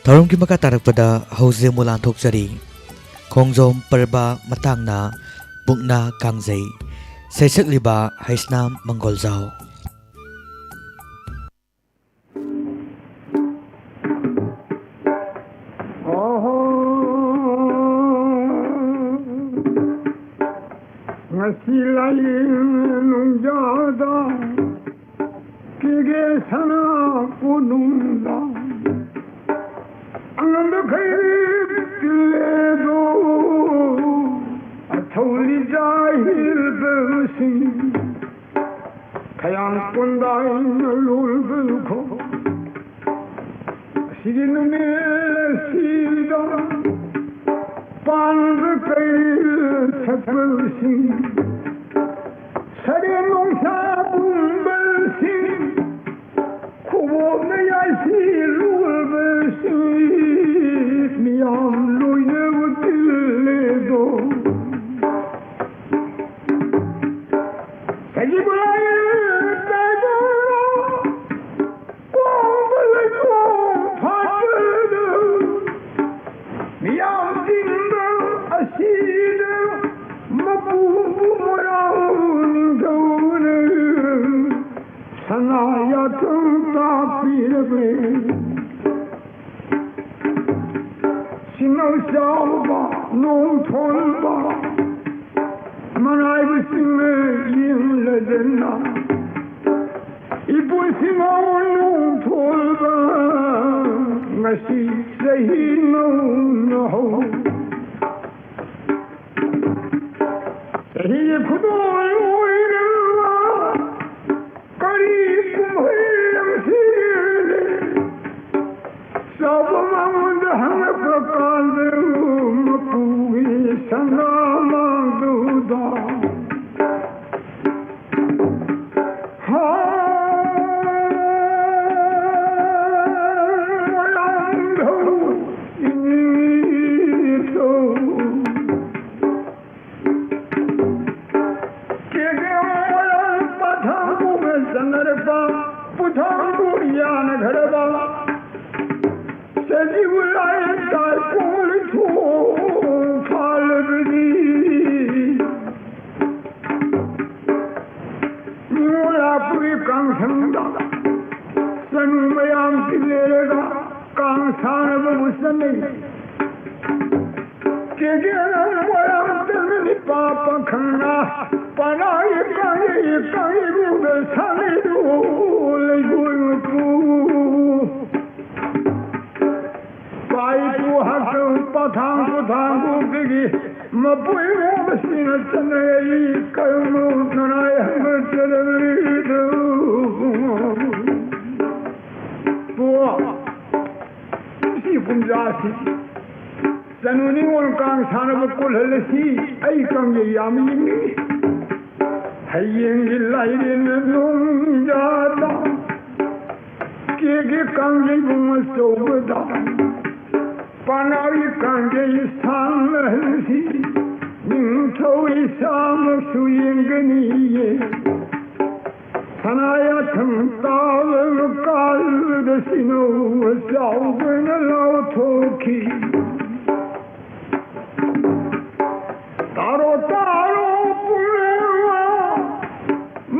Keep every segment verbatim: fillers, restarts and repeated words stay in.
ꯊꯧꯔꯝꯒꯤ ꯃꯈꯥ ꯇꯥꯔꯛꯄꯗ ꯍꯧꯖꯤꯛ ꯑꯃꯨꯛ ꯂꯥꯟꯊꯣꯛꯆꯔꯤ꯫ ꯈꯣꯡꯖꯣꯝ ꯄꯔꯕ ꯃꯇꯥꯡꯅ ꯃꯨꯛꯅꯥ ꯀꯥꯡꯖꯩ꯫ ꯁꯩꯁꯛꯂꯤꯕ ꯍꯩꯁꯅꯥꯝ ꯃꯪꯒꯣꯜꯖꯥꯎ꯫ ꯑꯍꯣ, ꯉꯁꯤ ꯂꯥꯏꯌꯦꯡ ꯅꯨꯡꯖꯥꯗ ꯀꯦꯒꯦ ꯁꯅꯥ ꯀꯣꯅꯨꯡꯗ ꯑꯉꯝꯕ ꯈꯩ ꯇꯤꯜꯂꯦꯗꯣ, ꯑꯊꯧꯔꯤ ꯖꯥꯍꯤꯔꯕꯁꯤꯡ, ꯈꯌꯥꯡ ꯀꯣꯟꯗꯥꯏꯅ ꯂꯣꯜꯕ ꯈꯣ꯫ ꯑꯁꯤꯒꯤ ꯅꯨꯃꯤꯠ ꯑꯁꯤꯗ ꯄꯥꯟꯕ ꯀꯩ ꯁꯛꯄꯁꯤꯡ, ꯁꯔꯦꯡ ꯅꯣꯡꯁꯥ ꯄꯨꯝꯕꯁꯤꯡ, ꯈꯨꯕꯣꯛꯅ ꯌꯥꯏꯁꯤ ꯂꯣꯜꯕꯁꯤꯡ, ꯃꯤꯌꯥꯝ ꯂꯣꯏꯅꯕ ꯇꯤꯜꯂꯦꯗꯣ꯫ ꯁꯖꯤꯕꯨ ꯂꯥꯏ ꯇꯥꯏꯕꯪ ꯀꯣꯡꯕ ꯂꯩꯈꯣꯝ ꯐꯥꯠꯄꯗ ꯃꯤꯌꯥꯝ ꯇꯤꯟꯕ ꯑꯁꯤꯗ ꯃꯄꯨ ꯃꯣꯏꯔꯥꯡ ꯅꯤꯡꯊꯧꯅ ꯁꯅꯥ ꯌꯥꯊꯪ ꯇꯥꯛꯄꯤꯔꯕꯅꯤ꯫ ꯁꯤꯡꯅꯧ ꯆꯥꯎꯕ ꯅꯣꯡ ꯊꯣꯟꯕ ꯃꯅꯥꯏꯕꯁꯤꯡꯅ ꯌꯦꯡꯂꯗꯅ ꯏꯄꯨꯁꯤꯡ ꯅꯣꯡ ꯊꯣꯟꯕ ꯉꯁꯤ ꯆꯍꯤ ꯅꯧꯅ ꯍꯧ꯫ ꯆꯍꯤꯒꯤ ꯈꯨꯗꯣꯜ ꯑꯣꯏꯔꯕ ꯀꯔꯤ ꯀꯨꯝꯍꯩ ꯂꯝꯁꯤꯔꯦ? ꯆꯥꯎꯕ ꯃꯉꯣꯟꯗ ꯍꯪꯂꯛꯄ ꯀꯥꯟꯗ ꯃꯄꯨꯒꯤ ꯁꯅꯥ ꯃꯥꯡꯗꯨꯗ ꯍꯥ, ꯃꯣꯏꯔꯥꯡꯊꯧ ꯏꯅꯤꯊꯧ꯫ ꯀꯦꯒꯦ ꯃꯣꯏꯔꯥꯡ ꯄꯥꯊꯥꯡꯕꯨꯅ ꯆꯪꯅꯔꯛꯄ ꯄꯨꯊꯥꯡꯕꯨ ꯌꯥꯅꯈ꯭ꯔꯕ ꯆꯖꯤꯕꯨ ꯂꯥꯏ ꯇꯥꯏ ꯀꯣꯜ ꯊꯣꯡ ꯐꯥꯜꯂꯕꯗꯤ꯫ ꯅꯤꯉꯣꯜ ꯂꯥꯛꯄꯒꯤ ꯀꯥꯡꯁꯪꯗ ꯆꯅꯨ ꯃꯌꯥꯝ ꯇꯤꯜꯂꯦꯔꯒ ꯀꯥꯡ ꯁꯥꯟꯅꯕꯕꯨ ꯆꯠꯅꯩ꯫ ꯀꯦꯒꯦꯅ ꯃꯣꯏꯔꯥꯡ ꯇꯝꯅ ꯅꯤꯄꯥ ꯄꯥꯈꯪꯅ ꯄꯥꯅꯥꯒꯤ ꯀꯥꯡꯖꯩ ꯀꯥꯡꯖꯩꯕꯨꯡꯗ ꯁꯥꯟꯅꯩꯗꯨ ꯂꯩꯕꯣꯏ ꯃꯄꯨ꯫ ꯄꯥꯏꯄꯨ ꯍꯥꯀꯝ ꯄꯊꯥꯡ ꯄꯨꯊꯥꯡ ꯀꯣꯛꯇꯒꯤ ꯃꯄꯨꯏ ꯃꯣꯕꯁꯤꯡꯅ ꯆꯠꯅꯔꯛꯏ ꯀꯔꯝꯕ ꯅꯅꯥꯏ ꯍꯪꯒꯠꯆꯔꯛꯂꯤꯗꯨ꯫ ꯄꯨ, ꯀꯨꯝꯁꯤ ꯀꯨꯝꯖꯥꯁꯤ ꯆꯅꯨ ꯅꯤꯉꯣꯜ ꯀꯥꯡ ꯁꯥꯟꯅꯕ ꯀꯣꯜꯍꯜꯂꯁꯤ꯫ ꯑꯩ ꯀꯥꯡꯖꯩ ꯌꯥꯝ ꯌꯦꯡꯅꯤꯡꯏ꯫ ꯍꯌꯦꯡꯒꯤ ꯂꯥꯏꯔꯦꯟ ꯅꯣꯡꯖꯥꯗ ꯀꯦꯒꯦ ꯀꯥꯡꯖꯩꯕꯨꯡ ꯑꯆꯧꯕꯗ ꯄꯥꯅꯥꯒꯤ ꯀꯥꯡꯖꯩ ꯁꯥꯡꯂꯍꯟꯁꯤ꯫ ꯅꯤꯡꯊꯧ ꯏꯁꯥꯃꯛꯁꯨ ꯌꯦꯡꯒꯅꯤꯌꯦ꯫ ꯁꯅꯥ ꯌꯥꯊꯪ ꯇꯥꯕ ꯀꯥꯜꯗ ꯁꯤꯅꯧ ꯆꯥꯎꯕꯅ ꯂꯥꯎꯊꯣꯛꯈꯤ꯫ ꯇꯥꯔꯣ, ꯇꯥꯔꯣ, ꯄꯨꯝꯅꯃꯛ,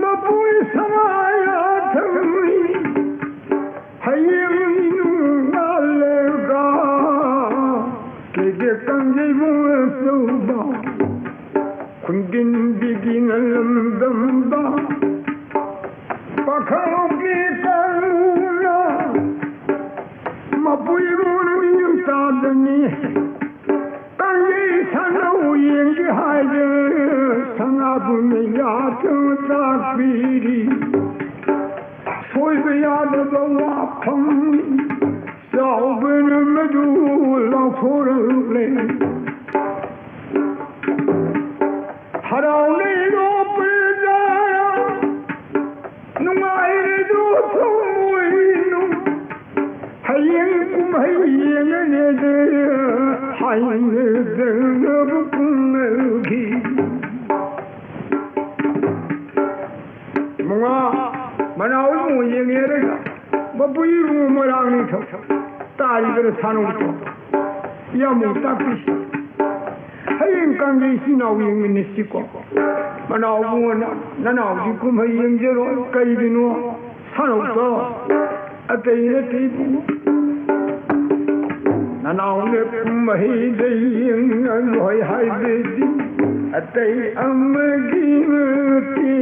ꯃꯄꯨꯏ ꯁꯅꯥ ꯌꯥꯊꯪꯅꯤ꯫ ꯍꯌꯦꯡ ꯅꯣꯡꯉꯥꯜꯂꯒ ꯀꯦꯒꯦ ꯀꯥꯡꯖꯩꯕꯨꯡ ꯑꯆꯧꯕ ꯈꯨꯟꯗꯤꯟꯕꯤꯒꯤꯅ ꯂꯝꯗꯝꯗ ꯄꯥꯈꯪꯒꯤ ꯀꯥꯡꯕꯨꯅ ꯃꯄꯨꯏꯕꯨꯅ ꯃꯤꯅꯨꯡ ꯆꯥꯗꯅꯤ꯫ ꯀꯥꯡꯖꯩ ꯁꯥꯟꯅꯧ ꯌꯦꯡꯒꯦ ꯍꯥꯏꯗꯅ ꯁꯅꯥꯕꯨꯟꯅ ꯌꯥꯗꯨꯅ ꯇꯥꯛꯄꯤꯔꯤ꯫ ꯁꯣꯏꯕ ꯌꯥꯗꯕ ꯋꯥꯐꯝꯅꯤ꯫ ꯆꯥꯎꯕꯅ ꯃꯗꯨ ꯂꯥꯎꯊꯣꯔꯛꯂꯦ꯫ ꯍꯔꯥꯎꯅꯩꯔꯣ ꯄ꯭ꯔꯖꯥ, ꯅꯨꯡꯉꯥꯏꯔꯦꯗꯣ ꯊꯃꯣꯏꯅꯨꯡ꯫ ꯍꯌꯦꯡ ꯀꯨꯝꯍꯩ ꯌꯦꯡꯉꯅꯦꯗ ꯍꯥꯏꯅꯗꯅꯕ ꯀꯨꯝꯅꯈꯤ꯫ ꯃꯉꯥ ꯃꯅꯥꯎ ꯏꯕꯨꯡ ꯌꯦꯡꯉꯦꯔꯒ ꯃꯄꯨ ꯏꯕꯨꯡ ꯃꯣꯏꯔꯥꯡ ꯅꯤꯡꯊꯧ ꯇꯥꯔꯤꯕ꯭ꯔꯥ ꯁꯥꯟꯅꯧꯗꯣ? ꯌꯥꯝ ꯇꯥꯛꯄꯤꯁꯤ꯫ ꯍꯌꯦꯡ ꯀꯥꯡꯖꯩ ꯏꯆꯤꯟ ꯏꯅꯥꯎ ꯌꯦꯡꯃꯤꯟꯅꯁꯤꯀꯣ꯫ ꯃꯅꯥꯎꯕꯨꯡꯉꯣꯅ ꯅꯅꯥꯎꯗꯤ ꯀꯨꯝꯍꯩ ꯌꯦꯡꯖꯔꯣꯏ꯫ ꯀꯩꯒꯤꯅꯣ? ꯁꯥꯟꯅꯧꯗꯣ ꯑꯇꯩ ꯅꯠꯇꯦ ꯏꯕꯨꯡꯉꯣ꯫ ꯅꯅꯥꯎꯅ ꯀꯨꯝꯍꯩꯗ ꯌꯦꯡꯉꯔꯣꯏ ꯍꯥꯏꯕꯗꯤ ꯑꯇꯩ ꯑꯃꯒꯤ ꯅꯠꯇꯦ꯫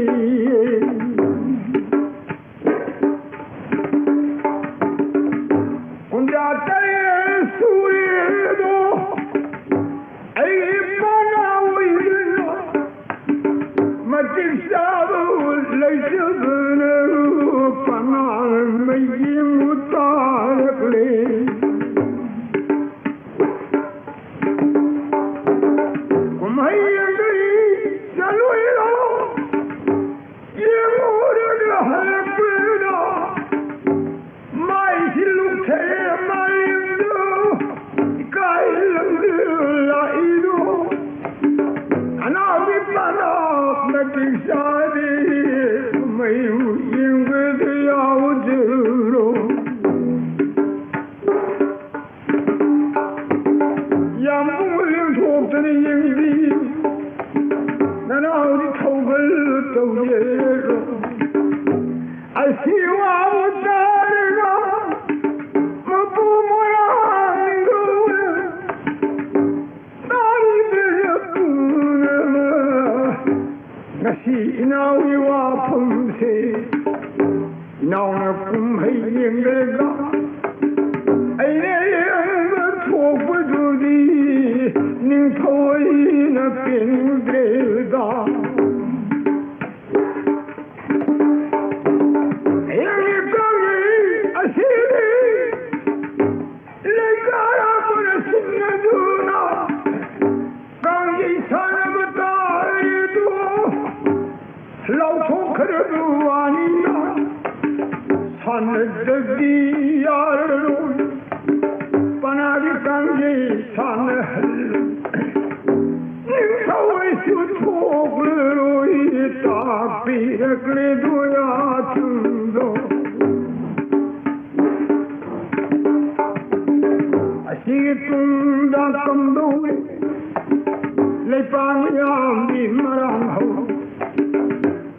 ꯀꯨꯟꯊ꯭ꯔꯥ ꯇꯔꯦꯠ ꯁꯨꯔꯦꯗꯣ ꯑꯩ ꯏꯄꯥꯅ ꯑꯣꯏꯗꯅ ꯃꯇꯤꯛ ꯆꯥꯕ ꯂꯩꯖꯕꯅ ꯄꯅꯥ ꯃꯌꯦꯡ ꯇꯥꯔꯛꯂꯦ꯫ ꯀꯨꯝꯍꯩ ꯑꯗꯨ ꯆꯠꯂꯣꯏꯔꯣ? ꯌꯦꯡꯉꯨꯔꯒ ꯍꯜꯂꯛꯄꯗ ꯃꯥꯏꯁꯤ ꯂꯨꯞꯊꯔꯦ ꯃꯥꯂꯦꯝꯗꯨ ꯏꯀꯥꯏ ꯂꯪꯗꯨ ꯂꯥꯛꯏꯗꯨ꯫ ꯑꯅꯥꯕꯤ ꯄꯥꯅ ꯃꯇꯤꯛ ꯆꯥꯗꯦ ꯀꯨꯝꯍꯩꯕꯨ ꯌꯦꯡꯕꯗ ꯌꯥꯎꯖꯔꯣ꯫ ꯌꯥꯝꯕꯨꯡ ꯂꯦꯡꯊꯣꯛꯇꯅ ꯌꯦꯡꯕꯤ ꯅꯅꯥꯎꯗꯤ ꯊꯧꯒꯜ ꯇꯧꯖꯔꯣ꯫ ꯑꯁꯤ ꯋꯥꯕꯨ ꯇꯥꯔꯒ ꯃꯄꯨ ꯃꯣꯏꯔꯥꯡꯗꯨ ꯇꯥꯔꯤꯕ ꯄꯨꯝꯅꯃꯛ ꯉꯁꯤ ꯏꯅꯥꯎꯒꯤ ꯋꯥꯐꯝꯁꯦ ꯏꯅꯥꯎꯅ ꯀꯨꯝꯍꯩ ꯌꯦꯡꯂꯒ ꯑꯩꯅ ꯌꯦꯡꯕ ꯊꯣꯛꯄꯗꯨꯗꯤ ꯅꯤꯡꯊꯧ ꯑꯩꯅ ꯄꯦꯟꯗ꯭ꯔꯦꯗ꯫ ꯍꯌꯦꯡꯒꯤ ꯀꯥꯡꯒꯤ ꯑꯁꯤꯗꯤ ꯂꯩꯀꯥꯏ ꯑꯃꯅ ꯁꯤꯟꯅꯗꯨꯅ ꯀꯥꯡꯖꯩ ꯁꯥꯟꯅꯕ ꯇꯥꯔꯤꯗꯨ ꯂꯥꯎꯊꯣꯛꯈ꯭ꯔꯕ ꯋꯥꯅꯤꯅ ꯁꯥꯟꯅꯗ꯭ꯔꯗꯤ ꯌꯥꯔꯔꯣꯏ꯫ ꯄꯅꯥꯒꯤ ꯀꯥꯡꯖꯩ ꯁꯥꯟꯅꯍꯜꯂꯨ꯫ ꯅꯤꯡꯊꯧ ꯑꯩꯁꯨ ꯊꯣꯛꯂꯔꯣꯏ ꯇꯥꯛꯄꯤꯔꯛꯂꯦ ꯗꯣꯌꯥꯊꯨꯝꯗꯣ꯫ ꯁꯤꯒꯤ ꯇꯨꯡꯗ ꯀꯝꯗꯧꯔꯤ? ꯂꯩꯄꯥꯛ ꯃꯌꯥꯝꯒꯤ ꯃꯔꯥꯡ ꯍꯧ꯫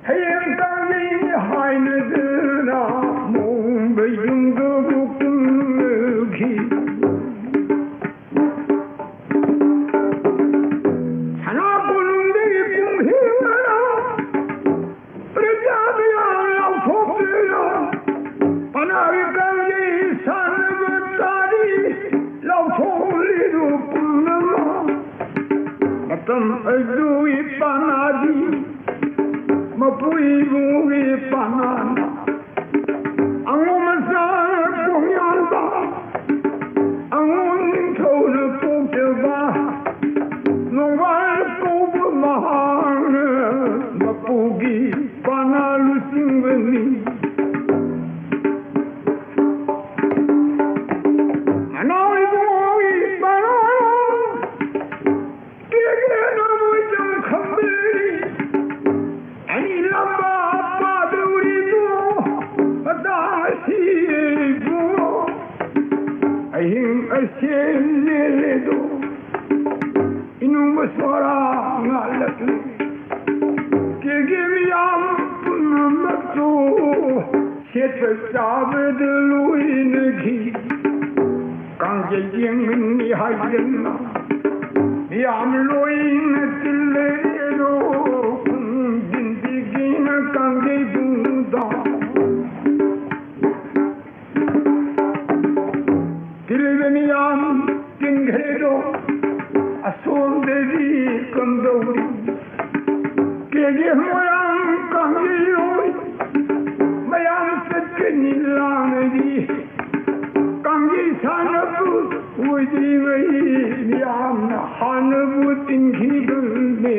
ꯍꯌꯦꯡ ꯇꯥꯡꯅꯤ ꯍꯥꯏꯅꯗꯨꯅ ꯃꯣꯡꯕ ꯌꯨꯝꯗꯕꯨ ꯀꯨꯝꯅꯈꯤ꯫ ꯁꯅꯥ ꯀꯣꯅꯨꯡꯗꯒꯤ ꯀꯨꯝꯈꯤꯕꯅ ꯄ꯭ꯔꯖꯥ ꯃꯌꯥꯝ ꯂꯥꯎꯊꯣꯛꯇꯨꯅ ꯄꯅꯥꯒꯤ ꯀꯥꯡꯖꯩ ꯁꯥꯟꯅꯕ ꯇꯥꯔꯤ ꯂꯥꯎꯊꯣꯛꯂꯤꯗꯨ ꯄꯨꯝꯅꯃꯛ꯫ ꯃꯇꯝ ꯑꯗꯨꯒꯤ ꯄꯅꯥꯗꯤ ꯃꯄꯨ ꯏꯕꯨꯡꯒꯤ ꯄꯅꯥꯅ ꯑꯉꯣꯝ ꯃꯆꯥꯅ ꯀꯣꯡꯌꯥꯟꯕ, ꯑꯉꯣꯝ ꯅꯤꯡꯊꯧꯅ ꯄꯣꯛꯆꯕ, ꯅꯣꯡꯕꯥꯜ ꯀꯧꯕ ꯃꯍꯥꯛꯅ ꯃꯄꯨꯒꯤ ꯄꯅꯥ ꯂꯨꯆꯤꯡꯕꯅꯤ꯫ ꯃꯅꯥꯎ ꯏꯕꯨꯡꯒꯤ ꯄꯅꯥ ꯀꯦꯒꯦꯅ ꯃꯣꯏ ꯆꯪ ꯈꯝꯕꯤꯔꯤ꯫ ꯑꯅꯤ ꯂꯝꯕꯥ ꯄꯥꯗꯧꯔꯤꯗꯣ ꯃꯇꯥꯁꯤꯕꯨ ꯑꯍꯤꯡ ꯑꯁꯦꯟ ꯂꯦꯜꯂꯦꯗꯣ ꯏꯅꯨꯡ ꯃꯁꯣꯔꯥ ꯉꯥꯜꯂꯛꯂꯦ꯫ ꯀꯦꯒꯦ ꯃꯤꯌꯥꯝ ꯄꯨꯝꯅꯃꯛꯇꯨ ꯁꯦꯠꯄ ꯆꯥꯕꯗ ꯂꯣꯏꯅꯈꯤ꯫ ꯀꯥꯡꯖꯩ ꯌꯦꯡꯃꯤꯟꯅꯤ ꯍꯥꯏꯗꯅ ꯃꯤꯌꯥꯝ ꯂꯣꯏꯅ ꯇꯤꯜꯂꯦꯗꯣ ꯈꯨꯟꯗꯤꯟꯕꯤꯒꯤꯅ ꯀꯥꯡꯖꯩ ꯄꯨꯡꯗ ꯇꯤꯜꯂꯤꯕ ꯃꯤꯌꯥꯝ ꯇꯤꯟꯈ꯭ꯔꯦꯗꯣ ꯑꯁꯣꯝꯗꯗꯤ ꯀꯝꯗꯧꯔꯤ? ꯀꯦꯒꯦ ꯃꯣꯏꯔꯥꯡ ꯀꯥꯡꯖꯩꯔꯣꯏ ꯃꯌꯥꯝ ꯆꯠꯀꯅꯤ ꯂꯥꯡꯅꯗꯤ ꯀꯥꯡꯖꯩ ꯁꯥꯟꯅꯕ ꯑꯣꯏꯗ꯭ꯔꯤꯉꯩ ꯃꯤꯌꯥꯝꯅ ꯍꯥꯟꯅꯕꯨ ꯇꯤꯟꯈꯤꯕꯅꯦ꯫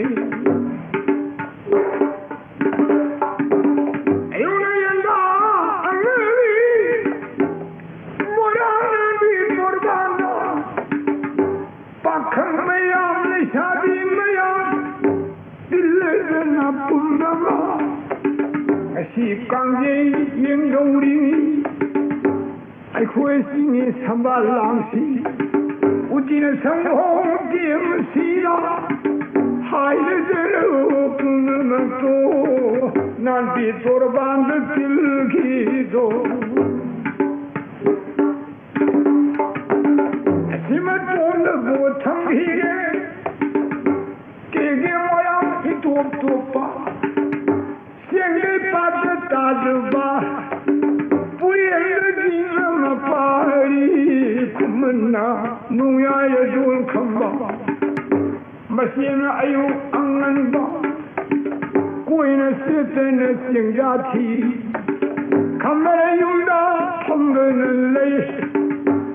ꯑꯌꯨꯛꯅ ꯌꯦꯟꯗꯥ ꯑꯉꯥꯡꯅꯤ ꯃꯣꯏꯔꯥꯡꯅꯕꯤ ꯃꯣꯏꯔꯥꯡꯗ ꯄꯥꯈꯪ ꯃꯌꯥꯝ ꯂꯩꯁꯥꯕꯤ ꯃꯌꯥꯝ ꯇꯤꯜꯂꯗꯅ ꯄꯨꯝꯅꯃꯛ ꯉꯁꯤ ꯀꯥꯡꯖꯩ ꯌꯦꯡꯗꯧꯔꯤꯅꯤ꯫ ꯑꯩꯈꯣꯏ ꯆꯤꯡꯒꯤ ꯁꯝꯕꯥꯜ ꯂꯥꯡꯁꯤ ꯁꯪꯒꯣꯝ ꯇꯦꯡꯁꯤꯗ ꯍꯥꯏꯔꯗ꯭ꯔꯣ ꯄꯨꯝꯅꯃꯛꯇꯣ ꯅꯥꯟꯕꯤ ꯇꯣꯔꯕꯥꯟꯗ ꯇꯤꯜꯈꯤꯗꯣ꯫ ꯑꯁꯤꯃꯇꯣꯟꯗꯕꯨ ꯊꯝꯈꯤꯒꯦ꯫ ꯀꯦꯒꯦ ꯃꯣꯏꯔꯥꯡ ꯏꯇꯣꯞ ꯇꯣꯞꯄ ꯆꯦꯡꯗꯩ ꯄꯥꯠꯇ ꯇꯥꯗꯕ ꯄꯨꯔꯦꯜꯗ ꯆꯤꯡꯕ ꯃꯄꯥꯔꯤ ꯈꯨꯃꯟꯅ ꯅꯣꯡꯌꯥꯏ ꯑꯗꯣꯜ ꯈꯝꯕ ꯃꯁꯦꯝꯅ ꯑꯌꯨꯛ ꯑꯉꯟꯕ ꯀꯣꯏꯅ ꯆꯦꯠꯇꯅ ꯆꯤꯡꯖꯥ ꯊꯤ ꯈꯝꯕꯅ ꯌꯨꯝꯗ ꯐꯝꯗꯅ ꯂꯩ꯫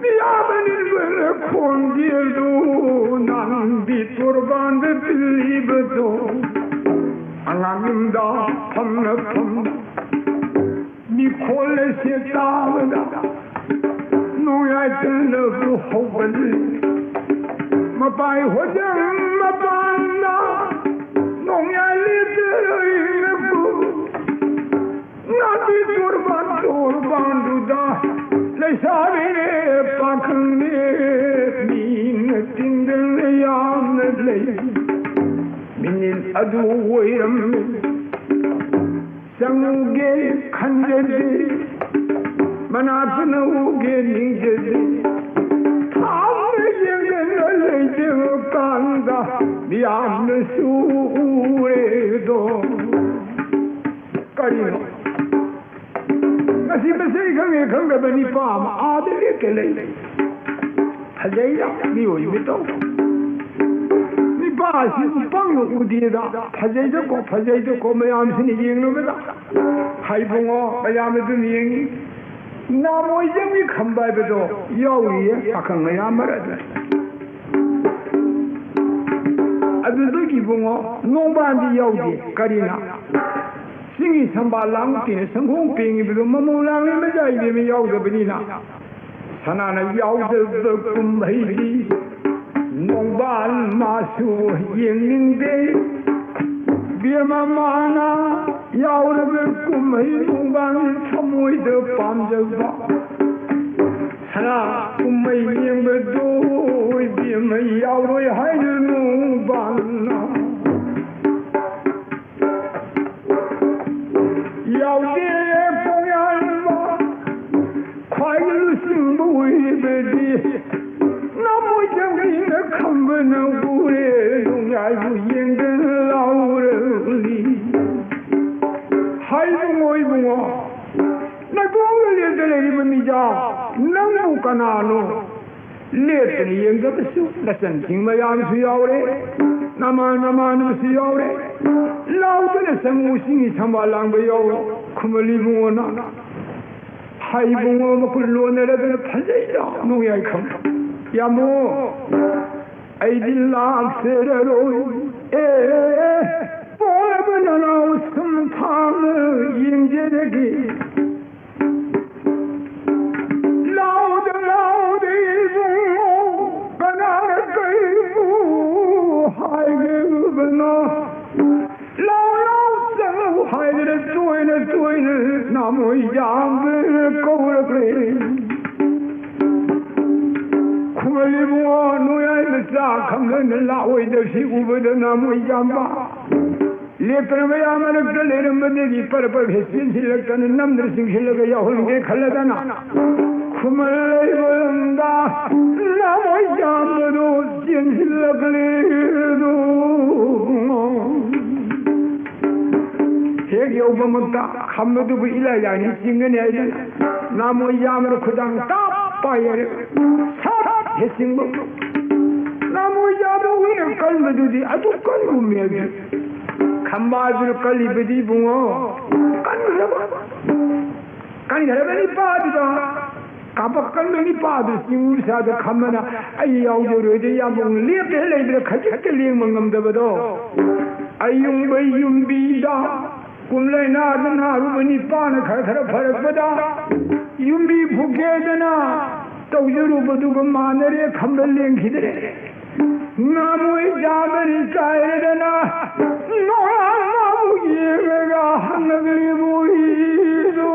ꯃꯤꯌꯥꯝꯅ ꯅꯤꯟꯕꯅ ꯈꯣꯟꯖꯦꯜꯗꯨ ꯅꯥꯟꯕꯤ ꯇꯣꯔꯕꯥꯟꯗ ꯄꯤꯜꯂꯤꯕꯗꯣ ꯑꯉꯥꯡ ꯌꯨꯝꯗ ꯐꯝꯅ ꯐꯝꯅ ꯃꯤꯈꯣꯜ ꯑꯁꯤ ꯇꯥꯕꯗ ꯅꯣꯡꯌꯥꯏ ꯇꯟꯅꯕꯨ ꯍꯧꯒꯠꯂꯤ꯫ ꯃꯄꯥꯏ ꯍꯣꯖꯪ ꯃꯄꯥꯟꯗ ꯅꯣꯡꯌꯥꯏ ꯂꯦꯞꯇꯔꯤꯅꯕꯨ ꯅꯥꯄꯤ ꯇꯣꯔꯕꯥꯟ ꯇꯣꯔꯕꯥꯟꯗꯨꯗ ꯂꯩꯁꯥꯕꯤꯅꯦ ꯄꯥꯈꯪꯅꯦ ꯃꯤꯅ ꯇꯤꯟꯗꯅ ꯌꯥꯝꯅ ꯂꯩ꯫ ꯃꯤꯅꯤꯠ ꯑꯗꯨ ꯑꯣꯏꯔꯝꯃꯤ꯫ ꯆꯪꯉꯨꯒꯦ ꯈꯟꯖꯗꯦ, ꯃꯅꯥꯛꯇꯅ ꯎꯒꯦ ꯅꯤꯡꯖꯗꯦ꯫ ꯊꯥꯞꯅ ꯌꯦꯡꯗꯅ ꯂꯩꯖꯕ ꯀꯥꯟꯗ ꯃꯤꯌꯥꯝꯅꯁꯨ ꯎꯔꯦꯗꯣ꯫ ꯀꯔꯤꯅꯣ? ꯉꯁꯤ ꯃꯁꯩ ꯈꯪꯉꯦ ꯈꯪꯗꯕ ꯅꯤꯄꯥ ꯑꯃ ꯑꯥꯗ ꯂꯦꯞꯇ ꯂꯩ꯫ ꯐꯖꯩꯗ ꯃꯤꯑꯣꯏ ꯃꯤꯇꯧ꯫ ꯅꯤꯄꯥ ꯑꯁꯤ ꯄꯪꯅ ꯎꯗꯦꯗ꯫ ꯐꯖꯩꯗꯀꯣ, ꯐꯖꯩꯗꯀꯣ ꯃꯌꯥꯝꯁꯤꯅ ꯌꯦꯡꯂꯨꯕꯗ꯫ ꯍꯥꯏꯕꯨꯡꯉꯣ ꯃꯌꯥꯝ ꯑꯗꯨꯝ ꯌꯦꯡꯉꯤ꯫ ꯅꯥꯃꯣꯏꯖꯝꯒꯤ ꯈꯝꯕ ꯍꯥꯏꯕꯗꯣ ꯌꯥꯎꯔꯤꯌꯦ ꯄꯥꯈꯪ ꯃꯌꯥꯝ ꯃꯔꯛꯇ꯫ ꯑꯗꯨꯗꯒꯤ ꯏꯕꯨꯡꯉꯣ ꯅꯣꯡꯕꯥꯟꯗꯤ ꯌꯥꯎꯗꯦ꯫ ꯀꯔꯤꯅ? ꯆꯤꯡꯒꯤ ꯁꯝꯕꯥꯜ ꯂꯥꯡꯇꯤꯅ ꯁꯪꯒꯣꯝ ꯄꯦꯡꯉꯤꯕꯗꯣ ꯃꯃꯧ ꯂꯥꯡꯂꯤ ꯃꯖꯥ ꯏꯕꯦꯝꯃ ꯌꯥꯎꯗꯕꯅꯤꯅ ꯁꯅꯥꯅ ꯌꯥꯎꯗꯕ ꯀꯨꯝꯍꯩꯗꯤ ꯅꯣꯡꯕꯥꯟ ꯃꯥꯁꯨ ꯌꯦꯡꯅꯤꯡꯗꯦ꯫ ꯕꯦꯝꯃ ꯃꯥꯅ ꯌꯥꯎꯔꯕ ꯀꯨꯝꯍꯩ ꯅꯣꯡꯕꯥꯟ ꯊꯃꯣꯏꯗ ꯄꯥꯝꯖꯕ ꯁꯅꯥ ꯀꯨꯝ ꯃꯩ ꯌꯦꯡꯕꯗꯣ ꯏꯕꯦꯝꯃ ꯌꯥꯎꯔꯣꯏ ꯍꯥꯏꯔꯅꯨ ꯕꯥꯅ꯫ ꯌꯥꯎꯗꯦ ꯄꯣꯌꯥꯟꯕ ꯈ꯭ꯋꯥꯏ ꯂꯨꯆꯤꯡꯕ ꯑꯣꯏꯕꯗꯤ ꯅꯃꯣꯏ ꯆꯪꯉꯤꯅ ꯈꯝꯕꯅ ꯎꯔꯦ ꯅꯣꯡꯌꯥꯏꯕꯨ ꯌꯦꯡꯗꯅ ꯂꯥꯎꯔꯛꯂꯤ꯫ ꯍꯥꯏꯕꯨꯡꯉꯣ ꯏꯕꯨꯡꯉꯣ, ꯅꯇꯣꯝꯗ ꯂꯦꯞꯇ ꯂꯩꯔꯤꯕ ꯃꯤꯗ ꯅꯪꯕꯨ ꯀꯅꯥꯅꯣ? ꯂꯦꯞꯇꯅ ꯌꯦꯡꯗꯕꯁꯨ ꯅꯆꯟꯁꯤꯡ ꯃꯌꯥꯝꯁꯨ ꯌꯥꯎꯔꯦ, ꯅꯃꯥꯟ ꯅꯃꯥꯟꯅꯕꯁꯨ ꯌꯥꯎꯔꯦ꯫ ꯂꯥꯎꯗꯅ ꯆꯪꯉꯨ ꯆꯤꯡꯒꯤ ꯁꯝꯕꯥꯜ ꯂꯥꯡꯕ ꯌꯥꯎꯔꯣ꯫ ꯈꯨꯃꯜ ꯏꯕꯨꯡꯉꯣꯅ ꯍꯥꯏꯕꯨꯡꯉꯣ ꯃꯈꯨꯠ ꯂꯣꯟꯅꯔꯗꯅ ꯐꯖꯩꯗ ꯅꯣꯡꯌꯥꯏ ꯈꯝꯕ꯫ ꯌꯥꯝꯕꯨꯡꯉꯣ, ꯑꯩꯗꯤ ꯂꯥꯛꯆꯔꯔꯣꯏ꯫ ꯑꯦ, ꯄꯣꯔꯕ ꯅꯅꯥꯎ ꯁꯨꯝ ꯊꯥꯡꯅ ꯌꯦꯡꯖꯔꯒꯦ꯫ ꯂꯥꯎꯗ ꯂꯥꯎꯗ ꯏꯕꯨꯡꯉꯣ, ꯀꯅꯥꯅ ꯀꯩꯕꯨ ꯍꯥꯏꯒꯦꯕꯅꯣ? ꯂꯥꯎ ꯂꯥꯎ ꯆꯠꯂꯨ ꯍꯥꯏꯗꯅ ꯇꯣꯏꯅ ꯇꯣꯏꯅ ꯅꯥꯃꯣꯏ ꯌꯥꯝꯕꯅ ꯀꯧꯔꯛꯂꯦ꯫ ꯈꯨꯃꯜ ꯏꯕꯨꯡꯉꯣ, ꯅꯣꯏ ꯑꯩ ꯃꯆꯥ ꯈꯪꯗꯅ ꯂꯥꯛꯑꯣꯏꯗꯕꯁꯤ ꯎꯕꯗ ꯅꯥꯃꯣꯏ ꯌꯥꯝꯕ ꯂꯦꯞꯇꯅ ꯃꯌꯥꯝ ꯃꯔꯛꯇ ꯂꯩꯔꯝꯕꯗꯒꯤ ꯄꯔ ꯄꯔ ꯍꯦꯛ ꯆꯦꯟꯁꯤꯜꯂꯛꯇꯅ ꯅꯝꯗꯅ ꯆꯤꯡꯁꯤꯜꯂꯒ ꯌꯥꯎꯍꯟꯒꯦ ꯈꯜꯂꯗꯅ ꯈꯨꯃꯜ ꯂꯩꯕ ꯂꯝꯗ ꯅꯥꯃꯣꯏ ꯌꯥꯝꯕꯗꯣ ꯆꯦꯟꯁꯤꯜꯂꯛꯂꯦꯗꯣ꯫ ꯍꯦꯛ ꯌꯧꯕꯃꯛꯇ ꯈꯝꯕꯗꯨꯕꯨ ꯏꯂꯥꯏ ꯂꯥꯏꯅ ꯆꯤꯡꯒꯅꯤ ꯍꯥꯏꯗꯅ ꯅꯥꯃꯣꯏ ꯌꯥꯝꯕꯅ ꯈꯨꯗꯥꯡ ꯇꯥꯞ ꯄꯥꯏꯔꯦ꯫ ꯁꯠ ꯍꯦꯛ ꯆꯤꯡꯕ꯫ ꯅꯥꯃꯣꯏ ꯌꯥꯝꯕ ꯍꯨꯏꯅ ꯀꯟꯕꯗꯨꯗꯤ ꯑꯗꯨ ꯀꯟꯒꯨꯝꯃꯦ ꯍꯥꯏꯕꯁꯨ ꯈꯝꯕꯥꯗꯨꯅ ꯀꯜꯂꯤꯕꯗꯤ ꯏꯕꯨꯡꯉꯣ ꯀꯟꯈ꯭ꯔꯕ꯫ ꯀꯟꯈ꯭ꯔꯕ ꯅꯤꯄꯥꯗꯨꯗ ꯀꯥꯄꯛ ꯀꯟꯕ ꯅꯤꯄꯥꯗꯨ ꯆꯤꯡꯉꯨ ꯁꯥꯗ ꯈꯝꯕꯅ ꯑꯩ ꯌꯥꯎꯖꯔꯣꯏꯗ ꯌꯥꯝꯕꯨꯡ ꯂꯦꯞꯇ ꯂꯩꯕꯗ ꯈꯖꯤꯛꯇ ꯂꯦꯡꯕ ꯉꯝꯗꯕꯗꯣ꯫ ꯑꯌꯨꯡꯕ ꯌꯨꯝꯕꯤꯗ ꯀꯨꯝꯂꯩ ꯅꯥꯗ ꯅꯥꯔꯨꯕ ꯅꯤꯄꯥꯅ ꯈꯔ ꯈꯔ ꯐꯔꯛꯄꯗ ꯌꯨꯝꯕꯤ ꯐꯨꯀꯦꯗꯅ ꯇꯧꯖꯔꯨꯕꯗꯨꯒ ꯃꯥꯟꯅꯔꯦ ꯈꯝꯕ ꯂꯦꯡꯈꯤꯗ꯭ꯔꯦ꯫ ꯅꯥꯃꯣꯏ ꯌꯥꯝꯕꯅ ꯏꯀꯥꯏꯔꯗꯅ ꯅꯣꯡꯉꯥꯟ ꯃꯥꯕꯨ ꯌꯦꯡꯂꯒ ꯍꯪꯂꯛꯂꯤꯕ ꯎꯏꯗꯣ꯫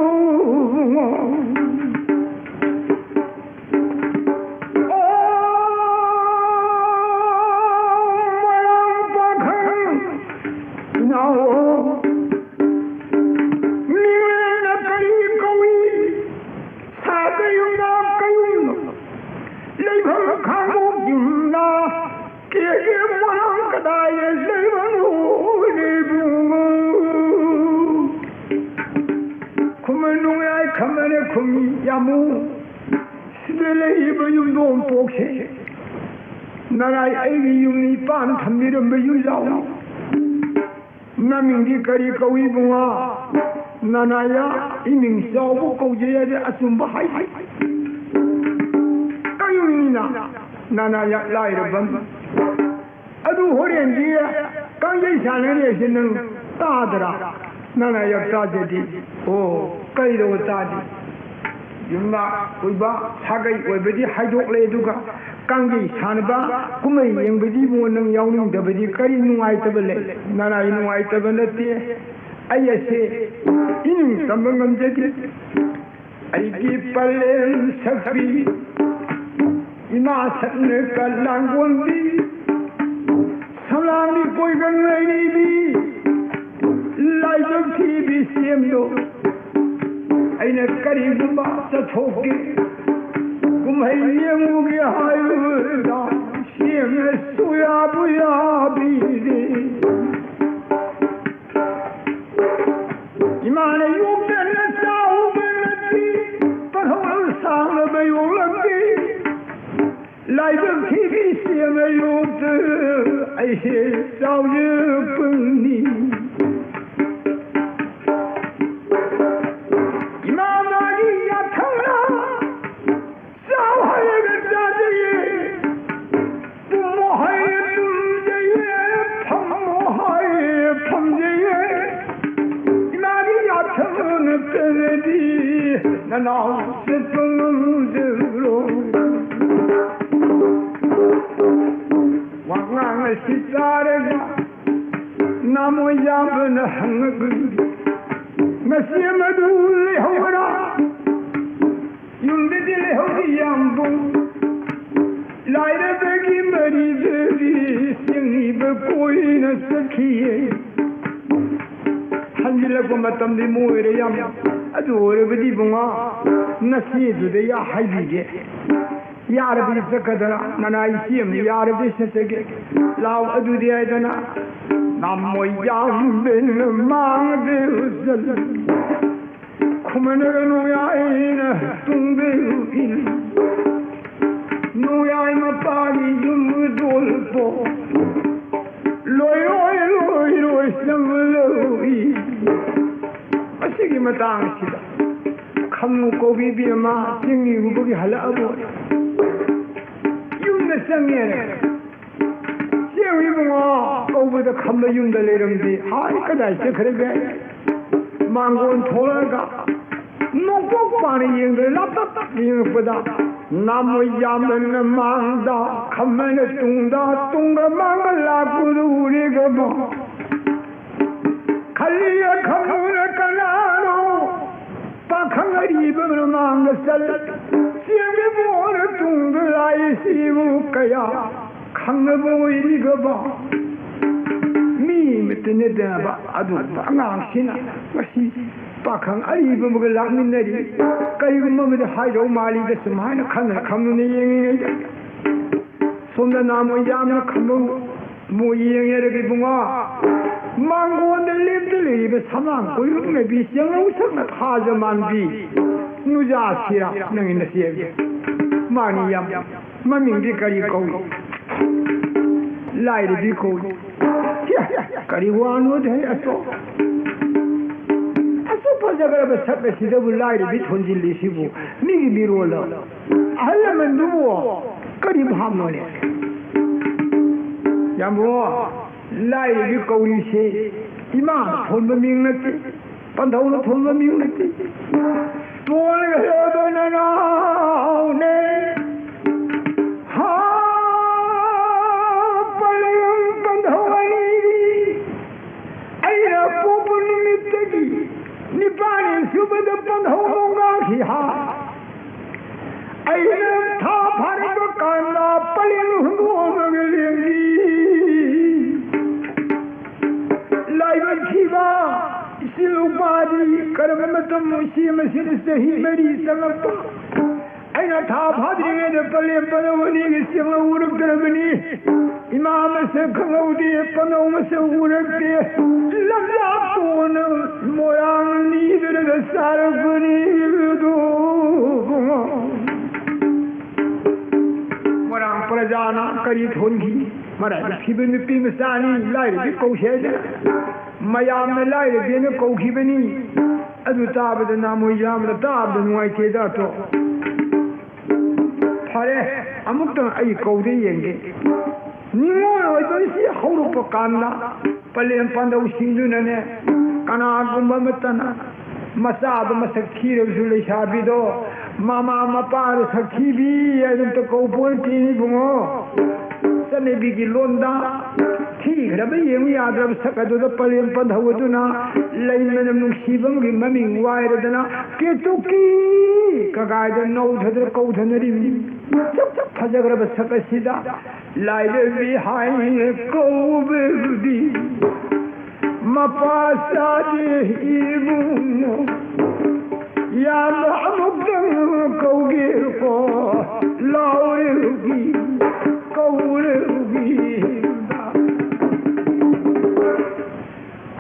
ꯂꯩꯐꯝ ꯈꯥꯡꯕꯣꯛ ꯌꯨꯝꯅ ꯀꯦꯒꯦ ꯃꯣꯏꯔꯥꯡ ꯀꯗꯥꯏꯗ ꯂꯩꯕꯅꯣ ꯏꯕꯨꯡꯉꯣ? ꯈꯨꯃꯟ ꯅꯣꯡꯌꯥꯏ ꯈꯃꯅ ꯈꯨꯃꯤ ꯌꯥꯃꯨ ꯁꯤꯗ ꯂꯩꯔꯤꯕ ꯌꯨꯝꯗꯣꯡ ꯄꯣꯛꯁꯦ ꯅꯔꯥꯏ ꯑꯩꯒꯤ ꯌꯨꯝ ꯅꯤꯄꯥꯟ ꯊꯝꯕꯤꯔꯝꯕ ꯌꯨꯝꯖꯥꯎꯅꯤ꯫ ꯅꯃꯤꯡꯗꯤ ꯀꯔꯤ ꯀꯧꯏ ꯏꯕꯨꯡꯉꯣ? ꯅꯅꯥꯌꯥ ꯏꯃꯤꯡ ꯆꯥꯎꯕ ꯀꯧꯖꯩ ꯍꯥꯏꯗꯤ ꯑꯆꯨꯝꯕ ꯍꯥꯏ꯫ ꯀꯩꯅꯣꯅꯤꯅ ꯅꯅꯥꯌꯥ ꯂꯥꯏꯔꯕꯝ꯫ ꯑꯗꯨ ꯍꯣꯔꯦꯟꯗꯤ ꯀꯥꯡꯖꯩ ꯁꯥꯟꯅꯔꯦꯁꯦ ꯅꯪ ꯇꯥꯗ꯭ꯔꯥ? ꯅꯅꯥꯌꯥ ꯇꯥꯖꯗꯤ꯫ ꯑꯣ, ꯀꯩꯗꯧꯕ ꯇꯥꯗꯤ? ꯌꯨꯝꯅꯥꯛ ꯑꯣꯏꯕ ꯁꯥꯒꯩ ꯑꯣꯏꯕꯗꯤ ꯍꯥꯏꯗꯣꯛꯂꯦ, ꯑꯗꯨꯒ ꯀꯥꯡꯖꯩ ꯁꯥꯟꯅꯕ ꯀꯨꯝꯍꯩ ꯌꯦꯡꯕꯗꯤ ꯏꯕꯨꯡꯉꯣ ꯅꯪ ꯌꯥꯎꯅꯤꯡꯗꯕꯗꯤ ꯀꯔꯤ ꯅꯨꯡꯉꯥꯏꯇꯕ ꯂꯩ? ꯅꯔꯥꯏ ꯅꯨꯡꯉꯥꯏꯇꯕ ꯅꯠꯇꯦ, ꯑꯩ ꯑꯁꯦ ꯏꯅꯤꯡ ꯇꯝꯕ ꯉꯝꯖꯗꯦ꯫ ꯑꯩꯒꯤ ꯄꯂꯦꯝ ꯁꯛꯄꯤ ꯏꯃꯥ ꯁꯛꯅ ꯀꯂꯥꯡꯒꯣꯟꯕꯤ ꯁꯂꯥꯝꯕꯤ ꯀꯣꯏꯒꯟ ꯂꯩꯔꯤꯕꯤ ꯂꯥꯏꯕꯛ ꯊꯤꯕꯤ ꯁꯦꯝꯗꯣ ꯑꯩꯅ ꯀꯔꯤꯒꯨꯝꯕ ꯆꯠꯊꯣꯛꯀꯦ ꯀꯨꯝꯍꯩ ꯌꯦꯡꯉꯨꯒꯦ ꯍꯥꯏꯔꯨꯔꯒ ꯁꯦꯝꯅ ꯁꯨꯌꯥꯕꯨ ꯌꯥꯕꯤꯔꯦ꯫ ꯏꯃꯥꯅ ꯌꯣꯛꯇꯅ ꯆꯥꯎꯕ ꯅꯠꯇꯦ ꯄꯥꯈꯪ ꯁꯥꯡꯂꯕ ꯌꯣꯛꯂꯛꯀꯦ꯫ ꯂꯥꯏꯕꯛ ꯊꯤꯕꯤ ꯁꯦꯝꯅ ꯌꯣꯛꯇ ꯑꯩꯁꯦ ꯆꯥꯎꯖꯕꯅꯤ꯫ ꯏꯃꯥ ꯃꯥꯒꯤ ꯌꯥꯊꯪꯅ ꯆꯥꯎ ꯍꯥꯏꯔꯒ ꯆꯥꯖꯩꯌꯦ꯫ ꯇꯨꯝꯃꯣ ꯍꯥꯏꯔꯦ ꯇꯨꯝꯖꯩꯌꯦ꯫ ꯐꯝꯃꯣ ꯍꯥꯏꯔꯦ ꯐꯝꯖꯩꯌꯦ꯫ ꯏꯃꯥꯒꯤ ꯌꯥꯊꯪ ꯅꯠꯇ꯭ꯔꯗꯤ ꯅꯅꯥꯎ ꯆꯠꯄ ꯉꯝꯖꯔꯣꯏ꯫ ꯋꯥꯉꯥꯡ ꯑꯁꯤ ꯇꯥꯔꯒ ꯅꯥꯃꯣ ꯌꯥꯝꯕꯅ ꯍꯪꯉꯛꯂꯤ, "ꯃꯆꯦ ꯃꯗꯨ ꯂꯩꯍꯧꯕ꯭ꯔꯥ?" "ꯌꯨꯝꯗꯗꯤ ꯂꯩꯍꯧꯗꯦ ꯌꯥꯝꯕꯨꯡ, ꯂꯥꯏꯔꯕꯒꯤ ꯃꯔꯤꯗꯗꯤ ꯆꯦꯡꯅꯤꯕ ꯀꯣꯏꯅ ꯆꯠꯈꯤꯌꯦ꯫ ꯍꯟꯖꯤꯜꯂꯛꯄ ꯃꯇꯝꯗꯤ ꯃꯣꯏꯔꯦ ꯌꯥꯝ꯫ ꯑꯗꯨ ꯑꯣꯏꯔꯕꯗꯤ ꯏꯕꯨꯡꯉꯣ, ꯅꯆꯦꯗꯨꯗ ꯌꯥ ꯍꯥꯏꯕꯤꯒꯦ꯫ ꯌꯥꯔꯕꯗꯤ ꯆꯠꯀꯗ꯭ꯔꯥ? ꯅꯅꯥꯏ ꯏꯆꯦ ꯑꯃ ꯌꯥꯔꯕꯗꯤ ꯆꯠꯆꯒꯦ꯫ ꯂꯥꯎ ꯑꯗꯨꯗꯤ ꯍꯥꯏꯗꯅ ꯅꯥꯃꯣꯏ ꯌꯥꯝꯕꯦꯟꯅ ꯃꯥꯡꯗ ꯆꯠꯂꯤ꯫ ꯈꯨꯃꯟꯒ ꯅꯣꯡꯌꯥꯏꯅ ꯇꯨꯡꯗ ꯏꯜꯂꯤ꯫ ꯅꯣꯡꯌꯥꯏ ꯃꯄꯥꯒꯤ ꯌꯨꯝ ꯗꯣꯜꯄꯣ ꯂꯣꯏꯔꯣꯏ ꯂꯣꯏꯔꯣꯏ ꯆꯪꯂꯛꯏ꯫ ꯑꯁꯤꯒꯤ ꯃꯇꯥꯡꯁꯤꯗ ꯈꯝꯅꯨ ꯀꯧꯕꯤ ꯏꯕꯦꯝꯃ ꯆꯤꯡ ꯏꯔꯨꯕꯒꯤ ꯍꯜꯂꯛꯑꯕꯣ? ꯌꯨꯝꯗ ꯆꯪꯉꯦ꯫ "ꯆꯦ ꯏꯕꯨꯡꯉꯣ" ꯀꯧꯕꯗ ꯈꯝꯕ ꯌꯨꯝꯗ ꯂꯩꯔꯝꯗꯦ꯫ "ꯍꯥꯏ, ꯀꯗꯥꯏ ꯆꯠꯈ꯭ꯔꯒꯦ?" ꯃꯥꯡꯒꯣꯟ ꯊꯣꯛꯂꯛꯑꯒ ꯅꯣꯡꯄꯣꯛ ꯄꯥꯅ ꯌꯦꯡꯗ꯭ꯔꯦ, ꯂꯥꯞꯇꯛ ꯌꯦꯡꯉꯛꯄꯗ ꯅꯥꯃꯣꯏ ꯌꯥꯝꯕꯅ ꯃꯥꯡꯗ, ꯈꯝꯕꯅ ꯇꯨꯡꯗ, ꯇꯨꯡꯗ ꯃꯥꯡꯗ ꯂꯥꯛꯄꯗꯨ ꯎꯔꯦꯒꯕ꯫ ꯈꯜꯂꯤꯌꯦ ꯈꯝꯕꯅ ꯀꯅꯥꯅꯣ? ꯄꯥꯈꯪ ꯑꯔꯤꯕ ꯃꯃꯥꯡꯗ ꯆꯠ, ꯆꯦꯟꯕ ꯃꯣꯔ ꯇꯨꯡꯗ ꯂꯥꯛꯏꯁꯤꯕꯨ ꯀꯌꯥ ꯈꯪꯅꯕ ꯑꯣꯏꯔꯤꯒꯕ? ꯃꯤ ꯑꯃꯠꯇ ꯅꯠꯇꯅꯕ ꯑꯗꯨꯒꯨꯝꯕ ꯑꯉꯥꯡꯁꯤꯅ ꯉꯁꯤ ꯄꯥꯈꯪ ꯑꯔꯤꯕ ꯑꯃꯒ ꯂꯥꯛꯃꯤꯟꯅꯔꯤ꯫ ꯀꯔꯤꯒꯨꯝꯕ ꯑꯃꯗꯤ ꯍꯥꯏꯗꯧ ꯃꯥꯜꯂꯤꯗ ꯁꯨꯝ ꯍꯥꯏꯅ ꯈꯟꯅ ꯈꯪꯅꯅ ꯌꯦꯡꯉꯤꯉꯩꯗ ꯁꯣꯝꯗ ꯅꯥꯃꯣꯏ ꯌꯥꯝꯅ ꯈꯝꯕ ꯃꯣꯏ ꯌꯦꯡꯉꯦꯔꯒ ꯏꯕꯨꯡꯉꯣ, ꯃꯥꯡꯒꯣꯟꯗ ꯂꯦꯞꯇ ꯂꯩꯔꯤꯕ ꯁꯃꯥꯡ ꯀꯣꯏꯔꯨꯛꯅꯕꯤ ꯆꯦꯡꯂꯧ ꯁꯛꯅ ꯊꯥꯖ ꯃꯥꯟꯕꯤ ꯅꯨꯖꯥꯁꯤꯔ ꯅꯪꯒꯤ ꯅꯆꯦꯒꯤ? ꯃꯥꯅꯤ ꯌꯥꯝ꯫ ꯃꯃꯤꯡꯗꯤ ꯀꯔꯤ ꯀꯧꯏ? ꯂꯥꯏꯔꯕꯤ ꯀꯧꯏ꯫ ꯀꯔꯤ ꯋꯥꯅꯣꯗꯤ ꯍꯩ ꯑꯆꯣ? ꯑꯁꯨꯛ ꯐꯖꯈ꯭ꯔꯕ ꯁꯛ ꯑꯁꯤꯗꯕꯨ ꯂꯥꯏꯔꯕꯤ ꯊꯣꯟꯖꯤꯜꯂꯤꯁꯤꯕꯨ ꯃꯤꯒꯤ ꯃꯤꯔꯣꯜꯂꯣ? ꯑꯍꯜ ꯂꯃꯟꯗꯨꯕꯨ ꯀꯔꯤ ꯚꯥꯞꯅꯣꯅꯦ? ꯌꯥꯝꯕꯨꯡꯉꯣ, ꯂꯥꯏꯔꯕꯤ ꯀꯧꯔꯤꯁꯦ ꯏꯃꯥꯅ ꯊꯣꯟꯕ ꯃꯤꯡ ꯅꯠꯇꯦ, ꯄꯟꯊꯧꯅ ꯊꯣꯟꯕ ꯃꯤꯡ ꯅꯠꯇꯦ꯫ ꯇꯣꯟꯈ꯭ꯔꯕ ꯅꯅꯥꯎꯅꯦ꯫ ꯍꯥ, ꯄꯂꯦꯝ ꯄꯟꯊꯧ ꯑꯅꯤꯗꯤ ꯑꯩꯅ ꯄꯣꯛꯄ ꯅꯨꯃꯤꯠꯇꯒꯤ ꯅꯤꯄꯥꯅꯤ ꯁꯨꯕꯗ ꯄꯟꯊꯧ ꯅꯣꯡꯒꯥꯈꯤ ꯍꯥ꯫ ꯑꯩꯅ ꯊꯥ ꯐꯥꯔꯛꯄ ꯀꯥꯟꯗ ꯄꯂꯦꯝ ꯍꯨꯟꯗꯣꯛꯑꯝꯃꯒ ꯂꯦꯡꯉꯤ꯫ ꯂꯥꯏꯕꯛ ꯊꯤꯕ ꯏꯆꯤꯜ ꯅꯨꯄꯥꯗꯤ ꯀꯔꯝꯕ ꯃꯇꯝ ꯁꯤ ꯃꯁꯤꯅ ꯆꯍꯤ ꯃꯔꯤ ꯆꯪꯂꯛꯄ꯫ ꯑꯩꯅ ꯊꯥ ꯐꯥꯗ꯭ꯔꯤꯉꯩꯗ ꯄꯂꯦꯝ ꯄꯂꯧ ꯑꯅꯤꯒꯤ ꯆꯦꯡꯂꯧ ꯎꯔꯛꯇ꯭ꯔꯕꯅꯤ꯫ ꯏꯃꯥ ꯃꯁꯛ ꯈꯪꯍꯧꯗꯦ, ꯄꯂꯧ ꯃꯁꯛ ꯎꯔꯛꯇꯦ꯫ ꯂꯝꯌꯥ ꯇꯣꯟꯅ ꯃꯣꯏꯔꯥꯡ ꯅꯤꯗꯨꯅꯒ ꯆꯥꯔꯛꯄꯅꯤ꯫ ꯃꯣꯏꯔꯥꯡ ꯄ꯭ꯔꯖꯥꯅ ꯀꯔꯤ ꯊꯣꯟꯈꯤ? ꯃꯔꯥꯏꯕꯛ ꯊꯤꯕ ꯅꯨꯄꯤ ꯃꯆꯥꯅꯤ, ꯂꯥꯏꯔꯕꯤ ꯀꯧꯁꯦ ꯍꯥꯏꯗꯅ꯫ ꯃꯌꯥꯝꯅ ꯂꯥꯏꯔꯕꯤꯅ ꯀꯧꯈꯤꯕꯅꯤ꯫ ꯑꯗꯨ ꯇꯥꯕꯗ ꯅꯥꯃꯣꯏ ꯌꯥꯝꯅ ꯇꯥꯕꯗ ꯅꯨꯡꯉꯥꯏꯇꯦꯗ꯫ ꯇꯣ꯫ ꯐꯔꯦ, ꯑꯃꯨꯛꯇꯪ ꯑꯩ ꯀꯧꯗ ꯌꯦꯡꯒꯦ꯫ ꯅꯤꯉꯣꯜ ꯑꯣꯏꯕꯁꯤ ꯍꯧꯔꯛꯄ ꯀꯥꯟꯗ ꯄꯂꯦꯝ ꯄꯥꯟꯗꯧꯁꯤꯡꯗꯨꯅꯅꯦ, ꯀꯅꯥꯒꯨꯝꯕ ꯑꯃꯠꯇꯅ ꯃꯆꯥꯗꯣ ꯃꯁꯛ ꯊꯤꯔꯕꯁꯨ ꯂꯩꯁꯥꯕꯤꯗꯣ ꯃꯃꯥ ꯃꯄꯥꯗ ꯁꯛ ꯊꯤꯕꯤ ꯍꯥꯏꯅ ꯑꯝꯇ ꯀꯧ ꯄꯣꯟꯇꯦꯅꯦ ꯏꯕꯨꯡꯉꯣ꯫ ꯆꯠꯅꯕꯤꯒꯤ ꯂꯣꯟꯗ ꯊꯤꯈ꯭ꯔꯕ ꯌꯦꯡꯉꯨ ꯌꯥꯗ꯭ꯔꯕ ꯁꯛ ꯑꯗꯨꯗ ꯄꯂꯦꯝ ꯄꯟꯊꯧ ꯑꯗꯨꯅ ꯂꯩ ꯃꯅꯝ ꯅꯨꯡꯁꯤꯕ ꯑꯃꯒꯤ ꯃꯃꯤꯡ ꯋꯥꯏꯔꯗꯅ ꯀꯦꯇꯨꯀꯤ ꯀꯒꯥꯏꯗ ꯅꯧꯊꯗꯅ ꯀꯧꯊꯅꯔꯤꯕꯅꯤ꯫ ꯆꯞ ꯆꯞ ꯐꯖꯈ꯭ꯔꯕ ꯁꯛ ꯑꯁꯤꯗ ꯂꯥꯏꯔꯕꯤ ꯍꯥꯏꯅ ꯀꯧꯕꯕꯨꯗꯤ ꯃꯄꯥ ꯆꯥꯗꯦ ꯏꯕꯨꯡꯉꯣ꯫ ꯌꯥꯝꯅ ꯑꯃꯨꯛꯇꯪ ꯀꯧꯒꯦꯀꯣ, ꯂꯥꯎꯔꯦ ꯍꯧꯖꯤꯛ, ꯀꯧꯔꯦ ꯍꯧꯖꯤꯛ꯫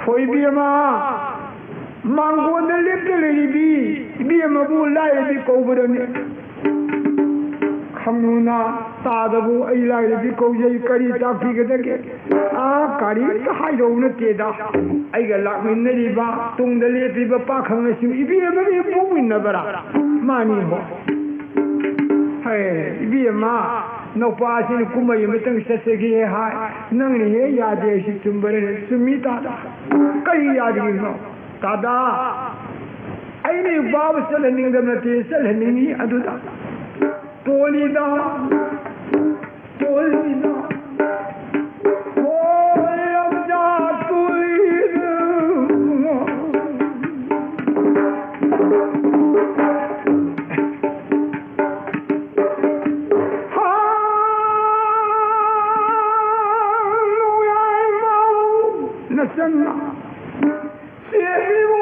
ꯍꯣꯏ ꯏꯕꯦꯝꯃ, ꯃꯥꯡꯒꯣꯟꯗ ꯂꯦꯞꯇ ꯂꯩꯔꯤꯕꯤ ꯏꯕꯦꯝꯃꯕꯨ ꯂꯥꯏꯔꯕꯤ ꯀꯧꯕ꯭ꯔꯅꯦ? ꯈꯪꯉꯨꯅ, ꯇꯥꯗꯕꯨ ꯑꯩ ꯂꯥꯏꯔꯕꯤ ꯀꯧꯖꯩ, ꯀꯔꯤ ꯇꯥꯛꯄꯤꯒꯗꯒꯦ? ꯑꯥ, ꯀꯔꯤꯝꯇ ꯍꯥꯏꯗꯧ ꯅꯠꯇꯦꯗ꯫ ꯑꯩꯒ ꯂꯥꯛꯃꯤꯟꯅꯔꯤꯕ, ꯇꯨꯡꯗ ꯂꯦꯞꯄꯤꯕ ꯄꯥꯈꯪ ꯑꯁꯤ ꯏꯕꯦꯝꯃꯒ ꯄꯣꯛꯃꯤꯟꯅꯕꯔꯥ? ꯃꯥꯅꯤ ꯍꯣ꯫ ꯍꯦ, ꯏꯕꯦꯝꯃ, ꯅꯨꯄꯥꯁꯤꯅ ꯀꯨꯝꯍꯩ ꯑꯃꯇꯪ ꯆꯠꯆꯒꯦ ꯍꯥꯏ, ꯅꯪꯅ ꯍꯦꯛ ꯌꯥꯗꯦ ꯍꯥꯏꯁꯤ ꯆꯨꯝꯕꯔꯅꯦ? ꯆꯨꯝꯃꯤ ꯇꯥꯗ꯫ ꯀꯔꯤ ꯌꯥꯗ꯭ꯔꯤꯅꯣ? ꯇꯥꯗ, ꯑꯩꯅ ꯏꯄꯥꯕꯨ ꯆꯠꯍꯟꯅꯤꯡꯗꯕ ꯅꯠꯇꯦ, ꯆꯠꯍꯟꯅꯤꯡꯉꯤ꯫ ꯑꯗꯨꯗ ꯇꯣꯜꯂꯤꯗ, ꯇꯣꯜꯂꯤꯗ, ꯍꯣꯏ, ꯂꯝꯖꯥ ꯇꯣꯜꯂꯤꯗ꯫ ꯍꯥ, ꯅꯣꯡꯌꯥꯏ ꯃꯥꯎ ꯅꯆꯟꯅ ꯆꯦꯟꯕꯤꯌꯨ꯫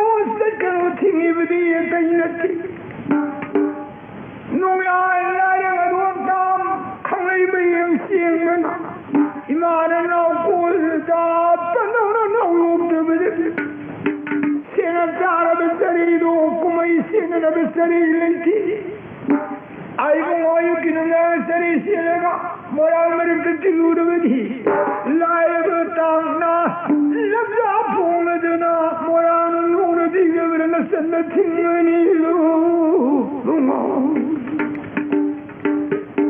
ꯆꯔꯩ ꯂꯩꯇꯦ꯫ ꯑꯩꯕꯨ ꯉꯥꯏꯌꯨ ꯀꯤꯅꯨꯡꯅ ꯆꯔꯩ ꯆꯦꯜꯂꯒ ꯃꯣꯏꯔꯥꯡ ꯃꯔꯛꯇ ꯇꯤꯜꯂꯨꯔꯕꯗꯤ, ꯂꯥꯏꯔꯕ ꯇꯥꯡꯅ ꯂꯝꯖꯥ ꯐꯣꯡꯂꯗꯨꯅ ꯃꯣꯏꯔꯥꯡ ꯂꯣꯡꯅ ꯄꯤꯒꯕ꯭ꯔꯅ ꯆꯟꯅ ꯊꯤꯡꯒꯅꯤ꯫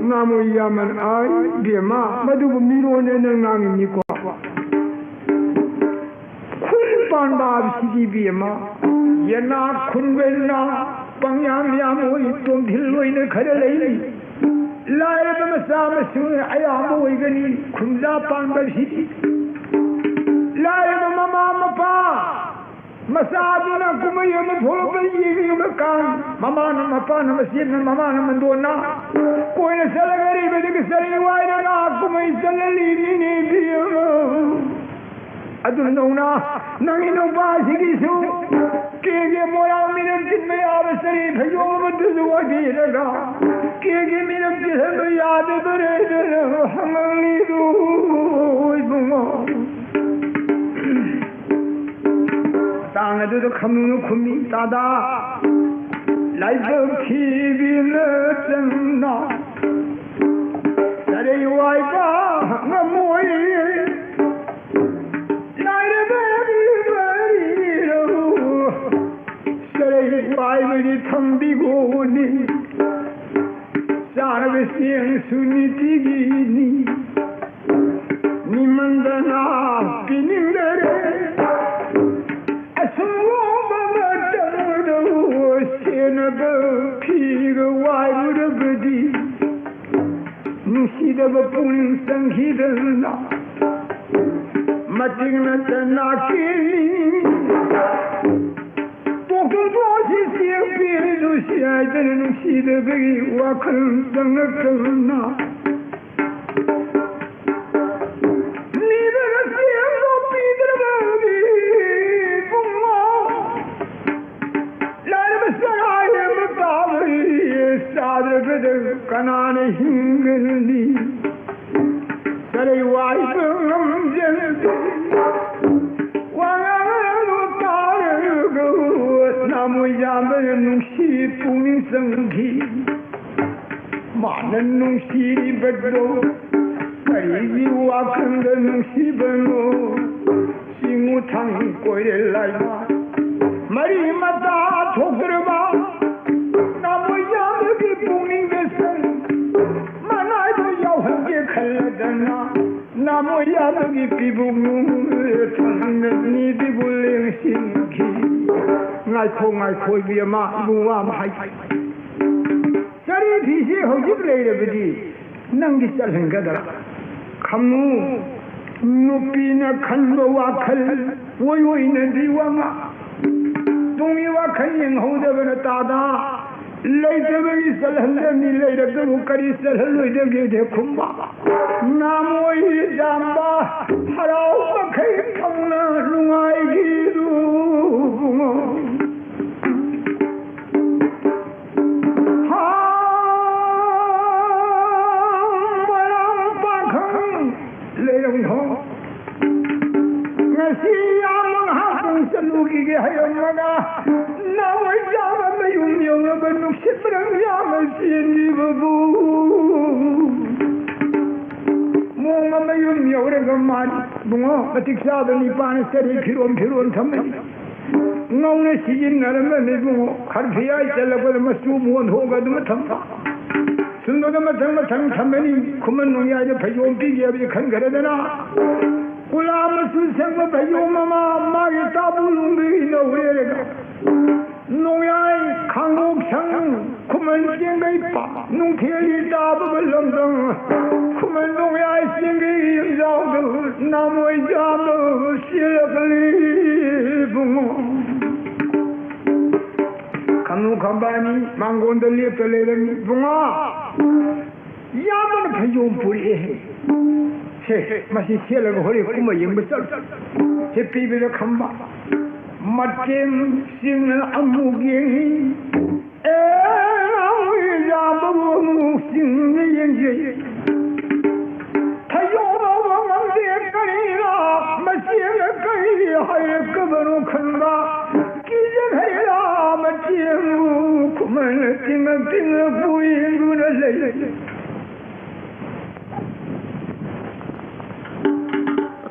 ꯉꯥꯃꯨ ꯌꯥꯃꯟ ꯑꯥꯏ ꯕꯦꯝꯃ, ꯃꯗꯨꯕꯨ ꯃꯤꯔꯣꯟꯅꯦ ꯅꯪ ꯉꯥꯡꯉꯤꯅꯤꯀꯣ꯫ ꯈꯨꯟ ꯄꯥꯟꯕ ꯍꯥꯏꯕꯁꯤꯗꯤ ꯏꯕꯦꯝꯃ, ꯌꯦꯅꯥ ꯈꯨꯟꯕꯅ ꯄꯪꯌꯥꯝ ꯌꯥꯝ ꯑꯣꯏ, ꯇꯣꯝꯊꯤꯜ ꯑꯣꯏꯅ ꯈꯔ ꯂꯩ꯫ ꯂꯥꯏꯔꯕ ꯃꯆꯥ ꯃꯁꯨ ꯑꯌꯥꯝꯕ ꯑꯣꯏꯒꯅꯤ ꯈꯨꯟꯖꯥ ꯄꯥꯟꯕꯁꯤꯗꯤ꯫ ꯂꯥꯏꯔꯕ ꯃꯃꯥ ꯃꯄꯥ ꯃꯆꯥꯗꯨꯅ ꯀꯨꯝꯍꯩ ꯑꯃ ꯊꯣꯛꯂꯛꯄ ꯌꯦꯡꯅꯤꯡꯕ ꯀꯥꯡ, ꯃꯃꯥꯅ ꯃꯄꯥꯅ ꯃꯆꯦꯠꯅ ꯃꯃꯥꯅ ꯃꯟꯗꯣꯟꯅ ꯀꯣꯏꯅ ꯆꯠꯂꯒ ꯑꯔꯩꯕꯗꯒꯤ ꯆꯔꯩ ꯋꯥꯏꯔꯒ ꯀꯨꯝꯍꯩ ꯆꯠꯍꯜꯂꯤꯅꯤꯅꯦ ꯏꯕꯦꯝꯃ꯫ ꯑꯗꯨ ꯅꯧꯅ ꯅꯪꯒꯤ ꯅꯨꯄꯥꯁꯤꯒꯤꯁꯨ ꯀꯦꯒꯦ ꯃꯣꯏꯔꯥꯡ ꯃꯤꯔꯝ ꯆꯤꯟꯕ ꯌꯥꯕ ꯆꯔꯤ ꯐꯩꯖꯣꯝ ꯑꯃꯠꯇꯁꯨ ꯋꯥꯏꯕꯤꯔꯒ ꯀꯦꯒꯦ ꯃꯤꯔꯝ ꯆꯤꯜꯍꯟꯕ ꯌꯥꯗꯕꯔꯦꯗꯅ ꯍꯪꯉꯛꯂꯤꯗꯨ ꯏꯕꯨꯡꯉꯣ꯫ ꯃꯇꯥꯡ ꯑꯗꯨꯗ ꯈꯝꯅꯨꯅ ꯈꯨꯝꯃꯤ, ꯇꯥꯗꯥ, ꯂꯥꯏꯕꯛ ꯊꯤꯕꯤꯅ ꯆꯪꯅ ꯆꯔꯩ ꯋꯥꯏꯕ ꯉꯝꯃꯣꯏ꯫ ꯂꯥꯏꯔꯕ ꯃꯔꯤꯔꯧ ꯆꯔꯩ ꯋꯥꯏꯕꯗꯤ ꯊꯝꯕꯤꯒꯣꯅꯤ꯫ ꯆꯥꯔꯕ ꯆꯦꯡꯁꯨ ꯅꯤꯇꯤꯒꯤꯅꯤ꯫ ꯃꯤꯃꯟꯗꯅ ꯄꯤꯅꯤꯡꯗꯔꯦ꯫ ꯑꯁꯨꯝꯕ ꯃꯇꯝꯗ ꯁꯦꯟꯅꯕ ꯐꯤꯒ ꯋꯥꯏꯔꯨꯔꯕꯗꯤ ꯅꯨꯡꯁꯤꯗꯕ ꯄꯨꯛꯅꯤꯡ ꯆꯪꯈꯤꯗꯅ ꯃꯇꯤꯛ ꯅꯠꯇꯅ ꯀꯦꯅꯤ꯫ ꯄꯣꯛꯇꯨꯝ ꯄꯣꯠꯁꯤ ꯆꯦꯡ ꯄꯤꯔꯤꯗꯨ ꯁꯤ ꯍꯥꯏꯗꯅ ꯅꯨꯡꯁꯤꯗꯕꯒꯤ ꯋꯥꯈꯜ ꯆꯪꯉꯛꯇꯅ ꯅꯤꯔꯒ ꯆꯦꯡꯗꯣ ꯄꯤꯗ꯭ꯔꯕꯗꯤ ꯏꯕꯨꯡꯉꯣ, ꯂꯥꯏꯔꯕ ꯆꯔꯥ ꯍꯦꯟꯕ ꯇꯥꯕꯅꯤ꯫ ꯆꯥꯗ꯭ꯔꯒꯗ ꯀꯅꯥꯅ ꯍꯤꯡꯒꯅꯤ? ꯆꯔꯩ ꯋꯥꯏꯕ ꯉꯝꯖꯗꯦ꯫ ꯋꯥ ꯉꯥꯡꯂꯕ ꯇꯥꯔꯒ ꯅꯥꯃꯣꯏ ꯌꯥꯝꯕꯅ ꯅꯨꯡꯁꯤ ꯄꯨꯛꯅꯤꯡ ꯆꯪꯈꯤ꯫ ꯃꯥꯅ ꯅꯨꯡꯁꯤꯔꯤꯕꯗꯣ ꯀꯔꯤꯒꯤ ꯋꯥꯈꯜꯗ ꯅꯨꯡꯁꯤꯕꯅꯣ? ꯆꯤꯡꯉꯨ ꯊꯥꯡ ꯀꯣꯏꯔꯦ ꯂꯥꯏꯃ꯫ ꯃꯔꯤ ꯃꯇꯥ ꯊꯣꯛꯇ꯭ꯔꯕ ꯅꯥꯃꯣꯏ ꯌꯥꯝꯕꯒꯤ ꯄꯨꯛꯅꯤꯡꯗ ꯁꯨꯝ ꯃꯅꯥꯏꯗꯣ ꯌꯥꯎꯍꯟꯒꯦ ꯈꯜꯂꯗꯅ ꯅꯥꯃꯣꯏ ꯌꯥꯝꯕꯒꯤ ꯄꯤꯕꯨꯡ ꯊꯪꯅꯅꯤꯗꯤꯕꯨ ꯂꯦꯡꯁꯤꯟꯈꯤ꯫ ꯉꯥꯏꯈꯣ, ꯉꯥꯏꯈꯣ, ꯏꯕꯦꯝꯃ, ꯏꯕꯨꯡꯉꯣ ꯑꯃ ꯍꯥꯏ꯫ ꯆꯔꯤ ꯐꯤꯁꯦ ꯍꯧꯖꯤꯛ ꯂꯩꯔꯕꯗꯤ ꯅꯪꯗꯤ ꯆꯠꯍꯟꯒꯗ꯭ꯔꯥ? ꯈꯝꯅꯨ, ꯅꯨꯄꯤꯅ ꯈꯟꯕ ꯋꯥꯈꯜ ꯑꯣꯏ ꯑꯣꯏꯅꯗꯤ ꯋꯥꯉꯥ꯫ ꯇꯨꯡꯒꯤ ꯋꯥꯈꯜ ꯌꯦꯡꯍꯧꯗꯕꯅ ꯇꯥꯗ ꯂꯩꯇꯕꯒꯤ ꯆꯠꯍꯟꯗꯕꯅꯤ, ꯂꯩꯔꯕꯗꯕꯨ ꯀꯔꯤ ꯆꯠꯍꯜꯂꯣꯏꯗꯒꯦꯗꯦ ꯈꯨꯝꯕ꯫ ꯅꯥꯃꯣꯏ ꯌꯥꯝꯕ ꯍꯔꯥꯎ ꯃꯈꯩ ꯐꯪꯅ ꯅꯨꯡꯉꯥꯏꯈꯤꯗꯨ꯫ ꯍꯥ, ꯃꯣꯏꯔꯥꯡ ꯄꯥꯈꯪ ꯂꯩꯔꯝꯈꯣ꯫ ꯉꯁꯤ ꯌꯥꯝ ꯉꯥꯏꯍꯥꯛꯇꯪ ꯆꯠꯂꯨꯈꯤꯒꯦ ꯍꯥꯏꯔꯝꯃꯒ ꯅꯥꯃꯣꯏ ꯌꯥꯝꯕ ꯃꯌꯨꯝ ꯌꯧꯔꯕ ꯅꯨꯡꯁꯤꯠ ꯃꯔꯝ ꯌꯥꯝꯅ ꯆꯦꯟꯈꯤꯕꯕꯨ꯫ ꯃꯣꯡꯃ ꯃꯌꯨꯝ ꯌꯧꯔꯒ ꯃꯥꯅꯤ ꯕꯨꯡꯉꯣ ꯃꯇꯤꯛ ꯆꯥꯕ ꯅꯤꯄꯥꯅ ꯆꯔꯤ ꯐꯤꯔꯣꯝ ꯐꯤꯔꯣꯝ ꯊꯝꯃꯅꯤ꯫ ꯉꯧꯅ ꯁꯤꯖꯤꯟꯅꯔꯝꯕꯅꯤ ꯏꯕꯨꯡꯉꯣ꯫ ꯈꯔ ꯐꯤꯌꯥꯏ ꯆꯜꯂꯛꯄꯗ ꯃꯆꯨ ꯑꯃꯨꯛ ꯑꯣꯟꯊꯣꯛꯑꯒ ꯑꯗꯨꯝ ꯊꯝꯕ꯫ ꯁꯨꯝꯗꯣꯛꯑꯒ ꯃꯊꯪ ꯃꯊꯪ ꯊꯝꯃꯅꯤ꯫ ꯈꯨꯃꯟ ꯅꯣꯡꯌꯥꯏꯗ ꯐꯩꯖꯣꯝ ꯄꯤꯒꯦ ꯍꯥꯏꯕꯁꯦ ꯈꯟꯈ꯭ꯔꯦꯗꯅ꯫ ꯀꯨꯂꯥ ꯃꯆꯨ ꯁꯪꯕ ꯐꯩꯖꯣꯝ ꯑꯃ ꯃꯥꯒꯤ ꯇꯥꯕꯨ ꯂꯨꯝꯕꯤ ꯏꯅꯧ ꯂꯩꯔꯒ꯫ ꯅꯣꯡꯌꯥꯏ ꯈꯥꯡꯉꯣꯛ ꯁꯪ ꯈꯨꯃꯟ ꯆꯦꯡꯒꯩ ꯄꯥ ꯅꯨꯡꯊꯤꯜꯒꯤ ꯇꯥꯕꯒ ꯂꯝꯗꯝ ꯈꯨꯃꯟ ꯅꯣꯡꯌꯥꯏ ꯆꯤꯡꯒꯤ ꯌꯨꯝꯖꯥꯎꯗ ꯅꯥꯃꯣꯏ ꯌꯥꯝꯕ ꯆꯦꯜꯂꯛꯂꯤ ꯏꯕꯨꯡꯉꯣ꯫ ꯈꯝꯅꯨ ꯈꯝꯕ ꯑꯅꯤ ꯃꯥꯡꯒꯣꯟꯗ ꯂꯦꯞꯇ ꯂꯩꯔꯝꯃꯤ꯫ ꯏꯕꯨꯡꯉꯣ, ꯌꯥꯝꯕꯅ ꯐꯩꯖꯣꯝ ꯄꯨꯔꯛꯑꯦ꯫ ꯁꯦ, ꯃꯁꯤ ꯁꯦꯠꯂꯒ ꯍꯣꯔꯦꯟ ꯀꯨꯝꯕ ꯌꯦꯡꯕ ꯆꯠꯂꯨ꯫ ꯁꯦ ꯄꯤꯕꯗ ꯈꯝꯕ ꯃꯇꯦꯝ ꯆꯤꯡꯅ ꯑꯃꯨꯛ ꯌꯦꯡꯉꯤ꯫ ꯑꯦ, ꯌꯥꯝꯕꯕꯨ ꯑꯃꯨꯛ ꯆꯤꯡꯅ ꯌꯦꯡꯖꯩ꯫ ꯊꯌꯣꯛꯅꯕ ꯉꯝꯗꯦ ꯀꯔꯤꯔꯥ, ꯃꯆꯦꯅ ꯀꯔꯤ ꯍꯥꯏꯔꯛꯀꯕꯅꯣ ꯈꯟꯕ ꯀꯤꯖꯈ꯭ꯔꯦꯔꯥ, ꯃꯆꯦꯕꯨ ꯈꯨꯝ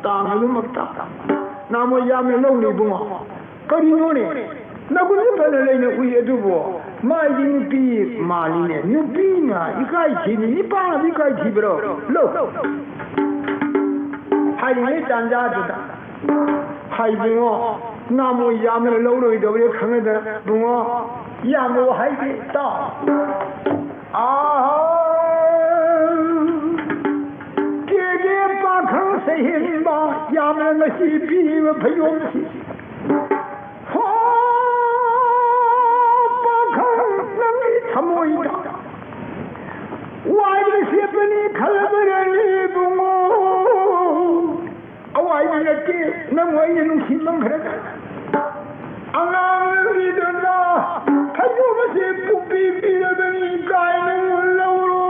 ꯇꯥꯡ ꯑꯗꯨꯃꯛꯇ ꯅꯥꯃꯣ ꯌꯥꯝꯅ ꯂꯧꯅꯤ ꯏꯕꯨꯡꯉꯣ꯫ ꯀꯔꯤꯅꯣꯅꯦ? ꯅꯒꯨꯟ ꯐꯅ ꯂꯩꯅ ꯎꯏ ꯑꯗꯨꯕꯨ ꯃꯥꯏꯗꯤ ꯅꯨꯄꯤ ꯃꯥꯜꯂꯤꯅꯦ꯫ ꯅꯨꯄꯤꯅ ꯏꯀꯥꯏ ꯊꯤꯅꯤ, ꯅꯤꯄꯥꯅ ꯏꯀꯥꯏ ꯊꯤꯕ꯭ꯔꯣ? ꯂꯧ꯫ ꯍꯥꯏꯔꯤꯉꯩ ꯇꯥꯟꯖꯥꯗꯨꯗ ꯍꯥꯏꯕꯨꯡꯉꯣ, ꯅꯥꯃꯣ ꯌꯥꯝꯅ ꯂꯧꯔꯣꯏꯗꯧꯔꯦ ꯈꯪꯉꯗꯅ ꯕꯨꯡꯉꯣ, ꯌꯥꯝꯅ ꯍꯥꯏꯒꯦ ꯇꯥꯎ꯫ ꯑꯥ, ꯀꯦꯒꯦ ꯄꯥꯈꯪ ꯁꯩꯍꯦꯟꯕ ꯌꯥꯝꯅ ꯉꯁꯤ ꯄꯤꯔꯤꯕ ꯐꯩꯖꯣꯝꯁꯤ꯫ ꯍꯣ, ꯄꯥꯈꯪ ꯅꯪꯒꯤ ꯊꯃꯣꯏꯗ ꯋꯥꯏꯕ ꯁꯦꯠꯄꯅꯤ ꯈꯜꯂꯕꯔꯅꯤ ꯏꯕꯨꯡꯉꯣ꯫ ꯑꯋꯥꯏꯕ ꯅꯠꯇꯦ, ꯅꯪꯕꯨ ꯑꯩꯅ ꯅꯨꯡꯁꯤꯃꯟꯈ꯭ꯔꯦ꯫ ꯑꯉꯥꯡ ꯅꯨꯄꯤꯗꯨꯅ ꯐꯩꯖꯣꯝ ꯑꯁꯤ ꯄꯨꯛꯄꯤ ꯄꯤꯔꯕꯅꯤ ꯀꯥꯏꯅ ꯂꯧꯔꯣ꯫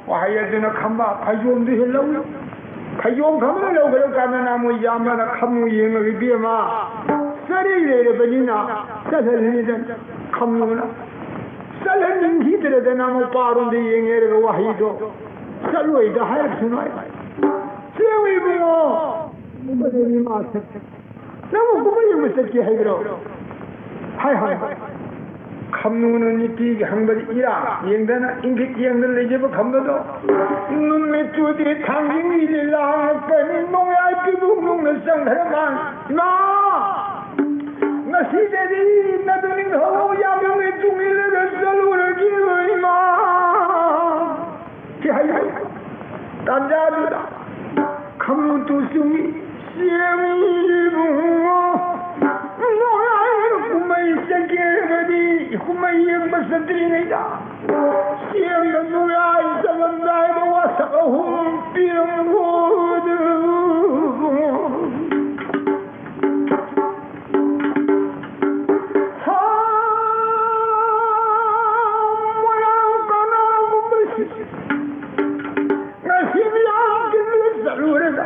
ꯋꯥꯍꯩ ꯑꯗꯨꯅ ꯈꯝꯕ ꯐꯩꯖꯣꯝꯗꯨ ꯍꯦꯛ ꯂꯧꯏ꯫ ꯐꯩꯖꯣꯝ ꯈꯝꯕ ꯂꯧꯈ꯭ꯔ ꯀꯥꯟꯗ ꯅꯥꯃꯣ ꯌꯥꯝꯕꯅ ꯈꯝꯃꯨ ꯌꯦꯡꯂꯒ, "ꯏꯕꯦꯝꯃ, ꯆꯔꯩ ꯂꯩꯔꯕꯅꯤꯅ ꯆꯠꯍꯜꯂꯤꯗ ꯈꯝꯃꯨꯅ ꯆꯠꯍꯟꯅꯤꯡꯈꯤꯗ꯭ꯔꯗꯅ ꯑꯃꯨꯛ ꯄꯥꯔꯣꯝꯗ ꯌꯦꯡꯉꯦꯔꯒ ꯋꯥꯍꯩꯗꯣ ꯆꯠꯂꯣꯏꯗ ꯍꯥꯏꯔꯛꯁꯅꯨ ꯍꯥꯏ꯫ ꯆꯦꯡ ꯏꯕꯨꯡꯉꯣ, ꯀꯨꯝꯍꯩ ꯃꯥ ꯆꯠ-, ꯅꯪꯕꯨ ꯀꯨꯝꯍꯩ ꯌꯦꯡꯕ ꯆꯠꯀꯦ ꯍꯥꯏꯕ꯭ꯔꯣ?" ꯍꯥꯏ ꯍꯥꯏ꯫ ꯈꯝꯅꯨꯅ ꯅꯨꯄꯤꯒꯤ ꯍꯪꯕꯗ ꯏꯔꯥ ꯌꯦꯡꯗꯅ ꯏꯪꯒꯤꯠ ꯌꯦꯡꯗꯅ ꯂꯩꯖꯕ ꯈꯝꯕꯗꯣ ꯅꯨꯃꯤꯠꯇꯨꯗꯤ ꯊꯥꯡꯖꯤꯡꯒꯤ ꯂꯤꯂꯥ ꯉꯥꯛꯇꯅꯤ꯫ ꯅꯣꯡꯌꯥꯏ ꯄꯤꯕꯨꯡ ꯅꯨꯡꯅ ꯆꯪꯈ꯭ꯔ ꯃꯥꯜꯂꯤ꯫ ꯏꯃꯥ! ꯉꯁꯤꯗꯗꯤ ꯅꯗꯨ ꯅꯤꯡꯊꯧ ꯌꯥꯝꯕꯒꯤ ꯇꯨꯡ ꯏꯜꯂꯒ ꯆꯠꯂꯨꯔꯒꯦ ꯏꯃꯥ꯫ ꯁꯤ ꯍꯥꯏ ꯇꯥꯟꯖꯥꯗꯨꯗ ꯈꯝꯅꯨ ꯇꯨ ꯆꯨꯝꯃꯤ꯫ ꯆꯦꯡ ꯏꯕꯨꯡꯉꯣ, ꯅꯣꯡꯌꯥꯏ ꯀꯨꯝꯍꯩ ꯆꯠꯀꯦ ꯍꯥꯏꯔꯕꯗꯤ ꯀꯨꯝꯍꯩ ꯌꯦꯡꯕ ꯆꯠꯇ꯭ꯔꯤꯉꯩꯗ ꯆꯦꯡꯒ ꯅꯣꯡꯌꯥꯏ ꯆꯠꯂꯝꯗꯥꯏꯗ ꯋꯥꯁꯛ ꯑꯍꯨꯝ ꯄꯤꯔꯝꯃꯣ꯫ ꯍꯥ, ꯃꯣꯏꯔꯥꯡ ꯀꯅꯥꯒꯨꯝꯕꯁꯤ ꯉꯁꯤ ꯃꯤꯌꯥꯝ ꯇꯤꯟꯅ ꯆꯠꯂꯨꯔꯒ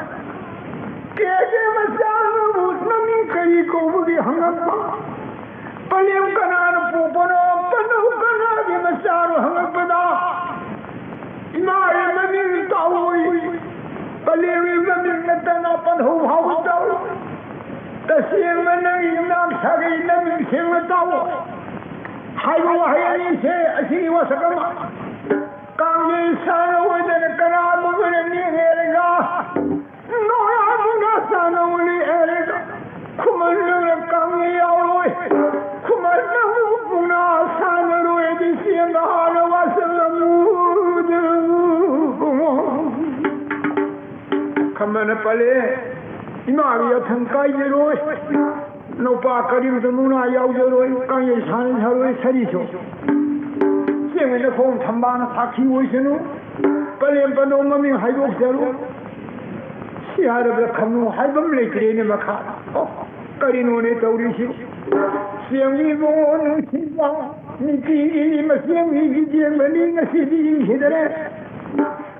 ꯀꯦꯒꯦ ꯃꯆꯥꯅꯕꯨ ꯅꯃꯤꯡ ꯀꯔꯤ ꯀꯧꯕꯒꯦ ꯍꯪꯉꯛꯄ꯫ ꯄꯂꯦꯝ ꯀꯅꯥꯅ ꯄꯣꯛꯄꯅꯣ, ꯄꯟꯗꯧ ꯀꯅꯥꯒꯤ ꯃꯆꯥꯅꯣ ꯍꯪꯉꯛꯄꯗ, ꯏꯃꯥ ꯏꯃꯥ ꯍꯧ ꯐꯥꯎꯕ ꯇꯧ꯫ ꯇꯁꯦꯡꯅ ꯅꯪꯒꯤ ꯌꯨꯝꯅꯥꯛ ꯁꯥꯒꯩ ꯅꯃꯤꯡ ꯁꯦꯡꯅ ꯇꯥꯎ ꯍꯥꯏꯕ ꯋꯥꯍꯩ ꯑꯅꯤꯁꯦ ꯑꯁꯤꯒꯤ ꯋꯥꯁꯛ ꯑꯃ꯫ ꯀꯥꯡꯖꯩ ꯁꯥꯟꯅ ꯑꯣꯏꯗꯅ ꯀꯅꯥꯕꯨ ꯑꯣꯏꯅ ꯅꯦꯛꯑꯦꯔꯒ ꯅꯣꯡꯌꯥꯝꯕꯅ ꯁꯥꯟꯅ ꯑꯣꯏꯅ ꯑꯦꯔꯒ ꯈꯨꯃꯟ ꯅꯪꯅ ꯀꯥꯡꯖꯩ ꯌꯥꯎꯔꯣꯏ꯫ ꯈꯨꯃꯟ ꯅꯪꯕꯨ ꯃꯨꯛꯅꯥ ꯁꯥꯟꯅꯔꯣꯏ ꯑꯗꯨ ꯆꯦꯡꯒ ꯍꯥꯟꯅ ꯋꯥꯁꯛꯂꯝꯃꯨ꯫ ꯈꯝꯕꯅ ꯄꯜꯂꯦ꯫ ꯏꯃꯥꯒꯤ ꯌꯥꯊꯪ ꯀꯥꯏꯖꯔꯣꯏ꯫ ꯅꯨꯄꯥ ꯀꯔꯤꯝꯇ ꯃꯨꯛꯅꯥ ꯌꯥꯎꯖꯔꯣꯏ꯫ ꯀꯥꯡꯖꯩ ꯁꯥꯟꯅ ꯁꯥꯔꯣꯏ ꯁꯔꯤꯁꯨ꯫ ꯆꯦꯡꯃꯤꯅ ꯈꯣꯡ ꯊꯝꯕꯥꯜꯅ ꯁꯥꯈꯤ ꯑꯣꯏꯁꯅꯨ꯫ ꯄꯂꯦꯝ ꯄꯟꯗꯧ ꯃꯃꯤꯡ ꯍꯥꯏꯗꯣꯛꯆꯔꯣꯏ꯫ ꯁꯤ ꯍꯥꯏꯔꯕꯗ ꯈꯝꯅꯨ ꯍꯥꯏꯕ ꯑꯃ ꯂꯩꯇ꯭ꯔꯦꯅꯦ ꯃꯈꯥ꯫ ꯑꯣ, ꯀꯔꯤꯅꯣꯅꯦ ꯇꯧꯔꯤꯁꯤ? ꯆꯦꯡꯃꯤ ꯏꯕꯨꯡꯉꯣ ꯅꯨꯡꯁꯤꯕ, ꯅꯨꯄꯤꯒꯤ ꯃꯆꯦꯡꯒꯤ ꯆꯦꯡꯕꯅꯤ ꯉꯁꯤꯗꯤ ꯏꯪꯈꯤꯗꯔꯦ꯫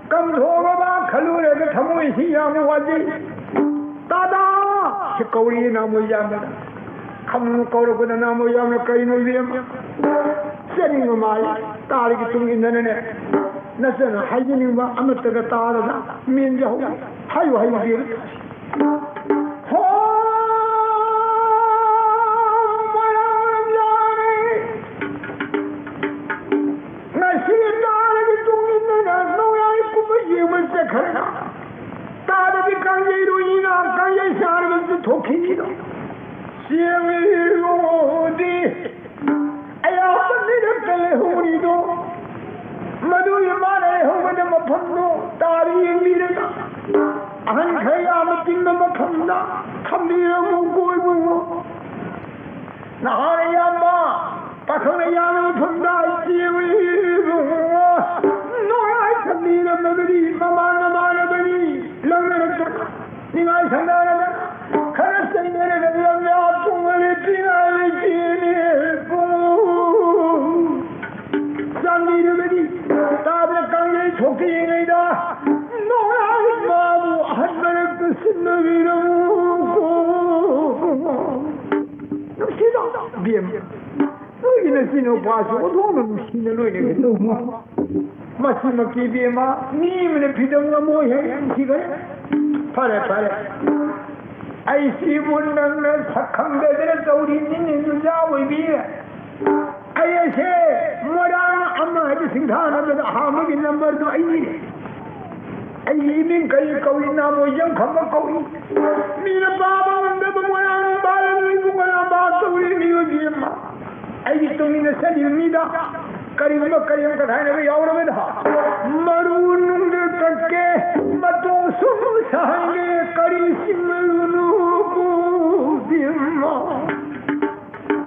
ꯀꯝꯊꯣꯛꯑꯕ ꯈꯜꯂꯨꯔꯒ ꯊꯃꯣꯏꯁꯤ ꯌꯥꯝ ꯋꯥꯖꯩ꯫ "ꯇꯥꯗꯥ!" ꯁꯤ ꯀꯧꯔꯤ ꯅꯥꯃꯣꯏ ꯌꯥꯝꯕꯗ꯫ ꯈꯝꯅꯨ ꯀꯧꯔꯛꯄꯗ ꯅꯥꯃꯣꯏ ꯌꯥꯝꯅ ꯀꯔꯤꯅꯣ ꯏꯕꯦꯝꯃ? ꯆꯠꯅꯤꯡꯕ ꯃꯥꯜꯂꯤ꯫ ꯇꯥꯔꯤꯒꯤ ꯇꯨꯡ ꯏꯟꯗꯅꯅꯦ꯫ ꯅꯆꯅ ꯍꯥꯏꯖꯅꯤꯡꯕ ꯑꯃꯠꯇꯒ ꯇꯥꯔꯗ ꯃꯦꯟꯖꯍꯧ꯫ ꯍꯥꯏꯌꯨ, ꯍꯥꯏꯌꯨ, ꯏꯕꯦꯝꯃ꯫ ꯍꯣ! ꯃꯣꯏꯔꯥꯡ ꯂꯝꯖꯥꯎꯅꯤ꯫ ꯉꯁꯤ ꯇꯥꯔꯒ ꯇꯨꯡ ꯏꯟꯗꯨꯅ ꯅꯣꯡꯌꯥꯏ ꯀꯨꯝꯕ ꯌꯦꯡꯕ ꯆꯠꯈ꯭ꯔꯒ ꯇꯥꯗꯗꯤ ꯀꯥꯡꯖꯩꯔꯣꯏꯅꯤꯅ ꯀꯥꯡꯖꯩ ꯆꯥꯔꯒ ꯆꯠꯊꯣꯛꯈꯤꯅꯤꯗꯣ꯫ ꯆꯦꯡꯂꯤꯔꯣꯗꯤ ꯑꯌꯥꯝꯕ ꯃꯤꯔꯛꯇ ꯂꯩꯍꯧꯔꯤꯗꯣ ꯃꯗꯨꯒꯤ ꯃꯥꯅ ꯂꯩꯍꯧꯒꯗꯕ ꯃꯐꯝꯗꯣ ꯇꯥꯔꯤ ꯌꯦꯡꯕꯤꯔꯒ ꯑꯍꯟ ꯈꯔ ꯌꯥꯝꯅ ꯇꯤꯟꯕ ꯃꯐꯝꯗ ꯊꯝꯕꯤꯔꯝꯃꯨ ꯀꯣꯏꯕꯨ꯫ ꯅꯍꯥꯟ ꯑꯌꯥꯝꯕ ꯄꯥꯈꯪ ꯑꯌꯥꯝꯕ ꯃꯐꯝꯗ ꯆꯦꯡꯂꯤꯔꯣ ꯅꯣꯡꯌꯥꯏ ꯊꯝꯕꯤꯔꯝꯃꯒꯗꯤ ꯃꯃꯥꯟ ꯃꯃꯥꯟꯅꯕꯅꯤ ꯂꯪꯅꯔꯛꯇ ꯅꯤꯡꯉꯥꯏ ꯁꯪꯗꯥꯔꯒ ꯈꯔ ꯆꯩꯅꯔꯒ ꯂꯝꯌꯥ ꯇꯨꯡꯍꯜꯂꯤ ꯄꯤꯉꯥꯏ ꯂꯩꯇꯦꯅꯦ ꯄꯨꯡ꯫ ꯆꯥꯟꯕꯤꯔꯒꯗꯤ ꯇꯥꯕꯗ ꯀꯥꯡꯖꯩ ꯊꯣꯛꯇ꯭ꯔꯤꯉꯩꯗ ꯅꯣꯡꯌꯥꯏ ꯃꯥꯕꯨ ꯑꯍꯟ ꯃꯔꯛꯇ ꯁꯤꯟꯅꯕꯤꯔꯝꯃꯨ꯫ ꯅꯨꯡꯁꯤꯗꯣ ꯕꯦꯝ꯫ ꯅꯣꯏꯒꯤ ꯅꯆꯤꯟ ꯅꯨꯄꯥꯁꯨ ꯑꯣꯟꯊꯣꯛꯅ ꯅꯨꯡꯁꯤꯅ ꯂꯣꯏꯅꯒꯗꯧꯕ꯫ ꯃꯁꯤꯃꯛꯇꯤ ꯏꯕꯦꯝꯃ, ꯃꯤ ꯑꯃꯅ ꯐꯤꯗꯝ ꯉꯝꯃꯣꯏ ꯍꯥꯏ ꯁꯤꯈꯔꯦ꯫ ꯐꯔꯦ, ꯐꯔꯦ꯫ ꯑꯩꯁꯤꯕꯨ ꯅꯪꯅ ꯁꯛ ꯈꯪꯗꯗꯅ ꯇꯧꯔꯤꯕꯅꯤꯅꯦ, ꯅꯨꯡꯖꯥ ꯑꯣꯏꯕꯤ꯫ ꯑꯩ ꯑꯁꯦ ꯃꯣꯏꯔꯥꯡ ꯑꯃ ꯍꯥꯏꯕ ꯁꯤꯡꯊꯥꯅꯕꯗ ꯑꯍꯥꯟꯕꯒꯤ ꯅꯝꯕꯔꯗꯣ ꯑꯩꯅꯤꯅꯦ꯫ ꯑꯩꯒꯤ ꯏꯃꯤꯡ ꯀꯔꯤ ꯀꯧꯏ? ꯅꯥꯃꯣꯏꯖꯝ ꯈꯝꯕ ꯀꯧꯏ꯫ ꯃꯤꯅ ꯄꯥꯕ ꯉꯝꯗꯕ ꯃꯣꯏꯔꯥꯡ ꯅꯨꯄꯥ ꯂꯝ ꯏꯕꯨꯡ ꯀꯌꯥ ꯄꯥꯕ ꯇꯧꯔꯤ ꯃꯤꯑꯣꯏꯕꯤ ꯑꯃ꯫ ꯑꯩꯒꯤ ꯇꯨꯡ ꯏꯟꯅ ꯆꯠꯂꯤꯕ ꯃꯤꯗ ꯀꯔꯤꯒꯨꯝꯕ ꯀꯔꯤ ꯑꯃꯈꯛ ꯍꯥꯏꯅꯕ ꯌꯥꯎꯔꯕꯗ, ꯃꯔꯨ ꯅꯨꯡꯗ ꯀꯛꯀꯦ, ꯃꯇꯣꯡ ꯁꯨꯝ ꯁꯥꯍꯟꯒꯦ, ꯀꯔꯤ ꯁꯤꯃꯔꯨꯅꯨ ꯄꯨꯕꯤꯃ꯫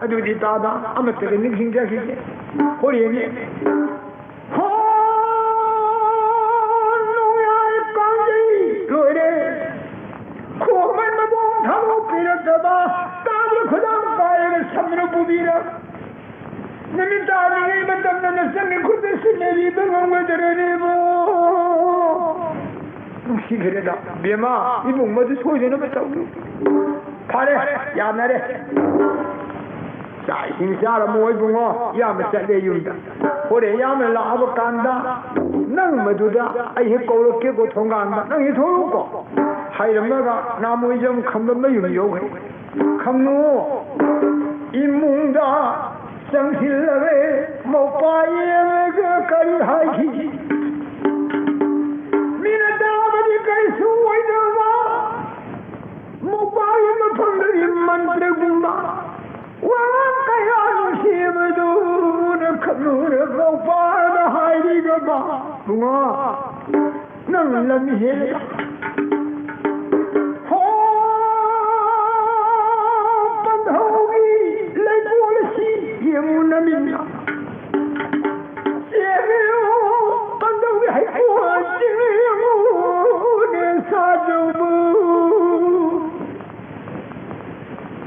ꯑꯗꯨꯗꯤ ꯇꯥꯗ ꯑꯃꯠꯇꯒ ꯅꯤꯡꯁꯤꯡꯖꯈꯤꯒꯦ꯫ ꯍꯣꯔꯦꯟꯅꯦ꯫ ꯍꯣ, ꯅꯣꯡꯌꯥꯏ ꯀꯥꯡꯖꯩ ꯂꯣꯏꯔꯦ꯫ ꯈꯣꯡꯃꯟ ꯃꯕꯣꯡ ꯊꯥꯗꯣꯛꯄꯤꯔꯛꯇꯕ, ꯇꯥꯕꯗ ꯈꯨꯗꯥꯡ ꯄꯥꯏꯔꯒ ꯁꯝꯅ ꯄꯨꯕꯤꯔ꯫ ꯅꯨꯃꯤꯠ ꯇꯥꯗ꯭ꯔꯤꯉꯩ ꯃꯇꯝꯗ ꯅꯆꯟꯒꯤ ꯈꯨꯠꯇ ꯁꯤꯟꯅꯕꯤꯕ ꯉꯝꯒꯗ꯭ꯔꯅꯦꯕꯣ? ꯅꯨꯡꯁꯤꯈ꯭ꯔꯦꯗ꯫ ꯕꯦꯝꯃ, ꯏꯕꯨꯡ ꯃꯗꯨ ꯁꯣꯏꯗꯅꯕ ꯇꯧꯕꯤꯌꯨ꯫ ꯐꯔꯦ, ꯌꯥꯅꯔꯦ꯫ ꯆꯥꯛ ꯏꯁꯤꯡ ꯆꯥꯔꯝꯃꯣ ꯏꯕꯨꯡꯉꯣ, ꯏꯌꯥꯝꯕ ꯆꯠꯂꯦ ꯌꯨꯝꯗ꯫ ꯍꯣꯔꯦꯟ ꯏꯌꯥꯝꯕ ꯂꯥꯛꯑꯕ ꯀꯥꯟꯗ ꯅꯪ ꯃꯗꯨꯗ ꯑꯩ ꯍꯦꯛ ꯀꯧꯔꯛꯀꯦꯀꯣ ꯊꯣꯡꯒꯥꯟꯗ, ꯅꯪ ꯍꯦꯛ ꯊꯣꯛꯂꯛꯎꯀꯣ꯫ ꯍꯥꯏꯔꯝꯃꯒ ꯅꯥꯃꯣꯏꯖꯝ ꯈꯝꯕ ꯃꯌꯨꯝ ꯌꯧꯈ꯭ꯔꯦ꯫ ꯈꯝꯅꯨ, ꯏꯃꯨꯡꯗ ꯆꯪꯁꯤꯜꯂꯔꯦ, ꯃꯧꯄꯥ ꯌꯦꯡꯉꯒ ꯀꯔꯤ ꯍꯥꯏꯈꯤ? ꯃꯤꯅ ꯇꯥꯕꯗꯤ ꯀꯔꯤꯁꯨ ꯑꯣꯏꯗꯕ, ꯃꯧꯄꯥꯒꯤ ꯃꯐꯝꯗꯗꯤ ꯃꯟꯇ꯭ꯔꯒꯨꯝꯕ ꯋꯥ ꯀꯌꯥ ꯅꯨꯡꯁꯤꯕꯗꯨꯅ ꯈꯝꯅꯨꯅ ꯃꯧꯄꯥꯗ ꯍꯥꯏꯔꯤꯕ, ꯕꯨꯡꯉꯣ, ꯅꯪ ꯂꯝ ꯍꯦꯜꯂꯦ꯫ ꯍꯣ, ꯄꯟꯊꯧꯒꯤ ꯂꯩꯀꯣꯜ ꯑꯁꯤ ꯌꯦꯡꯉꯨ ꯅꯃꯤꯠꯅ꯫ ꯆꯦꯜꯂꯨ, ꯄꯟꯊꯧꯒꯤ ꯍꯩꯀꯣꯜ ꯑꯁꯤ ꯌꯦꯡꯉꯨꯅꯦ ꯁꯥꯖꯧꯕꯨ꯫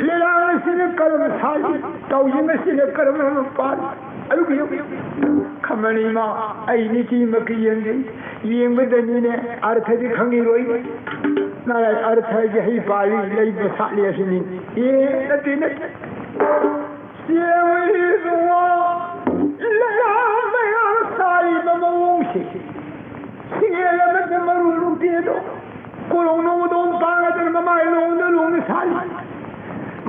ꯂꯤꯂꯥꯡ ꯑꯁꯤꯅ ꯀꯔꯝ ꯁꯥꯠꯂꯤ? ꯇꯥꯎꯖꯤꯡ ꯑꯁꯤꯅ ꯀꯔꯝꯅ ꯄꯥꯜꯂꯤ? ꯑꯌꯨꯛ ꯑꯌꯨꯛ ꯈꯝꯕꯅꯤ ꯏꯃꯥ, ꯑꯩ ꯅꯤꯇꯤꯃꯛꯀꯤ ꯌꯦꯡꯖꯩ꯫ ꯌꯦꯡꯕꯗꯅꯤꯅꯦ ꯑꯔꯊꯗꯤ ꯈꯪꯉꯤꯔꯣꯏ꯫ ꯅꯥꯔꯥꯏ ꯑꯔꯊ ꯍꯥꯏꯁꯦ ꯍꯩ ꯄꯥꯜꯂꯤ, ꯂꯩꯕ ꯁꯥꯠꯂꯤ ꯑꯁꯤꯅꯤ꯫ ꯑꯦ, ꯅꯠꯇꯦ, ꯅꯠꯇꯦ꯫ ꯆꯦꯡ ꯏꯕꯨꯡꯉꯣ, ꯂꯩꯔꯥꯡ ꯃꯌꯥꯝ ꯁꯥꯔꯤꯕ ꯃꯑꯣꯡꯁꯦ꯫ ꯁꯤꯡꯉꯦꯜ ꯑꯃꯗ ꯃꯔꯨ ꯂꯨꯡꯇꯦꯗꯣ꯫ ꯀꯣꯂꯣꯡꯅꯣꯡ ꯁꯥꯔꯤ꯫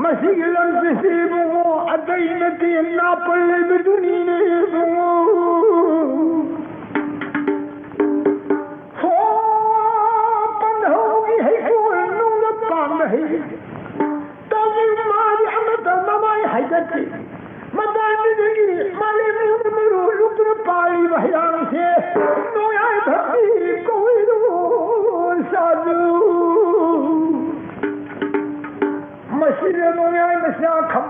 ꯃꯁꯤꯒꯤ ꯂꯝꯁꯤꯁꯤ ꯏꯕꯨꯡꯉꯣ, ꯑꯇꯩ ꯅꯠꯇꯦ, ꯅꯥꯄꯜ ꯂꯩꯕꯗꯨꯅꯤꯅꯦ ꯏꯕꯨꯡꯉꯣ꯫ ꯍꯣ, ꯄꯟꯊꯧꯒꯤ ꯍꯩꯀꯣꯜ ꯅꯨꯡꯗ ꯄꯥꯟꯕ ꯍꯩ꯫ ꯇꯧꯏ ꯃꯥꯗꯤ ꯑꯃꯠꯇ ꯃꯃꯥꯏ ꯍꯥꯏꯒꯠꯇꯦ꯫ ꯃꯄꯥꯟꯗꯒꯤ ꯃꯥꯂꯦꯝꯒꯤ ꯃꯔꯨ ꯂꯨꯞꯇꯨꯅ ꯄꯥꯜꯂꯤꯕ ꯍꯩꯔꯥꯡꯁꯦ ꯅꯣꯡꯌꯥꯏ ꯐꯛꯄꯤ ꯀꯧꯏꯗꯣ ꯁꯥꯗꯨ꯫ ꯃꯁꯤꯗ ꯅꯣꯡꯌꯥꯏ ꯃꯆꯥ ꯈꯝ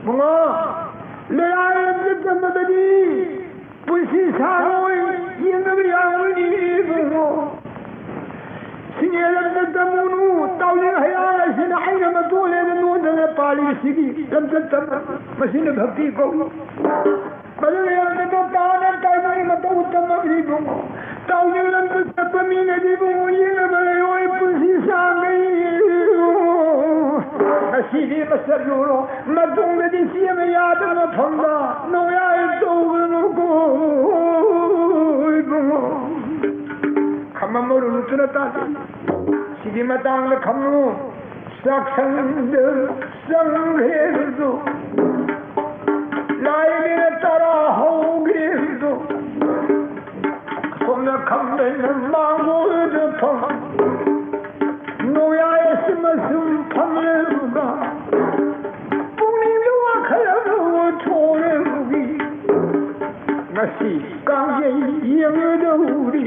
ꯃꯉꯥ ꯂꯩꯔꯥꯏ ꯂꯝꯖꯦꯜ ꯇꯝꯕꯗꯗꯤ ꯄꯨꯟꯁꯤ ꯁꯥꯡꯉꯣꯏ, ꯌꯦꯡꯅꯕ ꯌꯥꯔꯣꯏꯅꯤ ꯏꯕꯨꯡꯉꯣ꯫ ꯁꯤꯡꯉꯦ ꯂꯝꯆꯠ ꯇꯝꯃꯨꯅꯨ, ꯇꯥꯎꯖꯤꯡ ꯍꯩꯔꯥꯡ ꯑꯁꯤꯅ ꯑꯩꯅ ꯃꯇꯣꯜꯂꯦꯅ ꯅꯣꯟꯗꯅ ꯄꯥꯜꯂꯤꯕꯁꯤꯒꯤ ꯂꯝꯆꯠ ꯇꯝꯕ, ꯃꯁꯤꯅ ꯚꯛꯇꯤ ꯀꯧꯏ꯫ ꯃꯗꯨꯒꯤ ꯂꯝꯆꯠꯇꯣ ꯇꯥꯅ ꯇꯥꯏꯕꯪꯒꯤ ꯃꯇꯧ ꯇꯝꯃꯕꯅꯤ ꯏꯕꯨꯡꯉꯣ꯫ ꯇꯥꯎꯖꯤꯡ ꯂꯝꯆꯠ ꯆꯠꯄ ꯃꯤꯅꯗꯤ ꯏꯕꯨꯡꯉꯣ ꯌꯦꯡꯅꯕ ꯂꯩꯔꯣꯏ ꯄꯨꯟꯁꯤ ꯁꯥꯡꯒꯩ꯫ ꯉꯁꯤꯗꯤ ꯃꯁꯛ ꯂꯨꯔꯣ, ꯃꯇꯨꯡꯗꯗꯤ ꯆꯦꯟꯕ ꯌꯥꯗꯕ ꯃꯐꯝꯗ ꯅꯣꯡꯌꯥꯏ ꯇꯧꯒꯅꯨꯀꯣ ꯏꯕꯨꯡꯉꯣ꯫ ꯈꯝꯕ ꯃꯔꯨ ꯂꯨꯞꯇꯨꯅ ꯇꯥꯗꯦ꯫ ꯁꯤꯒꯤ ꯃꯇꯥꯡꯗ ꯈꯝꯅꯨ ꯆꯥꯛꯁꯪꯗ ꯆꯪꯈ꯭ꯔꯦꯗꯣ꯫ ꯂꯥꯏꯅꯤꯅ ꯇꯔꯥ ꯍꯧꯈ꯭ꯔꯦꯗꯣ꯫ ꯁꯣꯝꯗ ꯈꯝꯕꯅ ꯃꯥꯡꯒꯣꯜꯗ ꯐꯝ꯫ ꯅꯣꯡꯌꯥꯏ ꯑꯁꯤꯃ ꯁꯨꯝ ꯐꯝꯂꯒ ꯄꯨꯛꯅꯤꯡꯗ ꯋꯥꯈꯜ ꯑꯃ ꯊꯣꯛꯂꯛꯏ꯫ ꯉꯁꯤ ꯀꯥꯡꯖꯩ ꯌꯦꯡꯒꯗꯧꯔꯤ꯫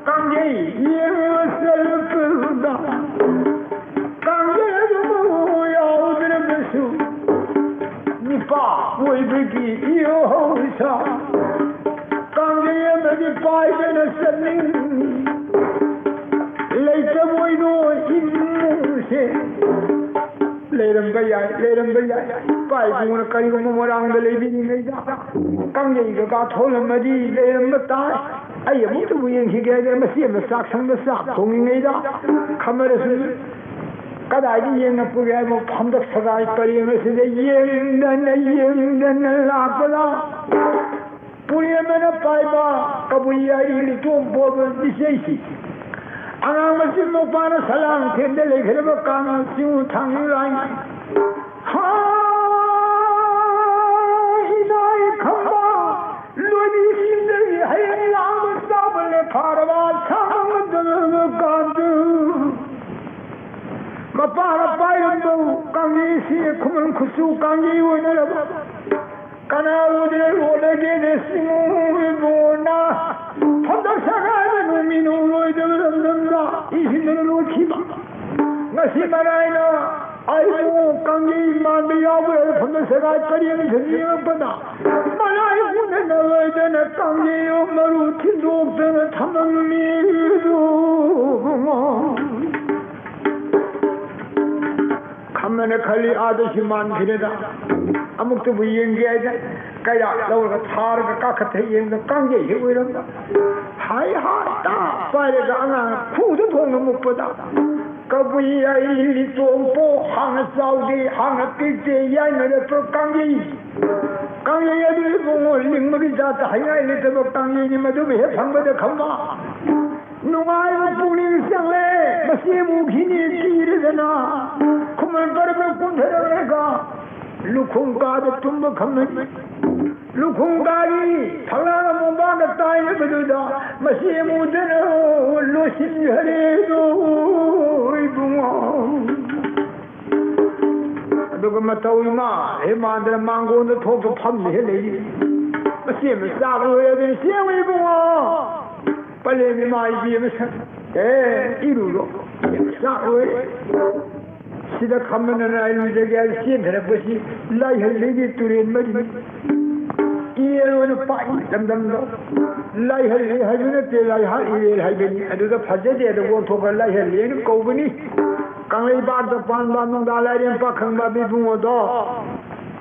ꯀꯥꯡꯖꯩ ꯌꯦꯡꯕ ꯆꯠꯄꯗ ꯀꯥꯡꯖꯩ ꯑꯗꯨꯕꯨ ꯌꯥꯎꯗ꯭ꯔꯕꯁꯨ ꯅꯤꯄꯥ ꯑꯣꯏꯕꯒꯤ ꯏꯍꯧꯁꯥ ꯀꯥꯡꯖꯩ ꯑꯃꯗꯤ ꯄꯥꯏꯗꯅ ꯆꯠꯅꯤꯡꯉꯤ꯫ ꯂꯩꯇꯕ ꯑꯣꯏꯅꯣ ꯏꯃꯨꯡꯁꯦ꯫ ꯂꯩꯔꯝꯕ ꯌꯥꯏ, ꯂꯩꯔꯝꯕ ꯌꯥꯏ꯫ ꯏꯄꯥ ꯏꯄꯨꯅ ꯀꯔꯤꯒꯨꯝꯕ ꯃꯣꯏꯔꯥꯡꯗ ꯂꯩꯕꯤꯔꯤꯉꯩꯗ ꯀꯥꯡꯖꯩꯒ ꯀꯥꯊꯣꯛꯂꯝꯃꯗꯤ ꯂꯩꯔꯝꯕ ꯇꯥꯏ꯫ ꯑꯩ ꯑꯃꯨꯛꯇꯕꯨ ꯌꯦꯡꯈꯤꯒꯦ ꯍꯥꯏꯗꯅ ꯃꯁꯤ ꯑꯃ ꯆꯥꯛꯁꯪꯗ ꯆꯥꯛ ꯊꯣꯡꯉꯤꯉꯩꯗ ꯈꯝꯃꯔꯁꯨ ꯀꯗꯥꯏꯗ ꯌꯦꯡꯉꯛꯄꯒꯦ ꯍꯥꯏꯕ ꯍꯟꯗꯛ ꯁꯒꯥꯏ ꯄꯔꯦꯡ ꯑꯁꯤꯗ ꯌꯦꯡꯗꯅ ꯌꯦꯡꯗꯅ ꯂꯥꯛꯄꯗ ꯄꯨꯔꯦꯝꯕꯅ ꯄꯥꯏꯕ ꯀꯕꯨꯏ ꯌꯥꯏꯔꯤ ꯂꯤꯇꯣꯝ ꯄꯣꯕ ꯂꯤꯆꯩꯁꯤ ꯑꯉꯥꯡ ꯃꯆꯤꯟ ꯃꯧꯄꯥꯅ ꯁꯂꯥꯡ ꯊꯦꯟꯗ ꯂꯩꯈ꯭ꯔꯕ ꯀꯥꯡ ꯆꯤꯡꯉꯨ ꯊꯥꯡꯉꯤ ꯂꯥꯏ꯫ ꯍꯥ, ꯏꯃꯥ ꯏꯈꯝꯕ, ꯂꯣꯏꯕꯤꯁꯤꯡꯗꯒꯤ ꯍꯌꯦꯡ ꯂꯥꯡꯕ ꯆꯥꯎꯕ ꯂꯦꯐꯥꯔꯕ ꯁꯥꯡꯕ ꯀꯥꯟꯗꯨ꯫ ꯃꯄꯥꯅ ꯄꯥꯏꯔꯝꯕ ꯀꯥꯡꯒꯤꯁꯤ ꯈꯨꯃꯟ ꯈꯨꯠꯁꯨ ꯀꯥꯡꯒꯤ ꯑꯣꯏꯅꯔꯕ꯫ ꯀꯅꯥ ꯎꯗꯅ ꯂꯣꯠꯂꯒꯦꯅꯦ ꯁꯤꯡꯉꯨ ꯏꯕꯨꯡꯉꯣꯅ? ꯐꯝꯗꯝ ꯁꯒꯥꯏꯗ ꯅꯨꯃꯤꯠ ꯅꯨꯡꯂꯣꯏꯗꯕ ꯂꯝꯗꯝꯗ ꯏꯁꯤꯡꯗꯅ ꯂꯣꯠꯈꯤꯕ꯫ ꯉꯁꯤ ꯃꯔꯥꯏꯅ ꯑꯩꯕꯨ ꯀꯥꯡꯒꯤ ꯃꯥꯟꯕ ꯌꯥꯎꯕ ꯐꯝꯗꯝ ꯁꯒꯥꯏ ꯄꯔꯦꯡ ꯁꯟ ꯌꯦꯡꯉꯛꯄꯗ ꯃꯔꯥꯏ ꯎꯅꯅꯕꯗꯅ ꯀꯥꯡꯒꯤ ꯃꯔꯨ ꯊꯤꯟꯗꯣꯛꯇꯅ ꯊꯝꯂꯝꯃꯤ ꯏꯕꯨꯡꯉꯣ꯫ ꯈꯝꯕꯅ ꯈꯜꯂꯤ, "ꯑꯥꯗꯁꯨ ꯃꯥꯟꯈꯤꯔꯦꯗ, ꯑꯃꯨꯛꯇꯕꯨ ꯌꯦꯡꯒꯦ" ꯍꯥꯏꯗ ꯀꯩꯔꯥꯛ ꯂꯧꯔꯒ ꯊꯥꯔꯒ ꯀꯥꯈꯠꯊ ꯌꯦꯡꯗ ꯀꯥꯡꯖꯩ ꯍꯦꯛ ꯑꯣꯏꯔꯝꯕ꯫ ꯍꯥꯏ ꯍꯥꯏ ꯇꯥ ꯄꯥꯏꯔꯒ ꯑꯉꯥꯡ ꯈꯨꯗ ꯊꯣꯡꯅ ꯃꯨꯛꯄꯗ, "ꯀꯕꯨꯏ ꯑꯩ ꯇꯣꯝꯄꯣ, ꯍꯥꯟꯅ ꯆꯥꯎꯗꯦ, ꯍꯥꯟꯅ ꯄꯤꯛꯇꯦ" ꯌꯥꯏꯃꯔꯛꯄ ꯀꯥꯡꯖꯩ꯫ ꯀꯥꯡꯖꯩ ꯑꯗꯨ ꯏꯕꯨꯡꯉꯣ ꯂꯤꯡꯕꯒꯤ ꯖꯥꯠꯇ ꯍꯩꯉꯥꯏ ꯂꯩꯇꯕ ꯀꯥꯡꯖꯩꯅꯤ, ꯃꯗꯨꯕꯨ ꯍꯦꯛ ꯐꯪꯕꯗ ꯈꯝꯕ ꯅꯨꯡꯉꯥꯏꯕ ꯄꯨꯛꯅꯤꯡ ꯆꯪꯂꯦ꯫ ꯃꯁꯤ ꯑꯃꯨꯛ ꯍꯤꯅꯦ ꯀꯤꯔꯗꯅ ꯈꯨꯃꯟ ꯄꯔꯕ ꯀꯨꯝꯊꯔꯛꯂꯒ ꯂꯨꯈꯣꯡ ꯀꯥꯗ ꯇꯨꯝꯕ ꯈꯝꯃꯤ꯫ ꯂꯨꯈꯣꯡ ꯀꯥꯒꯤ ꯐꯛꯂꯥꯡ ꯑꯃꯨꯕꯥꯡꯒ ꯇꯥꯏꯅꯕꯗꯨꯗ ꯃꯁꯤ ꯑꯃꯨꯗꯅ ꯂꯣꯏꯁꯤꯟꯈꯔꯦꯗꯣ ꯏꯕꯨꯡꯉꯣ꯫ ꯑꯗꯨꯒ ꯃꯇꯧ ꯏꯃꯥ ꯍꯦ ꯃꯥꯟꯗꯅ ꯃꯥꯡꯒꯣꯟꯗ ꯊꯣꯛꯄ ꯐꯝꯃꯤ ꯍꯦ ꯂꯩꯔꯤ꯫ ꯃꯁꯤ ꯑꯃ ꯆꯥꯛ ꯂꯣꯏꯔꯦ ꯑꯗꯨꯅ ꯆꯦꯡꯉꯨ ꯏꯕꯨꯡꯉꯣ꯫ ꯄꯂꯦꯝ ꯏꯃꯥ ꯏꯕꯤ ꯑꯃ ꯁꯛ-, ꯑꯦ, ꯏꯔꯨꯔꯣ꯫ ꯆꯥꯛ ꯂꯣꯏꯔꯦ꯫ ꯁꯤꯗ ꯈꯝꯕꯅ ꯂꯥꯏꯔꯨꯖꯒꯦ ꯍꯥꯏꯅ ꯆꯦꯟꯊꯔꯛꯄꯁꯤ ꯂꯥꯏꯍꯜꯂꯤꯒꯤ ꯇꯨꯔꯦꯟ ꯃꯔꯤ꯫ ꯏꯔꯦꯜ ꯑꯣꯏꯅ ꯄꯥꯛꯏ ꯂꯝꯗꯝꯗꯣ꯫ ꯂꯥꯏꯍꯜꯂꯤ ꯍꯥꯏꯕ ꯅꯠꯇꯦ, ꯂꯥꯏꯍꯥꯛ ꯏꯔꯦꯜ ꯍꯥꯏꯕꯅꯤ꯫ ꯑꯗꯨꯗ ꯐꯖꯗꯦ ꯑꯗꯨ ꯑꯣꯟꯊꯣꯛꯈ꯭ꯔ ꯂꯥꯏꯍꯜꯂꯤ ꯍꯥꯏꯅ ꯀꯧꯕꯅꯤ꯫ ꯀꯪꯂꯩꯄꯥꯛꯇ ꯄꯥꯟꯕ ꯅꯨꯡꯗꯥ ꯂꯥꯏꯔꯦꯝ ꯄꯥꯈꯪꯕ ꯏꯕꯨꯡꯉꯣꯗꯣ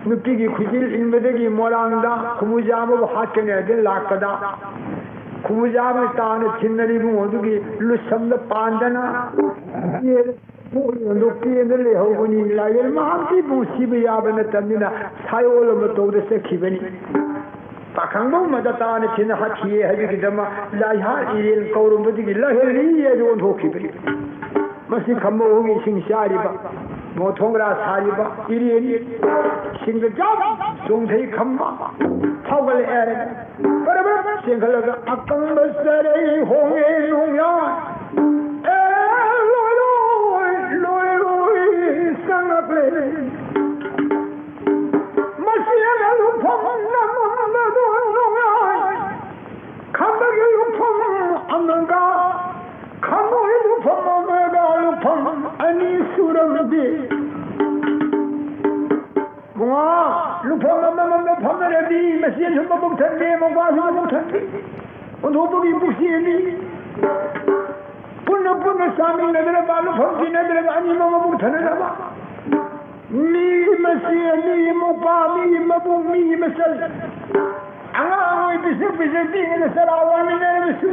ꯅꯨꯄꯤꯒꯤ ꯈꯨꯖꯤꯜ ꯏꯟꯕꯗꯒꯤ ꯃꯣꯏꯔꯥꯡꯗ ꯈꯨꯃꯨꯖꯥ ꯑꯃꯕꯨ ꯍꯥꯠꯀꯅꯤ ꯍꯥꯏꯗꯨꯅ ꯂꯥꯛꯄꯗ ꯈꯨꯃꯨꯖꯥ ꯑꯃ ꯇꯥꯅ ꯊꯤꯟꯅꯔꯤ ꯏꯕꯨꯡꯉꯣꯗꯨꯒꯤ ꯂꯨꯁꯝꯗ ꯄꯥꯟꯗꯅ ꯍꯨꯟꯗꯣꯛꯇꯦꯅ ꯂꯩꯍꯧꯕꯅꯤ꯫ ꯂꯥꯏꯔꯦꯜ ꯃꯍꯥꯛꯇꯤ ꯏꯕꯨꯡ ꯁꯤꯕ ꯌꯥꯕ ꯅꯠꯇꯕꯅꯤꯅ ꯁꯥꯏꯑꯣꯜ ꯑꯃ ꯇꯧꯗ ꯆꯠꯈꯤꯕꯅꯤ꯫ ꯄꯥꯈꯪꯕ ꯃꯗ ꯇꯥꯅ ꯊꯤꯅ ꯍꯥꯠꯈꯤꯌꯦ ꯍꯥꯏꯕꯒꯤꯗꯃꯛ ꯂꯥꯏꯍꯥ ꯏꯔꯦꯟ ꯀꯧꯔꯝꯕꯗꯒꯤ ꯂꯥꯏꯍꯦꯜꯂꯤ ꯍꯥꯏꯗꯨ ꯑꯣꯟꯊꯣꯛꯈꯤꯕꯅꯤ꯫ ꯃꯁꯤ ꯈꯝꯕ ꯍꯧꯒꯤ ꯏꯁꯤꯡ ꯆꯥꯔꯤꯕ, ꯃꯣꯊꯣꯡꯒ꯭ꯔꯥ ꯁꯥꯔꯤꯕ ꯏꯔꯦꯟ, ꯏꯁꯤꯡꯗ ꯖꯝ ꯆꯣꯡꯊꯩ ꯈꯝꯕ, ꯊꯧꯒꯠꯂꯛꯑꯦ ꯍꯥꯏꯔꯒ ꯕꯔ ꯕꯔ ꯆꯦꯟꯈꯠꯂꯒ ꯑꯀꯪꯕ ꯆꯔꯩ ꯍꯣꯡꯉꯦ ꯅꯣꯡꯌꯥꯏ꯫ ꯑꯦ ꯂꯣꯏ ꯂꯣꯏ ꯂꯣꯏ ꯂꯣꯏ ꯆꯪꯉꯛꯂꯦ꯫ ꯃꯁꯤ ꯑꯅ ꯂꯨꯐꯝ ꯅꯝꯃꯝꯕꯗꯨ ꯅꯨꯡꯉꯥꯏ꯫ ꯈꯝꯕꯒꯤ ꯂꯨꯐꯝ ꯑꯃꯒ ꯈꯝꯕꯒꯤ ꯂꯨꯐꯝ ꯑꯃꯒ ꯂꯨꯐꯝ ꯑꯅꯤ ꯁꯨꯔꯕꯗꯤ ꯃꯉꯥ ꯂꯨꯐꯝ ꯑꯃꯃꯝꯗ ꯐꯝꯅꯔꯗꯤ ꯃꯆꯦꯁꯨ ꯃꯕꯨꯛ ꯊꯟꯗꯦ, ꯃꯧꯄ꯭ꯋꯥꯁꯨ ꯃꯕꯨꯛ ꯊꯟꯗꯦ꯫ ꯑꯣꯟꯊꯣꯛꯄꯒꯤ ꯄꯨꯛꯆꯦꯜꯅꯤ꯫ ꯄꯨꯟꯅ ꯄꯨꯟꯅ ꯆꯥꯃꯤꯟꯅꯗ꯭ꯔꯕ, ꯂꯨꯐꯝ ꯇꯤꯟꯅꯗ꯭ꯔꯕ ꯑꯅꯤꯃꯛ ꯃꯕꯨꯛ ꯊꯟꯅꯗꯕ꯫ ꯃꯤꯒꯤ ꯃꯆꯦ, ꯃꯤꯒꯤ ꯃꯧꯄ꯭ꯋꯥ, ꯃꯤꯒꯤ ꯃꯕꯨꯡ, ꯃꯤꯒꯤ ꯃꯆꯜ꯫ ꯑꯉꯥꯡ ꯑꯣꯏ ꯄꯤꯁꯛ ꯄꯤꯁꯛ ꯄꯤꯛꯏꯉꯩꯗ ꯆꯔꯥ ꯋꯥꯃꯤꯟꯅꯔꯕꯁꯨ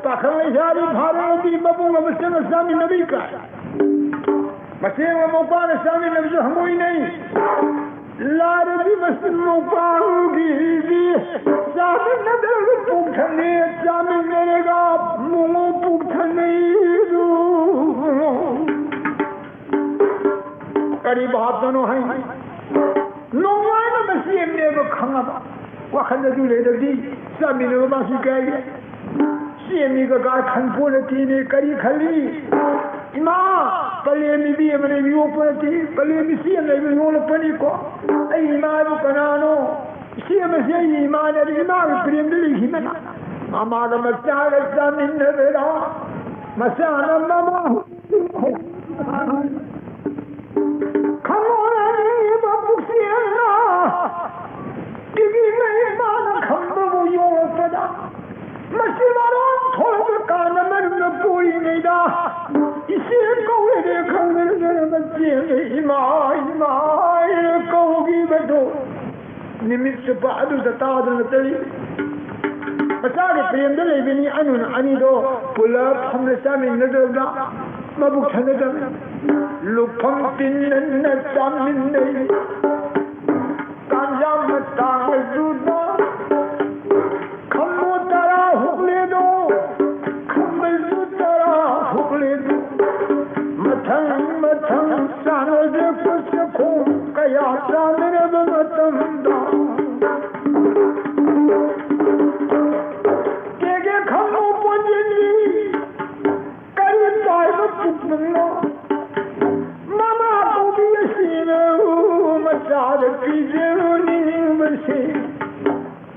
ꯄꯥꯈꯪ ꯂꯩꯁꯥꯕꯤ ꯐꯥꯔꯕꯗꯤ ꯃꯕꯨꯡ ꯑꯃ ꯆꯪꯉ ꯆꯥꯃꯤꯟꯅꯕ ꯏꯀꯥꯏ꯫ ꯃꯆꯦ ꯑꯃ ꯃꯧꯄ꯭ꯋꯥꯅ ꯆꯥꯃꯤꯟꯅꯕꯁꯨ ꯍꯪꯒꯣꯏꯅꯩ꯫ ꯂꯥꯏꯔꯕꯤ ꯃꯆꯤꯟ ꯃꯧꯄ꯭ꯋꯥꯒꯤꯗꯤ ꯆꯥꯃꯤꯟꯅꯗ꯭ꯔꯒ ꯄꯨꯛ ꯊꯟꯅꯤ, ꯆꯥꯃꯤꯟꯅꯔꯒ ꯃꯣꯃꯣ ꯄꯨꯛ ꯊꯟꯅꯩꯗꯨ꯫ ꯀꯔꯤ ꯚꯥꯞꯇꯅꯣ ꯍꯥꯏ? ꯅꯣꯡꯃꯥꯏꯅ ꯃꯆꯦ ꯑꯃꯅꯦꯕ ꯈꯪꯉꯕ꯫ ꯋꯥꯈꯜ ꯑꯗꯨ ꯂꯩꯔꯗꯤ ꯆꯥꯃꯤꯟꯅꯕ ꯃꯥꯁꯨ ꯏꯀꯥꯏ꯫ ꯆꯦ ꯑꯅꯤꯒ ꯀꯥ ꯈꯟꯄꯣꯠ ꯅꯠꯇꯦꯅꯦ, ꯀꯔꯤ ꯈꯜꯂꯤ? ꯏꯃꯥ, ꯄꯂꯦꯝ ꯏꯕꯤ ꯑꯃꯅ ꯌꯣꯛꯄ ꯅꯠꯇꯦ, ꯄꯂꯦꯝ ꯏꯆꯦ ꯑꯃꯅ ꯌꯣꯛꯂꯛꯄꯅꯤꯀꯣ꯫ ꯑꯩ ꯏꯃꯥꯕꯨ ꯀꯅꯥꯅꯣ? ꯏꯆꯦ ꯑꯃꯁꯦ ꯑꯩꯒꯤ ꯏꯃꯥꯅꯦ, ꯑꯗꯨ ꯏꯃꯥꯒꯤ ꯄ꯭ꯔꯦꯝꯗ ꯂꯩꯈꯤꯕꯅ꯫ ꯃꯃꯥꯒ ꯃꯆꯥꯒ ꯆꯥꯃꯤꯟꯅꯕꯗ ꯃꯆꯥꯅ ꯃꯃꯥ ꯈꯪꯉꯣꯔꯅꯤꯕ ꯄꯨꯛꯆꯦꯜꯅ ꯇꯤꯚꯤꯅ ꯏꯃꯥꯅ ꯈꯝꯕꯕꯨ ꯌꯣꯛꯂꯛꯄꯗ ꯃꯁꯤ ꯃꯔꯣꯟ ꯊꯣꯛꯂꯛꯄ ꯀꯥꯟꯗ ꯃꯔꯨꯞꯅ ꯄꯣꯔꯤꯉꯩꯗ ꯏꯆꯦ ꯀꯧꯔꯦ ꯈꯪꯗꯅ ꯃꯆꯦꯅ ꯏꯃꯥ ꯏꯃꯥ ꯍꯥꯏꯅ ꯀꯧꯈꯤꯕꯗꯣ ꯅꯨꯃꯤꯠ ꯆꯨꯞꯄ ꯑꯗꯨꯗ ꯇꯥꯗꯨꯅ ꯆꯠꯂꯤ꯫ ꯃꯆꯥꯒꯤ ꯄ꯭ꯔꯦꯝꯗ ꯂꯩꯕꯅꯤ ꯑꯅꯨꯅ ꯑꯅꯤꯗꯣ ꯄꯨꯂꯞ ꯐꯝꯅ ꯆꯥꯃꯤꯟꯅꯗꯕ ꯃꯕꯨꯛ ꯊꯟꯅꯗꯕ ꯂꯨꯐꯝ ꯇꯤꯟꯅꯅ ꯆꯥꯃꯤꯟꯅꯩ꯫ ꯇꯥꯟꯖꯥ ꯃꯇꯥꯡ ꯑꯗꯨꯗ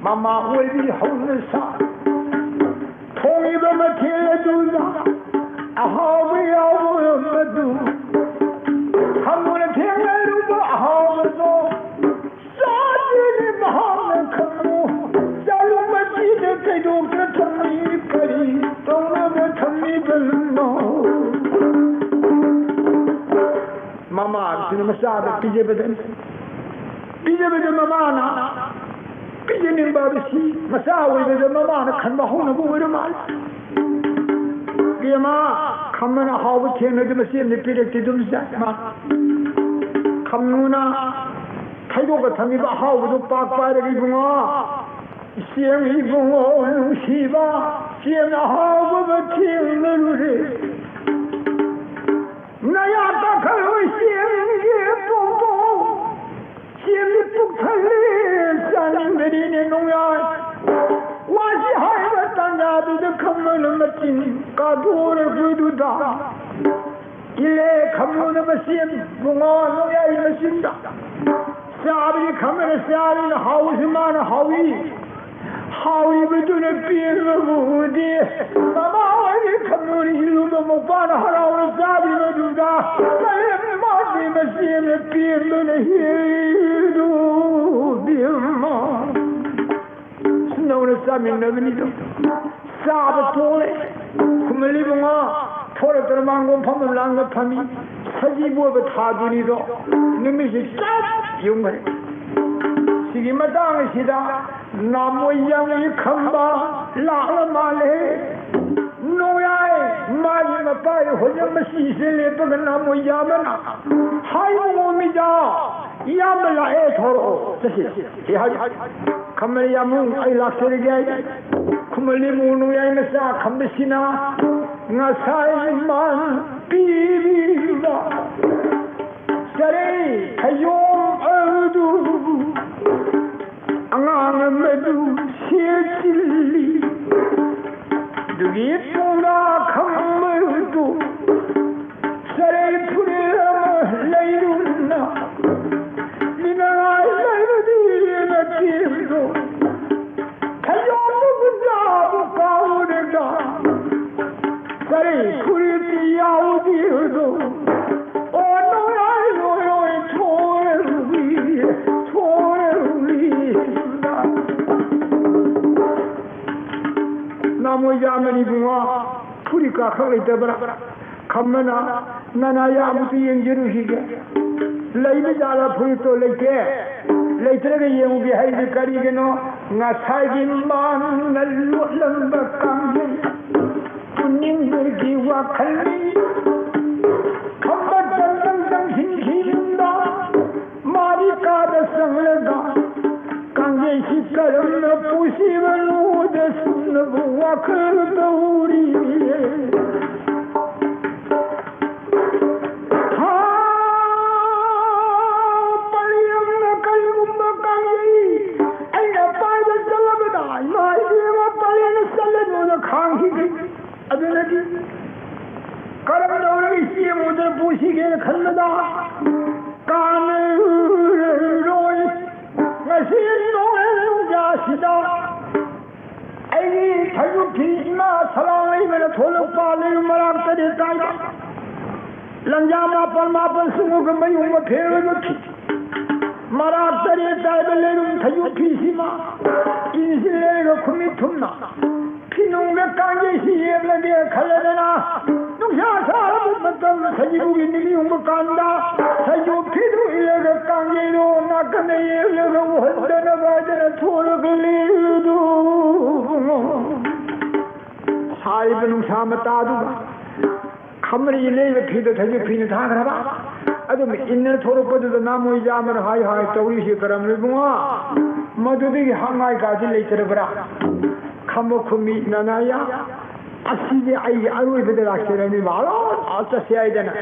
ꯃꯃꯥ ꯑꯣꯏꯕꯤ ꯍꯧꯅ ꯁꯥ꯫ ꯊꯣꯡꯉꯤꯕ ꯃꯊꯦꯜ ꯑꯗꯨꯗ ꯑꯍꯥꯎꯕ ꯌꯥꯎꯕ ꯃꯗꯨ꯫ ꯈꯪꯉꯨꯅ ꯊꯦꯡꯅꯔꯨꯕ ꯑꯍꯥꯎꯕꯗꯣ꯫ ꯆꯥꯗꯦꯅꯦ ꯃꯍꯥꯛꯅ ꯈꯪꯉꯨ꯫ ꯆꯥꯂꯨ ꯃꯆꯤꯗ ꯀꯩꯗꯣꯛꯇ ꯊꯝꯃꯤ꯫ ꯀꯔꯤ ꯇꯧꯅꯕ ꯊꯝꯃꯤꯕꯅꯣ? ꯃꯃꯥꯁꯤꯅ ꯃꯆꯥꯗ ꯄꯤꯖꯕꯗ, ꯄꯤꯖꯕꯗ ꯃꯃꯥꯅ ꯄꯤꯖꯅꯤꯡꯕ ꯍꯥꯏꯕꯁꯤ ꯃꯆꯥ ꯑꯣꯏꯕꯗ ꯃꯃꯥꯅ ꯈꯟꯕ ꯍꯧꯅꯕ ꯑꯣꯏꯔ ꯃꯥꯜꯂꯦ꯫ ꯏꯕꯦꯝꯃ, ꯈꯝꯃꯅ ꯑꯍꯥꯎꯕ ꯊꯦꯡꯅꯗꯤ ꯃꯆꯦꯝꯅ ꯄꯤꯔꯛꯇꯦ ꯑꯗꯨꯝ ꯆꯥꯏ ꯃꯥ꯫ ꯈꯝꯅꯨꯅ ꯊꯩꯗꯣꯛꯑ ꯊꯝꯃꯤꯕ ꯑꯍꯥꯎꯕꯗꯨ ꯄꯥꯛ ꯄꯥꯏꯔꯒ, "ꯏꯕꯨꯡꯉꯣ, ꯏꯆꯦꯝ ꯏꯕꯨꯡꯉꯣ ꯅꯨꯡꯁꯤꯕ, ꯏꯆꯦꯝꯅ ꯑꯍꯥꯎꯕ ꯑꯃ ꯊꯦꯡꯅꯔꯨꯔꯦ꯫ ꯅꯌꯥ ꯀꯥꯈꯠꯂꯣ ꯏꯆꯦꯝꯒꯤ ꯄꯣꯛꯄꯧ꯫ ꯏꯆꯦꯝꯗꯤ ꯄꯨꯛ ꯊꯜꯂꯦ, ꯆꯥꯅꯤꯡꯗꯔꯤꯅꯦ ꯅꯣꯡꯌꯥꯏ꯫ ꯋꯥꯁꯤ ꯍꯥꯏꯕ ꯇꯥꯟꯖꯥꯗꯨꯗ ꯈꯝꯃꯅ ꯃꯆꯤꯟ ꯀꯥꯊꯣꯔꯛꯄꯗꯨꯗ ꯏꯜꯂꯦ ꯈꯝꯅꯨꯅ ꯃꯆꯦꯝ ꯕꯨꯡꯉꯣ ꯅꯣꯡꯌꯥꯏ ꯃꯆꯤꯟꯗ꯫ ꯆꯥꯕꯗꯤ ꯈꯝꯃꯅ ꯆꯥꯔꯤꯅ ꯍꯥꯎꯕꯁꯤ ꯃꯥꯅ ꯍꯥꯎꯏ꯫ ꯍꯥꯎꯔꯤꯕꯗꯨꯅ ꯄꯦꯟꯕꯕꯨ ꯎꯗꯦ꯫ ꯃꯃꯥ ꯑꯣꯏꯔꯤ ꯈꯝꯅꯨꯅ ꯏꯜꯂꯨꯕ ꯃꯧꯄ꯭ꯋꯥꯅ ꯍꯔꯥꯎꯅ ꯆꯥꯔꯤꯕꯗꯨꯗ ꯀꯔꯤꯝ ꯃꯥꯗꯤ ꯃꯆꯦꯝꯅ ꯄꯦꯟꯕꯅ ꯍꯦꯜꯂꯤꯗꯨ ꯕꯦꯝꯃ꯫ ꯁꯨꯝ ꯅꯧꯅ ꯆꯥꯃꯤꯟꯅꯕꯅꯤꯗꯣ꯫ ꯆꯥꯕ ꯇꯣꯛꯂꯦ꯫ ꯈꯨꯃꯜꯂꯤ ꯕꯨꯡꯉꯣ ꯊꯣꯛꯂꯛꯇꯅ ꯃꯥꯡꯒꯣꯟ ꯐꯝꯐꯝ ꯂꯥꯡꯅ ꯐꯝꯃꯤ꯫ ꯁꯖꯤꯕꯨ ꯑꯣꯏꯕ ꯊꯥꯗꯨꯅꯤꯗꯣ꯫ ꯅꯨꯃꯤꯠꯁꯤ ꯆꯞ ꯌꯨꯡꯈ꯭ꯔꯦ꯫ ꯁꯤꯒꯤ ꯃꯇꯥꯡ ꯑꯁꯤꯗ ꯅꯥꯃꯣꯏ ꯌꯥꯝꯒꯤ ꯈꯝꯕ ꯂꯥꯛꯂ ꯃꯥꯜꯂꯦ꯫ ꯅꯣꯡꯌꯥꯏ ꯃꯥꯒꯤ ꯃꯄꯥꯒꯤ ꯍꯣꯖ ꯃꯁꯤꯁꯦ ꯂꯦꯞꯄꯒ ꯅꯥꯃꯣꯏ ꯌꯥꯝꯕꯅ ꯍꯥꯏ ꯕꯨꯡꯉꯣ ꯃꯤꯖꯥ ꯏꯌꯥꯝꯕ ꯂꯥꯛꯑꯦ ꯊꯣꯔꯛꯑꯣ ꯆꯠꯁꯤ꯫ ꯁꯤ ꯍꯥꯏ ꯈꯝꯕ ꯌꯥꯝꯕꯨꯡ ꯑꯩ ꯂꯥꯛꯆꯔꯒꯦ ꯍꯥꯏ꯫ ꯈꯨꯃꯜꯂꯤ ꯕꯨꯡꯉꯣ ꯅꯣꯡꯌꯥꯏ ꯃꯆꯥ ꯈꯝꯕꯁꯤꯅ ꯉꯁꯥꯏ ꯃꯥꯅ ꯄꯤꯕꯤꯕ ꯆꯔꯩ ꯐꯩꯖꯣꯝ ꯑꯗꯨ ꯑꯉꯥꯡ ꯑꯃꯗꯨ ꯁꯦꯠꯆꯤꯜꯂꯤ꯫ ꯑꯗꯨꯒꯤ ꯇꯨꯡꯗ ꯈꯝꯕꯗꯨ ꯆꯔꯩ ꯐꯨꯔꯤꯠ ꯑꯃ ꯂꯩꯔꯨꯅ ꯂꯤꯅꯉꯥꯏ ꯂꯩꯔꯗꯤ ꯅꯠꯇꯦ꯫ ꯐꯩꯖꯣꯝꯗꯨ ꯄꯨꯖꯥꯕꯨ ꯀꯥꯎꯔꯦꯗ, ꯀꯔꯤ ꯐꯨꯔꯤꯠꯇꯤ ꯌꯥꯎꯗꯦꯗꯣ꯫ ꯑꯣ ꯅꯣꯏ ꯅꯣꯏ ꯅꯣꯏ ꯊꯣꯔꯦ ꯔꯨꯕꯤ, ꯊꯣꯔꯦ ꯔꯨꯕꯤ꯫ ꯅꯃꯣꯏ ꯌꯥꯝꯅ ꯏꯕꯨꯡꯉꯣ, ꯐꯨꯔꯤꯠ ꯀꯥꯈꯛ ꯂꯩꯇꯕ꯭ꯔꯥ? ꯈꯝꯕꯅ, "ꯅꯅꯥ ꯌꯥꯕꯗꯨ ꯌꯦꯡꯖꯔꯨꯈꯤꯒꯦ꯫ ꯂꯩꯕ ꯖꯥꯠꯂ ꯐꯨꯔꯤꯠꯇꯣ?" "ꯂꯩꯇꯦ꯫ ꯂꯩꯇ꯭ꯔꯒ ꯌꯦꯡꯉꯨꯒꯦ ꯍꯥꯏꯗꯤ ꯀꯔꯤꯒꯤꯅꯣ?" ꯉꯁꯥꯏꯒꯤ ꯃꯥꯅ ꯂꯣꯠꯂꯝꯕ ꯀꯥꯡꯖꯩ ꯄꯨꯅꯤꯡꯕꯒꯤ ꯋꯥꯈꯜꯅꯤ꯫ ꯈꯝꯕ ꯗꯪ ꯗꯪ ꯗꯪ ꯍꯤꯡꯈꯤꯕꯗ ꯃꯥꯔꯤ ꯀꯥꯗ ꯆꯪꯂꯒ ꯀꯥꯡꯖꯩꯁꯤ ꯀꯔꯝꯅ ꯄꯨꯁꯤꯕꯅꯣꯗ ꯁꯨꯝꯅꯕꯨ ꯋꯥꯈꯜ ꯇꯧꯔꯤ꯫ ꯍꯥ, ꯄꯔꯦꯡꯅ ꯀꯔꯤꯒꯨꯝꯕ ꯀꯥꯡꯖꯩ ꯑꯩꯅ ꯄꯥꯏꯕ ꯆꯠꯂꯕꯗ ꯏꯃꯥ ꯏꯕꯦꯝꯃ ꯄꯔꯦꯡꯅ ꯆꯠꯂꯅꯨꯅ ꯈꯥꯡꯈꯤꯒꯦ꯫ ꯑꯗꯨꯅꯗꯤ ꯀꯔꯝ ꯇꯧꯔꯒ ꯏꯆꯦ ꯑꯃꯨꯗ ꯄꯨꯁꯤꯒꯦꯅ ꯈꯟꯕꯗ ꯀꯥꯟꯅꯔꯣꯏ꯫ ꯉꯁꯤ ꯅꯣꯡꯂꯩ ꯅꯨꯡꯖꯥꯁꯤꯗ ꯑꯩꯒꯤ ꯐꯩꯖꯨꯞ ꯐꯤ ꯏꯃꯥ ꯁꯂꯥꯡ ꯂꯩꯃꯅ ꯊꯣꯛꯂꯛꯄ ꯂꯩꯔꯨꯝ ꯃꯔꯥꯛ ꯇꯔꯦꯠ ꯀꯥꯏꯕ ꯂꯪꯖꯥ ꯃꯥꯄꯜ ꯃꯥꯄꯜ ꯁꯨꯡꯉꯒ ꯃꯌꯨꯡꯕ ꯐꯦꯔꯣꯏꯕ ꯐꯤ ꯃꯔꯥꯛ ꯇꯔꯦꯠ ꯀꯥꯏꯕ ꯂꯩꯔꯨꯝ ꯐꯩꯖꯨꯞ ꯐꯤꯁꯤꯃ ꯏꯟꯁꯤ ꯂꯩꯔꯒ ꯈꯨꯃꯤꯠ ꯊꯨꯝꯅ ꯐꯤꯅꯨꯡꯗ ꯀꯥꯡꯖꯩꯁꯤ ꯌꯦꯡꯂꯒꯦ ꯈꯜꯂꯗꯅ ꯅꯨꯡꯁꯥ ꯁꯥꯔꯕ ꯃꯇꯝ ꯁꯖꯤꯕꯨꯒꯤ ꯅꯤꯅꯤ ꯍꯨꯝꯕ ꯀꯥꯟꯗ ꯐꯩꯖꯣꯝ ꯐꯤꯗꯨ ꯏꯜꯂꯒ ꯀꯥꯡꯖꯩꯗꯣ ꯅꯥꯀꯟꯗ ꯌꯦꯡꯂꯒ ꯎꯍꯟꯗꯅꯕ ꯍꯥꯏꯗꯅ ꯊꯣꯛꯂꯒ ꯂꯩꯔꯨꯗꯨ꯫ ꯁꯥꯔꯤꯕ ꯅꯨꯡꯁꯥ ꯃꯇꯥꯗꯨꯒ ꯈꯝꯕꯅ ꯏꯜꯂꯛꯏꯕ ꯐꯤꯗꯣ ꯊꯩꯕꯤ ꯐꯤꯅ ꯊꯥꯈ꯭ꯔꯕ꯫ ꯑꯗꯨꯝ ꯏꯟꯅ ꯊꯣꯔꯛꯄꯗꯨꯗ ꯅꯥꯃꯣꯏ ꯌꯥꯝꯕꯅ ꯍꯥꯏ ꯍꯥꯏ ꯇꯧꯔꯤꯁꯤ ꯀꯔꯝꯅꯣ ꯏꯕꯨꯡꯉꯣ? ꯃꯗꯨꯗꯒꯤ ꯍꯪꯉꯥꯏ ꯀꯥꯁꯤ ꯂꯩꯇ꯭ꯔꯕ꯭ꯔꯥ? ꯈꯝꯕ ꯈꯨꯝꯃꯤ ꯅꯅꯥꯌꯥ꯫ ꯑꯁꯤꯗꯤ ꯑꯩꯒꯤ ꯑꯔꯣꯏꯕꯗ ꯂꯥꯛꯆꯔꯅꯤ ꯃꯥꯂꯣ ꯆꯠꯁꯦ ꯍꯥꯏꯗꯅ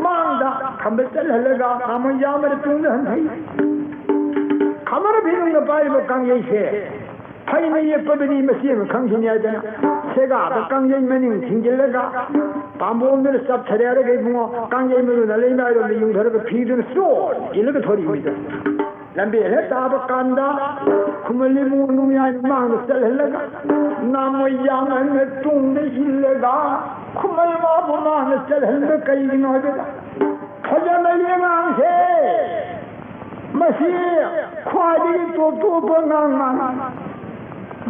ꯃꯥꯡꯗ ꯈꯝꯕ ꯆꯠꯍꯜꯂꯒ ꯅꯥꯃꯣꯏ ꯌꯥꯝꯕꯅ ꯇꯨꯡꯗ ꯍꯟꯊꯩ꯫ ꯈꯝꯕꯅ ꯐꯤꯅꯨꯡꯗ ꯄꯥꯏꯔꯤꯕ ꯀꯥꯡꯖꯩꯁꯦ ꯐꯩꯅ ꯌꯦꯛꯄꯗꯨꯗꯤ ꯃꯁꯤ ꯑꯃ ꯈꯪꯈꯤꯅꯤ ꯍꯥꯏꯗꯅ ꯁꯦꯒꯥꯗ ꯀꯥꯡꯖꯩ ꯃꯅꯤꯡ ꯊꯤꯡꯖꯤꯜꯂꯒ ꯄꯥꯝꯕꯣꯝꯗꯨꯅ ꯆꯞꯊꯔꯦ ꯍꯥꯏꯔꯒ ꯏꯕꯨꯡꯉꯣ ꯀꯥꯡꯖꯩ ꯃꯔꯨꯅ ꯂꯩꯃꯥꯏꯔꯣꯝꯗ ꯌꯨꯡꯊꯔꯒ ꯐꯤꯗꯨꯅ ꯆꯣꯠ ꯏꯜꯂꯒ ꯊꯣꯔꯛꯏ ꯃꯤꯗꯣ꯫ ꯂꯝꯕꯦꯜ ꯍꯦꯛ ꯇꯥꯕ ꯀꯥꯟꯗ ꯈꯨꯃꯟ ꯏꯕꯨꯡꯉꯣ ꯅꯣꯡꯌꯥꯏ ꯃꯥꯡꯗ ꯆꯠꯍꯜꯂꯒ, ꯅꯥꯃꯣꯏ ꯌꯥꯝꯍꯟꯅ ꯇꯨꯡꯗ ꯏꯜꯂꯒ, ꯈꯨꯃꯟ ꯃꯥꯕꯨ ꯃꯥꯡꯗ ꯆꯠꯍꯟꯕ ꯀꯩꯒꯤꯅꯣ ꯍꯥꯏꯕꯗ, ꯐꯖꯃꯜꯂꯤ ꯑꯉꯥꯡꯁꯦ, ꯃꯁꯤ ꯈ꯭ꯋꯥꯏꯗꯒꯤ ꯇꯣꯞ ꯇꯣꯞꯄ ꯑꯉꯥꯡ ꯃꯥꯅꯤ꯫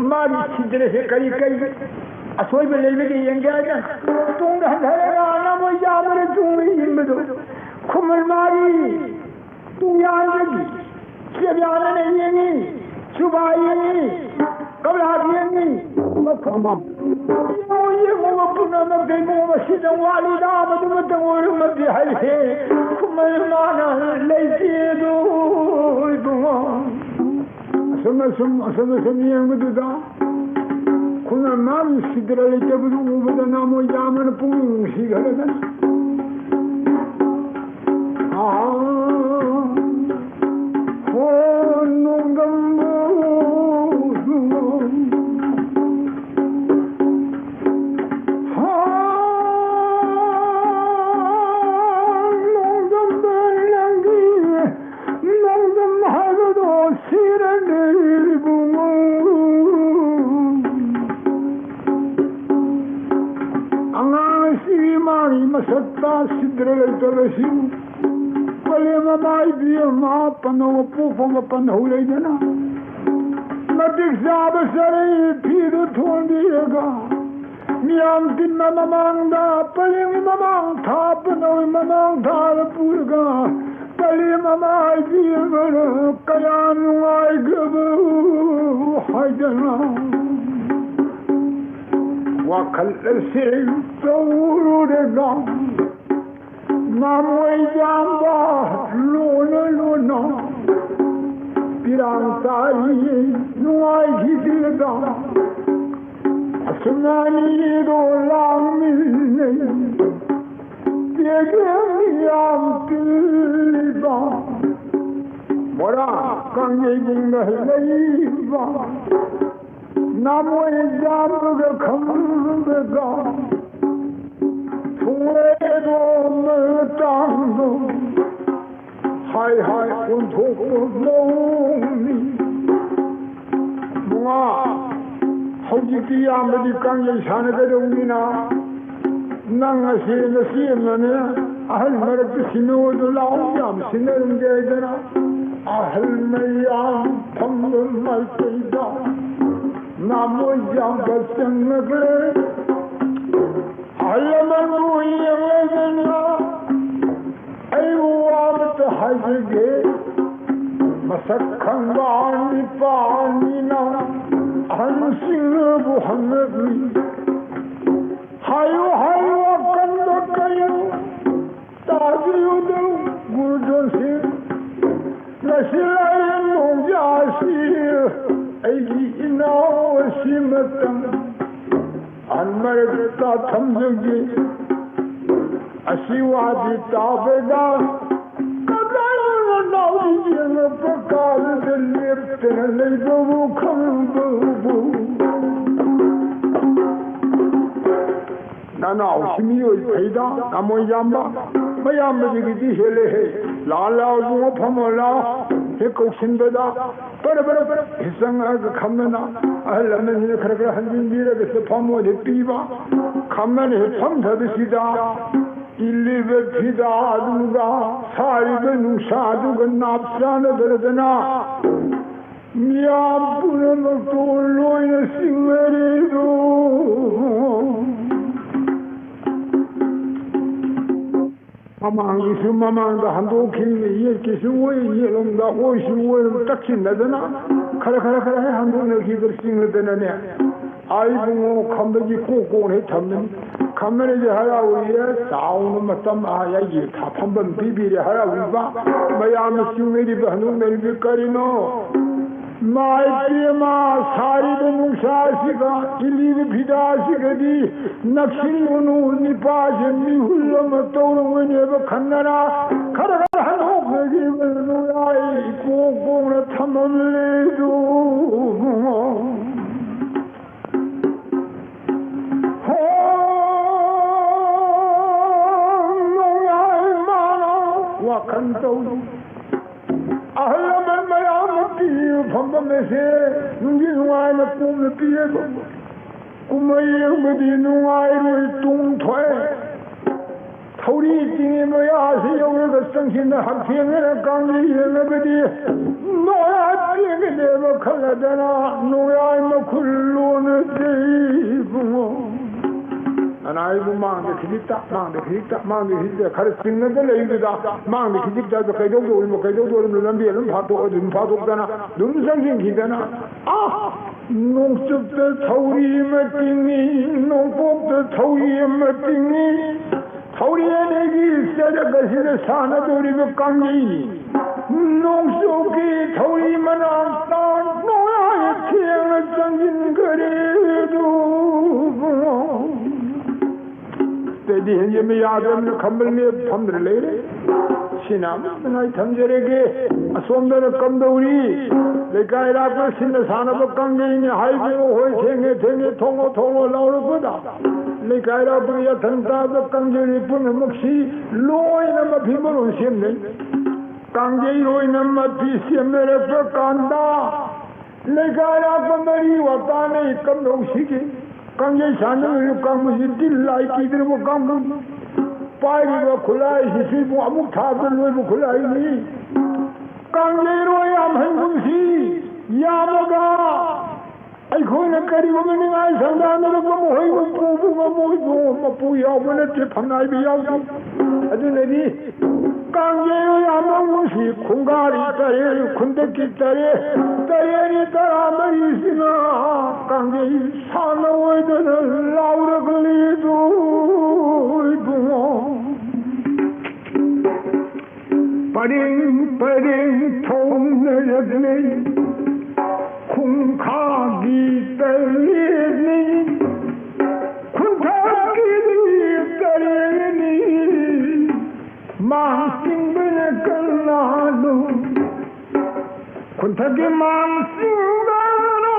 ꯃꯥꯒꯤ ꯁꯤꯗ꯭ꯔꯁꯦ ꯀꯔꯤ ꯀꯔꯤ ꯑꯁꯣꯏꯕ ꯂꯩꯕꯒꯦ ꯌꯦꯡꯒꯦ ꯍꯥꯏꯅ ꯇꯨꯡꯗ ꯍꯟꯊꯔꯒ ꯅꯥꯃꯣꯏ ꯌꯥꯝꯍꯟꯅ ꯇꯨꯡꯗ ꯏꯟꯕꯗꯣ, ꯈꯨꯃꯟ ꯃꯥꯒꯤ ꯇꯨꯡꯌꯥꯟꯗꯒꯤ ꯆꯦꯕꯤꯌꯥꯅꯅ ꯌꯦꯡꯉꯤ, ꯆꯨꯕꯥ ꯌꯦꯡꯉꯤ, ꯀꯕ꯭ꯔꯥ ꯌꯦꯡꯉꯤ, ꯃꯐꯝ ꯑꯃ ꯌꯦꯡꯉꯨ, ꯌꯦꯡꯉꯨꯕ ꯄꯨꯝꯅꯃꯛꯇ ꯏꯕꯨꯡꯉꯣ ꯃꯁꯤꯗ ꯋꯥꯠꯂꯤꯗ, ꯃꯗꯨꯃꯇꯪ ꯑꯣꯏꯔꯝꯃꯗꯤ ꯍꯥꯏꯔꯦ꯫ ꯈꯨꯃꯟ ꯃꯥꯅ ꯂꯩꯇꯦꯗꯣ ꯏꯕꯨꯡꯉꯣ꯫ ꯑꯁꯨꯝ ꯑꯁꯨꯝ ꯑꯁꯨꯝ ꯑꯁꯨꯝ ꯌꯦꯡꯕꯗꯨꯗ ꯈꯨꯃꯟ ꯃꯥꯒꯤ ꯁꯤꯗ꯭ꯔ ꯂꯩꯇꯕꯗꯨ ꯎꯕꯗ ꯅꯥꯃꯣꯏ ꯌꯥꯝꯍꯟꯅ ꯄꯨꯛꯅꯤꯡ ꯅꯨꯡꯁꯤꯈ꯭ꯔꯗꯅ, ꯑꯥ, ꯍꯣ, ꯅꯣꯡꯗꯝꯕꯨ, ꯍꯥ, ꯅꯣꯡꯗꯝꯕ ꯅꯪꯒꯤ ꯅꯣꯡꯗꯝ ꯍꯥꯏꯕꯗꯣ ꯁꯤꯔꯅꯤ ꯏꯕꯨꯡꯉꯣ꯫ ꯑꯉꯥꯡ ꯑꯁꯤꯒꯤ ꯃꯥꯒꯤ ꯃꯁꯛꯇ ꯁꯤꯗ꯭ꯔ ꯂꯩꯇꯕꯁꯤ ꯄꯂꯦꯝ ꯃꯃꯥ ꯏꯕꯦꯝꯃ ꯄꯟꯅꯧ ꯑꯄꯣꯛꯄ ꯑꯃ ꯄꯟꯍꯧ ꯂꯩꯗꯅ꯫ ꯃꯇꯤꯛ ꯆꯥꯕ ꯆꯔꯩ ꯐꯤꯗꯨ ꯊꯣꯟꯕꯤꯔꯒ ꯃꯤꯌꯥꯝ ꯇꯤꯟꯕ ꯃꯃꯥꯡꯗ ꯄꯔꯦꯡꯒꯤ ꯃꯃꯥꯡ ꯊꯥ ꯄꯟꯅꯧꯒꯤ ꯃꯃꯥꯡ ꯊꯥꯗ ꯄꯨꯔꯒ ꯄꯂꯦꯝ ꯃꯃꯥ ꯏꯕꯦꯝꯃꯅ ꯀꯌꯥ ꯅꯨꯡꯉꯥꯏꯈ꯭ꯔꯕ ꯍꯥꯏꯗꯅ ꯋꯥꯈꯜ ꯑꯁꯤ ꯇꯧꯔꯨꯔꯒ ꯅꯥꯃꯣꯏ ꯌꯥꯝꯕ ꯂꯣꯟꯅ ꯂꯣꯟꯅ ꯄꯤꯔꯥꯡ ꯇꯥꯔꯤ ꯅꯨꯡꯉꯥꯏꯈꯤꯗꯦꯗ꯫ ꯑꯁꯨꯝꯅ ꯑꯅꯤꯗꯣ ꯂꯥꯡꯃꯤꯟꯅꯩ꯫ ꯄꯦꯒꯦꯝ ꯌꯥꯝ ꯄꯤꯕ ꯃꯣꯔꯥ ꯀꯥꯡꯖꯩꯕꯨꯡꯗ ꯂꯩꯕ ꯅꯥꯃꯣꯏ ꯌꯥꯝꯕꯒ ꯈꯪꯕꯒ ꯊꯣꯡꯂꯦꯗꯣ ꯃꯇꯥꯡꯗꯣ ꯍꯥꯏ ꯍꯥꯏ ꯑꯣꯟꯊꯣꯛꯄ ꯂꯧꯅꯤ꯫ ꯃꯥ, ꯍꯧꯖꯤꯛꯇꯤ ꯏꯌꯥꯝꯕꯗꯤ ꯀꯥꯡꯖꯩ ꯁꯥꯟꯅꯒꯗꯧꯅꯤꯅ, ꯅꯪ ꯑꯁꯤ ꯅꯆꯦ ꯑꯃꯅꯦ, ꯑꯍꯜ ꯃꯔꯛꯇ ꯁꯤꯟꯅꯧ ꯑꯗꯨ ꯂꯥꯛꯑꯣ, ꯌꯥꯝ ꯁꯤꯟꯅꯔꯝꯒꯦ ꯍꯥꯏꯗꯅ꯫ ꯑꯍꯜ ꯃꯌꯥꯝ ꯐꯝꯕ ꯃꯥꯏꯀꯩꯗ ꯅꯥꯃꯣꯏ ꯌꯥꯝꯕ ꯆꯪꯂꯛꯂꯦ꯫ ꯑꯍꯜ ꯂꯃꯟꯕꯨ ꯌꯦꯡꯂꯗꯅ ꯑꯩꯕꯨ ꯋꯥ ꯑꯃꯇ ꯍꯥꯏꯖꯒꯦ꯫ ꯃꯁꯛ ꯈꯪꯕ ꯅꯤꯄꯥꯅꯤꯅ ꯑꯍꯟꯁꯤꯡꯅꯕꯨ ꯍꯪꯂꯛꯂꯤ꯫ ꯍꯥꯏꯌꯨ, ꯍꯥꯏꯌꯨ, ꯑꯀꯟꯕ ꯀꯩꯅꯣ? ꯇꯥꯕꯤꯌꯨꯗ, ꯒꯨꯔꯨꯖꯣꯟꯁꯤ, ꯉꯁꯤ ꯂꯥꯏꯔꯦꯟ ꯃꯣꯡꯖꯥꯁꯤ ꯑꯩꯒꯤ ꯏꯅꯥꯎ ꯑꯁꯤꯃꯇꯪ ꯑꯍꯟ ꯃꯔꯛꯇ ꯊꯝꯖꯒꯦ꯫ ꯑꯁꯤ ꯋꯥꯗꯤ ꯇꯥꯕꯗ ꯀꯗꯥꯏꯅꯣ ꯅꯅꯥꯎꯗꯤ ꯌꯦꯡꯂꯛꯄ ꯀꯥꯟꯗ ꯂꯦꯞꯇꯅ ꯂꯩꯕꯕꯨ ꯈꯪꯕꯕꯨ꯫ ꯅꯅꯥꯎꯁꯤ ꯃꯤꯑꯣꯏ ꯐꯩꯗ, ꯅꯥꯃꯣꯏ ꯌꯥꯝꯕ, ꯃꯌꯥꯝꯕꯗꯒꯤꯗꯤ ꯍꯦꯜꯂꯦꯍꯦ꯫ ꯂꯥꯛꯑꯣ, ꯂꯥꯛꯑꯣ, ꯏꯕꯨꯡꯉꯣ, ꯐꯝꯃꯣ, ꯂꯥꯛꯑꯣ꯫ ꯍꯦꯛ ꯀꯧꯁꯤꯟꯕꯗ ꯄꯔ ꯄꯔ ꯄꯔ ꯍꯦꯛ ꯆꯪꯉꯛꯑꯒ ꯈꯝꯅꯅ ꯑꯍꯜ ꯂꯃꯟꯁꯤꯅ ꯈꯔ ꯈꯔ ꯍꯟꯖꯤꯟꯕꯤꯔꯒꯁꯨ ꯐꯝꯃꯣ ꯍꯦꯛ ꯄꯤꯕ꯫ ꯈꯝꯅꯅ ꯍꯦꯛ ꯐꯝꯊꯕꯁꯤꯗ ꯏꯜꯂꯤꯕ ꯐꯤꯗꯥꯗꯨꯒ ꯁꯥꯔꯤꯕ ꯅꯨꯡꯁꯥꯗꯨꯒ ꯅꯥꯞ ꯆꯥꯅꯗꯗꯅ ꯃꯤꯌꯥꯝ ꯄꯨꯝꯅꯃꯛꯇꯨ ꯂꯣꯏꯅ ꯆꯤꯡꯅꯔꯤꯗꯨ꯫ ꯃꯃꯥꯡꯒꯤꯁꯨ ꯃꯃꯥꯡꯗ ꯍꯟꯗꯣꯛꯈꯤꯕꯅꯤ, ꯌꯦꯠꯀꯤꯁꯨ ꯑꯣꯏ, ꯌꯦꯠꯂꯣꯝꯗ ꯑꯣꯏꯁꯨ ꯑꯣꯏꯔꯣꯝ ꯇꯛꯁꯤꯟꯅꯗꯅ ꯈꯔ ꯈꯔ ꯈꯔ ꯍꯦꯛ ꯍꯟꯗꯣꯛꯅꯈꯤꯕꯗ ꯆꯤꯡꯅꯗꯅꯅꯦ꯫ ꯑꯥ ꯏꯕꯨꯡꯉꯣ ꯈꯝꯕꯒꯤ ꯀꯣꯛ ꯀꯣꯛꯅ ꯍꯦꯛ ꯊꯝꯃꯤꯅꯤ꯫ ꯈꯝꯕꯅꯁꯨ ꯍꯔꯥꯎꯔꯤꯌꯦ, ꯆꯥꯎꯅ ꯃꯇꯝ ꯑꯥ ꯑꯩꯒꯤ ꯊꯥ ꯐꯝꯐꯝ ꯄꯤꯕꯤꯔꯦ, ꯍꯔꯥꯎꯔꯤꯕ ꯃꯌꯥꯝꯅ ꯆꯤꯡꯅꯔꯤꯕ ꯍꯟꯗꯣꯛꯅꯔꯤꯕ ꯀꯔꯤꯅꯣ? ꯃꯥꯏ ꯄꯦꯝꯃ, ꯁꯥꯔꯤꯕ ꯅꯨꯡꯁꯥꯁꯤꯒ ꯏꯜꯂꯤꯕ ꯐꯤꯗꯥꯁꯤꯒꯗꯤ ꯅꯛꯁꯤꯜꯂꯨꯅꯨ, ꯅꯤꯄꯥꯁꯦ ꯃꯤꯍꯨꯜ ꯑꯃ ꯇꯧꯔꯝꯒꯅꯦꯕ ꯈꯟꯗꯅ ꯈꯔ ꯈꯔ ꯍꯟꯗꯣꯛꯅꯈꯤꯕ ꯅꯨꯡꯌꯥꯏ ꯀꯣꯛ ꯀꯣꯛꯅ ꯊꯝꯃꯝꯂꯦꯗꯨ꯫ ꯍꯣ, ꯅꯨꯡꯌꯥꯏ ꯃꯥꯅ ꯋꯥꯈꯜ ꯇꯧ꯫ ꯑꯍꯜ ꯂꯃꯟ ꯃꯌꯥꯝ ꯅꯨꯄꯤ ꯐꯝꯕ ꯁꯦ ꯅꯨꯡꯗꯤ ꯅꯨꯡꯉꯥꯏꯅ ꯀꯣꯝꯅ ꯄꯤꯔꯦ꯫ ꯀꯨꯝꯍꯩ ꯌꯦꯡꯕꯗꯤ ꯅꯨꯡꯉꯥꯏꯔꯣꯏ ꯇꯨꯡ ꯊꯣꯛꯑꯦ꯫ ꯊꯧꯔꯤ ꯇꯤꯡꯉꯤ ꯃꯌꯥꯁꯤ ꯌꯧꯔꯒ ꯆꯪꯁꯤꯟꯅ ꯍꯛꯊꯦꯡꯅꯅ ꯀꯥꯡꯖꯩ ꯌꯦꯡꯂꯕꯗꯤ ꯅꯣꯡꯌꯥꯏ ꯄꯦꯟꯒꯅꯦꯕ ꯈꯜꯂꯗꯅ ꯅꯣꯡꯌꯥꯏ ꯃꯈꯨꯜ ꯂꯣꯟꯅ ꯆꯩ ꯏꯕꯨꯡꯉꯣ꯫ ꯅꯅꯥꯏꯕꯨ ꯃꯥꯡꯗ ꯈꯤꯖꯤꯛꯇ, ꯃꯥꯡꯗ ꯈꯤꯖꯤꯛꯇ, ꯃꯥꯡꯗ ꯈꯤꯖꯤꯛꯇ ꯈꯔ ꯆꯤꯡꯅꯗ ꯂꯩꯕꯗꯨꯗ ꯃꯥꯡꯗ ꯈꯤꯖꯤꯛꯇ ꯀꯩꯗꯧꯗꯧꯔꯤꯃꯣ, ꯀꯩꯗꯧꯗꯧꯔꯤꯃꯣ ꯂꯝꯕꯤ ꯑꯗꯨꯝ ꯐꯥꯊꯣꯛ-, ꯑꯗꯨꯝ ꯐꯥꯊꯣꯛꯇꯅ ꯑꯗꯨꯝ ꯆꯪꯁꯤꯟꯈꯤꯗꯅ ꯑꯥ ꯅꯣꯡꯆꯨꯞꯇ ꯊꯧꯔꯤ ꯑꯃ ꯇꯤꯡꯉꯤ, ꯅꯣꯡꯄꯣꯛꯇ ꯊꯧꯔꯤ ꯑꯃ ꯇꯤꯡꯉꯤ꯫ ꯊꯧꯔꯤ ꯑꯅꯤꯒꯤ ꯆꯔꯛ ꯑꯁꯤꯗ ꯁꯥꯟꯅꯗꯧꯔꯤꯕ ꯀꯥꯡꯖꯩꯅꯤ꯫ ꯅꯣꯡꯆꯨꯞꯀꯤ ꯊꯧꯔꯤ ꯃꯅꯥꯛꯇ ꯅꯣꯡꯌꯥꯏ ꯊꯦꯡꯅ ꯆꯪꯁꯤꯟꯈꯔꯦ ꯑꯗꯨ꯫ ꯑꯇꯩꯗꯤ ꯍꯦꯟꯖꯤꯟꯕ ꯌꯥꯗ꯭ꯔꯕꯅꯤꯅ ꯈꯝꯕꯜ ꯃꯦꯞ ꯐꯝꯗꯅ ꯂꯩꯔꯦ꯫ ꯁꯤꯅ ꯑꯃꯠꯇ ꯉꯥꯏ ꯊꯝꯖꯔꯒꯦ꯫ ꯑꯁꯣꯝꯗꯅ ꯀꯝꯗꯧꯔꯤ? ꯂꯩꯀꯥꯏ ꯂꯥꯛꯄ ꯁꯤꯟꯅ ꯁꯥꯟꯅꯕ ꯀꯥꯡꯖꯩꯅꯤ ꯍꯥꯏꯕꯤꯔꯣ꯫ ꯍꯣꯏ, ꯊꯦꯡꯉꯦ, ꯊꯦꯡꯉꯦ, ꯊꯣꯡꯉꯣ, ꯊꯣꯡꯉꯣ ꯂꯥꯎꯔꯛꯄꯗ ꯂꯩꯀꯥꯏ ꯂꯥꯛꯄꯒꯤ ꯌꯥꯊꯪ ꯇꯥꯕ ꯀꯥꯡꯖꯩ ꯄꯨꯝꯅꯃꯛꯁꯤ ꯂꯣꯏꯅ ꯃꯐꯤ ꯃꯔꯣꯟ ꯁꯦꯝꯅꯩ꯫ ꯀꯥꯡꯖꯩ ꯂꯣꯏꯅ ꯃꯐꯤ ꯁꯦꯝꯅꯔꯛꯄ ꯀꯥꯟꯗ ꯂꯩꯀꯥꯏ ꯂꯥꯛꯄ ꯃꯔꯤ ꯋꯥꯇꯥꯅꯩ ꯀꯝꯗꯧꯁꯤꯒꯦ? ꯀꯥꯡꯖꯩ ꯁꯥꯟꯅꯔꯤꯕ ꯀꯥꯡꯕꯨꯁꯤ ꯇꯤꯜ ꯂꯥꯏ ꯀꯤꯗ꯭ꯔꯕ ꯀꯥꯡꯕꯨ꯫ ꯄꯥꯏꯔꯤꯕ ꯈꯨꯠꯂꯥꯏꯁꯤꯁꯨ ꯏꯕꯨꯡ ꯑꯃꯨꯛ ꯊꯥꯕꯗ ꯂꯣꯏꯕ ꯈꯨꯠꯂꯥꯏꯅꯤ꯫ ꯀꯥꯡꯖꯩꯔꯣꯏ ꯌꯥꯝꯍꯟꯒꯨꯝꯁꯤ, ꯌꯥꯝꯃꯒ ꯑꯩꯈꯣꯏꯅ ꯀꯔꯤꯒꯨꯝꯕ ꯅꯤꯡꯉꯥꯏ ꯁꯪꯗꯥꯟꯅꯔꯛꯄ ꯃꯈꯣꯏꯕꯨ ꯄꯨꯕ ꯉꯝꯃꯣꯏ ꯏꯕꯨꯡ, ꯃꯄꯨ ꯌꯥꯎꯕ ꯅꯠꯇꯦ, ꯐꯝꯅꯥꯏꯕ ꯌꯥꯎꯗꯦ꯫ ꯑꯗꯨꯅꯗꯤ ꯀꯥꯡꯖꯩ ꯌꯥꯝꯕ ꯉꯁꯤ ꯈꯨꯡꯒꯥꯔꯤ ꯇꯔꯦꯠ, ꯈꯨꯟꯗꯛꯀꯤ ꯇꯔꯦꯠ, ꯇꯔꯦꯠꯅꯤ ꯇꯔꯥꯃꯔꯤꯁꯤꯅ ꯀꯥꯡꯖꯩ ꯁꯥꯟꯅ ꯑꯣꯏꯗꯅ ꯂꯥꯎꯔꯛꯂꯤꯗꯣ ꯏꯕꯨꯡꯉꯣ꯫ ꯄꯔꯦꯡ ꯄꯔꯦꯡ ꯊꯣꯡꯅꯔꯛꯂꯦ ꯈꯨꯡꯈꯥꯒꯤ ꯇꯔꯦꯠꯅꯤ, ꯈꯨꯟꯊꯛꯀꯤꯗꯤ ꯇꯔꯦꯠꯅꯤ꯫ ꯃꯥꯡ ꯆꯤꯡꯕꯅ ꯀꯅꯥꯅꯣ? ꯈꯨꯟꯊꯛꯀꯤ ꯃꯥꯡ ꯆꯤꯡꯕꯅ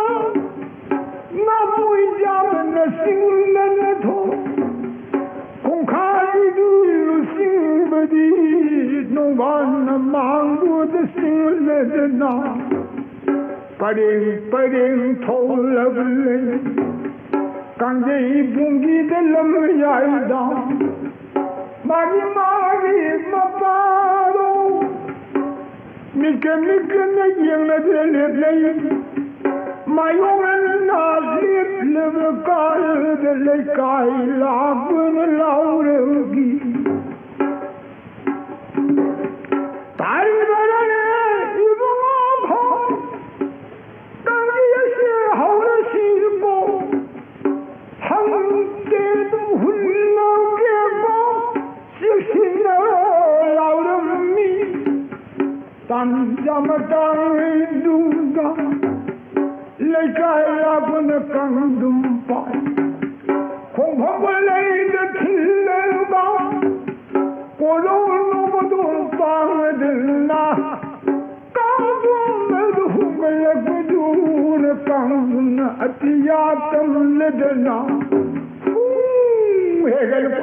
ꯅꯥꯄꯣꯏ ꯌꯥꯝꯕꯅ ꯆꯤꯡꯗꯅ ꯊꯣꯛ꯫ ꯈꯣꯡꯈꯥꯏꯗꯨ ꯂꯨꯆꯤꯡꯕꯗꯤ ꯅꯣꯡꯕꯥꯟꯅ ꯃꯥꯡꯗꯨꯗ ꯆꯤꯡꯂꯗꯅ꯫ ꯄꯔꯦꯡ ꯄꯔꯦꯡ ꯊꯣꯛꯂꯕ ꯂꯩ꯫ ꯀꯥꯡꯖꯩ ꯄꯨꯡꯒꯤꯗ ꯂꯝ ꯌꯥꯏꯗ ꯃꯥꯒꯤ ꯃꯥꯒꯤ ꯃꯄꯥꯗꯣ ꯃꯤꯠꯀ ꯃꯤꯠꯀꯅ ꯌꯦꯡꯅꯗꯅ ꯂꯦꯞꯅꯩ꯫ ꯃꯥꯌꯣꯛꯅꯅ ꯂꯦꯞꯂꯕ ꯀꯥꯜꯗ ꯂꯩꯀꯥꯏ ꯂꯥꯛꯄꯅ ꯂꯥꯎꯔꯝꯈꯤ꯫ ꯇꯥꯔꯤꯕꯔꯅꯦ ꯏꯕꯨꯡꯉꯣ ꯈꯣ? ꯇꯥꯔꯤꯁꯦ ꯍꯧꯔꯁꯤꯕꯣ? ꯍꯪꯇꯦ ꯑꯗꯨꯝ ꯍꯨꯜꯂꯒꯦꯕꯣ? ꯆꯦꯛꯁꯤꯟꯅ ꯂꯥꯎꯔꯝꯃꯤ꯫ ꯇꯥꯟꯖꯥ ꯃꯇꯥꯡꯗꯨꯗ ꯂꯩꯀꯥꯏ ꯂꯥꯛꯄꯅ ꯀꯥꯡꯗꯨꯝ ꯄꯥꯏ꯫ ꯈꯣꯡꯐꯝ ꯂꯩꯗ ꯊꯤꯜꯂꯒ ꯀꯣꯂꯧ ꯅꯣꯡꯃꯗꯣ ꯄꯥꯡꯂꯗꯅ ꯀꯥꯡꯗꯨꯝ ꯑꯗꯨ ꯍꯨꯝꯒꯠꯂꯛꯄꯗꯨꯅ ꯀꯥꯡꯗꯨꯝꯅ ꯑꯇꯤꯌꯥ ꯇꯝꯂꯗꯅ ꯄꯨꯡ ꯍꯦꯛ ꯍꯦꯛ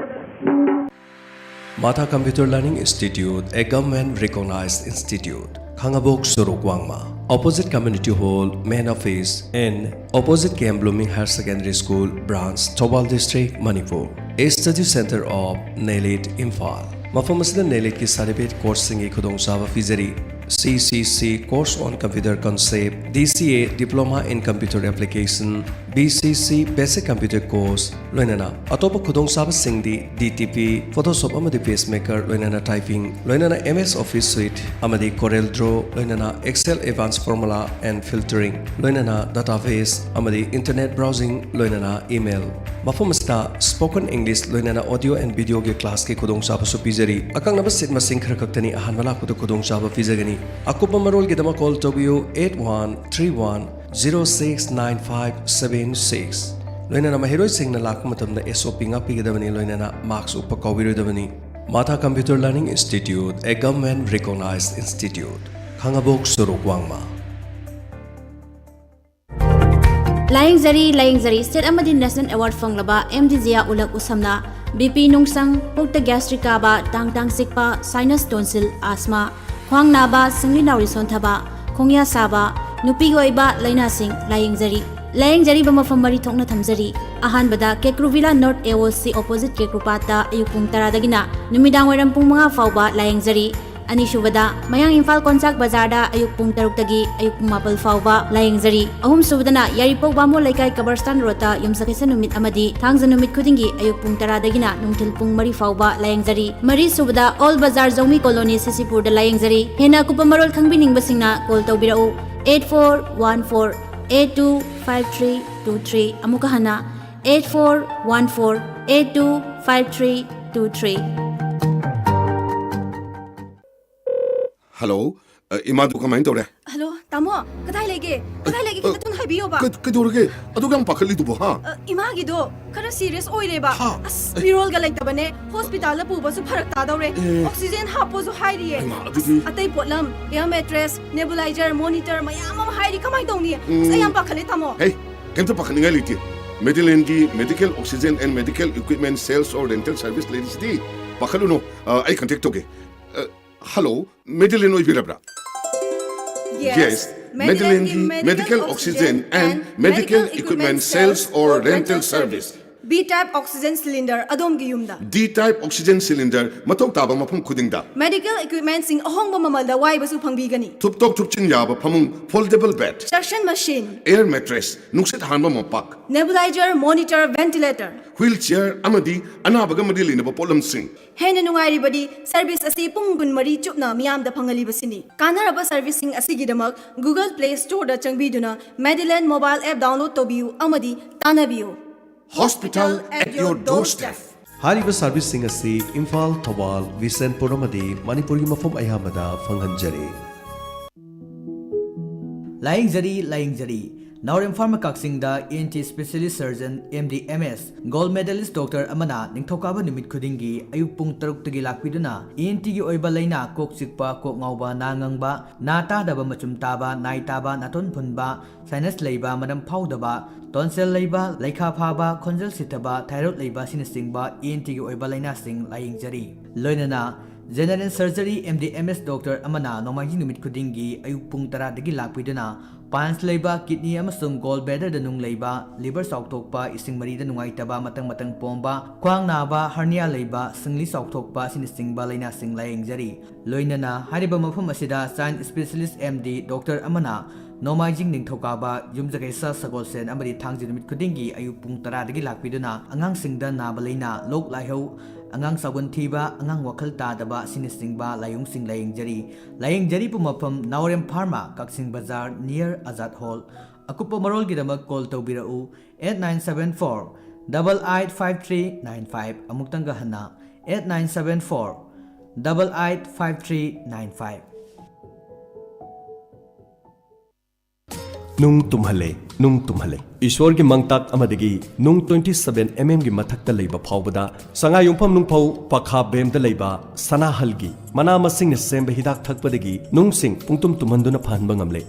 Matha Computer Learning Institute, a government recognized institute. Khangabok Sorok Wangma, opposite Community Hall, main office, and opposite K M Blooming Higher Secondary School, branch, Thoubal District, Manipur. A study center of NELIT, Imphal. ꯃꯐꯝ ꯑꯁꯤꯗ NELITꯀꯤ certificate courseꯁꯤꯡꯒꯤ ꯈꯨꯗꯣꯡꯆꯥꯕ ꯄꯤꯖꯔꯤ꯫ CCC course on computer concept, DCA diploma in computer application, BCC basic computer course, ꯂꯣꯏꯅꯅ ꯑꯇꯣꯞꯄ ꯈꯨꯗꯣꯡꯆꯥꯕꯁꯤꯡꯗꯤ DTP, Photoshop ꯑꯃꯗꯤ PageMaker, ꯂꯣꯏꯅꯅ typing, ꯂꯣꯏꯅꯅ MS Office Suite ꯑꯃꯗꯤ CorelDRAW, ꯂꯣꯏꯅꯅ Excel Advanced Formula and Filtering, ꯂꯣꯏꯅꯅ database ꯑꯃꯗꯤ internet browsing, ꯂꯣꯏꯅꯅ email꯫ ꯃꯐꯝ ꯑꯁꯤꯗ spoken English ꯂꯣꯏꯅꯅ audio and videoꯒꯤ classꯀꯤ ꯈꯨꯗꯣꯡꯆꯥꯕꯁꯨ ꯄꯤꯖꯔꯤ꯫ ꯑꯀꯛꯅꯕ seat ꯃꯁꯤꯡ ꯈꯔ ꯈꯛꯇꯅꯤ ꯑꯍꯥꯟꯕ ꯂꯥꯛꯄꯗ ꯈꯨꯗꯣꯡꯆꯥꯕ ꯄꯤꯖꯒꯅꯤ꯫ ꯑꯀꯨꯞꯄ ꯃꯔꯣꯜꯒꯤꯗꯃꯛ call ꯇꯧꯕꯤꯌꯨ eight one three one zero six nine five seven six꯫ ꯂꯣꯏꯅꯅ ꯃꯍꯩꯔꯣꯏꯁꯤꯡꯅ ꯂꯥꯛꯄ ꯃꯇꯝꯗ SOP ꯉꯥꯛꯄꯤꯒꯗꯕꯅꯤ, ꯂꯣꯏꯅꯅ mask ꯎꯞꯄ ꯀꯥꯎꯕꯤꯔꯣꯏꯗꯕꯅꯤ꯫ Matha Computer Learning Institute, a government recognized institute. ꯈꯥꯉꯕꯣꯛ ꯁꯣꯔꯣꯛ ꯋꯥꯡꯃ꯫ ꯂꯥꯌꯦꯡꯖꯔꯤ, ꯂꯥꯌꯦꯡꯖꯔꯤ꯫ State ꯑꯃꯗꯤ National Award ꯐꯪꯂꯕ ꯑꯦꯝ ꯗꯤ ꯖꯤꯌꯥ ꯎꯂꯛ ꯎꯁꯝꯅ BP ꯅꯨꯡꯁꯪ, ꯄꯨꯛꯇ gastric ꯀꯥꯕ, ꯇꯥꯡ ꯇꯥꯡ ꯆꯤꯛꯄ, sinus tonsil, asthma, ꯈ꯭ꯋꯥꯡ ꯅꯥꯕ, ꯁꯤꯡꯂꯤ ꯅꯥꯎꯔꯤ ꯁꯣꯟꯊꯕ, ꯈꯣꯡꯌꯥ ꯁꯥꯕ, ꯅꯨꯄꯤꯒꯤ ꯑꯣꯏꯕ ꯂꯥꯏꯅꯥꯁꯤꯡ ꯂꯥꯌꯦꯡꯖꯔꯤ꯫ ꯂꯥꯌꯦꯡꯖꯔꯤꯕ ꯃꯐꯝ ꯃꯔꯤ ꯊꯣꯛꯅ ꯊꯝꯖꯔꯤ꯫ ꯑꯍꯥꯟꯕꯗ ꯀꯦꯀ꯭ꯔꯨꯚꯤꯂꯥ ꯅꯣꯔꯠ ꯑꯦ ꯑꯣ ꯁꯤ ꯑꯣꯄꯣꯖꯤꯠ ꯀꯦꯀ꯭ꯔꯨꯄꯥꯠꯇ ꯑꯌꯨꯛ ꯄꯨꯡ ꯇꯔꯥꯗꯒꯤꯅ ꯅꯨꯃꯤꯗꯥꯡ ꯋꯥꯏꯔꯝ ꯄꯨꯡ ꯃꯉꯥ ꯐꯥꯎꯕ ꯂꯥꯌꯦꯡꯖꯔꯤ꯫ ꯑꯅꯤꯁꯨꯕꯗ ꯃꯌꯥꯡ ꯏꯝꯐꯥꯜ ꯀꯣꯟꯆꯥꯛ ꯕꯖꯥꯔꯗ ꯑꯌꯨꯛ ꯄꯨꯡ ꯇꯔꯨꯛꯇꯒꯤ ꯑꯌꯨꯛ ꯄꯨꯡ ꯃꯥꯄꯜ ꯐꯥꯎꯕ ꯂꯥꯌꯦꯡꯖꯔꯤ꯫ ꯑꯍꯨꯝꯁꯨꯕꯗꯅ ꯌꯥꯏꯔꯤꯄꯣꯛ ꯕꯥꯃꯣꯟ ꯂꯩꯀꯥꯏ ꯀꯕꯔꯁꯇꯥꯟ ꯔꯣꯗꯇ ꯌꯨꯝꯁꯀꯩꯁ ꯅꯨꯃꯤꯠ ꯑꯃꯗꯤ ꯊꯥꯡꯖ ꯅꯨꯃꯤꯠ ꯈꯨꯗꯤꯡꯒꯤ ꯑꯌꯨꯛ ꯄꯨꯡ ꯇꯔꯥꯗꯒꯤꯅ ꯅꯨꯡꯊꯤꯜ ꯄꯨꯡ ꯃꯔꯤ ꯐꯥꯎꯕ ꯂꯥꯌꯦꯡꯖꯔꯤ꯫ ꯃꯔꯤꯁꯨꯕꯗ ꯑꯣꯜ ꯕꯖꯥꯔ ꯖꯧꯃꯤ ꯀꯣꯂꯣꯅꯤ ꯁꯤꯁꯤꯄꯨꯔꯗ ꯂꯥꯌꯦꯡꯖꯔꯤ꯫ ꯍꯦꯟꯅ ꯑꯀꯨꯞꯄ ꯃꯔꯣꯜ ꯈꯪꯕꯤꯅꯤꯡꯕꯁꯤꯡꯅ ꯀꯣꯜ ꯇꯧꯕꯤꯔꯛꯎ, eight four one four eight two five three two three꯫ ꯑꯃꯨꯛꯀ ꯍꯟꯅ, eight four one four eight two five three two three꯫ Hello, ꯑ, ꯏꯃꯥꯗꯨ ꯀꯃꯥꯏꯅ ꯇꯧꯔꯦ? ꯍꯜꯂꯣ, ꯇꯥꯃꯣ, ꯀꯗꯥꯏ ꯂꯩꯒꯦ? ꯀꯗꯥꯏ ꯂꯩꯒꯦ? ꯑ, ꯈꯤꯇꯪ ꯊꯨꯅ ꯍꯥꯏꯕꯤꯌꯣꯕ꯫ ꯀ-, ꯀꯩꯗꯧꯔꯒꯦ? ꯑꯗꯨꯛ ꯌꯥꯝ ꯄꯥꯈꯠꯂꯤꯗꯨꯕꯨ, ꯍꯥ? ꯑ, ꯏꯃꯥꯒꯤꯗꯣ ꯈꯔ ꯁꯤꯔꯤꯌꯁ ꯑꯣꯏꯔꯦꯕ꯫ ꯍꯥ? ꯑꯁ, ꯑꯦ꯫ ꯃꯤꯔꯣꯜꯒ ꯂꯩꯇꯕꯅꯦ꯫ ꯍꯣꯁꯄꯤꯇꯥꯜꯗ ꯄꯨꯕꯁꯨ ꯐꯔꯛ ꯇꯥꯗꯧꯔꯦ꯫ ꯑꯦ꯫ ꯑꯣꯛꯁꯤꯖꯦꯟ ꯍꯥꯞꯄꯣꯁꯨ ꯍꯥꯏꯔꯤꯌꯦ꯫ ꯍꯩꯃꯥ, ꯑꯗꯨꯗꯤ꯫ ꯑꯁ, ꯑꯇꯩ ꯄꯣꯠꯂꯝ, ꯑꯦꯌꯔ ꯃꯦꯇ꯭ꯔꯦꯁ, ꯅꯦꯕꯨꯂꯥꯏꯖꯔ, ꯃꯣꯅꯤꯇꯔ ꯃꯌꯥꯝ ꯑꯃ ꯍꯥꯏꯔꯤ꯫ ꯀꯃꯥꯏꯅ ꯇꯧꯅꯤ? ꯑꯁ, ꯑꯩ ꯌꯥꯝ ꯎꯝ꯫ ꯄꯥꯈꯠꯂꯦ, ꯇꯥꯃꯣ꯫ ꯍꯦ, ꯀꯩꯝꯇ ꯄꯥꯈꯠꯅꯤꯡꯉꯥꯏ ꯂꯩꯇꯦ꯫ ꯃꯦꯗꯤꯂꯦꯟꯒꯤ medical oxygen and medical equipment sales or rental service ꯂꯩꯔꯤꯁꯤꯗꯤ꯫ ꯄꯥꯈꯠꯂꯨꯅꯨ꯫ ꯑ, ꯑꯩ ꯀꯟꯇꯦꯛ ꯇꯧꯒꯦ꯫ ꯑ, ꯍꯜꯂꯣ, ꯃꯦꯗꯤꯂꯦꯟ ꯑꯣꯏꯕꯤꯔꯕ꯭ꯔꯥ? Yes, ꯃꯦꯗꯤꯂꯦꯟꯒꯤ medical oxygen and medical equipment sales or rental service. B type oxygen cylinder ꯑꯗꯣꯝꯒꯤ ꯌꯨꯝꯗ꯫ D type oxygen cylinder ꯃꯊꯧ ꯇꯥꯕ ꯃꯐꯝ ꯈꯨꯗꯤꯡꯗ꯫ Medical equipmentꯁꯤꯡ ꯑꯍꯣꯡꯕ ꯃꯃꯜꯗ ꯋꯥꯏꯕꯁꯨ ꯐꯪꯕꯤꯒꯅꯤ꯫ ꯊꯨꯞꯇꯣꯛ ꯊꯨꯞꯆꯤꯟ ꯌꯥꯕ ꯐꯃꯨꯡ, foldable bed, suction machine, air mattress, ꯅꯨꯡꯁꯤꯠ ꯍꯥꯟꯕ ꯃꯣꯝꯄꯥꯛ, nebulizer, monitor, ventilator, wheelchair ꯑꯃꯗꯤ ꯑꯅꯥꯕꯒ ꯃꯔꯤ ꯂꯩꯅꯕ ꯄꯣꯠꯂꯝꯁꯤꯡ꯫ ꯍꯦꯟꯅ ꯅꯨꯡꯉꯥꯏꯔꯤꯕꯗꯤ ꯁꯔꯚꯤꯁ ꯑꯁꯤ ꯄꯨꯡ ꯀꯨꯟꯃꯔꯤ ꯆꯨꯞꯅ ꯃꯤꯌꯥꯝꯗ ꯐꯪꯍꯜꯂꯤꯕꯁꯤꯅꯤ꯫ ꯀꯥꯟꯅꯔꯕ ꯁꯔꯚꯤꯁꯁꯤꯡ ꯑꯁꯤꯒꯤꯗꯃꯛ Google Play Storeꯗ ꯆꯪꯕꯤꯗꯨꯅ Medilane mobile app download ꯇꯧꯕꯤꯌꯨ ꯑꯃꯗꯤ ꯇꯥꯟꯅꯕꯤꯌꯨ꯫ Hospital at your doorstep. ꯍꯥꯏꯔꯤꯕ ꯁꯔꯚꯤꯁꯁꯤꯡ ꯑꯁꯤ ꯏꯝꯐꯥꯜ, ꯊꯧꯕꯥꯜ, ꯕꯤꯁꯦꯟꯄꯨꯔ ꯑꯃꯗꯤ ꯃꯅꯤꯄꯨꯔꯒꯤ ꯃꯐꯝ ꯑꯌꯥꯝꯕꯗ ꯐꯪꯍꯟꯖꯔꯤ꯫ ꯂꯥꯌꯦꯡꯖꯔꯤ, ꯂꯥꯌꯦꯡꯖꯔꯤ꯫ ꯅꯥꯎꯔꯦꯝ ꯐꯥꯔꯃꯥ ꯀꯛꯆꯤꯡꯗ ENT specialist surgeon, MD, MS, gold medalist doctor ꯑꯃꯅ ꯅꯤꯡꯊꯧꯀꯥꯕ ꯅꯨꯃꯤꯠ ꯈꯨꯗꯤꯡꯒꯤ ꯑꯌꯨꯛ ꯄꯨꯡ ꯇꯔꯨꯛꯇꯒꯤ ꯂꯥꯛꯄꯤꯗꯨꯅ ENTꯒꯤ ꯑꯣꯏꯕ ꯂꯥꯏꯅꯥ, ꯀꯣꯛ ꯆꯤꯛꯄ, ꯀꯣꯛ ꯉꯥꯎꯕ, ꯅꯥ ꯉꯪꯕ, ꯅꯥ ꯇꯥꯗꯕ, ꯃꯆꯨꯝ ꯇꯥꯕ, ꯅꯥꯏ ꯇꯥꯕ, ꯅꯥꯇꯣꯟ ꯐꯨꯟꯕ, sinus ꯂꯩꯕ, ꯃꯅꯝ ꯐꯥꯎꯗꯕ, tonsil ꯂꯩꯕ, ꯂꯩꯈꯥ ꯐꯥꯕ, ꯈꯣꯟꯖꯦꯜ ꯁꯤꯊꯕ, thyroid ꯂꯩꯕ ꯑꯁꯤꯅꯆꯤꯡꯕ ENTꯒꯤ ꯑꯣꯏꯕ ꯂꯥꯏꯅꯥꯁꯤꯡ ꯂꯥꯌꯦꯡꯖꯔꯤ꯫ ꯂꯣꯏꯅꯅ General Surgery M D M S doctor ꯑꯃꯅ ꯅꯣꯡꯃꯥꯏꯖꯤꯡ ꯅꯨꯃꯤꯠ ꯈꯨꯗꯤꯡꯒꯤ ꯑꯌꯨꯛ ꯄꯨꯡ ꯇꯔꯥꯗꯒꯤ ꯂꯥꯛꯄꯤꯗꯨꯅ piles ꯂꯩꯕ, kidney ꯑꯃꯁꯨꯡ gall bladder ꯗ ꯅꯨꯡ ꯂꯩꯕ, liver ꯆꯥꯎꯊꯣꯛꯄ, ꯏꯁꯤꯡ ꯃꯔꯤꯗ ꯅꯨꯡꯉꯥꯏꯇꯕ, ꯃꯇꯪ ꯃꯇꯪ ꯄꯣꯝꯕ, ꯈ꯭ꯋꯥꯡ ꯅꯥꯕ, hernia ꯂꯩꯕ, ꯁꯤꯡꯂꯤ ꯆꯥꯎꯊꯣꯛꯄ ꯑꯁꯤꯅꯆꯤꯡꯕ ꯂꯥꯏꯅꯥꯁꯤꯡ ꯂꯥꯌꯦꯡꯖꯔꯤ꯫ ꯂꯣꯏꯅꯅ ꯍꯥꯏꯔꯤꯕ ꯃꯐꯝ ꯑꯁꯤꯗ child specialist M D doctor ꯑꯃꯅ ꯅꯣꯡꯃꯥꯏꯖꯤꯡ, ꯅꯤꯡꯊꯧꯀꯥꯕ, ꯌꯨꯝꯖꯀꯩꯁ, ꯁꯒꯣꯜꯁꯦꯟ ꯑꯃꯗꯤ ꯊꯥꯡꯖ ꯅꯨꯃꯤꯠ ꯈꯨꯗꯤꯡꯒꯤ ꯑꯌꯨꯛ ꯄꯨꯡ ꯇꯔꯥꯗꯒꯤ ꯂꯥꯛꯄꯤꯗꯨꯅ ꯑꯉꯥꯡꯁꯤꯡꯗ ꯅꯥꯕ ꯂꯥꯏꯅꯥ, ꯂꯣꯛ ꯂꯥꯏꯍꯧ, ꯑꯉꯥꯡ ꯆꯥꯎꯒꯟ ꯊꯤꯕ, ꯑꯉꯥꯡ ꯋꯥꯈꯜ ꯇꯥꯗꯕ ꯑꯁꯤꯅꯆꯤꯡꯕ ꯂꯥꯏꯑꯣꯡꯁꯤꯡ ꯂꯥꯌꯦꯡꯖꯔꯤ꯫ ꯂꯥꯌꯦꯡꯖꯔꯤꯕ ꯃꯐꯝ ꯅꯥꯎꯔꯦꯝ ꯐꯥꯔꯃꯥ, ꯀꯛꯆꯤꯡ ꯕꯖꯥꯔ, near ꯑꯖꯥꯗ ꯍꯣꯜ꯫ ꯑꯀꯨꯞꯄ ꯃꯔꯣꯜꯒꯤꯗꯃꯛ call ꯇꯧꯕꯤꯔꯛꯎ, eight nine seven four double eight five three nine five꯫ ꯑꯃꯨꯛꯇꯪꯒ ꯍꯟꯅ, eight nine seven four double eight five three nine five꯫ ꯅꯨꯡ ꯇꯨꯝꯍꯜꯂꯦ, ꯅꯨꯡ ꯇꯨꯝꯍꯜꯂꯦ꯫ ꯏꯁꯣꯔꯒꯤ ꯃꯪꯇꯥꯛ ꯑꯃꯗꯒꯤ ꯅꯨꯡ twenty seven M M ꯒꯤ ꯃꯊꯛꯇ ꯂꯩꯕ ꯐꯥꯎꯕꯗ ꯁꯉꯥꯏꯌꯨꯝꯐꯝ ꯅꯨꯡꯐꯧ ꯄꯈꯥ ꯕꯦꯝꯗ ꯂꯩꯕ ꯁꯅꯥꯍꯜꯒꯤ ꯃꯅꯥ ꯃꯁꯤꯡꯅ ꯁꯦꯝꯕ ꯍꯤꯗꯥꯛ ꯊꯛꯄꯗꯒꯤ ꯅꯨꯡꯁꯤꯡ ꯄꯨꯡꯇꯨꯝ ꯇꯨꯝꯍꯟꯗꯨꯅ ꯐꯍꯟꯕ ꯉꯝꯂꯦ꯫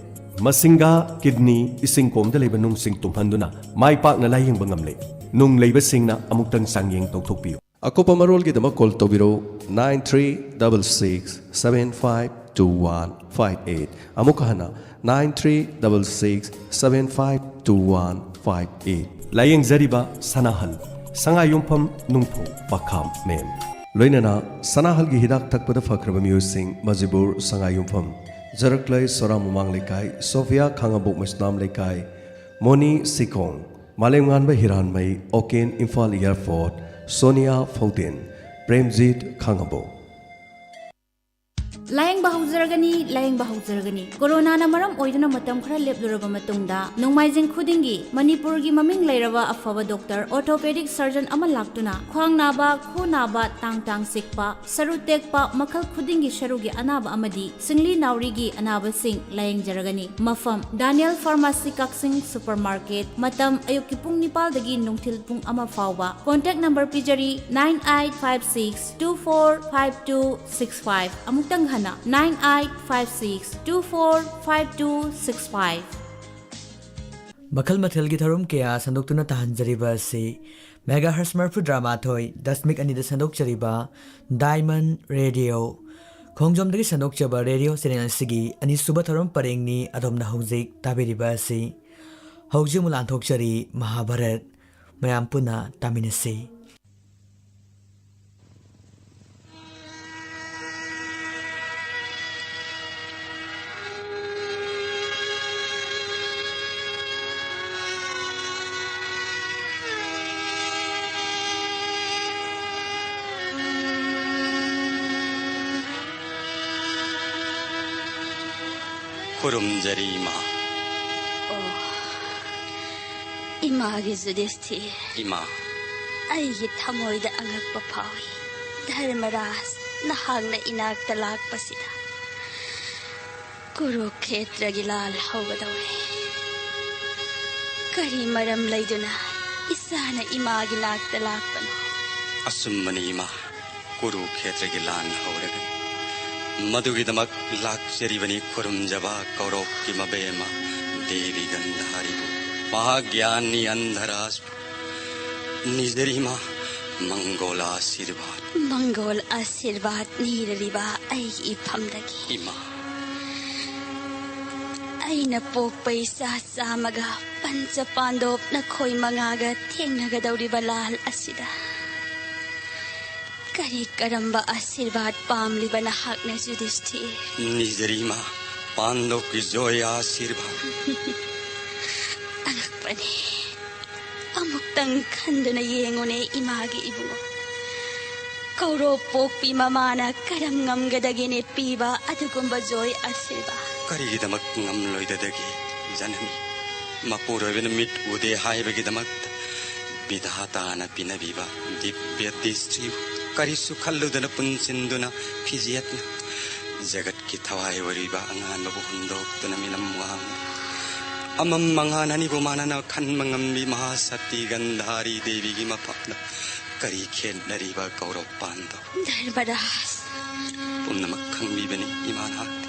ꯃꯁꯤꯡꯒ, kidney, ꯏꯁꯤꯡ ꯀꯣꯝꯗ ꯂꯩꯕ ꯅꯨꯡꯁꯤꯡ ꯇꯨꯝꯍꯟꯗꯨꯅ ꯃꯥꯏ ꯄꯥꯛꯅ ꯂꯥꯌꯦꯡꯕ ꯉꯝꯂꯦ꯫ ꯅꯨꯡ ꯂꯩꯕꯁꯤꯡꯅ ꯑꯃꯨꯛꯇꯪ ꯆꯥꯡꯌꯦꯡ ꯇꯧꯊꯣꯛꯄꯤꯌꯨ꯫ ꯑꯀꯨꯞꯄ ꯃꯔꯣꯜꯒꯤꯗꯃꯛ call ꯇꯧꯕꯤꯔꯧ, nine three double six seven five two one five eight꯫ ꯑꯃꯨꯛꯀ ꯍꯟꯅ, nine three double six seven five two one five eight꯫ ꯂꯥꯌꯦꯡꯖꯔꯤꯕ ꯁꯅꯥꯍꯜ, ꯁꯉꯥꯏꯌꯨꯝꯐꯝ ꯅꯨꯡꯐꯧ ꯄꯈꯥꯝ ꯃꯦꯝ꯫ ꯂꯣꯏꯅꯅ ꯁꯅꯥꯍꯜꯒꯤ ꯍꯤꯗꯥꯛ ꯊꯛꯄꯗ ꯐꯈ꯭ꯔꯕ ꯃꯤꯑꯣꯏꯁꯤꯡ: ꯃꯖꯤꯕꯨꯔ ꯁꯉꯥꯏꯌꯨꯝꯐꯝ, ꯖꯔꯛꯂꯩ ꯁꯣꯔꯥ ꯃꯃꯥꯡ ꯂꯩꯀꯥꯏ, ꯁꯣꯐꯤꯌꯥ ꯈꯥꯉꯕꯣꯛ ꯃꯩꯁꯅꯥꯝ ꯂꯩꯀꯥꯏ, ꯃꯣꯅꯤ ꯁꯤꯀꯣꯡ, ꯃꯥꯂꯦꯝꯉꯥꯟꯕ ꯍꯤꯔꯥꯟꯃꯩ, ꯑꯣꯀꯦꯟ ꯏꯝꯐꯥꯜ ꯑꯦꯌꯔꯄꯣꯔꯠ, ꯁꯣꯅꯤꯌꯥ ꯐꯧꯗꯦꯟ, ꯄ꯭ꯔꯦꯝꯖꯤꯠ ꯈꯥꯉꯕꯣꯛ꯫ ꯂꯥꯌꯦꯡꯕ ꯍꯧꯖꯔꯒꯅꯤ, ꯂꯥꯌꯦꯡꯕ ꯍꯧꯖꯔꯒꯅꯤ꯫ ꯀꯣꯔꯣꯅꯥꯅ ꯃꯔꯝ ꯑꯣꯏꯗꯨꯅ ꯃꯇꯝ ꯈꯔ ꯂꯦꯞꯂꯨꯔꯕ ꯃꯇꯨꯡꯗ, ꯅꯣꯡꯃꯥꯏꯖꯤꯡ ꯈꯨꯗꯤꯡꯒꯤ ꯃꯅꯤꯄꯨꯔꯒꯤ ꯃꯃꯤꯡ ꯂꯩꯔꯕ ꯑꯐꯕ doctor, orthopedic surgeon ꯑꯃ ꯂꯥꯛꯇꯨꯅ ꯈ꯭ꯋꯥꯡ ꯅꯥꯕ, ꯈꯨ ꯅꯥꯕ, ꯇꯥꯡ ꯇꯥꯡ ꯆꯤꯛꯄ, ꯁꯔꯨ ꯇꯦꯛꯄ, ꯃꯈꯜ ꯈꯨꯗꯤꯡꯒꯤ ꯁꯔꯨꯒꯤ ꯑꯅꯥꯕ ꯑꯃꯗꯤ ꯁꯤꯡꯂꯤ ꯅꯥꯎꯔꯤꯒꯤ ꯑꯅꯥꯕꯁꯤꯡ ꯂꯥꯌꯦꯡꯖꯔꯒꯅꯤ꯫ ꯃꯐꯝ: ꯗꯥꯅꯤꯌꯦꯜ ꯐꯥꯔꯃꯥꯁꯤ ꯀꯛꯆꯤꯡ ꯁꯨꯄꯔ ꯃꯥꯔꯀꯦꯠ꯫ ꯃꯇꯝ: ꯑꯌꯨꯛꯀꯤ ꯄꯨꯡ ꯅꯤꯄꯥꯜꯗꯒꯤ ꯅꯨꯡꯊꯤꯜ ꯄꯨꯡ ꯑꯃ ꯐꯥꯎꯕ꯫ Contact number ꯄꯤꯖꯔꯤ, nine eight five six two four five two six five꯫ ꯑꯃꯨꯛꯇꯪ ꯍꯟꯅ, nine eight five six two four five two six five꯫ ꯃꯈꯜ ꯃꯊꯦꯜꯒꯤ ꯊꯧꯔꯝ ꯀꯌꯥ ꯁꯟꯗꯣꯛꯇꯨꯅ ꯇꯥꯍꯟꯖꯔꯤꯕ ꯑꯁꯤ ꯃꯦꯒꯥ ꯍꯔꯁ ꯃꯔꯐꯨ ꯇꯔꯥꯃꯥꯊꯣꯏ ꯗꯁꯃꯤꯛ ꯑꯅꯤꯗ ꯁꯟꯗꯣꯛꯆꯔꯤꯕ ꯗꯥꯏꯃꯟ ꯔꯦꯗꯤꯑꯣ ꯈꯣꯡꯖꯣꯝꯗꯒꯤ ꯁꯟꯗꯣꯛꯆꯕ ꯔꯦꯗꯤꯑꯣ ꯆꯦꯅꯦꯜ ꯑꯁꯤꯒꯤ ꯑꯅꯤꯁꯨꯕ ꯊꯧꯔꯝ ꯄꯔꯦꯡꯅꯤ꯫ ꯑꯗꯣꯝꯅ ꯍꯧꯖꯤꯛ ꯇꯥꯕꯤꯔꯤꯕ ꯑꯁꯤ ꯍꯧꯖꯤꯛ ꯑꯃꯨꯛ ꯂꯥꯟꯊꯣꯛꯆꯔꯤ ꯃꯍꯥꯚꯥꯔꯠ꯫ ꯃꯌꯥꯝ ꯄꯨꯟꯅ ꯇꯥꯃꯤꯟꯅꯁꯤ꯫ ꯈꯨꯔꯨꯝꯖꯔꯤ ꯏꯃꯥ꯫ ꯑꯣ, ꯏꯃꯥꯒꯤ ꯖꯨꯗꯤꯁꯊꯤꯔ꯫ ꯏꯃꯥ꯫ ꯑꯩꯒꯤ ꯊꯃꯣꯏꯗ ꯑꯉꯛꯄ ꯐꯥꯎꯏ꯫ ꯙꯔꯃꯔꯥꯖ, ꯅꯍꯥꯛꯅ ꯏꯅꯥꯛꯇ ꯂꯥꯛꯄꯁꯤꯗ꯫ ꯀꯨꯔꯨꯈꯦꯇ꯭ꯔꯒꯤ ꯂꯥꯟ ꯍꯧꯒꯗꯧꯔꯦ꯫ ꯀꯔꯤ ꯃꯔꯝ ꯂꯩꯗꯨꯅ ꯏꯆꯥꯅ ꯏꯃꯥꯒꯤ ꯅꯥꯛꯇ ꯂꯥꯛꯄꯅꯣ? ꯑꯆꯨꯝꯕꯅꯤ ꯏꯃꯥ, ꯀꯨꯔꯨꯈꯦꯇ꯭ꯔꯒꯤ ꯂꯥꯟ ꯍꯧꯔꯒꯅꯤ꯫ ꯃꯗꯨꯒꯤꯗꯃꯛ ꯂꯥꯛꯆꯔꯤꯕꯅꯤ ꯈꯨꯔꯨꯝꯖꯕ ꯀꯧꯔꯣꯞꯀꯤ ꯃꯕꯦꯝꯃ ꯗꯦꯕꯤ ꯒꯟꯙꯥꯔꯤꯕꯨ꯫ ꯃꯍꯥꯛ ꯒ꯭ꯌꯥꯟꯅꯤ ꯑꯟꯙꯔꯥꯖ ꯅꯤꯖꯔꯤꯃ ꯃꯪꯒꯣꯜ ꯑꯥꯁꯤꯔꯕꯥꯗ꯫ ꯃꯪꯒꯣꯜ ꯑꯥꯁꯤꯔꯕꯥꯗ ꯅꯤꯔꯔꯤꯕ ꯑꯩꯒꯤ ꯏꯐꯝꯗꯒꯤ꯫ ꯏꯃꯥ꯫ ꯑꯩꯅ ꯄꯣꯛꯄ ꯏꯆꯥ ꯆꯥꯝꯃꯒ ꯄꯟꯆ ꯄꯥꯟꯗꯣꯞ ꯅꯈꯣꯏ ꯃꯉꯥꯒ ꯊꯦꯡꯅꯒꯗꯧꯔꯤꯕ ꯂꯥꯜ ꯑꯁꯤꯗ ꯀꯔꯤ ꯀꯔꯝꯕ ꯑꯥꯁꯤꯔꯕꯥꯗ ꯄꯥꯝꯂꯤꯕ ꯅꯍꯥꯛꯅ ꯌꯨꯙꯤꯁꯊꯤꯔ? ꯅꯤꯖꯔꯤꯃ ꯄꯥꯟꯗꯣꯞꯀꯤ ꯖꯣꯏ ꯑꯥꯁꯤꯔꯕꯥꯗ꯫ ꯑꯉꯛꯄꯅꯤ꯫ ꯑꯃꯨꯛꯇꯪ ꯈꯟꯗꯨꯅ ꯌꯦꯡꯉꯨꯅꯦ ꯏꯃꯥꯒꯤ ꯏꯕꯨꯡꯉꯣ꯫ ꯀꯧꯔꯣꯞ ꯄꯣꯛꯄꯤ ꯃꯃꯥꯅ ꯀꯔꯝ ꯉꯝꯒꯗꯒꯦꯅꯦ ꯄꯤꯕ ꯑꯗꯨꯒꯨꯝꯕ ꯖꯣꯏ ꯑꯥꯁꯤꯔꯕꯥꯗ? ꯀꯔꯤꯒꯤꯗꯃꯛ ꯉꯝꯂꯣꯏꯗꯗꯒꯦ ꯖꯅꯅꯤ? ꯃꯄꯨꯔꯣꯏꯕꯅ ꯃꯤꯠ ꯎꯗꯦ ꯍꯥꯏꯕꯒꯤꯗꯃꯛꯇ ꯕꯤꯙꯥꯇꯥꯅ ꯄꯤꯅꯕꯤꯕ ꯗꯤꯕ꯭ꯌ ꯗꯤꯁꯇ꯭ꯔꯤꯕꯨ ꯀꯔꯤꯁꯨ ꯈꯜꯂꯨꯗꯅ ꯄꯨꯟꯁꯤꯟꯗꯨꯅ ꯐꯤꯖꯦꯠꯅ ꯖꯒꯠꯀꯤ ꯊꯋꯥꯏ ꯑꯣꯏꯔꯤꯕ ꯑꯉꯥꯟꯕꯕꯨ ꯍꯨꯟꯗꯣꯛꯇꯨꯅ ꯃꯤꯂꯝ ꯋꯥꯡꯅ ꯑꯃꯝ ꯑꯉꯥꯟ ꯑꯅꯤꯕꯨ ꯃꯥꯟꯅꯅ ꯈꯟꯕ ꯉꯝꯕꯤ ꯃꯍꯥꯁꯛꯇꯤ ꯒꯟꯙꯥꯔꯤ ꯗꯦꯕꯤꯒꯤ ꯃꯐꯝꯗ ꯀꯔꯤ ꯈꯦꯠꯅꯔꯤꯕ ꯀꯧꯔꯣꯞ ꯄꯥꯟꯗꯣꯞ? ꯙꯔꯃꯔꯥꯖ꯫ ꯄꯨꯝꯅꯃꯛ ꯈꯪꯕꯤꯕꯅꯤ ꯏꯃꯥ ꯅꯍꯥꯛꯇꯤ꯫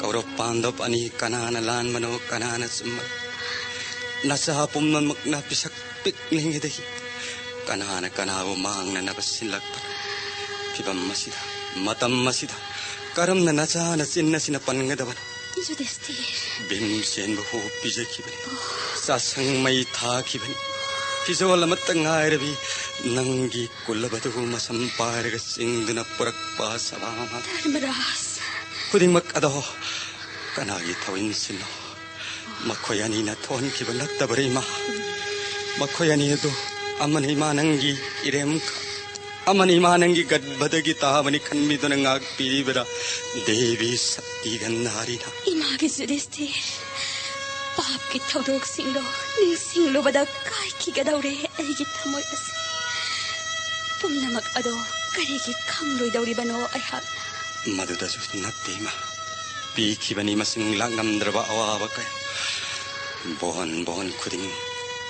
ꯀꯧꯔꯣꯞ ꯄꯥꯟꯗꯣꯞ ꯑꯅꯤ ꯀꯅꯥꯅ ꯂꯥꯟꯕꯅꯣ, ꯀꯅꯥꯅ ꯆꯨꯝꯕꯅꯣ? ꯅꯆꯥ ꯄꯨꯝꯅꯃꯛꯅ ꯄꯤꯁꯛ ꯄꯤꯛꯂꯤꯉꯩꯗꯒꯤ ꯀꯅꯥꯅ ꯀꯅꯥꯕꯨ ꯃꯥꯡꯅꯅꯕ ꯁꯤꯜꯂꯛꯄꯅꯣ? ꯐꯤꯕꯝ ꯑꯁꯤꯗ, ꯃꯇꯝ ꯑꯁꯤꯗ ꯀꯔꯝꯅ ꯅꯆꯥꯅ ꯆꯤꯟ ꯑꯁꯤꯅ ꯄꯟꯒꯗꯕꯅꯣ? ꯌꯨꯙꯤꯁꯇꯤꯔ꯫ ꯚꯤꯝꯁꯦꯟꯕꯨ ꯍꯣ ꯄꯤꯖꯈꯤꯕꯅꯤ꯫ ꯆꯥꯁꯪ ꯃꯩ ꯊꯥꯈꯤꯕꯅꯤ꯫ ꯐꯤꯖꯣꯜ ꯑꯃꯠꯇ ꯉꯥꯏꯔꯕꯤ ꯅꯪꯒꯤ ꯀꯨꯜꯂꯕꯗꯨꯕꯨ ꯃꯁꯝ ꯄꯥꯏꯔꯒ ꯆꯤꯡꯗꯨꯅ ꯄꯨꯔꯛꯄ ꯁꯚꯥ ꯃꯃꯥꯡ꯫ ꯙꯔꯃꯔꯥꯖ꯫ ꯈꯨꯗꯤꯡꯃꯛ ꯑꯗꯣ ꯀꯅꯥꯒꯤ ꯊꯧꯏꯟꯁꯤꯅꯣ? ꯃꯈꯣꯏ ꯑꯅꯤꯅ ꯊꯣꯛꯍꯟꯈꯤꯕ ꯅꯠꯇꯕꯔ, ꯏꯃꯥ? ꯃꯈꯣꯏ ꯑꯅꯤ ꯑꯗꯨ ꯑꯃꯅ ꯏꯃꯥ ꯅꯪꯒꯤ ꯏꯔꯦꯝ, ꯑꯃꯅ ꯏꯃꯥ ꯅꯪꯒꯤ ꯒꯔꯚꯗꯒꯤ ꯇꯥꯕꯅꯤ ꯈꯟꯕꯤꯗꯨꯅ ꯉꯥꯛꯄꯤꯔꯤꯕꯔꯥ, ꯗꯦꯕꯤ ꯁꯛꯇꯤ ꯒꯟꯙꯥꯔꯤꯅ? ꯏꯃꯥꯒꯤ ꯌꯨꯙꯤꯁꯇꯤꯔ, ꯄꯥꯞꯀꯤ ꯊꯧꯗꯣꯛꯁꯤꯡꯗꯣ ꯅꯤꯡꯁꯤꯡꯂꯨꯕꯗ ꯀꯥꯏꯈꯤꯒꯗꯧꯔꯦ ꯑꯩꯒꯤ ꯊꯃꯣꯏ ꯑꯁꯤ꯫ ꯄꯨꯝꯅꯃꯛ ꯑꯗꯣ ꯀꯔꯤꯒꯤ ꯈꯪꯂꯣꯏꯗꯧꯔꯤꯕꯅꯣ ꯑꯩꯍꯥꯛꯅ? ꯃꯗꯨꯗꯁꯨ ꯅꯠꯇꯦ, ꯏꯃꯥ꯫ ꯄꯤꯈꯤꯕꯅꯤ ꯃꯁꯤꯡ ꯂꯥꯛꯉꯝꯗ꯭ꯔꯕ ꯑꯋꯥꯕ ꯀꯌꯥ꯫ ꯕꯣꯟ ꯕꯣꯟ ꯈꯨꯗꯤꯡ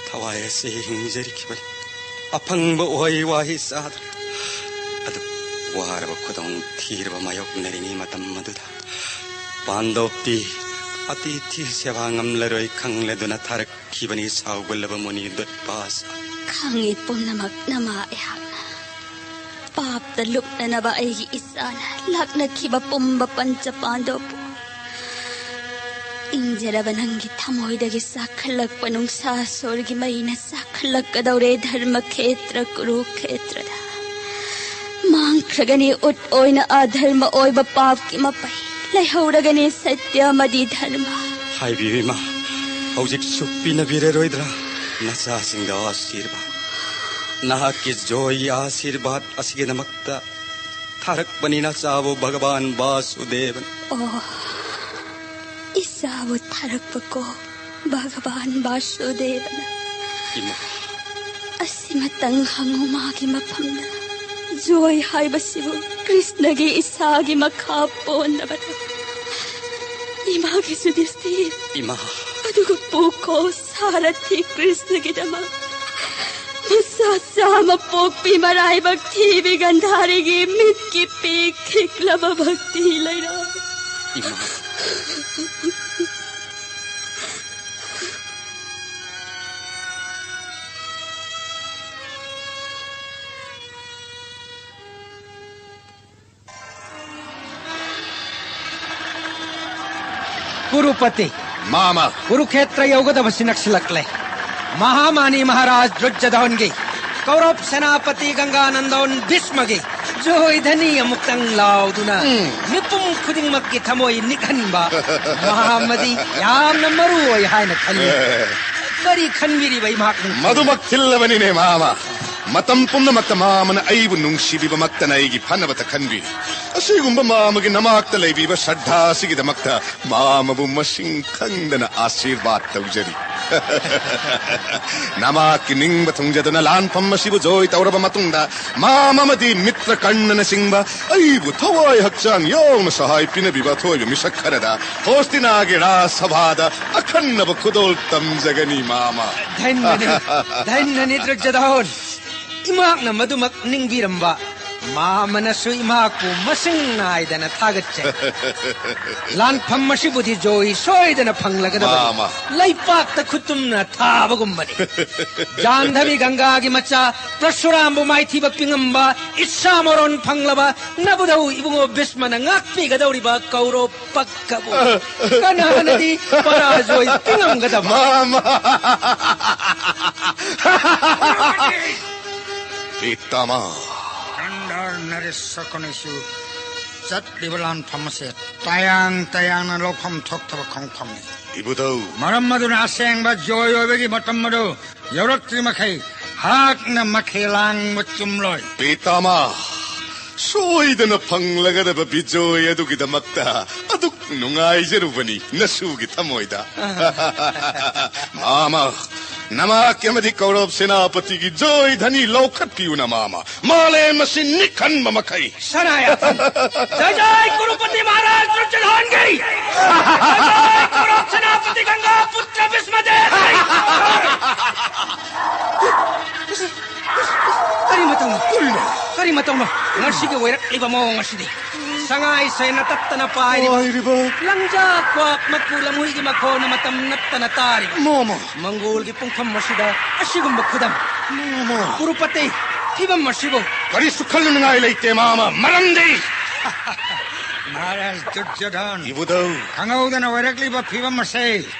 ꯊꯋꯥꯏ ꯑꯁꯤ ꯍꯤꯡꯖꯔꯤꯈꯤꯕꯅꯤ꯫ ꯑꯐꯪꯕ ꯎꯍꯩ ꯋꯥꯍꯩ ꯆꯥꯗꯅ꯫ ꯑꯗꯨ ꯋꯥꯔꯕ ꯈꯨꯗꯣꯡ ꯊꯤꯔꯕ ꯃꯥꯌꯣꯛꯅꯔꯤꯉꯩ ꯃꯇꯝ ꯑꯗꯨꯗ ꯄꯥꯟꯗꯣꯞꯇꯤ ꯑꯇꯤꯊꯤ ꯁꯦꯕꯥ ꯉꯝꯂꯔꯣꯏ ꯈꯪꯂꯗꯨꯅ ꯊꯥꯔꯛꯈꯤꯕꯅꯤ ꯁꯥꯎꯒꯜꯂꯕ ꯃꯨꯅꯤ ꯗꯨꯠꯄꯥꯁ꯫ ꯈꯪꯉꯤ ꯄꯨꯝꯅꯃꯛ ꯅꯃꯥ ꯑꯩꯍꯥꯛꯅ꯫ ꯄꯥꯞꯇ ꯂꯨꯞꯅꯅꯕ ꯑꯩꯒꯤ ꯏꯆꯥꯅ ꯂꯥꯛꯅꯈꯤꯕ ꯄꯨꯝꯕ ꯄꯟꯆ ꯄꯥꯟꯗꯣꯞꯄꯨ ꯏꯪꯖꯔꯕ ꯅꯪꯒꯤ ꯊꯃꯣꯏꯗꯒꯤ ꯆꯥꯛꯈꯠꯂꯛꯄ ꯅꯨꯡꯁꯥ ꯁꯣꯔꯒꯤ ꯃꯩꯅ ꯆꯥꯛꯈꯠꯂꯛꯀꯗꯧꯔꯦ ꯙꯔꯃ ꯈꯦꯇ꯭ꯔ ꯀꯨꯔꯨ ꯈꯦꯇ꯭ꯔꯗ꯫ ꯃꯥꯡꯈ꯭ꯔꯒꯅꯤ ꯎꯠ ꯑꯣꯏꯅ ꯑꯙꯔꯃ ꯑꯣꯏꯕ ꯄꯥꯞꯀꯤ ꯃꯄꯩ꯫ ꯂꯩꯍꯧꯔꯒꯅꯤ ꯁꯠꯌ ꯑꯃꯗꯤ ꯙꯔꯃ꯫ ꯍꯥꯏꯕꯤꯌꯨ ꯏꯃꯥ, ꯍꯧꯖꯤꯛꯁꯨ ꯄꯤꯅꯕꯤꯔꯔꯣꯏꯗ꯭ꯔꯥ ꯅꯆꯥꯁꯤꯡꯗ ꯑꯥꯁꯤꯔꯕꯥꯗ? ꯅꯍꯥꯛꯀꯤ ꯖꯣꯏ ꯑꯥꯁꯤꯔꯕꯥꯗ ꯑꯁꯤꯒꯤꯗꯃꯛꯇ ꯊꯥꯔꯛꯄꯅꯤ ꯅꯆꯥꯕꯨ ꯚꯒꯕꯥꯟ ꯕꯥꯁꯨꯗꯦꯕꯅ꯫ ꯑꯣ, ꯏꯆꯥꯕꯨ ꯊꯥꯔꯛꯄꯀꯣ ꯚꯒꯕꯥꯟ ꯕꯥꯁꯨꯗꯦꯕꯅ꯫ ꯏꯃꯥ꯫ ꯑꯁꯤꯃꯇꯪ ꯍꯪꯉꯨ ꯃꯥꯒꯤ ꯃꯐꯝꯗ꯫ ꯖꯣꯏ ꯍꯥꯏꯕꯁꯤꯕꯨ ꯀ꯭ꯔꯤꯁꯅꯒꯤ ꯏꯁꯥꯒꯤ ꯃꯈꯥ ꯄꯣꯟꯗꯕꯅ꯫ ꯏꯃꯥꯒꯤ ꯌꯨꯙꯤꯁꯇꯤꯔ꯫ ꯏꯃꯥ꯫ ꯑꯗꯨꯒ ꯄꯨꯀꯣ ꯁꯥꯔꯊꯤ ꯀ꯭ꯔꯤꯁꯅꯒꯤꯗꯃꯛ꯫ ꯃꯆꯥ ꯆꯥꯝꯃ ꯄꯣꯛꯄꯤ ꯃꯔꯥꯏꯕꯛ ꯊꯤꯕꯤ ꯒꯟꯙꯥꯔꯤꯒꯤ ꯃꯤꯠꯀꯤ ꯄꯤꯛ ꯈꯤꯛꯂꯕ ꯚꯛꯇꯤ ꯂꯩꯔꯥ꯫ ꯏꯃꯥ꯫ ꯀꯨꯔꯨꯄꯇꯤ꯫ ꯃꯥꯃ꯫ ꯀꯨꯔꯨꯈꯦꯇ꯭ꯔ ꯌꯧꯒꯗꯕꯁꯤ ꯅꯛꯁꯤꯜꯂꯛꯂꯦ꯫ ꯃꯍꯥꯃꯥꯅꯤ ꯃꯍꯥꯔꯥꯖ ꯗꯨꯔꯖꯣꯙꯟꯒꯤ, ꯀꯧꯔꯕ ꯁꯦꯅꯥꯄꯇꯤ ꯒꯪꯒꯥ ꯅꯟꯗꯣꯟ ꯚꯤꯁꯃꯒꯤ ꯖꯣꯏꯙꯅꯤ ꯑꯃꯨꯛꯇꯪ ꯂꯥꯎꯗꯨꯅ ꯎꯝ꯫ ꯃꯤꯄꯨꯝ ꯈꯨꯗꯤꯡꯃꯛꯀꯤ ꯊꯃꯣꯏ ꯅꯤꯛꯍꯟꯕ ꯃꯍꯥꯃꯗꯤ ꯌꯥꯝꯅ ꯃꯔꯨ ꯑꯣꯏ ꯍꯥꯏꯅ ꯈꯜꯂꯤ꯫ ꯑꯦ꯫ ꯀꯔꯤ ꯈꯟꯕꯤꯔꯤꯕ ꯏꯃꯥ? ꯃꯗꯨꯃꯛ ꯊꯤꯜꯂꯕꯅꯤꯅꯦ, ꯃꯥꯃ꯫ ꯃꯇꯝ ꯄꯨꯝꯅꯃꯛꯇ ꯃꯥꯃꯅ ꯑꯩꯕꯨ ꯅꯨꯡꯁꯤꯕꯤꯕꯃꯛꯇꯅ ꯑꯩꯒꯤ ꯐꯅꯕꯇ ꯈꯟꯕꯤꯔꯤ꯫ ꯑꯁꯤꯒꯨꯝꯕ ꯃꯥꯃꯒꯤ ꯅꯃꯥꯛꯇ ꯂꯩꯕꯤꯕ ꯁ꯭ꯔꯗꯙꯥ ꯑꯁꯤꯒꯤꯗꯃꯛꯇ ꯃꯥꯃꯕꯨ ꯃꯁꯤꯡ ꯈꯪꯗꯅ ꯑꯥꯁꯤꯔꯕꯥꯗ ꯇꯧꯖꯔꯤ꯫ ꯅꯃꯥꯛꯀꯤ ꯅꯤꯡꯕ ꯊꯨꯡꯖꯗꯨꯅ ꯂꯥꯟꯐꯝ ꯑꯁꯤꯕꯨ ꯖꯣꯏ ꯇꯧꯔꯕ ꯃꯇꯨꯡꯗ, ꯃꯥꯃ ꯑꯃꯗꯤ ꯃꯤꯇ꯭ꯔꯀꯔꯅꯅꯆꯤꯡꯕ ꯑꯩꯕꯨ ꯊꯋꯥꯏ ꯍꯛꯆꯥꯡ ꯌꯥꯎꯅ ꯁꯍꯥꯏ ꯄꯤꯅꯕꯤꯕ ꯑꯊꯣꯏꯕ ꯃꯤꯁꯛ ꯈꯔꯗ ꯍꯣꯁꯇꯤꯅꯥꯒꯤ ꯔꯥꯖ ꯁꯚꯥꯗ ꯑꯈꯟꯅꯕ ꯈꯨꯗꯣꯜ ꯇꯝꯖꯒꯅꯤ, ꯃꯥꯃ꯫ ꯙꯟꯌꯅꯤ, ꯙꯟꯌꯅꯤ ꯗ꯭ꯔꯖꯗꯥꯍꯣꯟ꯫ ꯏꯃꯥꯛꯅ ꯃꯗꯨꯃꯛ ꯅꯤꯡꯕꯤꯔꯝꯕ ꯃꯥꯃꯅꯁꯨ ꯏꯃꯥꯛꯄꯨ ꯃꯁꯤꯡ ꯅꯥꯏꯗꯅ ꯊꯥꯒꯠꯆꯩ꯫ ꯂꯥꯟꯐꯝ ꯑꯁꯤꯕꯨꯗꯤ ꯖꯣꯏ ꯁꯣꯏꯗꯅ ꯐꯪꯂꯒꯗꯕꯅꯤ꯫ ꯃꯥꯃ꯫ ꯂꯩꯄꯥꯛꯇ ꯈꯨꯠꯇꯨꯝꯅ ꯊꯥꯕꯒꯨꯝꯕꯅꯤ꯫ ꯖꯥꯟꯙꯕꯤ ꯒꯪꯒꯥꯒꯤ ꯃꯆꯥ ꯄ꯭ꯔꯁꯨꯔꯥꯝꯕꯨ ꯃꯥꯏꯊꯤꯕ ꯄꯤꯉꯝꯕ ꯏꯁꯥ ꯃꯔꯣꯟ ꯐꯪꯂꯕ ꯅꯕꯨꯙꯧ ꯏꯕꯨꯡꯉꯣ ꯚꯤꯁꯃꯅ ꯉꯥꯛꯄꯤꯒꯗꯧꯔꯤꯕ ꯀꯧꯔꯣ ꯄꯛꯀꯕꯨ ꯀꯅꯥꯅꯗꯤ ꯄꯔꯥꯖꯣꯏ ꯄꯤꯉꯝꯒꯗꯕ? ꯃꯥꯃ! ꯄꯤꯇꯥꯃꯥ! ꯒꯟꯙꯥꯔ ꯅꯔꯦꯁ ꯁꯀꯨꯅꯤꯁꯨ ꯆꯠꯂꯤꯕ ꯂꯥꯟꯐꯝ ꯑꯁꯦ ꯇꯌꯥꯡ ꯇꯌꯥꯡꯅ ꯂꯧꯐꯝ ꯊꯣꯛꯇꯕ ꯈꯣꯡꯐꯝꯅꯤ꯫ ꯏꯕꯨꯙꯧ! ꯃꯔꯝ ꯑꯗꯨꯅ ꯑꯁꯦꯡꯕ ꯖꯣꯏ ꯑꯣꯏꯕꯒꯤ ꯃꯇꯝ ꯑꯗꯨ ꯌꯧꯔꯛꯇ꯭ꯔꯤ ꯃꯈꯩ ꯍꯥꯛꯅ ꯃꯈꯦ ꯂꯥꯡꯕ ꯆꯨꯝꯂꯣꯏ꯫ ꯄꯤꯇꯥꯃꯥ! ꯁꯣꯏꯗꯅ ꯐꯪꯂꯒꯗꯕ ꯕꯤꯖꯣꯏ ꯑꯗꯨꯒꯤꯗꯃꯛꯇ ꯑꯗꯨꯛ ꯅꯨꯡꯉꯥꯏꯖꯔꯨꯕꯅꯤ ꯅꯁꯨꯒꯤ ꯊꯃꯣꯏꯗ꯫ ꯃꯥꯃ, ꯅꯃꯥꯛꯀꯤ ꯑꯃꯗꯤ ꯀꯧꯔꯕ ꯁꯦꯅꯥꯄꯇꯤꯒꯤ ꯖꯣꯏ ꯙꯅꯤ ꯂꯧꯈꯠꯄꯤꯌꯨꯅ, ꯃꯥꯃ꯫ ꯃꯥꯂꯦꯝ ꯑꯁꯤ ꯅꯤꯛꯍꯟꯕ ꯃꯈꯩ꯫ ꯁꯅꯥꯌꯥꯊꯟ! ꯖꯥꯏ ꯖꯥꯏ ꯀꯨꯔꯨꯄꯇꯤ ꯃꯍꯥꯔꯥꯖ ꯗꯨꯔꯖꯣꯙꯟꯒꯤ! ꯖꯥꯏ ꯖꯥꯏ ꯀꯧꯔꯕ ꯁꯦꯅꯥꯄꯇꯤ ꯒꯪꯒꯥ ꯄꯨꯇ꯭ꯔ ꯚꯤꯁꯃꯗꯦꯕꯒꯤ! ꯀꯔꯤ ꯃꯇꯧꯅꯣ? ꯀꯔꯤꯅꯣ? ꯀꯔꯤ ꯃꯇꯧꯅꯣ? ꯉꯁꯤꯒꯤ ꯑꯣꯏꯔꯛꯂꯤꯕ ꯃꯑꯣꯡ ꯑꯁꯤꯗꯤ꯫ ꯁꯉꯥꯏ ꯁꯦꯟꯅ ꯇꯠꯇꯅ ꯄꯥꯏꯔꯤꯕ꯫ ꯄꯥꯏꯔꯤꯕ꯫ ꯂꯪꯖꯥ ꯀ꯭ꯋꯥꯛ ꯃꯀꯨ ꯂꯝꯍꯨꯏꯒꯤ ꯃꯈꯣꯟꯅ ꯃꯇꯝ ꯅꯠꯇꯅ ꯇꯥꯔꯤꯕ꯫ ꯃꯥꯃ꯫ ꯃꯪꯒꯣꯜꯒꯤ ꯄꯨꯡꯐꯝ ꯑꯁꯤꯗ ꯑꯁꯤꯒꯨꯝꯕ ꯈꯨꯗꯝ꯫ ꯃꯥꯃ꯫ ꯀꯨꯔꯨꯄꯇꯤ, ꯐꯤꯕꯝ ꯑꯁꯤꯕꯨ꯫ ꯀꯔꯤꯁꯨ ꯈꯜꯂꯨꯅꯤꯡꯉꯥꯏ ꯂꯩꯇꯦ, ꯃꯥꯃ꯫ ꯃꯔꯝꯗꯤ ꯃꯍꯥꯔꯥꯖ ꯗꯨꯔꯖꯣꯙꯟ, ꯏꯕꯨꯙꯧ꯫ ꯈꯪꯍꯧꯗꯅ ꯑꯣꯏꯔꯛꯂꯤꯕ ꯐꯤꯕꯝ ꯑꯁꯦ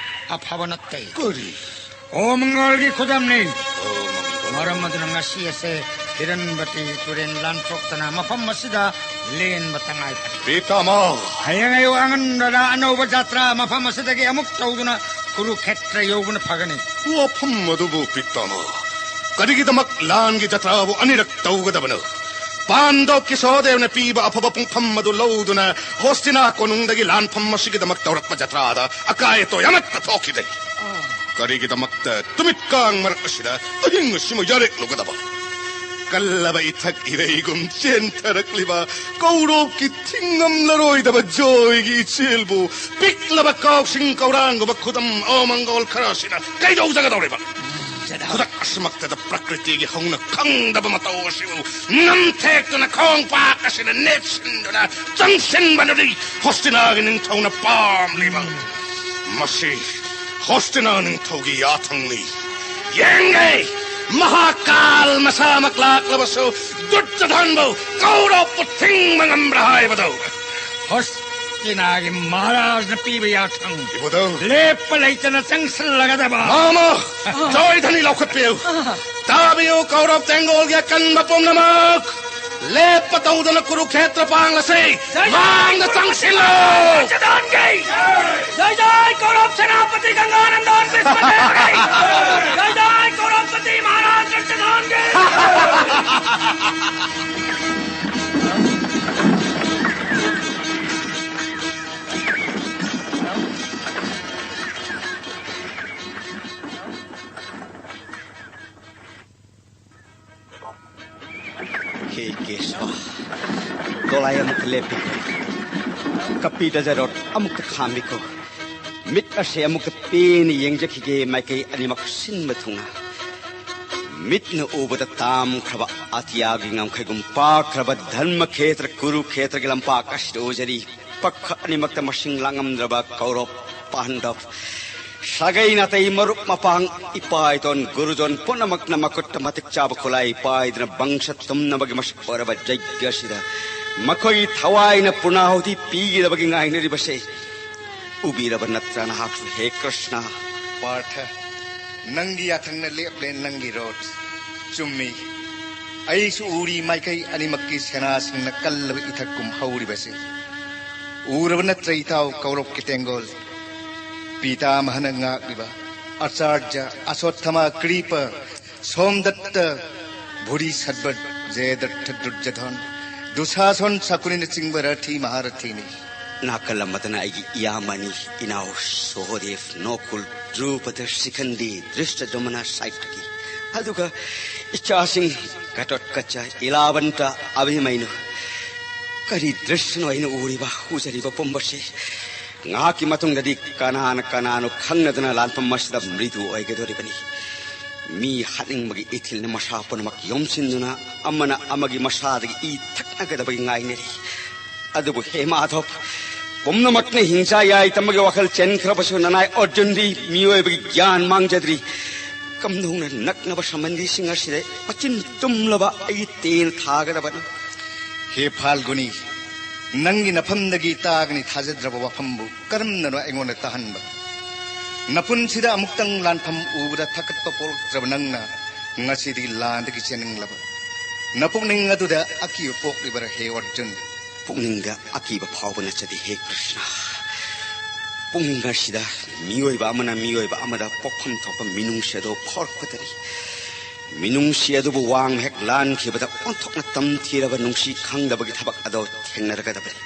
ꯑꯐꯕ ꯅꯠꯇꯦ꯫ ꯀꯔꯤ? ꯑꯣꯃꯪꯒꯣꯜꯒꯤ ꯈꯨꯗꯝꯅꯤ꯫ ꯑꯣꯃꯪꯒꯣꯜ꯫ ꯃꯔꯝ ꯑꯗꯨꯅ ꯉꯁꯤ ꯑꯁꯦ ꯍꯤꯔꯟꯕꯇꯤ ꯇꯨꯔꯦꯟ ꯂꯥꯟꯊꯣꯛꯇꯅ ꯃꯐꯝ ꯑꯁꯤꯗ ꯂꯦꯟꯕ ꯇꯉꯥꯏ ꯐꯗꯦ꯫ ꯄꯤꯇꯥꯃꯍ꯫ ꯍꯌꯦꯡ ꯑꯌꯨꯛ ꯑꯉꯟꯕꯗ ꯑꯅꯧꯕ ꯖꯥꯇ꯭ꯔꯥ ꯃꯐꯝ ꯑꯁꯤꯗꯒꯤ ꯑꯃꯨꯛ ꯇꯧꯗꯨꯅ ꯀꯨꯔꯨꯈꯦꯇ꯭ꯔ ꯌꯧꯕꯅ ꯐꯒꯅꯤ꯫ ꯋꯥꯐꯝ ꯑꯗꯨꯕꯨ ꯄꯤꯇꯥꯃꯍ, ꯀꯔꯤꯒꯤꯗꯃꯛ ꯂꯥꯟꯒꯤ ꯖꯥꯇ꯭ꯔꯥꯕꯨ ꯑꯅꯤꯔꯛ ꯇꯧꯒꯗꯕꯅꯣ? ꯄꯥꯟꯗꯕ ꯀꯤꯁꯣꯗꯦꯕꯅ ꯄꯤꯕ ꯑꯐꯕ ꯄꯨꯡꯐꯝ ꯑꯗꯨ ꯂꯧꯗꯨꯅ ꯍꯣꯁꯇꯤꯅꯥ ꯀꯣꯅꯨꯡꯗꯒꯤ ꯂꯥꯟꯐꯝ ꯑꯁꯤꯒꯤꯗꯃꯛ ꯇꯧꯔꯛꯄ ꯖꯥꯇ꯭ꯔꯥꯗ ꯑꯀꯥꯏ ꯑꯇꯣꯏ ꯑꯃꯠꯇ ꯊꯣꯛꯈꯤꯗꯦ꯫ ꯀꯔꯤꯒꯤꯗꯃꯛꯇ ꯇꯨꯃꯤꯠ ꯀꯥꯡ ꯃꯔꯛ ꯑꯁꯤꯗ ꯑꯍꯤꯡ ꯑꯁꯤꯃ ꯌꯥꯔꯦꯛꯂꯨꯒꯗꯕ? ꯀꯜꯂꯕ ꯏꯊꯛ ꯏꯔꯩꯒꯨꯝ ꯆꯦꯟꯊꯔꯛꯂꯤꯕ ꯀꯧꯔꯣꯞꯀꯤ ꯊꯤꯡꯉꯝꯂꯔꯣꯏꯗꯕ ꯖꯣꯏꯒꯤ ꯏꯆꯦꯜꯕꯨ ꯄꯤꯛꯂꯕ ꯀꯥꯎꯁꯤꯡ ꯀꯧꯔꯥꯡꯒꯨꯝꯕ ꯈꯨꯗꯝ ꯑꯃꯪꯒꯣꯜ ꯈꯔ ꯑꯁꯤꯅ ꯀꯩꯗꯧꯖꯒꯗꯧꯔꯤꯕ? ꯈꯨꯗꯛ ꯑꯁꯤꯃꯛꯇꯗ ꯄ꯭ꯔꯀ꯭ꯔꯤꯇꯤꯒꯤ ꯍꯧꯅ ꯈꯪꯗꯕ ꯃꯇꯧ ꯑꯁꯤꯕꯨ ꯅꯝꯊꯦꯛꯇꯨꯅ ꯈꯣꯡꯄꯥꯛ ꯑꯁꯤꯗ ꯅꯦꯠꯁꯤꯟꯗꯨꯅ ꯆꯪꯁꯤꯟꯕꯗꯨꯗꯤ ꯍꯣꯁꯇꯤꯅꯥꯒꯤ ꯅꯤꯡꯊꯧꯅ ꯄꯥꯝꯂꯤꯕ꯫ ꯃꯁꯤ ꯍꯣꯁꯇꯤꯅꯥ ꯅꯤꯡꯊꯧꯒꯤ ꯌꯥꯊꯪꯅꯤ꯫ ꯌꯦꯡꯒꯦ, ꯃꯍꯥꯀꯥꯜ ꯃꯁꯥꯃꯛ ꯂꯥꯛꯂꯕꯁꯨ ꯗꯨꯠꯇ ꯊꯟꯕꯨ ꯀꯧꯔꯣꯞꯄꯨ ꯊꯤꯡꯕ ꯉꯝꯕ꯭ꯔꯥ ꯍꯥꯏꯕꯗꯨ꯫ ꯍꯣꯁꯇꯤꯅꯥꯒꯤ ꯃꯍꯥꯔꯥꯖꯅ ꯄꯤꯕ ꯌꯥꯊꯪ ꯏꯕꯨꯙꯧ꯫ ꯂꯦꯞꯄ ꯂꯩꯇꯅ ꯆꯪꯁꯤꯜꯂꯒꯗꯕ꯫ ꯃꯥꯃ, ꯆꯣꯏꯊꯅꯤ ꯂꯧꯈꯠꯄꯤꯌꯨ꯫ ꯇꯥꯕꯤꯌꯨ, ꯀꯧꯔꯕ ꯇꯦꯡꯒꯣꯜꯒꯤ ꯑꯀꯟꯕ ꯄꯨꯝꯅꯃꯛ꯫ ꯂꯦꯞꯄ ꯇꯧꯗꯅ ꯀꯨꯔꯨꯈꯦꯇ꯭ꯔ ꯄꯥꯡꯂꯁꯤ꯫ ꯖꯥꯏ ꯖꯥꯏ! ꯃꯥꯡꯗ ꯆꯪꯁꯤꯜꯂꯨ! ꯗꯨꯔꯖꯣꯙꯟꯒꯤ! ꯖꯥꯏ ꯖꯥꯏ ꯀꯧꯔꯕ ꯁꯦꯅꯥꯄꯇꯤ ꯒꯪꯒꯥꯅꯟꯗꯟ ꯚꯤꯁꯃꯗꯦꯕꯒꯤ! ꯖꯥꯏ ꯖꯥꯏ ꯀꯧꯔꯕꯄꯇꯤ ꯃꯍꯥꯔꯥꯖ ꯗꯨꯔꯖꯣꯙꯟꯒꯤ! ꯍꯦ ꯀꯦꯁꯕ, ꯗꯣꯂꯥꯏ ꯑꯃꯨꯛꯇ ꯂꯦꯞꯄꯤꯈꯣ꯫ ꯀꯄꯤꯗ ꯖꯔꯣꯠ ꯑꯃꯨꯛꯇ ꯈꯥꯝꯕꯤꯈꯣ꯫ ꯃꯤꯠ ꯑꯁꯦ ꯑꯃꯨꯛꯇ ꯄꯦꯟꯅ ꯌꯦꯡꯖꯈꯤꯒꯦ, ꯃꯥꯏꯀꯩ ꯑꯅꯤꯃꯛ ꯁꯤꯟꯕ ꯊꯨꯡꯅ꯫ ꯃꯤꯠꯅ ꯎꯕꯗ ꯇꯥꯝꯈ꯭ꯔꯕ ꯑꯇꯤꯌꯥꯒꯤ ꯉꯝꯈꯩꯒꯨꯝ ꯄꯥꯛꯈ꯭ꯔꯕ ꯙꯔꯃꯈꯦꯇ꯭ꯔ ꯀꯨꯔꯨꯈꯦꯇ꯭ꯔꯒꯤ ꯂꯝꯄꯥꯛ ꯑꯁꯤꯗ ꯎꯖꯔꯤ꯫ ꯄꯛꯈ ꯑꯅꯤꯃꯛꯇ ꯃꯁꯤꯡ ꯂꯥꯡꯉꯝꯗ꯭ꯔꯕ ꯀꯧꯔꯕ ꯄꯥꯟꯗꯕ꯫ ꯁꯥꯒꯩ ꯅꯥꯇꯩ ꯃꯔꯨꯞ ꯃꯄꯥꯡ ꯏꯄꯥ ꯏꯇꯣꯟ ꯒꯨꯔꯨꯖꯣꯟ ꯄꯨꯝꯅꯃꯛꯅ ꯃꯈꯨꯠꯇ ꯃꯇꯤꯛ ꯆꯥꯕ ꯈꯨꯠꯂꯥꯏ ꯄꯥꯏꯗꯨꯅ ꯕꯪꯁ ꯇꯨꯝꯅꯕꯒꯤ ꯃꯁꯛ ꯑꯣꯏꯔꯕ ꯌꯩꯒ ꯑꯁꯤꯗ ꯃꯈꯣꯏꯒꯤ ꯊꯋꯥꯏꯅ ꯄꯨꯔꯅꯥꯍꯨꯇꯤ ꯄꯤꯒꯗꯕꯒꯤ ꯉꯥꯏꯅꯔꯤꯕꯁꯦ ꯎꯕꯤꯔꯕ ꯅꯠꯇ꯭ꯔꯥ ꯅꯍꯥꯛꯁꯨ, ꯍꯦ ꯀ꯭ꯔꯤꯁꯅ? ꯄꯥꯔꯊ, ꯅꯪꯒꯤ ꯌꯥꯊꯪꯅ ꯂꯦꯞꯂꯦ, ꯅꯪꯒꯤ ꯔꯣꯠ꯫ ꯆꯨꯝꯃꯤ, ꯑꯩꯁꯨ ꯎꯔꯤ ꯃꯥꯏꯀꯩ ꯑꯅꯤꯃꯛꯀꯤ ꯁꯦꯅꯥꯁꯤꯡꯅ ꯀꯜꯂꯕ ꯏꯊꯛꯀꯨꯝ ꯍꯧꯔꯤꯕꯁꯦ꯫ ꯎꯔꯕ ꯅꯠꯇ꯭ꯔ ꯏꯇꯥꯎ ꯀꯧꯔꯕꯀꯤ ꯇꯦꯡꯒꯣꯜ? ꯄꯤꯇꯥꯃꯍꯅ ꯉꯥꯛꯂꯤꯕ ꯑꯆꯥꯔꯖ, ꯑꯁꯣꯠꯊꯃ, ꯀ꯭ꯔꯤꯄ, ꯁꯣꯝꯗꯠꯇ, ꯚꯨꯔꯤ ꯁꯠꯕꯠ, ꯖꯦꯗꯠꯊ, ꯗꯨꯔꯖꯙꯣꯟ, ꯗꯨꯁꯥꯁꯣꯟ, ꯁꯀꯨꯅꯤꯅꯆꯤꯡꯕ ꯔꯊꯤ ꯃꯍꯥꯔꯊꯤꯅꯤ꯫ ꯅꯥꯀꯜ ꯑꯃꯗꯅ ꯑꯩꯒꯤ ꯏꯌꯥꯝꯕꯅꯤ, ꯏꯅꯥꯎ ꯁꯣꯍꯣꯗꯦꯕ, ꯅꯣꯀꯨꯜ, ꯗ꯭ꯔꯨꯄꯗ, ꯁꯤꯈꯟꯗꯤ, ꯗ꯭ꯔꯤꯁꯇ ꯗꯣꯃꯅ ꯁꯥꯏꯠꯇꯒꯤ꯫ ꯑꯗꯨꯒ ꯏꯆꯥꯁꯤꯡ ꯘꯇꯣꯠꯀꯆ, ꯏꯂꯥꯕꯟꯇ, ꯑꯚꯤꯃꯩꯅꯨ꯫ ꯀꯔꯤ ꯗ꯭ꯔꯤꯁꯅꯣ ꯑꯩꯅ ꯎꯔꯤꯕ, ꯎꯖꯔꯤꯕ ꯄꯨꯝꯕꯁꯤ? ꯉꯥꯏꯍꯥꯛꯀꯤ ꯃꯇꯨꯡꯗꯗꯤ ꯀꯅꯥꯅ ꯀꯅꯥꯅꯣ ꯈꯪꯅꯗꯅ ꯂꯥꯟꯐꯝ ꯑꯁꯤꯗ ꯃ꯭ꯔꯤꯗꯨ ꯑꯣꯏꯒꯗꯧꯔꯤꯕꯅꯤ꯫ ꯃꯤ ꯍꯥꯠꯅꯤꯡꯕꯒꯤ ꯏꯊꯤꯜꯅ ꯃꯁꯥ ꯄꯨꯝꯅꯃꯛ ꯌꯣꯝꯁꯤꯟꯗꯨꯅ ꯑꯃꯅ ꯑꯃꯒꯤ ꯃꯁꯥꯗꯒꯤ ꯏ ꯊꯛꯅꯒꯗꯕꯒꯤ ꯉꯥꯏꯅꯔꯤ꯫ ꯑꯗꯨꯕꯨ ꯍꯦ ꯃꯥꯙꯕ, ꯄꯨꯝꯅꯃꯛꯅ ꯍꯤꯡꯆꯥ ꯌꯥꯏ ꯇꯝꯕꯒꯤ ꯋꯥꯈꯜ ꯆꯦꯟꯈ꯭ꯔꯕꯁꯨ ꯅꯅꯥꯏ ꯑꯔꯖꯨꯟꯗꯤ ꯃꯤꯑꯣꯏꯕꯒꯤ ꯒ꯭ꯌꯥꯟ ꯃꯥꯡꯖꯗ꯭ꯔꯤ꯫ ꯀꯝꯗꯧꯅ ꯅꯛꯅꯕ ꯁꯃꯟꯗꯤꯁꯤꯡ ꯑꯁꯤꯗ ꯃꯆꯤꯟ ꯇꯨꯝꯂꯕ ꯑꯩꯒꯤ ꯇꯦꯟ ꯊꯥꯒꯗꯕꯅꯣ? ꯍꯦ ꯐꯥꯜꯒꯨꯅꯤ, ꯅꯪꯒꯤ ꯅꯐꯝꯗꯒꯤ ꯇꯥꯒꯅꯤ ꯊꯥꯖꯗ꯭ꯔꯕ ꯋꯥꯐꯝꯕꯨ ꯀꯔꯝꯅꯅꯣ ꯑꯩꯉꯣꯟꯗ ꯇꯥꯍꯟꯕ? ꯅꯄꯨꯟꯁꯤꯗ ꯑꯃꯨꯛꯇꯪ ꯂꯥꯟꯐꯝ ꯎꯕꯗ ꯊꯛꯀꯠꯄ ꯄꯣꯛꯂꯛꯇ꯭ꯔꯕ ꯅꯪꯅ ꯉꯁꯤꯗꯤ ꯂꯥꯟꯗꯒꯤ ꯆꯦꯟꯅꯤꯡꯂꯕ? ꯅꯄꯨꯛꯅꯤꯡ ꯑꯗꯨꯗ ꯑꯀꯤꯕ ꯄꯣꯛꯂꯤꯕꯔꯥ, ꯍꯦ ꯑꯔꯖꯨꯟ? ꯄꯨꯛꯅꯤꯡꯗ ꯑꯀꯤꯕ ꯐꯥꯎꯕ ꯅꯠꯆꯗꯦ, ꯍꯦ ꯀ꯭ꯔꯤꯁꯅ꯫ ꯄꯨꯛꯅꯤꯡ ꯑꯁꯤꯗ ꯃꯤꯑꯣꯏꯕ ꯑꯃꯅ ꯃꯤꯑꯣꯏꯕ ꯑꯃꯗ ꯄꯣꯛꯐꯝ ꯊꯣꯛꯄ ꯃꯤꯅꯨꯡꯁꯤ ꯑꯗꯨ ꯐꯥꯎꯔꯛꯄꯗꯅꯤ꯫ ꯃꯤꯅꯨꯡꯁꯤ ꯑꯗꯨꯕꯨ ꯋꯥꯡꯃ ꯍꯦꯛ ꯂꯥꯟꯈꯤꯕꯗ ꯑꯣꯟꯊꯣꯛꯅ ꯇꯝꯊꯤꯔꯕ ꯅꯨꯡꯁꯤ ꯈꯪꯗꯕꯒꯤ ꯊꯕꯛ ꯑꯗꯨ ꯊꯦꯡꯅꯔꯒꯗꯕꯅꯤ꯫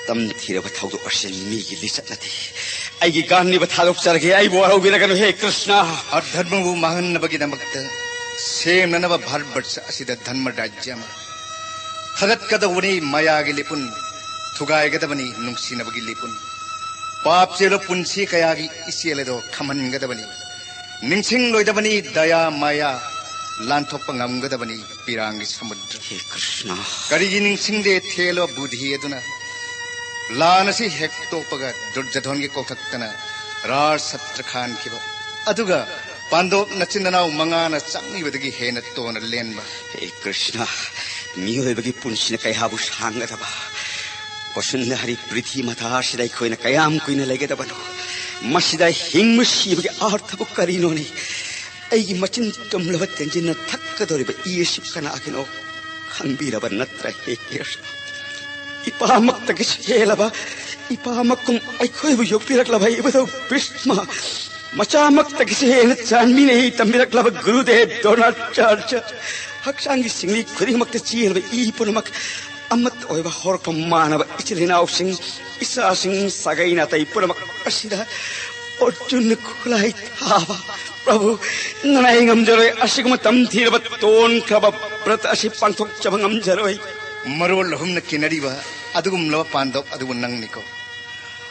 ꯇꯝꯊꯤꯔꯕ ꯊꯧꯗꯣꯛ ꯑꯁꯤ ꯃꯤꯒꯤ ꯂꯤꯆꯠ ꯅꯠꯇꯦ꯫ ꯑꯩꯒꯤ ꯒꯥꯟꯙꯤꯕ ꯊꯥꯗꯣꯛꯆꯔꯒꯦ, ꯑꯩꯕꯨ ꯋꯥꯔꯧꯕꯤꯔꯒꯅꯨ, ꯍꯦ ꯀ꯭ꯔꯤꯁꯅ꯫ ꯑꯙꯔꯃꯕꯨ ꯃꯥꯡꯍꯟꯅꯕꯒꯤꯗꯃꯛꯇ ꯁꯦꯝꯅꯅꯕ ꯚꯥꯔꯠꯕꯔꯁ ꯑꯁꯤꯗ ꯙꯔꯃ ꯔꯥꯖ꯭ꯌ ꯑꯃ ꯊꯥꯒꯠꯀꯗꯧꯕꯅꯤ꯫ ꯃꯌꯥꯒꯤ ꯂꯤꯄꯨꯟ ꯊꯨꯒꯥꯏꯒꯗꯕꯅꯤ, ꯅꯨꯡꯁꯤꯅꯕꯒꯤ ꯂꯤꯄꯨꯟ꯫ ꯄꯥꯞ ꯆꯦꯜꯂ ꯄꯨꯟꯁꯤ ꯀꯌꯥꯒꯤ ꯏꯆꯦꯜ ꯑꯗꯣ ꯈꯝꯍꯟꯒꯗꯕꯅꯤ꯫ ꯅꯤꯡꯁꯤꯡꯂꯣꯏꯗꯕꯅꯤ ꯗꯌꯥ ꯃꯥꯌꯥ, ꯂꯥꯟꯊꯣꯛꯄ ꯉꯝꯒꯗꯕꯅꯤ ꯄꯤꯔꯥꯡꯒꯤ ꯁꯃꯨꯗ꯭ꯔ꯫ ꯍꯦ ꯀ꯭ꯔꯤꯁꯅ꯫ ꯀꯔꯤꯒꯤ ꯅꯤꯡꯁꯤꯡꯗꯦ ꯊꯦꯜꯂꯣ ꯕꯨꯙꯤ ꯑꯗꯨꯅ? ꯂꯥꯟ ꯑꯁꯤ ꯍꯦꯛ ꯇꯣꯛꯄꯒ ꯗꯨꯔꯖꯙꯣꯟꯒꯤ ꯀꯣꯛꯊꯛꯇꯅ ꯔꯥꯖ ꯁꯠꯇ꯭ꯔ ꯈꯥꯟꯈꯤꯕ, ꯑꯗꯨꯒ ꯄꯥꯟꯗꯣꯞ ꯅꯆꯤꯟ ꯅꯅꯥꯎ ꯃꯉꯥꯅ ꯆꯪꯉꯤꯕꯗꯒꯤ ꯍꯦꯟꯅ ꯇꯣꯟꯅ ꯂꯦꯟꯕ꯫ ꯍꯦ ꯀ꯭ꯔꯤꯁꯅ, ꯃꯤꯑꯣꯏꯕꯒꯤ ꯄꯨꯟꯁꯤꯅ ꯀꯌꯥꯕꯨ ꯁꯥꯡꯒꯗꯕ? ꯋꯁꯨꯟꯙꯔꯤ ꯄ꯭ꯔꯤꯊꯤ ꯃꯊꯥ ꯑꯁꯤꯗ ꯑꯩꯈꯣꯏꯅ ꯀꯌꯥꯝ ꯀꯨꯏꯅ ꯂꯩꯒꯗꯕꯅꯣ? ꯃꯁꯤꯗ ꯍꯤꯡꯕ ꯁꯤꯕꯒꯤ ꯑꯥꯔꯊꯕꯨ ꯀꯔꯤꯅꯣꯅꯦ? ꯑꯩꯒꯤ ꯃꯆꯤꯟ ꯇꯨꯝꯂꯕ ꯇꯦꯟꯖꯤꯟꯅ ꯊꯛꯀꯗꯧꯔꯤꯕ ꯏ ꯑꯁꯤ ꯀꯅꯥꯒꯤꯅꯣ? ꯈꯪꯕꯤꯔꯕ ꯅꯠꯇ꯭ꯔ, ꯍꯦ ꯀ꯭ꯔꯤꯁꯅ? ꯏꯄꯥꯃꯛꯇꯒꯤꯁꯨ ꯍꯦꯜꯂꯕ, ꯏꯄꯥꯃꯛꯀꯨꯝ ꯑꯩꯈꯣꯏꯕꯨ ꯌꯣꯛꯄꯤꯔꯛꯂꯕ ꯏꯕꯨꯙꯧ ꯚꯤꯁꯃ, ꯃꯆꯥꯃꯛꯇꯒꯤꯁꯨ ꯍꯦꯟꯅ ꯆꯥꯟꯕꯤꯅ ꯏ ꯇꯝꯕꯤꯔꯛꯂꯕ ꯒꯨꯔꯨꯗꯦꯕ ꯗ꯭ꯔꯣꯅꯥꯆꯥꯔꯌ, ꯍꯛꯆꯥꯡꯒꯤ ꯁꯤꯡꯂꯤ ꯈꯨꯗꯤꯡꯃꯛꯇ ꯆꯦꯟꯕ ꯏ ꯄꯨꯝꯅꯃꯛ, ꯑꯃꯠꯇ ꯑꯣꯏꯕ ꯍꯧꯔꯛꯐꯝ ꯃꯥꯟꯅꯕ ꯏꯆꯤꯜ ꯏꯅꯥꯎꯁꯤꯡ, ꯏꯆꯥꯁꯤꯡ, ꯁꯥꯒꯩ ꯅꯥꯇꯩ ꯄꯨꯝꯅꯃꯛ ꯑꯁꯤꯗ ꯑꯔꯖꯨꯟꯅ ꯈꯨꯠꯂꯥꯏ ꯊꯥꯕ ꯄ꯭ꯔꯚꯨ, ꯅꯅꯥꯏ ꯉꯝꯖꯔꯣꯏ꯫ ꯑꯁꯤꯒꯨꯝꯕ ꯇꯝꯊꯤꯔꯕ, ꯇꯣꯟꯈ꯭ꯔꯕ ꯕ꯭ꯔꯠ ꯑꯁꯤ ꯄꯥꯡꯊꯣꯛꯆꯕ ꯉꯝꯖꯔꯣꯏ꯫ ꯃꯔꯣꯜ ꯑꯍꯨꯝꯅ ꯀꯤꯅꯔꯤꯕ ꯑꯗꯨꯒꯨꯝꯂꯕ ꯄꯥꯟꯗꯣꯞ ꯑꯗꯨꯕꯨ ꯅꯪꯅꯤꯀꯣ꯫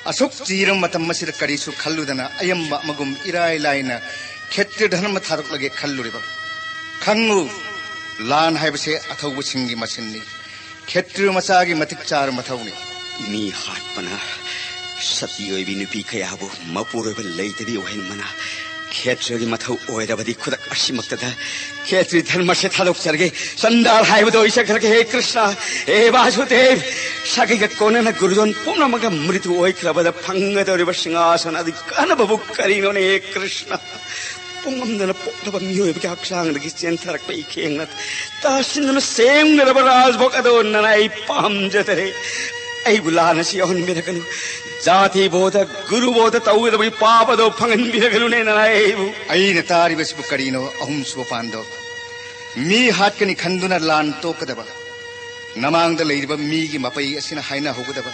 ꯑꯁꯨꯛ ꯆꯤꯔꯕ ꯃꯇꯝ ꯑꯁꯤꯗ ꯀꯔꯤꯁꯨ ꯈꯜꯂꯨꯗꯅ ꯑꯌꯥꯝꯕ ꯑꯃꯒꯨꯝ ꯏꯔꯥꯏ ꯂꯥꯏꯅ ꯈꯦꯇ꯭ꯔꯤꯌ ꯙꯔꯃ ꯊꯥꯗꯣꯛꯂꯒꯦ ꯈꯜꯂꯨꯔꯤꯕ? ꯈꯪꯉꯨ, ꯂꯥꯟ ꯍꯥꯏꯕꯁꯦ ꯑꯊꯧꯕꯁꯤꯡꯒꯤ ꯃꯁꯤꯟꯅꯤ꯫ ꯈꯦꯇ꯭ꯔꯤꯌ ꯃꯆꯥꯒꯤ ꯃꯇꯤꯛ ꯆꯥꯔꯕ ꯃꯊꯧꯅꯤ꯫ ꯃꯤ ꯍꯥꯠꯄꯅ ꯁꯇꯤ ꯑꯣꯏꯕꯤ ꯅꯨꯄꯤ ꯀꯌꯥꯕꯨ ꯃꯄꯨꯔꯣꯏꯕ ꯂꯩꯇꯕꯤ ꯑꯣꯏꯍꯟꯕꯅ ꯈꯦꯇ꯭ꯔꯤꯌꯒꯤ ꯃꯊꯧ ꯑꯣꯏꯔꯕꯗꯤ ꯈꯨꯗꯛ ꯑꯁꯤꯃꯛꯇꯗ ꯈꯦꯇ꯭ꯔꯤ ꯙꯔꯃꯁꯦ ꯊꯥꯗꯣꯛꯆꯔꯒꯦ꯫ ꯆꯟꯗꯥꯜ ꯍꯥꯏꯕꯗꯣ ꯑꯣꯏꯖꯈ꯭ꯔꯒꯦ꯫ ꯍꯦ ꯀ꯭ꯔꯤꯁꯅ, ꯍꯦ ꯕꯥꯁꯨꯗꯦꯕ, ꯁꯥꯒꯩꯒ ꯀꯣꯟꯅꯅ ꯒꯨꯔꯨꯖꯣꯟ ꯄꯨꯝꯅꯃꯛꯀ ꯃ꯭ꯔꯤꯇꯨ ꯑꯣꯏꯈ꯭ꯔꯕꯗ ꯐꯪꯒꯗꯧꯔꯤꯕ ꯁꯤꯡꯍꯥꯁꯟ ꯑꯗꯨꯒꯤ ꯀꯥꯟꯅꯕꯕꯨ ꯀꯔꯤꯅꯣꯅꯦ? ꯍꯦ ꯀ꯭ꯔꯤꯁꯅ, ꯄꯨꯡ ꯑꯃꯗꯅ ꯄꯣꯛꯂꯕ ꯃꯤꯑꯣꯏꯕꯒꯤ ꯍꯛꯆꯥꯡꯗꯒꯤ ꯆꯦꯟꯊꯔꯛꯄ ꯏꯈꯦꯡꯅ ꯇꯥꯁꯤꯟꯗꯨꯅ ꯁꯦꯝꯒꯗꯕ ꯔꯥꯖꯚꯣꯛ ꯑꯗꯣ ꯅꯅꯥꯏ ꯄꯥꯝꯖꯗꯔꯦ꯫ ꯑꯩꯕꯨ ꯂꯥꯟ ꯑꯁꯤ ꯌꯥꯎꯍꯟꯕꯤꯔꯒꯅꯨ꯫ ꯖꯥꯇꯤ ꯕꯣꯙ, ꯒꯨꯔꯨ ꯕꯣꯙ ꯇꯧꯒꯗꯕꯒꯤ ꯄꯥꯞ ꯑꯗꯣ ꯐꯪꯍꯟꯕꯤꯔꯒꯅꯨꯅꯦ ꯅꯅꯥꯏ ꯑꯩꯕꯨ꯫ ꯑꯩꯅ ꯇꯥꯔꯤꯕꯁꯤꯕꯨ ꯀꯔꯤꯅꯣ? ꯑꯍꯨꯝꯁꯨꯕ ꯄꯥꯟꯗꯣꯞ꯫ ꯃꯤ ꯍꯥꯠꯀꯅꯤ ꯈꯟꯗꯨꯅ ꯂꯥꯟ ꯇꯣꯛꯀꯗꯕ, ꯅꯃꯥꯡꯗ ꯂꯩꯔꯤꯕ ꯃꯤꯒꯤ ꯃꯄꯩ ꯑꯁꯤꯅ ꯍꯥꯏꯅꯍꯧꯒꯗꯕ,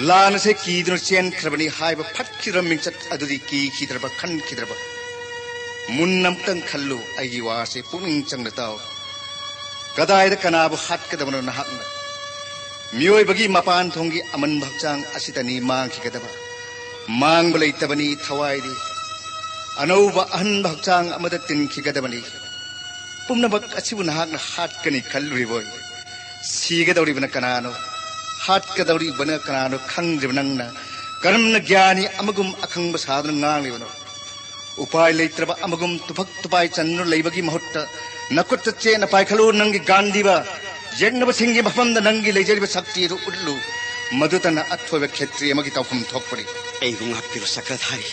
ꯂꯥꯟ ꯑꯁꯦ ꯀꯤꯗꯨꯅ ꯆꯦꯟꯈ꯭ꯔꯕꯅꯤ ꯍꯥꯏꯕ ꯐꯠꯈꯤꯗ꯭ꯔꯕ ꯃꯤꯡꯆꯠ ꯑꯗꯨꯗꯤ ꯀꯤꯈꯤꯗ꯭ꯔꯕ, ꯈꯟꯈꯤꯗ꯭ꯔꯕ? ꯃꯨꯟꯅ ꯑꯃꯨꯛꯇꯪ ꯈꯜꯂꯨ, ꯑꯩꯒꯤ ꯋꯥꯁꯦ ꯄꯨꯛꯅꯤꯡ ꯆꯪꯅ ꯇꯥꯎ꯫ ꯀꯗꯥꯏꯗ ꯀꯅꯥꯕꯨ ꯍꯥꯠꯀꯗꯕꯅꯣ ꯅꯍꯥꯛꯅ? ꯃꯤꯑꯣꯏꯕꯒꯤ ꯃꯄꯥꯟ ꯊꯣꯡꯒꯤ ꯑꯃꯟꯕ ꯍꯛꯆꯥꯡ ꯑꯁꯤꯗꯅꯤ ꯃꯥꯡꯈꯤꯒꯗꯕ꯫ ꯃꯥꯡꯕ ꯂꯩꯇꯕꯅꯤ ꯊꯋꯥꯏꯗꯤ꯫ ꯑꯅꯧꯕ ꯑꯍꯟꯕ ꯍꯛꯆꯥꯡ ꯑꯃꯗ ꯇꯤꯟꯈꯤꯒꯗꯕꯅꯤ꯫ ꯄꯨꯝꯅꯃꯛ ꯑꯁꯤꯕꯨ ꯅꯍꯥꯛꯅ ꯍꯥꯠꯀꯅꯤ ꯈꯜꯂꯨꯔꯤꯕꯣꯏ? ꯁꯤꯒꯗꯧꯔꯤꯕꯅ ꯀꯅꯥꯅꯣ? ꯍꯥꯠꯀꯗꯧꯔꯤꯕꯅ ꯀꯅꯥꯅꯣ ꯈꯪꯗ꯭ꯔꯤꯕ ꯅꯪꯅ ꯀꯔꯝꯅ ꯒ꯭ꯌꯥꯅꯤ ꯑꯃꯒꯨꯝ ꯑꯈꯪꯕ ꯁꯥꯗꯨꯅ ꯉꯥꯡꯂꯤꯕꯅꯣ? ꯎꯄꯥꯏ ꯂꯩꯇ꯭ꯔꯕ ꯑꯃꯒꯨꯝ ꯇꯨꯐꯛ ꯇꯨꯄꯥꯏ ꯆꯟꯗꯨꯅ ꯂꯩꯕꯒꯤ ꯃꯍꯨꯠꯇ ꯅꯈꯨꯠꯇ ꯆꯦꯠꯅ ꯄꯥꯏꯈꯠꯂꯨ, ꯅꯪꯒꯤ ꯒꯥꯟꯙꯤꯕ꯫ ꯌꯦꯛꯅꯕꯁꯤꯡꯒꯤ ꯃꯐꯝꯗ ꯅꯪꯒꯤ ꯂꯩꯖꯔꯤꯕ ꯁꯛꯇꯤ ꯑꯗꯨ ꯎꯠꯂꯨ꯫ ꯃꯗꯨꯇꯅ ꯑꯊꯣꯏꯕ ꯈꯦꯇ꯭ꯔꯤ ꯑꯃꯒꯤ ꯇꯧꯐꯝ ꯊꯣꯛꯄꯅꯤ꯫ ꯑꯩꯕꯨ ꯉꯥꯛꯄꯤꯔꯣ ꯆꯀ꯭ꯔꯙꯥꯔꯤ꯫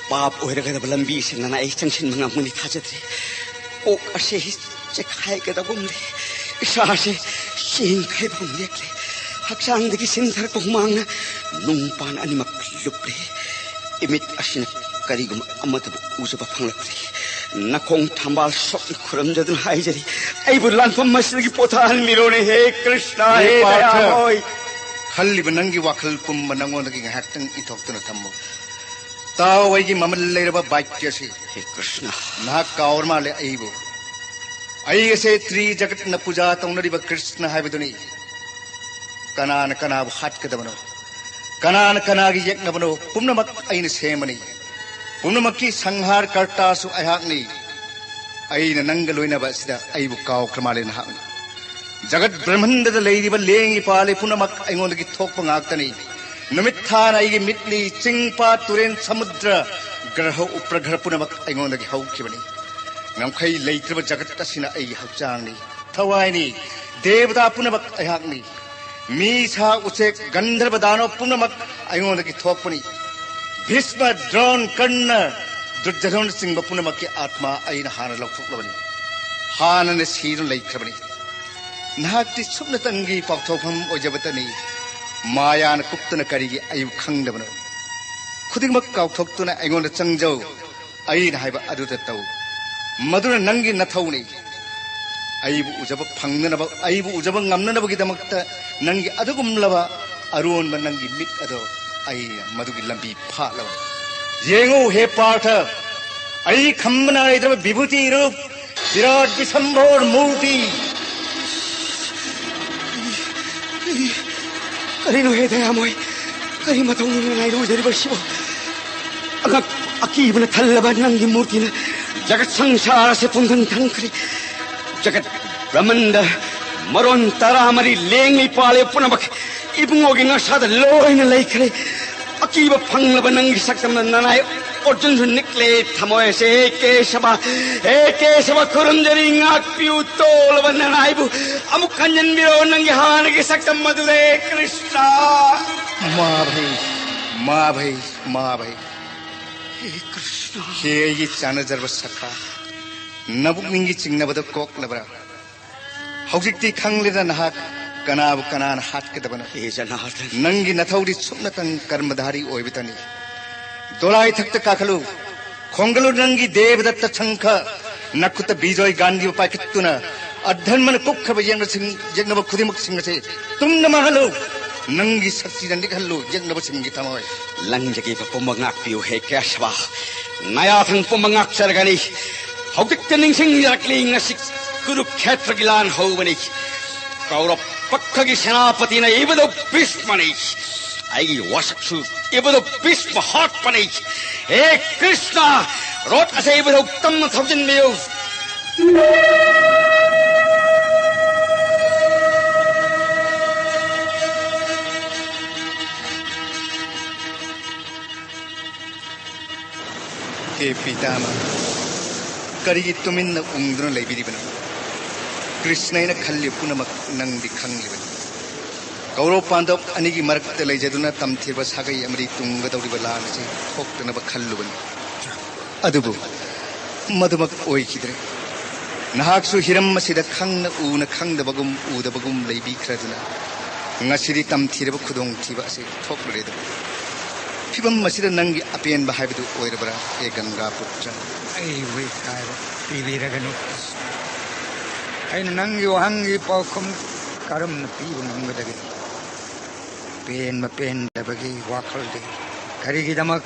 ꯄꯥꯞ ꯑꯣꯏꯔꯒꯗꯕ ꯂꯝꯕꯤ ꯑꯁꯤꯗ ꯅꯅꯥꯏ ꯆꯪꯁꯤꯟꯕ ꯉꯝꯒꯅꯤ ꯊꯥꯖꯗ꯭ꯔꯦ꯫ ꯀꯣꯛ ꯑꯁꯦ ꯆꯦꯛꯈꯥꯏꯒꯗꯕꯒꯨꯝ ꯂꯩ꯫ ꯏꯁꯥꯁꯦ ꯆꯦꯡꯈꯥꯏꯕꯒꯨꯝ ꯂꯦꯛꯂꯦ꯫ ꯍꯛꯆꯥꯡꯗꯒꯤ ꯆꯤꯟꯊꯔꯛꯄ ꯍꯨꯃꯥꯡꯅ ꯅꯨꯡꯄꯥꯟ ꯑꯅꯤꯃꯛ ꯂꯨꯞꯂꯦ꯫ ꯏꯃꯤꯠ ꯑꯁꯤꯅ ꯀꯔꯤꯒꯨꯝꯕ ꯑꯃꯠꯇꯕꯨ ꯎꯖꯕ ꯐꯪꯂꯛꯇ꯭ꯔꯦ꯫ ꯅꯈꯣꯡ ꯊꯝꯕꯥꯜ ꯁꯣꯛꯅ ꯈꯨꯔꯨꯝꯖꯗꯨꯅ ꯍꯥꯏꯖꯔꯤ, ꯑꯩꯕꯨ ꯂꯥꯟꯐꯝ ꯑꯁꯤꯗꯒꯤ ꯄꯣꯊꯥꯍꯟꯕꯤꯔꯣꯅꯦ, ꯍꯦ ꯀ꯭ꯔꯤꯁꯅ, ꯍꯦ ꯍꯦ ꯄꯥꯔꯊ, ꯗꯌꯥꯃꯣꯏ꯫ ꯈꯜꯂꯤꯕ ꯅꯪꯒꯤ ꯋꯥꯈꯜ ꯄꯨꯝꯕ ꯅꯉꯣꯟꯗꯒꯤ ꯉꯥꯏꯍꯥꯛꯇꯪ ꯏꯊꯣꯛꯇꯨꯅ ꯊꯝꯃꯨ꯫ ꯇꯥꯎ, ꯑꯩꯒꯤ ꯃꯃꯜ ꯂꯩꯔꯕ ꯕꯥꯏꯛ ꯑꯁꯤ꯫ ꯍꯦ ꯀ꯭ꯔꯤꯁꯅ꯫ ꯅꯍꯥꯛ ꯀꯥꯎꯔ ꯃꯥꯜꯂꯦ ꯑꯩꯕꯨ꯫ ꯑꯩ ꯑꯁꯦ ꯇ꯭ꯔꯤ ꯖꯒꯠꯅ ꯄꯨꯖꯥ ꯇꯧꯅꯔꯤꯕ ꯀ꯭ꯔꯤꯁꯅ ꯍꯥꯏꯕꯗꯨꯅꯤ꯫ ꯀꯅꯥꯅ ꯀꯅꯥꯕꯨ ꯍꯥꯠꯀꯗꯕꯅꯣ, ꯀꯅꯥꯅ ꯀꯅꯥꯒꯤ ꯌꯦꯛꯅꯕꯅꯣ, ꯄꯨꯝꯅꯃꯛ ꯑꯩꯅ ꯁꯦꯝꯕꯅꯤ꯫ ꯄꯨꯝꯅꯃꯛꯀꯤ ꯁꯪꯍꯥꯔ ꯀꯔꯇꯥꯁꯨ ꯑꯩꯍꯥꯛꯅꯤ꯫ ꯑꯩꯅ ꯅꯪꯒ ꯂꯣꯏꯅꯕ ꯑꯁꯤꯗ ꯑꯩꯕꯨ ꯀꯥꯎꯈ꯭ꯔ ꯃꯥꯜꯂꯦ ꯅꯍꯥꯛꯅ꯫ ꯖꯒꯠ ꯕ꯭ꯔꯍꯃꯟꯗꯗ ꯂꯩꯔꯤꯕ ꯂꯦꯡꯉꯤ ꯄꯥꯜꯂꯤ ꯄꯨꯝꯅꯃꯛ ꯑꯩꯉꯣꯟꯗꯒꯤ ꯊꯣꯛꯄ ꯉꯥꯛꯇꯅꯤ꯫ ꯅꯨꯃꯤꯠ ꯊꯥꯅ ꯑꯩꯒꯤ ꯃꯤꯠꯅꯤ, ꯆꯤꯡ, ꯄꯥꯠ, ꯇꯨꯔꯦꯟ, ꯁꯃꯨꯗ꯭ꯔ, ꯒ꯭ꯔꯍ, ꯎꯄ꯭ꯔꯒ꯭ꯔꯍ ꯄꯨꯝꯅꯃꯛ ꯑꯩꯉꯣꯟꯗꯒꯤ ꯍꯧꯈꯤꯕꯅꯤ꯫ ꯉꯝꯈꯩ ꯂꯩꯇ꯭ꯔꯕ ꯖꯒꯠ ꯑꯁꯤꯅ ꯑꯩꯒꯤ ꯍꯛꯆꯥꯡꯅꯤ, ꯊꯋꯥꯏꯅꯤ꯫ ꯗꯦꯕꯇꯥ ꯄꯨꯝꯅꯃꯛ ꯑꯩꯍꯥꯛꯅꯤ꯫ ꯃꯤ, ꯁꯥ, ꯎꯆꯦꯛ, ꯒꯟꯙꯔꯕ, ꯗꯥꯅꯣ ꯄꯨꯝꯅꯃꯛ ꯑꯩꯉꯣꯟꯗꯒꯤ ꯊꯣꯛꯄꯅꯤ꯫ ꯚꯤꯁꯃ, ꯗ꯭ꯔꯣꯟ, ꯀꯔꯅ, ꯗꯨꯔꯖꯙꯣꯟꯅꯆꯤꯡꯕ ꯄꯨꯝꯅꯃꯛꯀꯤ ꯑꯥꯠꯃꯥ ꯑꯩꯅ ꯍꯥꯟꯅ ꯂꯧꯊꯣꯛꯂꯕꯅꯤ꯫ ꯍꯥꯟꯅꯅ ꯁꯤꯗꯨꯅ ꯂꯩꯈ꯭ꯔꯕꯅꯤ꯫ ꯅꯍꯥꯛꯇꯤ ꯁꯨꯞꯅꯇꯪꯒꯤ ꯄꯥꯎꯊꯣꯛꯐꯝ ꯑꯣꯏꯖꯕꯇꯅꯤ꯫ ꯃꯥꯌꯥꯅ ꯀꯨꯞꯇꯨꯅ ꯀꯔꯤꯒꯤ ꯑꯩꯕꯨ ꯈꯪꯗꯕꯅꯣ? ꯈꯨꯗꯤꯡꯃꯛ ꯀꯥꯎꯊꯣꯛꯇꯨꯅ ꯑꯩꯉꯣꯟꯗ ꯆꯪꯖꯧ꯫ ꯑꯩꯅ ꯍꯥꯏꯕ ꯑꯗꯨꯗ ꯇꯧ꯫ ꯃꯗꯨꯅ ꯅꯪꯒꯤ ꯅꯊꯧꯅꯤ꯫ ꯑꯩꯕꯨ ꯎꯖꯕ ꯐꯪꯅꯅꯕ, ꯑꯩꯕꯨ ꯎꯖꯕ ꯉꯝꯅꯅꯕꯒꯤꯗꯃꯛꯇ ꯅꯪꯒꯤ ꯑꯗꯨꯒꯨꯝꯂꯕ ꯑꯔꯣꯟꯕ ꯅꯪꯒꯤ ꯃꯤꯠ ꯑꯗꯣ ꯑꯩꯅ ꯃꯗꯨꯒꯤ ꯂꯝꯕꯤ ꯐꯥꯠꯂꯕꯅꯤ꯫ ꯌꯦꯡꯉꯨ, ꯍꯦ ꯄꯥꯔꯊ, ꯑꯩ ꯈꯝꯕ ꯅꯥꯏꯗ꯭ꯔꯕ ꯕꯤꯚꯨꯇꯤ ꯔꯨꯞ, ꯕꯤꯔꯥꯠ ꯕꯤꯁꯝꯚꯣꯔ ꯃꯨꯔꯇꯤ꯫ ꯀꯔꯤꯅꯣ ꯍꯦ ꯗꯌꯥꯃꯣꯏ? ꯀꯔꯤ ꯃꯇꯧꯅꯣ ꯅꯪꯅ ꯎꯖꯔꯤꯕꯁꯤꯕꯨ? ꯑꯉꯛ ꯑꯀꯤꯕꯅ ꯊꯜꯂꯕ ꯅꯪꯒꯤ ꯃꯨꯔꯇꯤꯅ ꯖꯒꯠ ꯁꯪꯁꯥꯔ ꯑꯁꯤ ꯄꯨꯝꯊꯟ ꯊꯟꯈ꯭ꯔꯦ꯫ ꯖꯒꯠ ꯕ꯭ꯔꯍꯃꯟꯗ ꯃꯔꯣꯟ ꯇꯔꯥꯃꯔꯤ ꯂꯦꯡꯉꯤ ꯄꯥꯜꯂꯤ ꯄꯨꯝꯅꯃꯛ ꯏꯕꯨꯡꯉꯣꯒꯤ ꯅꯁꯥꯗ ꯂꯣꯏꯅ ꯂꯩꯈ꯭ꯔꯦ꯫ ꯑꯀꯤꯕ ꯐꯪꯂꯕ ꯅꯪꯒꯤ ꯁꯛꯇꯝꯅ ꯅꯅꯥꯏ ꯑꯔꯖꯨꯟꯁꯨ ꯅꯤꯛꯂꯦ ꯊꯃꯣꯏꯁꯦ꯫ ꯍꯦ ꯀꯦꯁꯕ, ꯍꯦ ꯀꯦꯁꯕ, ꯈꯨꯔꯨꯝꯖꯔꯤ, ꯉꯥꯛꯄꯤꯌꯨ꯫ ꯇꯣꯜꯂꯕ ꯅꯅꯥꯏꯕꯨ ꯑꯃꯨꯛ ꯍꯟꯖꯤꯟꯕꯤꯔꯣ ꯅꯪꯒꯤ ꯍꯥꯟꯅꯒꯤ ꯁꯛꯇꯝ ꯑꯗꯨꯗ, ꯍꯦ ꯀ꯭ꯔꯤꯁꯅ꯫ ꯃꯥ ꯚꯩ, ꯃꯥ ꯚꯩ, ꯃꯥ ꯚꯩ꯫ ꯍꯦ ꯀ꯭ꯔꯤꯁꯅ꯫ ꯍꯦ ꯑꯩꯒꯤ ꯆꯥꯟꯅꯖꯔꯕ ꯁꯈꯥ, ꯅꯕꯨꯛꯅꯤꯡꯒꯤ ꯆꯤꯡꯅꯕꯗ ꯀꯣꯛꯂꯕ꯭ꯔꯥ? ꯍꯧꯖꯤꯛꯇꯤ ꯈꯪꯂꯦꯗ ꯅꯍꯥꯛ ꯀꯅꯥꯕꯨ ꯀꯅꯥꯅ ꯍꯥꯠꯀꯗꯕꯅꯣ꯫ ꯍꯦ ꯖꯅꯥꯔꯗꯟ꯫ ꯅꯪꯒꯤ ꯅꯊꯧꯗꯤ ꯁꯨꯞꯅꯇꯪ ꯀꯔꯃꯙꯥꯔꯤ ꯑꯣꯏꯕꯇꯅꯤ꯫ ꯗꯣꯂꯥꯏ ꯊꯛꯇ ꯀꯥꯈꯠꯂꯨ, ꯈꯣꯡꯒꯠꯂꯨ ꯅꯪꯒꯤ ꯗꯦꯕꯗꯠꯇ ꯁꯪꯈ, ꯅꯈꯨꯠꯇ ꯕꯤꯖꯣꯏ ꯒꯥꯟꯙꯤꯕꯨ ꯄꯥꯏꯈꯠꯇꯨꯅ ꯑꯙꯔꯃꯅ ꯀꯨꯞꯈ꯭ꯔꯕ ꯌꯦꯛꯅꯁꯤꯡ-, ꯌꯦꯛꯅꯕ ꯈꯨꯗꯤꯡꯃꯛꯁꯤꯡ ꯑꯁꯤ ꯇꯨꯝꯅ ꯃꯥꯡꯍꯜꯂꯨ꯫ ꯅꯪꯒꯤ ꯁꯛꯇꯤꯅ ꯅꯤꯛꯍꯜꯂꯨ ꯌꯦꯛꯅꯕꯁꯤꯡꯒꯤ ꯊꯃꯣꯏ꯫ ꯂꯪꯖꯒꯦꯕ ꯄꯨꯝꯕ ꯉꯥꯛꯄꯤꯌꯨ ꯍꯦ ꯀꯦꯁꯕ꯫ ꯅꯌꯥꯊꯪ ꯄꯨꯝꯕ ꯉꯥꯛꯆꯔꯒꯅꯤ꯫ ꯍꯧꯖꯤꯛꯇ ꯅꯤꯡꯁꯤꯡꯖꯔꯛꯂꯤ ꯉꯁꯤ ꯀꯨꯔꯨꯛꯈꯦꯇ꯭ꯔꯒꯤ ꯂꯥꯟ ꯍꯧꯕꯅꯤ꯫ ꯀꯧꯔꯕ ꯄꯛꯈꯒꯤ ꯁꯦꯅꯥꯄꯇꯤꯅ ꯏꯕꯗꯧ ꯚꯤꯁꯃꯅꯤ꯫ ꯑꯩꯒꯤ ꯋꯥꯁꯛꯁꯨ ꯏꯕꯗꯧ ꯚꯤꯁꯃ ꯍꯥꯠꯄꯅꯤ꯫ ꯍꯦ ꯀ꯭ꯔꯤꯁꯅ, ꯔꯣꯠ ꯑꯁꯦ ꯏꯕꯗꯧ ꯇꯝꯅ ꯊꯧꯖꯤꯟꯕꯤꯌꯨ꯫ ꯍꯦ ꯄꯤꯇꯥꯃ, ꯀꯔꯤꯒꯤ ꯇꯨꯃꯤꯟꯅ ꯎꯪꯗꯨꯅ ꯂꯩꯕꯤꯔꯤꯕꯅꯣ? ꯀ꯭ꯔꯤꯁꯅ ꯑꯩꯅ ꯈꯜꯂꯤ ꯄꯨꯝꯅꯃꯛ ꯅꯪꯗꯤ ꯈꯪꯂꯤꯕꯅꯤ꯫ ꯀꯧꯔꯕ ꯄꯥꯟꯗꯕ ꯑꯅꯤꯒꯤ ꯃꯔꯛꯇ ꯂꯩꯖꯗꯨꯅ ꯇꯝꯊꯤꯔꯕ ꯁꯥꯒꯩ ꯑꯃꯗꯤ ꯇꯨꯡꯒꯗꯧꯔꯤꯕ ꯂꯥꯟ ꯑꯁꯤ ꯊꯣꯛꯇꯅꯕ ꯈꯜꯂꯨꯕꯅꯤ꯫ ꯑꯗꯨꯕꯨ ꯃꯗꯨꯃꯛ ꯑꯣꯏꯈꯤꯗ꯭ꯔꯦ꯫ ꯅꯍꯥꯛꯁꯨ ꯍꯤꯔꯝ ꯑꯁꯤꯗ ꯈꯪꯅ ꯎꯅ ꯈꯪꯗꯕꯒꯨꯝ ꯎꯗꯕꯒꯨꯝ ꯂꯩꯕꯤꯈ꯭ꯔꯗꯨꯅ ꯉꯁꯤꯗꯤ ꯇꯝꯊꯤꯔꯕ ꯈꯨꯗꯣꯡꯊꯤꯕ ꯑꯁꯤ ꯊꯣꯛꯂꯨꯔꯦꯗꯣ꯫ ꯐꯤꯕꯝ ꯑꯁꯤꯗ ꯅꯪꯒꯤ ꯑꯄꯦꯟꯕ ꯍꯥꯏꯕꯗꯨ ꯑꯣꯏꯔꯕ꯭ꯔꯥ, ꯍꯦ ꯒꯪꯒꯥ ꯄꯨꯇ꯭ꯔ? ꯑꯩꯕꯨ ꯏꯀꯥꯏꯕ ꯄꯤꯕꯤꯔꯒꯅꯨ꯫ ꯑꯩꯅ ꯅꯪꯒꯤ ꯋꯥꯍꯪꯒꯤ ꯄꯥꯎꯈꯨꯝ ꯀꯔꯝꯅ ꯄꯤꯕ ꯉꯝꯒꯗꯒꯦ? ꯄꯦꯟꯕ ꯄꯦꯟꯗꯕꯒꯤ ꯋꯥꯈꯜꯗꯤ ꯀꯔꯤꯒꯤꯗꯃꯛ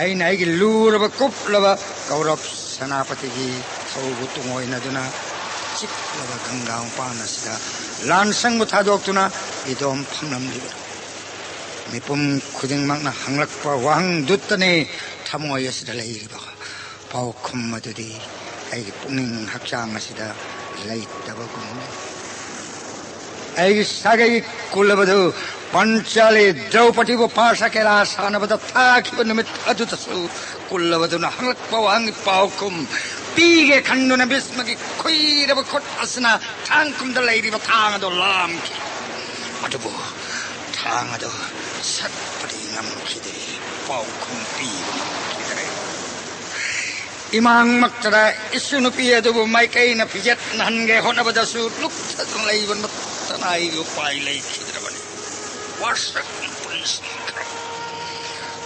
ꯑꯩꯅ ꯑꯩꯒꯤ ꯂꯨꯔꯕ ꯀꯨꯞꯂꯕ ꯀꯧꯔꯕ ꯁꯦꯅꯥꯄꯇꯤꯒꯤ ꯊꯧꯕꯨ ꯇꯨꯡꯑꯣꯏꯅꯗꯨꯅ ꯆꯤꯛꯂꯕ ꯒꯪꯒꯥ ꯃꯄꯥꯟ ꯑꯁꯤꯗ ꯂꯥꯟꯁꯪꯕ ꯊꯥꯗꯣꯛꯇꯨꯅ ꯏꯗꯣꯝ ꯐꯪꯂꯝꯂꯤꯕꯅꯣ? ꯃꯤꯄꯨꯝ ꯈꯨꯗꯤꯡꯃꯛꯅ ꯍꯪꯂꯛꯄ ꯋꯥꯍꯪꯗꯨꯇꯅꯤ ꯊꯃꯣꯏ ꯑꯁꯤꯗ ꯂꯩꯔꯤꯕ ꯄꯥꯎꯈꯨꯝ ꯑꯗꯨꯗꯤ ꯑꯩꯒꯤ ꯄꯨꯛꯅꯤꯡ ꯍꯛꯆꯥꯡ ꯑꯁꯤꯗ ꯂꯩꯇꯕꯒꯨꯝ ꯂꯩ꯫ ꯑꯩꯒꯤ ꯁꯥꯒꯩ ꯀꯨꯂꯕꯗꯨ ꯄꯟꯆꯥꯂꯤ ꯗ꯭ꯔꯧꯄꯗꯤꯕꯨ ꯄꯥꯁ ꯀꯦꯂꯥ ꯁꯥꯟꯅꯕꯗ ꯊꯥꯈꯤꯕ ꯅꯨꯃꯤꯠ ꯑꯗꯨꯗꯁꯨ ꯄꯨꯜꯂꯕꯗꯨꯅ ꯍꯪꯂꯛꯄ ꯋꯥꯍꯪꯒꯤ ꯄꯥꯎꯈꯨꯝ ꯄꯤꯒꯦ ꯈꯟꯗꯨꯅ ꯚꯤꯁꯃꯒꯤ ꯈꯨꯏꯔꯕ ꯈꯨꯠ ꯑꯁꯤꯅ ꯊꯥꯡꯈꯨꯝꯗ ꯂꯩꯔꯤꯕ ꯊꯥꯡ ꯑꯗꯨ ꯂꯥꯝꯈꯤ꯫ ꯑꯗꯨꯕꯨ ꯊꯥꯡ ꯑꯗꯨ ꯁꯠꯄꯗꯤ ꯉꯝꯈꯤꯗꯦ, ꯄꯥꯎꯈꯨꯝ ꯄꯤꯕ ꯉꯝꯈꯤꯗ꯭ꯔꯦ꯫ ꯏꯃꯥꯡꯃꯛꯇꯗ ꯏꯁꯨ ꯅꯨꯄꯤ ꯑꯗꯨꯕꯨ ꯃꯥꯏꯀꯩꯅ ꯐꯤꯖꯦꯠꯅꯍꯟꯒꯦ ꯍꯣꯠꯅꯕꯗꯁꯨ ꯂꯨꯞꯇꯗꯨꯅ ꯂꯩꯕ ꯅꯠꯇꯅ ꯑꯩꯒꯤ ꯎꯄꯥꯏ ꯂꯩꯈꯤꯗ꯭ꯔꯕꯅꯤ꯫ ꯋꯥꯁꯛ ꯄꯨꯟꯁꯤꯈ꯭ꯔꯕ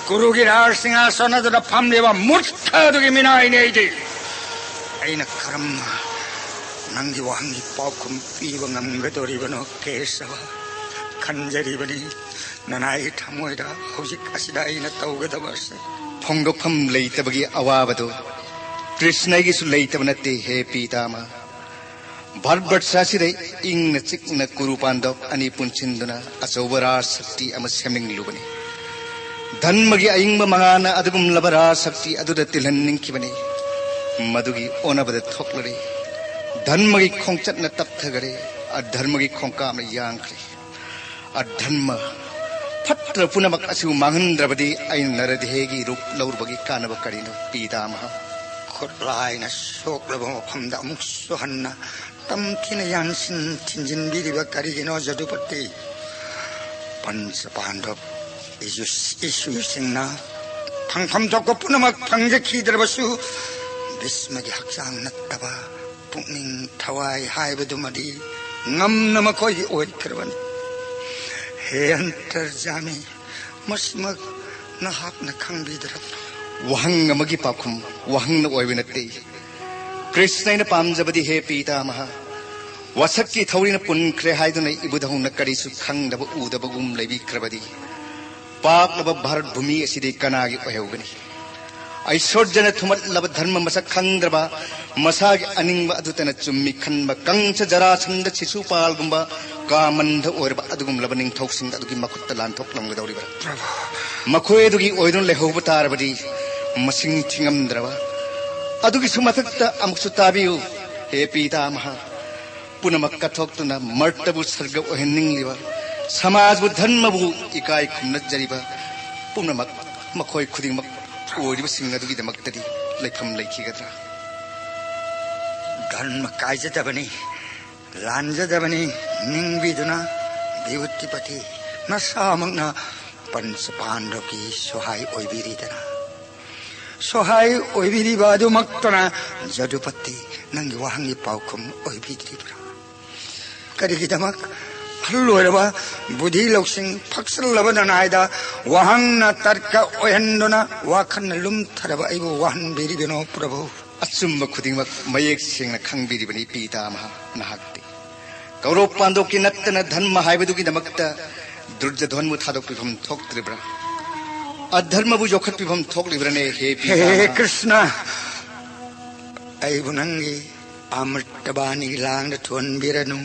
ꯀꯨꯔꯨꯒꯤ ꯔꯥꯖ ꯁꯤꯡꯍꯥꯁꯟ ꯑꯗꯨꯗ ꯐꯝꯂꯤꯕ ꯃꯨꯔꯈ ꯑꯗꯨꯒꯤ ꯃꯤꯅꯥꯏꯅꯤ ꯑꯩꯗꯤ꯫ ꯑꯩꯅ ꯀꯔꯝꯅ ꯅꯪꯒꯤ ꯋꯥꯍꯪꯒꯤ ꯄꯥꯎꯈꯨꯝ ꯄꯤꯕ ꯉꯝꯒꯗꯧꯔꯤꯕꯅꯣ ꯀꯦꯁꯕ? ꯈꯟꯖꯔꯤꯕꯅꯤ ꯅꯅꯥꯏꯒꯤ ꯊꯃꯣꯏꯗ ꯍꯧꯖꯤꯛ ꯑꯁꯤꯗ ꯑꯩꯅ ꯇꯧꯒꯗꯕ ꯑꯁꯤ꯫ ꯐꯣꯡꯗꯣꯛꯐꯝ ꯂꯩꯇꯕꯒꯤ ꯑꯋꯥꯕꯗꯨ ꯀ꯭ꯔꯤꯁꯅꯒꯤꯁꯨ ꯂꯩꯇꯕ ꯅꯠꯇꯦ, ꯍꯦ ꯄꯤꯇꯥꯃ꯫ ꯚꯥꯔꯠꯕꯔꯁ ꯑꯁꯤꯗ ꯏꯪꯅ ꯆꯤꯛꯅ ꯀꯨꯔꯨ ꯄꯥꯟꯗꯕ ꯑꯅꯤ ꯄꯨꯟꯁꯤꯟꯗꯨꯅ ꯑꯆꯧꯕ ꯔꯥꯖ ꯁꯛꯇꯤ ꯑꯃ ꯁꯦꯝꯅꯤꯡꯂꯨꯕꯅꯤ꯫ ꯙꯟꯃꯒꯤ ꯑꯏꯪꯕ ꯃꯉꯥꯅ ꯑꯗꯨꯒꯨꯝꯂꯕ ꯔꯥꯖ ꯁꯛꯇꯤ ꯑꯗꯨꯗ ꯇꯤꯜꯍꯟꯅꯤꯡꯈꯤꯕꯅꯤ꯫ ꯃꯗꯨꯒꯤ ꯑꯣꯟꯅꯕꯗ ꯊꯣꯛꯂꯔꯦ꯫ ꯙꯟꯃꯒꯤ ꯈꯣꯡꯆꯠꯅ ꯇꯞꯊꯈꯔꯦ꯫ ꯑꯙꯔꯃꯒꯤ ꯈꯣꯡꯀꯥꯞꯅ ꯌꯥꯡꯈ꯭ꯔꯦ꯫ ꯑꯙꯔꯃ ꯐꯠꯇ꯭ꯔ ꯄꯨꯝꯅꯃꯛ ꯑꯁꯤꯕꯨ ꯃꯥꯡꯍꯟꯗ꯭ꯔꯕꯗꯤ ꯑꯩꯅ ꯅꯔꯗꯦꯍꯒꯤ ꯔꯨꯞ ꯂꯧꯔꯨꯕꯒꯤ ꯀꯥꯟꯅꯕ ꯀꯔꯤꯅꯣ, ꯄꯤꯇꯥꯃꯍ? ꯈꯨꯠꯂꯥꯏꯅ ꯁꯣꯛꯂꯕ ꯃꯐꯝꯗ ꯑꯃꯨꯛꯁꯨ ꯍꯟꯅ ꯇꯝꯊꯤꯅ ꯌꯥꯟꯁꯤꯟ ꯊꯤꯟꯖꯤꯟꯕꯤꯔꯤꯕ ꯀꯔꯤꯒꯤꯅꯣ, ꯖꯗꯨꯄꯇꯤ? ꯄꯟꯆ ꯄꯥꯟꯗꯕ ꯏꯁꯨ-, ꯏꯁꯨꯁꯤꯡꯅ ꯐꯪꯐꯝ ꯊꯣꯛꯄ ꯄꯨꯝꯅꯃꯛ ꯐꯪꯖꯈꯤꯗ꯭ꯔꯕꯁꯨ, ꯚꯤꯁꯃꯒꯤ ꯍꯛꯆꯥꯡ ꯅꯠꯇꯕ ꯄꯨꯛꯅꯤꯡ ꯊꯋꯥꯏ ꯍꯥꯏꯕꯗꯨꯃꯗꯤ ꯉꯝꯅ ꯃꯈꯣꯏꯒꯤ ꯑꯣꯏꯈ꯭ꯔꯕꯅꯤ꯫ ꯍꯦ ꯑꯟꯇꯔꯖꯥꯃꯤ, ꯃꯁꯤꯃꯛ ꯅꯍꯥꯛꯅ ꯈꯪꯕꯤꯗ꯭ꯔꯕ꯭ꯔꯥ? ꯋꯥꯍꯪ ꯑꯃꯒꯤ ꯄꯥꯎꯈꯨꯝ ꯋꯥꯍꯪꯅ ꯑꯣꯏꯕ ꯅꯠꯇꯦ꯫ ꯀ꯭ꯔꯤꯁꯅ ꯑꯩꯅ ꯄꯥꯝꯖꯕꯗꯤ, ꯍꯦ ꯄꯤꯇꯥꯃꯍ, ꯋꯥꯁꯛꯀꯤ ꯊꯧꯔꯤꯅ ꯄꯨꯟꯈ꯭ꯔꯦ ꯍꯥꯏꯗꯨꯅ ꯏꯕꯨꯙꯧꯅ ꯀꯔꯤꯁꯨ ꯈꯪꯗꯕ ꯎꯗꯕꯒꯨꯝ ꯂꯩꯕꯤꯈ꯭ꯔꯕꯗꯤ, ꯄꯥꯛꯂꯕ ꯚꯥꯔꯠ ꯚꯨꯃꯤ ꯑꯁꯤꯗꯤ ꯀꯅꯥꯒꯤ ꯑꯣꯏꯍꯧꯒꯅꯤ? ꯑꯩꯁꯣꯔꯖꯅ ꯊꯨꯝꯍꯠꯂꯕ ꯙꯔꯃ ꯃꯁꯛ ꯈꯪꯗ꯭ꯔꯕ, ꯃꯁꯥꯒꯤ ꯑꯅꯤꯡꯕ ꯑꯗꯨꯇꯅ ꯆꯨꯝꯃꯤ ꯈꯟꯕ ꯀꯪꯁ, ꯖꯔꯥꯁꯟꯗ, ꯁꯤꯁꯨꯄꯥꯜꯒꯨꯝꯕ ꯀꯥꯃꯟꯗ ꯑꯣꯏꯔꯕ ꯑꯗꯨꯒꯨꯝꯂꯕ ꯅꯤꯡꯊꯧꯁꯤꯡ ꯑꯗꯨꯒꯤ ꯃꯈꯨꯠꯇ ꯂꯥꯟꯊꯣꯛꯂꯝꯒꯗꯧꯔꯤꯕ꯭ꯔꯥ? ꯃꯈꯣꯏ ꯑꯗꯨꯒꯤ ꯑꯣꯏꯗꯨꯅ ꯂꯩꯍꯧꯕ ꯇꯥꯔꯕꯗꯤ, ꯃꯁꯤꯡ ꯊꯤꯉꯝꯗ꯭ꯔꯕ, ꯑꯗꯨꯒꯤꯁꯨ ꯃꯊꯛꯇ ꯑꯃꯨꯛꯁꯨ ꯇꯥꯕꯤꯌꯨ, ꯍꯦ ꯄꯤꯇꯥꯃꯍ, ꯄꯨꯝꯅꯃꯛ ꯀꯠꯊꯣꯛꯇꯨꯅ ꯃꯔꯇꯕꯨ ꯁꯔꯒ ꯑꯣꯏꯍꯟꯅꯤꯡꯂꯤꯕ, ꯁꯃꯥꯖꯕꯨ, ꯙꯔꯃꯕꯨ ꯏꯀꯥꯏ ꯈꯨꯝꯅꯖꯔꯤꯕ ꯄꯨꯝꯅꯃꯛ, ꯃꯈꯣꯏ ꯈꯨꯗꯤꯡꯃꯛ ꯑꯣꯏꯔꯤꯕꯁꯤꯡ ꯑꯗꯨꯒꯤꯗꯃꯛꯇꯗꯤ ꯂꯩꯐꯝ ꯂꯩꯈꯤꯒꯗ꯭ꯔꯥ? ꯙꯔꯃ ꯀꯥꯏꯖꯗꯕꯅꯤ, ꯂꯥꯟꯖꯗꯕꯅꯤ ꯅꯤꯡꯕꯤꯗꯨꯅ ꯕꯤꯍꯨꯇꯤꯄꯇꯤ ꯅꯁꯥꯃꯛꯅ ꯄꯟꯆ ꯄꯥꯟꯗꯕꯒꯤ ꯁꯣꯍꯥꯏ ꯑꯣꯏꯕꯤꯔꯤꯗꯅ꯫ ꯁꯣꯍꯥꯏ ꯑꯣꯏꯕꯤꯔꯤꯕ ꯑꯗꯨꯃꯛꯇꯅ ꯖꯗꯨꯄꯇꯤ ꯅꯪꯒꯤ ꯋꯥꯍꯪꯒꯤ ꯄꯥꯎꯈꯨꯝ ꯑꯣꯏꯕꯤꯗ꯭ꯔꯤꯕ꯭ꯔꯥ? ꯀꯔꯤꯒꯤꯗꯃꯛ ꯑꯍꯜ ꯑꯣꯏꯔꯕ, ꯕꯨꯙꯤ ꯂꯧꯁꯤꯡ ꯐꯛꯆꯜꯂꯕ ꯅꯅꯥꯏꯗ ꯋꯥꯍꯪꯅ ꯇꯔꯀ ꯑꯣꯏꯍꯟꯗꯨꯅ ꯋꯥꯈꯜꯅ ꯂꯨꯝꯊꯔꯕ ꯑꯩꯕꯨ ꯋꯥꯍꯟꯕꯤꯔꯤꯕꯅꯣ, ꯄ꯭ꯔꯚꯨ? ꯑꯆꯨꯝꯕ ꯈꯨꯗꯤꯡꯃꯛ ꯃꯌꯦꯛ ꯁꯦꯡꯅ ꯈꯪꯕꯤꯔꯤꯕꯅꯤ, ꯄꯤꯇꯥꯃꯍ꯫ ꯅꯍꯥꯛꯇꯤ ꯀꯧꯔꯣꯞ ꯄꯥꯟꯗꯣꯛꯀꯤ ꯅꯠꯇꯅ ꯙꯔꯃ ꯍꯥꯏꯕꯗꯨꯒꯤꯗꯃꯛꯇ ꯗꯨꯔꯖꯙꯣꯟꯕꯨ ꯊꯥꯗꯣꯛꯄꯤꯐꯝ ꯊꯣꯛꯇ꯭ꯔꯤꯕ꯭ꯔꯥ? ꯑꯙꯔꯃꯕꯨ ꯌꯣꯛꯈꯠꯄꯤꯐꯝ ꯊꯣꯛꯂꯤꯕ꯭ꯔꯅꯦ, ꯍꯦ ꯍꯦ ꯄꯤꯇꯥꯃꯍ? ꯀ꯭ꯔꯤꯁꯅ, ꯑꯩꯕꯨ ꯅꯪꯒꯤ ꯑꯃ꯭ꯔꯇꯕꯥꯅꯤꯒꯤ ꯂꯥꯡꯗ ꯊꯨꯍꯟꯕꯤꯔꯅꯨ꯫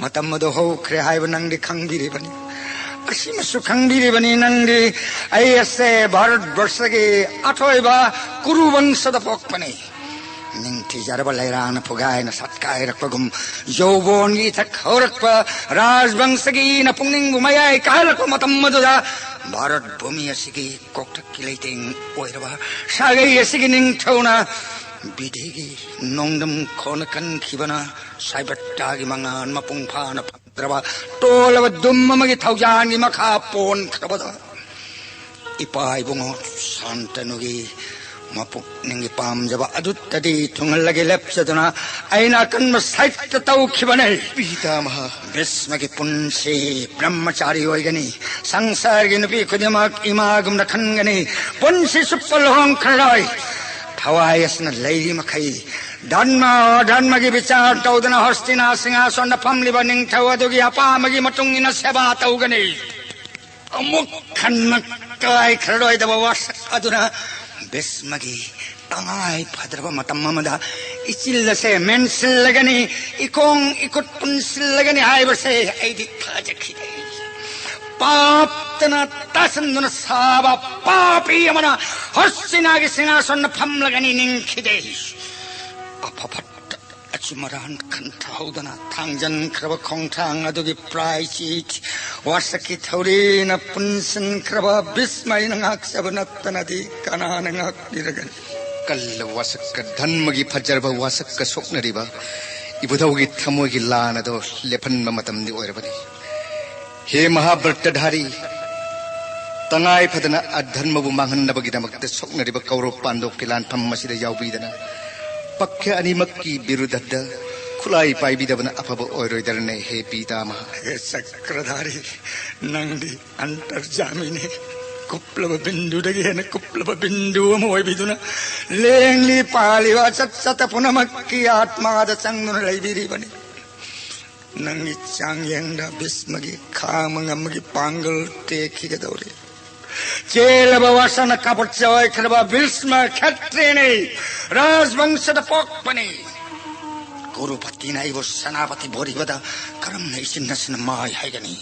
ꯃꯇꯝ ꯑꯗꯨ ꯍꯧꯈ꯭ꯔꯦ ꯍꯥꯏꯕ ꯅꯪꯗꯤ ꯈꯪꯕꯤꯔꯤꯕꯅꯤ꯫ ꯑꯁꯤꯃꯁꯨ ꯈꯪꯕꯤꯔꯤꯕꯅꯤ ꯅꯪꯗꯤ, ꯑꯩ ꯑꯁꯦ ꯚꯥꯔꯠꯕꯔꯁꯒꯤ ꯑꯊꯣꯏꯕ ꯀꯨꯔꯨ ꯋꯪꯁꯗ ꯄꯣꯛꯄꯅꯤ꯫ ꯅꯤꯡꯊꯤꯖꯔꯕ ꯂꯩꯔꯥꯡꯅ ꯐꯨꯒꯥꯏꯅ ꯁꯠꯀꯥꯏꯔꯛꯄꯒꯨꯝ, ꯌꯧꯕꯣꯟꯒꯤ ꯏꯊꯛ ꯍꯧꯔꯛꯄ ꯔꯥꯖꯕꯪꯁꯒꯤ ꯏꯅ ꯄꯨꯛꯅꯤꯡꯕꯨ ꯃꯌꯥꯏ ꯀꯥꯍꯜꯂꯛꯄ ꯃꯇꯝ ꯑꯗꯨꯗ, ꯚꯥꯔꯠ ꯚꯨꯃꯤ ꯑꯁꯤꯒꯤ ꯀꯣꯛꯊꯛꯀꯤ ꯂꯩꯇꯦꯡ ꯑꯣꯏꯔꯕ ꯁꯥꯒꯩ ꯑꯁꯤꯒꯤ ꯅꯤꯡꯊꯧꯅ ꯕꯤꯙꯤꯒꯤ ꯅꯣꯡꯗꯝ ꯈꯣꯟꯅ ꯀꯟꯈꯤꯕꯅ ꯁꯥꯏꯕꯠꯇꯥꯒꯤ ꯃꯉꯥꯜ ꯃꯄꯨꯡ ꯐꯥꯅ ꯐꯪꯗ꯭ꯔꯕ ꯇꯣꯜꯂꯕ ꯗꯨꯝ ꯑꯃꯒꯤ ꯊꯧꯖꯥꯟꯒꯤ ꯃꯈꯥ ꯄꯣꯟꯈ꯭ꯔꯕꯗ, ꯏꯄꯥ ꯏꯕꯨꯡꯉꯣ ꯁꯥꯟꯇꯅꯨꯒꯤ ꯃꯄꯨꯛꯅꯤꯡꯒꯤ ꯄꯥꯝꯖꯕ ꯑꯗꯨꯇꯗꯤ ꯊꯨꯡꯍꯜꯂꯒꯦ ꯂꯦꯞꯆꯗꯨꯅ ꯑꯩꯅ ꯑꯀꯟꯕ ꯁꯥꯏꯠꯇ ꯇꯧꯈꯤꯕꯅꯦ꯫ ꯄꯤꯇꯥꯃꯍ꯫ ꯚꯤꯁꯃꯒꯤ ꯄꯨꯟꯁꯤ ꯕ꯭ꯔꯍ꯭ꯃꯆꯥꯔꯤ ꯑꯣꯏꯒꯅꯤ꯫ ꯁꯪꯁꯥꯔꯒꯤ ꯅꯨꯄꯤ ꯈꯨꯗꯤꯡꯃꯛ ꯏꯃꯥꯒꯨꯝꯅ ꯈꯟꯒꯅꯤ꯫ ꯄꯨꯟꯁꯤ ꯆꯨꯞꯄ ꯂꯨꯍꯣꯡꯈ꯭ꯔꯔꯣꯏ꯫ ꯊꯋꯥꯏ ꯑꯁꯤꯅ ꯂꯩꯔꯤ ꯃꯈꯩ ꯙꯔꯃ ꯑꯙꯔꯃꯒꯤ ꯕꯤꯆꯥꯔ ꯇꯧꯗꯅ ꯍꯣꯁꯇꯤꯅꯥ ꯁꯤꯡꯍꯥꯁꯣꯟꯗ ꯐꯝꯂꯤꯕ ꯅꯤꯡꯊꯧ ꯑꯗꯨꯒꯤ ꯑꯄꯥꯝꯕꯒꯤ ꯃꯇꯨꯡ ꯏꯟꯅ ꯁꯦꯕꯥ ꯇꯧꯒꯅꯤ꯫ ꯑꯃꯨꯛ ꯍꯟꯅ ꯀꯥꯏꯈ꯭ꯔꯔꯣꯏꯗꯕ ꯋꯥꯁꯛ ꯑꯗꯨꯅ ꯚꯤꯁꯃꯒꯤ ꯇꯉꯥꯏ ꯐꯗ꯭ꯔꯕ ꯃꯇꯝ ꯑꯃꯗ ꯏꯆꯤꯜ ꯑꯁꯦ ꯃꯦꯟꯁꯤꯜꯂꯒꯅꯤ, ꯏꯈꯣꯡ ꯏꯈꯨꯠ ꯄꯨꯟꯁꯤꯜꯂꯒꯅꯤ ꯍꯥꯏꯕꯁꯦ ꯑꯩꯗꯤ ꯊꯥꯖꯈꯤꯗꯦ꯫ ꯄꯥꯞꯇꯅ ꯇꯥꯁꯟꯗꯨꯅ ꯁꯥꯕ ꯄꯥꯄꯤ ꯑꯃꯅ ꯍꯣꯁꯇꯤꯅꯥꯒꯤ ꯁꯤꯡꯍꯥꯁꯣꯟꯗ ꯐꯝꯂꯒꯅꯤ ꯅꯤꯡꯈꯤꯗꯦ꯫ ꯑꯐ ꯐꯠꯇ ꯃꯔꯥꯟ ꯈꯟꯊꯍꯧꯗꯅ ꯊꯥꯡꯖꯟꯈ꯭ꯔꯕ ꯈꯣꯡꯊꯥꯡ ꯑꯗꯨꯒꯤ ꯄ꯭ꯔꯥꯏꯁꯤ ꯋꯥꯁꯛꯀꯤ ꯊꯧꯔꯤꯅ ꯄꯨꯟꯁꯤꯟꯈ꯭ꯔꯕ ꯚꯤꯁꯃ ꯑꯩꯅ ꯉꯥꯛꯆꯕ ꯅꯠꯇꯅꯗꯤ ꯀꯅꯥꯅ ꯉꯥꯛꯄꯤꯔꯒꯅꯤ? ꯀꯜꯂꯕ ꯋꯥꯁꯛꯀ ꯙꯟꯃꯒꯤ ꯐꯖꯔꯕ ꯋꯥꯁꯛꯀ ꯁꯣꯛꯅꯔꯤꯕ ꯏꯕꯨꯙꯧꯒꯤ ꯊꯃꯣꯏꯒꯤ ꯂꯥꯟ ꯑꯗꯣ ꯂꯦꯞꯍꯟꯕ ꯃꯇꯝꯗꯤ ꯑꯣꯏꯔꯕꯅꯤ꯫ ꯍꯦ ꯃꯍꯥꯚ꯭ꯔꯇꯙꯥꯔꯤ, ꯇꯉꯥꯏ ꯐꯗꯅ ꯑꯙꯔꯃꯕꯨ ꯃꯥꯡꯍꯟꯅꯕꯒꯤꯗꯃꯛꯇ ꯁꯣꯛꯅꯔꯤꯕ ꯀꯧꯔꯕ ꯄꯥꯟꯗꯣꯞꯀꯤ ꯂꯥꯟꯐꯝ ꯑꯁꯤꯗ ꯌꯥꯎꯕꯤꯗꯅ ꯄꯛꯈ꯭ꯌ ꯑꯅꯤꯃꯛꯀꯤ ꯕꯤꯔꯨꯗꯙ ꯈꯨꯠꯂꯥꯏ ꯄꯥꯏꯕꯤꯗꯕꯅ ꯑꯐꯕ ꯑꯣꯏꯔꯣꯏꯗꯔꯅꯦ, ꯍꯦ ꯄꯤꯇꯥꯃꯍ꯫ ꯍꯦ ꯆꯀ꯭ꯔꯙꯥꯔꯤ, ꯅꯪꯗꯤ ꯑꯟꯇꯔꯖꯥꯃꯤꯅꯤ꯫ ꯀꯨꯞꯂꯕ ꯕꯤꯟꯗꯨꯗꯒꯤ ꯍꯦꯟꯅ ꯀꯨꯞꯂꯕ ꯕꯤꯟꯗꯨ ꯑꯃ ꯑꯣꯏꯕꯤꯗꯨꯅ ꯂꯦꯡꯂꯤ ꯄꯥꯜꯂꯤꯕ ꯑꯆꯠ ꯆꯠꯇ ꯄꯨꯝꯅꯃꯛꯀꯤ ꯑꯥꯠꯃꯥꯗ ꯆꯪꯗꯨꯅ ꯂꯩꯕꯤꯔꯤꯕꯅꯤ꯫ ꯅꯪꯒꯤ ꯆꯥꯡꯌꯦꯡꯗ ꯚꯤꯁꯃꯒꯤ ꯈꯥꯡꯕ ꯉꯝꯕꯒꯤ ꯄꯥꯡꯒꯜ ꯇꯦꯛꯈꯤꯒꯗꯧꯔꯤ꯫ ꯆꯦꯜꯂꯕ ꯋꯥꯁꯅ ꯀꯥꯄꯠꯆ ꯑꯣꯏꯈ꯭ꯔꯕ ꯚꯤꯁꯃ ꯈꯇ꯭ꯔꯤꯅꯤ, ꯔꯥꯖꯕꯪꯁꯗ ꯄꯣꯛꯄꯅꯤ꯫ ꯀꯨꯔꯨꯄꯇꯤꯅ ꯑꯩꯕꯨ ꯁꯦꯅꯥꯄꯇꯤ ꯕꯣꯔꯤꯕꯗ ꯀꯔꯝꯅ ꯏꯆꯤꯟ ꯑꯁꯤꯅ ꯃꯥꯏ ꯍꯥꯏꯒꯅꯤ?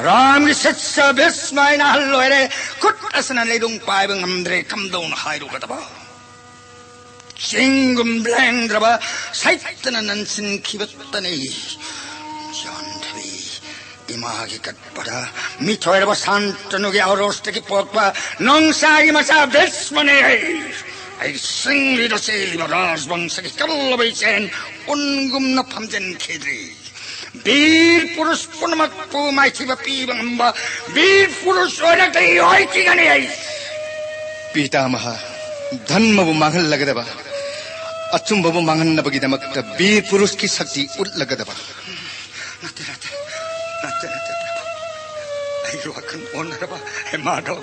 ꯔꯥꯝꯒꯤ ꯁꯤꯠꯁ ꯚꯤꯁꯃ ꯑꯩꯅ ꯑꯍꯜ ꯑꯣꯏꯔꯦ, ꯈꯨꯠ ꯑꯁꯤꯅ ꯂꯩꯔꯨꯡ ꯄꯥꯏꯕ ꯉꯝꯗ꯭ꯔꯦ, ꯀꯝꯗꯧꯅ ꯍꯥꯏꯔꯨꯒꯗꯕ? ꯆꯤꯡꯒꯨꯝ ꯂꯦꯡꯗ꯭ꯔꯕ ꯁꯩꯇꯅ ꯅꯟꯁꯤꯟꯈꯤꯕꯇꯅꯤ꯫ ꯖꯥꯟꯙꯕꯤ ꯏꯃꯥꯒꯤ ꯀꯠꯄꯗ ꯃꯤꯊꯣꯏꯔꯕ ꯁꯥꯟꯇꯅꯨꯒꯤ ꯑꯧꯔꯣꯁꯇꯒꯤ ꯄꯣꯛꯄ ꯅꯣꯡꯁꯥꯒꯤ ꯃꯆꯥ ꯚꯤꯁꯃꯅꯤ꯫ ꯑꯩ ꯁꯤꯡꯂꯤꯗ ꯆꯦꯜꯂꯤꯕ ꯔꯥꯖꯕꯪꯁꯒꯤ ꯀꯜꯂꯕ ꯏꯆꯦꯟ ꯎꯟꯒꯨꯝꯅ ꯐꯝꯖꯤꯟꯈꯤꯗ꯭ꯔꯤ꯫ ꯕꯤꯔ ꯄꯨꯔꯨꯁ ꯄꯨꯝꯅꯃꯛꯄꯨ ꯃꯥꯏꯊꯤꯕ ꯄꯤꯕ ꯉꯝꯕ ꯕꯤꯔ ꯄꯨꯔꯨꯁ ꯑꯣꯏꯔꯒ ꯑꯩ ꯑꯣꯏꯈꯤꯒꯅꯤ꯫ ꯑꯩ ꯄꯤꯇꯥꯃꯍ, ꯙꯟꯃꯕꯨ ꯃꯥꯡꯍꯜꯂꯒꯗꯕ, ꯑꯆꯨꯝꯕꯕꯨ ꯃꯥꯡꯍꯟꯅꯕꯒꯤꯗꯃꯛꯇ ꯕꯤꯔ ꯄꯨꯔꯨꯁꯀꯤ ꯁꯛꯇꯤ ꯎꯠꯂꯒꯗꯕ꯫ ꯅꯠꯇꯦ, ꯅꯠꯇꯦ, ꯅꯠꯇꯦ, ꯅꯠꯇꯦ, ꯄ꯭ꯔꯚꯨ꯫ ꯑꯩꯒꯤ ꯋꯥꯈꯜ ꯑꯣꯟꯅꯔꯕ ꯍꯦ ꯃꯥꯙꯕ,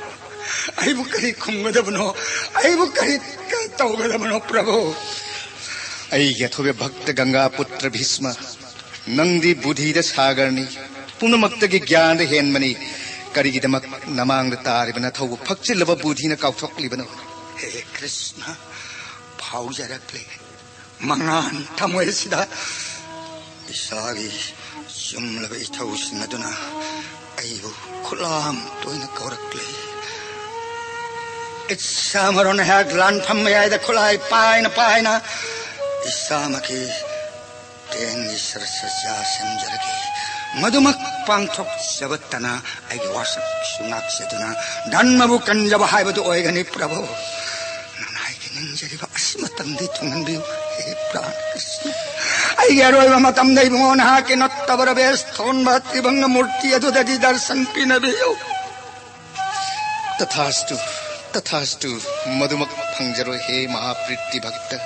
ꯑꯩꯕꯨ ꯀꯔꯤ ꯈꯨꯝꯒꯗꯕꯅꯣ? ꯑꯩꯕꯨ ꯀꯔꯤ ꯇꯧꯒꯗꯕꯅꯣ, ꯄ꯭ꯔꯚꯨ? ꯑꯩꯒꯤ ꯑꯊꯣꯏꯕ ꯚꯛꯇ ꯒꯪꯒꯥ ꯄꯨꯇ꯭ꯔ ꯚꯤꯁꯃ, ꯅꯪꯗꯤ ꯕꯨꯙꯤꯗ ꯁꯥꯒꯔꯅꯤ, ꯄꯨꯝꯅꯃꯛꯇꯒꯤ ꯒ꯭ꯌꯥꯟꯗ ꯍꯦꯟꯕꯅꯤ꯫ ꯀꯔꯤꯒꯤꯗꯃꯛ ꯅꯃꯥꯡꯗ ꯇꯥꯔꯤꯕ ꯅꯊꯧꯕꯨ ꯐꯛꯆꯤꯜꯂꯕ ꯕꯨꯙꯤꯅ ꯀꯥꯎꯊꯣꯛꯂꯤꯕꯅꯣ? ꯍꯦ ꯀ꯭ꯔꯤꯁꯅ, ꯐꯥꯎꯖꯔꯛꯂꯦ꯫ ꯃꯉꯥꯟ ꯊꯃꯣꯏ ꯑꯁꯤꯗ ꯏꯁꯥꯒꯤ ꯆꯨꯝꯂꯕ ꯏꯊꯧꯁꯤꯡ ꯑꯗꯨꯅ ꯑꯩꯕꯨ ꯈꯨꯂꯥꯝ ꯇꯣꯏꯅ ꯀꯧꯔꯛꯂꯦ꯫ ꯏꯠꯁꯥ ꯃꯔꯣꯟ ꯑꯩꯍꯥꯛ ꯂꯥꯟꯐꯝ ꯃꯌꯥꯏꯗ ꯈꯨꯠꯂꯥꯏ ꯄꯥꯏꯅ ꯄꯥꯏꯅ ꯏꯁꯥꯃꯛꯀꯤ ꯇꯦꯟꯒꯤ ꯁꯔꯁꯖꯥ ꯁꯦꯝꯖꯔꯒꯦ꯫ ꯃꯗꯨꯃꯛ ꯄꯥꯡꯊꯣꯛꯆꯕꯇꯅ ꯑꯩꯒꯤ ꯋꯥꯁꯛꯁꯨ ꯉꯥꯛꯆꯗꯨꯅ ꯙꯔꯃꯕꯨ ꯀꯟꯖꯕ ꯍꯥꯏꯕꯗꯨ ꯑꯣꯏꯒꯅꯤ, ꯄ꯭ꯔꯚꯨ꯫ ꯅꯅꯥꯏꯒꯤ ꯅꯤꯡꯖꯔꯤꯕ ꯑꯁꯤꯃꯇꯪꯗꯤ ꯊꯨꯡꯍꯟꯕꯤꯌꯨ, ꯍꯦ ꯄ꯭ꯔꯥꯟ ꯀ꯭ꯔꯤꯁꯅ꯫ ꯑꯩꯒꯤ ꯑꯔꯣꯏꯕ ꯃꯇꯝꯗ ꯏꯕꯨꯡꯉꯣ ꯅꯍꯥꯛꯀꯤ ꯅꯠꯇꯕ ꯔꯕꯦꯁ ꯊꯣꯟꯕ ꯇ꯭ꯔꯤꯚꯪꯒ ꯃꯨꯔꯇꯤ ꯑꯗꯨꯗꯗꯤ ꯗꯔꯁꯟ ꯄꯤꯅꯕꯤꯌꯨ꯫ ꯇꯊꯥꯁꯇꯨ, ꯇꯊꯥꯁꯇꯨ, ꯃꯗꯨꯃꯛ ꯐꯪꯖꯔꯣꯏ, ꯍꯦ ꯃꯍꯥꯄ꯭ꯔꯤꯇꯤ ꯚꯛꯇ꯫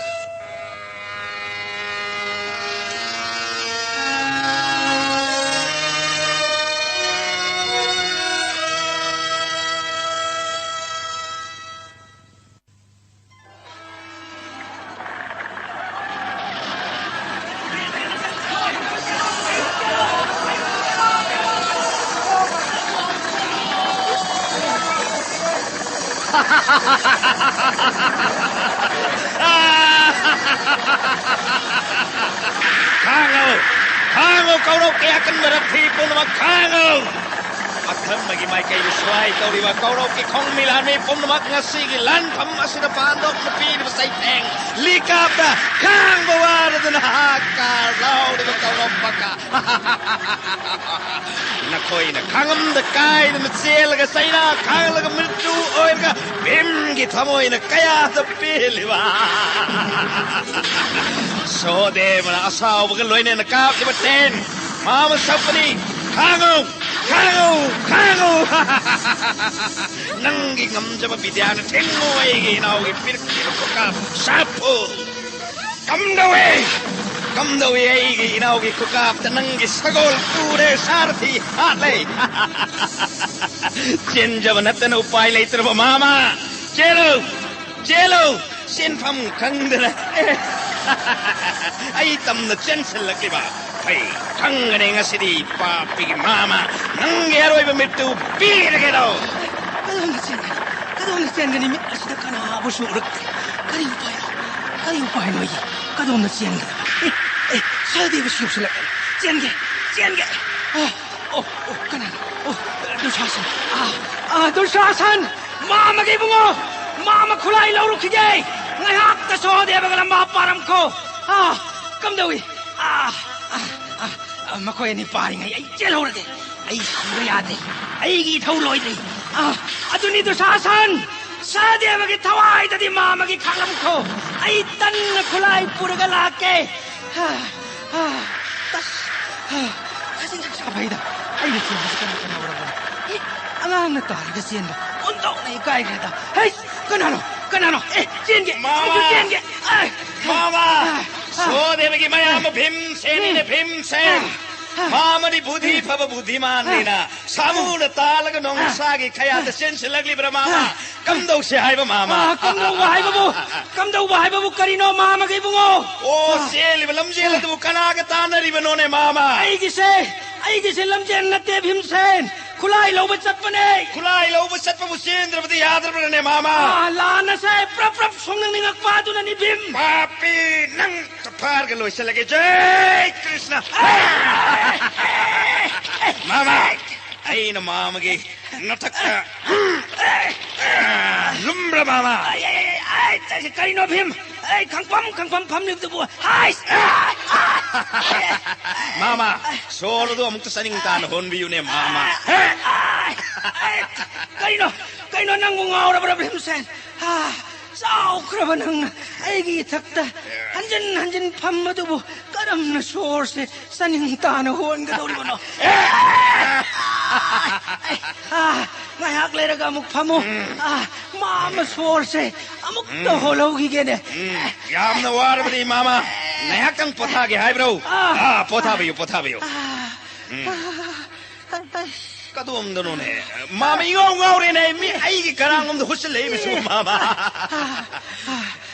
ꯈꯥꯡꯉꯨ! ꯈꯥꯡꯉꯨ, ꯀꯧꯔꯣꯛꯀꯤ ꯑꯀꯟꯕ ꯔꯊꯤ ꯄꯨꯝꯅꯃꯛ ꯈꯥꯡꯉꯨ! ꯑꯊꯝꯕꯒꯤ ꯃꯥꯏꯀꯩꯗ ꯁ꯭ꯋꯥꯏ ꯇꯧꯔꯤꯕ ꯀꯧꯔꯣꯛꯀꯤ ꯈꯣꯡꯃꯤ ꯂꯥꯟꯃꯤ ꯄꯨꯝꯅꯃꯛ ꯉꯁꯤꯒꯤ ꯂꯥꯟꯐꯝ ꯑꯁꯤꯗ ꯄꯥꯟꯗꯣꯛꯅ ꯄꯤꯔꯤꯕ ꯆꯩꯊꯦꯡ ꯂꯤꯀꯥꯞꯇ ꯈꯥꯡꯕ ꯋꯥꯔꯗꯨꯅ ꯍꯥꯀꯥꯔ ꯂꯥꯎꯔꯤꯕ ꯀꯧꯔꯣꯛ ꯄꯀꯥ꯫ ꯅꯈꯣꯏꯅ ꯈꯥꯡꯉꯝꯗ ꯀꯥꯏꯗꯅ ꯆꯦꯜꯂꯒ ꯆꯩꯅꯥ ꯈꯥꯡꯂꯒ ꯃ꯭ꯔꯤꯇꯨ ꯑꯣꯏꯔꯒ ꯚꯤꯝꯒꯤ ꯊꯃꯣꯏꯅ ꯀꯌꯥꯗ ꯄꯦꯜꯂꯤꯕ꯫ ꯁꯣꯗꯦꯕꯅ ꯑꯁꯥꯎꯕꯒ ꯂꯣꯏꯅꯅ ꯀꯥꯞꯂꯤꯕ ꯇꯦꯟ ꯃꯥꯃ ꯁꯛꯄꯅꯤ꯫ ꯈꯥꯡꯉꯨ! ꯈꯥꯡꯉꯨ! ꯈꯥꯡꯉꯨ! ꯅꯪꯒꯤ ꯉꯝꯖꯕ ꯕꯤꯗ꯭ꯌꯥꯅ ꯊꯤꯡꯉꯨ ꯑꯩꯒꯤ ꯏꯅꯥꯎꯒꯤ ꯄꯤꯔꯛꯈꯤꯕ ꯈꯨꯀꯥꯞ ꯁꯥꯐꯨ꯫ ꯀꯝꯗꯧꯏ? ꯀꯝꯗꯧꯏ ꯑꯩꯒꯤ ꯏꯅꯥꯎꯒꯤ ꯈꯨꯀꯥꯞꯇ ꯅꯪꯒꯤ ꯁꯒꯣꯜ ꯇꯨꯔꯦ ꯁꯥꯔꯊꯤ ꯍꯥꯠꯂꯦ꯫ ꯆꯦꯟꯖꯕ ꯅꯠꯇꯅ ꯎꯄꯥꯏ ꯂꯩꯇ꯭ꯔꯕ ꯃꯥꯃ꯫ ꯆꯦꯜꯂꯨ! ꯆꯦꯜꯂꯨ! ꯆꯦꯟꯐꯝ ꯈꯪꯗꯅ꯫ ꯑꯩ ꯇꯝꯅ ꯆꯦꯟꯁꯤꯜꯂꯛꯂꯤꯕ꯫ ꯐꯩ, ꯈꯪꯒꯅꯤ ꯉꯁꯤꯗꯤ ꯄꯥꯄꯤꯒꯤ ꯃꯥꯃ꯫ ꯅꯪꯒꯤ ꯑꯔꯣꯏꯕ ꯃꯤꯠꯇꯨ ꯄꯤꯔꯒꯦꯗꯣ꯫ ꯀꯗꯣꯝꯗ ꯆꯦꯟꯒꯅꯤ? ꯀꯗꯣꯝꯗ ꯆꯦꯟꯒꯅꯤ? ꯃꯤꯠ ꯑꯁꯤꯗ ꯀꯅꯥꯕꯨꯁꯨ ꯎꯔꯛꯇꯦ꯫ ꯀꯔꯤ ꯎꯄꯥꯏ? ꯀꯔꯤ ꯎꯄꯥꯏꯅꯣ ꯑꯩꯒꯤ? ꯀꯗꯣꯝꯗ ꯆꯦꯟꯒꯗꯕ? ꯑꯦ, ꯑꯦ, ꯁꯍꯗꯦꯕꯁꯨ ꯌꯧꯁꯤꯜꯂꯛꯂꯦ꯫ ꯆꯦꯟꯒꯦ, ꯆꯦꯟꯒꯦ꯫ ꯑꯣ, ꯑꯣ, ꯑꯣ, ꯀꯅꯥꯅꯣ? ꯑꯣ, ꯗꯨꯁꯥꯁꯟ꯫ ꯑꯥ, ꯑꯥ, ꯗꯨꯁꯥꯁꯟ! ꯃꯥꯃꯒꯤ ꯏꯕꯨꯡꯉꯣ! ꯃꯥꯃ ꯈꯨꯠꯂꯥꯏ ꯂꯧꯔꯨꯈꯤꯒꯦ! ꯉꯥꯏꯍꯥꯛꯇ ꯁꯣꯍꯗꯦꯕꯒ ꯂꯝꯕꯥ ꯄꯥꯔꯝꯈꯣ꯫ ꯑꯥ, ꯀꯝꯗꯧꯏ? ꯑꯥ, ꯑꯥ, ꯑꯥ, ꯑꯥ, ꯃꯈꯣꯏ ꯑꯅꯤ ꯄꯥꯔꯤꯉꯩ ꯑꯩ ꯆꯦꯜꯍꯧꯔꯒꯦ꯫ ꯑꯩ ꯁꯤꯕ ꯌꯥꯗꯦ꯫ ꯑꯩꯒꯤ ꯏꯊꯧ ꯂꯣꯏꯗ꯭ꯔꯤ꯫ ꯑꯥ, ꯑꯗꯨꯅꯤ ꯗꯨꯁꯥꯁꯟ, ꯁꯍꯗꯦꯕꯒꯤ ꯊꯋꯥꯏꯗꯗꯤ ꯃꯥꯃꯒꯤ ꯈꯥꯛꯂꯝꯈꯣ꯫ ꯑꯩ ꯇꯟꯅ ꯈꯨꯠꯂꯥꯏ ꯄꯨꯔꯒ ꯂꯥꯛꯀꯦ꯫ ꯑꯥ, ꯑꯥ, ꯇꯁ, ꯑꯥ, ꯈꯖꯤꯛ ꯈꯛ ꯁꯥꯐꯩꯗ꯫ ꯑꯩꯅ ꯆꯦꯟꯕꯁꯤ ꯀꯅꯥ ꯀꯅꯥ ꯎꯔꯝꯕꯅꯣ? ꯏ, ꯑꯉꯥꯡꯅ ꯇꯥꯔꯒ ꯆꯦꯟꯕ ꯑꯣꯟꯊꯣꯛꯅ ꯏꯀꯥꯏꯈ꯭ꯔꯦꯗ꯫ ꯍꯩ, ꯀꯅꯥꯅꯣ? ꯀꯅꯥꯅꯣ? ꯑꯦ, ꯆꯦꯟꯒꯦ! ꯃꯥꯃ! ꯑꯩꯁꯨ ꯆꯦꯟꯒꯦ! ꯑꯥꯏ! ꯃꯥꯃ! ꯑꯥ! ꯁꯣꯗꯦꯕꯒꯤ ꯃꯌꯥꯝꯕ ꯚꯤꯝꯁꯦꯟꯅꯤꯅꯦ, ꯎꯝ꯫ ꯚꯤꯝꯁꯦꯟ! ꯑꯥ! ꯃꯥꯃꯗꯤ ꯕꯨꯙꯤ ꯐꯕ ꯕꯨꯙꯤꯃꯥꯟꯅꯤꯅ, ꯑꯥ! ꯁꯥꯃꯨꯅ ꯇꯥꯜꯂꯒ ꯅꯣꯡꯁꯥꯒꯤ ꯈꯌꯥꯠꯇ ꯆꯦꯟꯁꯤꯜꯂꯛꯂꯤꯕ꯭ꯔꯥ, ꯃꯥꯃ? ꯑꯥ! ꯀꯝꯗꯧꯁꯦ ꯍꯥꯏꯕ, ꯃꯥꯃ? ꯑꯥ, ꯀꯝꯗꯧꯕ ꯍꯥꯏꯕꯕꯨ, ꯀꯝꯗꯧꯕ ꯍꯥꯏꯕꯕꯨ ꯀꯔꯤꯅꯣ, ꯃꯥꯃꯒ ꯏꯕꯨꯡꯉꯣ? ꯑꯣ, ꯑꯥ! ꯆꯦꯜꯂꯤꯕ ꯂꯝꯖꯦꯜ ꯑꯥ! ꯑꯗꯨꯕꯨ ꯀꯅꯥꯒ ꯇꯥꯟꯅꯔꯤꯕꯅꯣꯅꯦ, ꯃꯥꯃ? ꯑꯩꯒꯤꯁꯦ, ꯑꯩꯒꯤꯁꯦ ꯂꯝꯖꯦꯜ ꯅꯠꯇꯦ, ꯚꯤꯝꯁꯦꯟ꯫ ꯈꯨꯠꯂꯥꯏ ꯂꯧꯕ ꯆꯠꯄꯅꯦ꯫ ꯈꯨꯠꯂꯥꯏ ꯂꯧꯕ ꯆꯠꯄꯕꯨ ꯆꯦꯟꯗ꯭ꯔꯕꯗꯤ ꯌꯥꯗ꯭ꯔꯕ꯭ꯔꯅꯦ, ꯃꯥꯃ? ꯑꯥ, ꯂꯥꯟ ꯑꯁꯦ ꯄ꯭ꯔꯞ ꯄ꯭ꯔꯞ ꯁꯣꯡꯅꯤꯡꯅꯤꯡꯉꯛꯄ ꯑꯗꯨꯅꯅꯤ, ꯚꯤꯝ꯫ ꯄꯥꯄꯤ, ꯅꯪ ꯐꯥꯔꯒ ꯂꯣꯏꯁꯤꯜꯂꯒꯦ꯫ ꯖꯩ ꯀ꯭ꯔꯤꯁꯅ꯫ ꯃꯥꯃ, ꯑꯩꯅ ꯃꯥꯃꯒꯤ ꯅꯊꯛꯇ ꯂꯨꯝꯕ꯭ꯔꯥ, ꯃꯥꯃ? ꯑꯩ, ꯑꯩ, ꯑꯩ, ꯑꯩ, ꯀꯔꯤꯅꯣ, ꯚꯤꯝ? ꯑꯩ ꯈꯪꯐꯝ, ꯈꯪꯐꯝ ꯐꯝꯂꯤꯕꯗꯨꯕꯨ꯫ ꯍꯥꯏꯁ! ꯃꯥꯃ, ꯁꯣꯔ ꯑꯗꯨ ꯑꯃꯨꯛꯇ ꯆꯥꯅꯤꯡ ꯇꯥꯅ ꯍꯣꯟꯕꯤꯌꯨꯅꯦ, ꯃꯥꯃ꯫ ꯀꯩꯅꯣ? ꯀꯩꯅꯣ, ꯅꯪꯕꯨ ꯉꯥꯎꯔꯕ꯭ꯔꯥ, ꯚꯤꯝꯁꯦꯟ? ꯑꯥ, ꯆꯥꯎꯈ꯭ꯔꯕ ꯅꯪꯅ ꯑꯩꯒꯤ ꯏꯊꯛꯇ ꯍꯟꯖꯤꯟ ꯍꯟꯖꯤꯟ ꯐꯝꯕꯗꯨꯕꯨ ꯀꯔꯝꯅ ꯁꯣꯔꯁꯦ ꯆꯥꯅꯤꯡ ꯇꯥꯅ ꯍꯣꯟꯒꯗꯧꯔꯤꯕꯅꯣ? ꯑꯥ, ꯉꯥꯏꯍꯥꯛ ꯂꯩꯔꯒ ꯑꯃꯨꯛ ꯐꯝꯃꯨ꯫ ꯑꯥ, ꯃꯥꯃ ꯁꯣꯔꯁꯦ ꯑꯃꯨꯛꯇ ꯍꯣꯜꯍꯧꯈꯤꯒꯦꯅꯦ꯫ ꯎꯝ, ꯌꯥꯝꯅ ꯋꯥꯔꯕꯗꯤ, ꯃꯥꯃ꯫ ꯉꯥꯏꯍꯥꯛꯇꯪ ꯄꯣꯊꯥꯒꯦ ꯍꯥꯏꯕ꯭ꯔꯣ? ꯑꯥ, ꯑꯥ, ꯄꯣꯊꯥꯕꯤꯌꯨ, ꯄꯣꯊꯥꯕꯤꯌꯨ꯫ ꯑꯥ, ꯎꯝ꯫ ꯑꯥ, ꯑꯥ, ꯀꯗꯣꯝꯗꯅꯣꯅꯦ? ꯃꯥꯃ ꯏꯉꯥꯎ ꯉꯥꯎꯔꯦꯅꯦ꯫ ꯃꯤ ꯑꯩꯒꯤ ꯀꯔꯥꯡꯂꯣꯝꯗ ꯍꯨꯠꯆꯤꯜꯂꯛꯏꯕꯁꯨ, ꯃꯥꯃ꯫ ꯑꯥ, ꯑꯥ,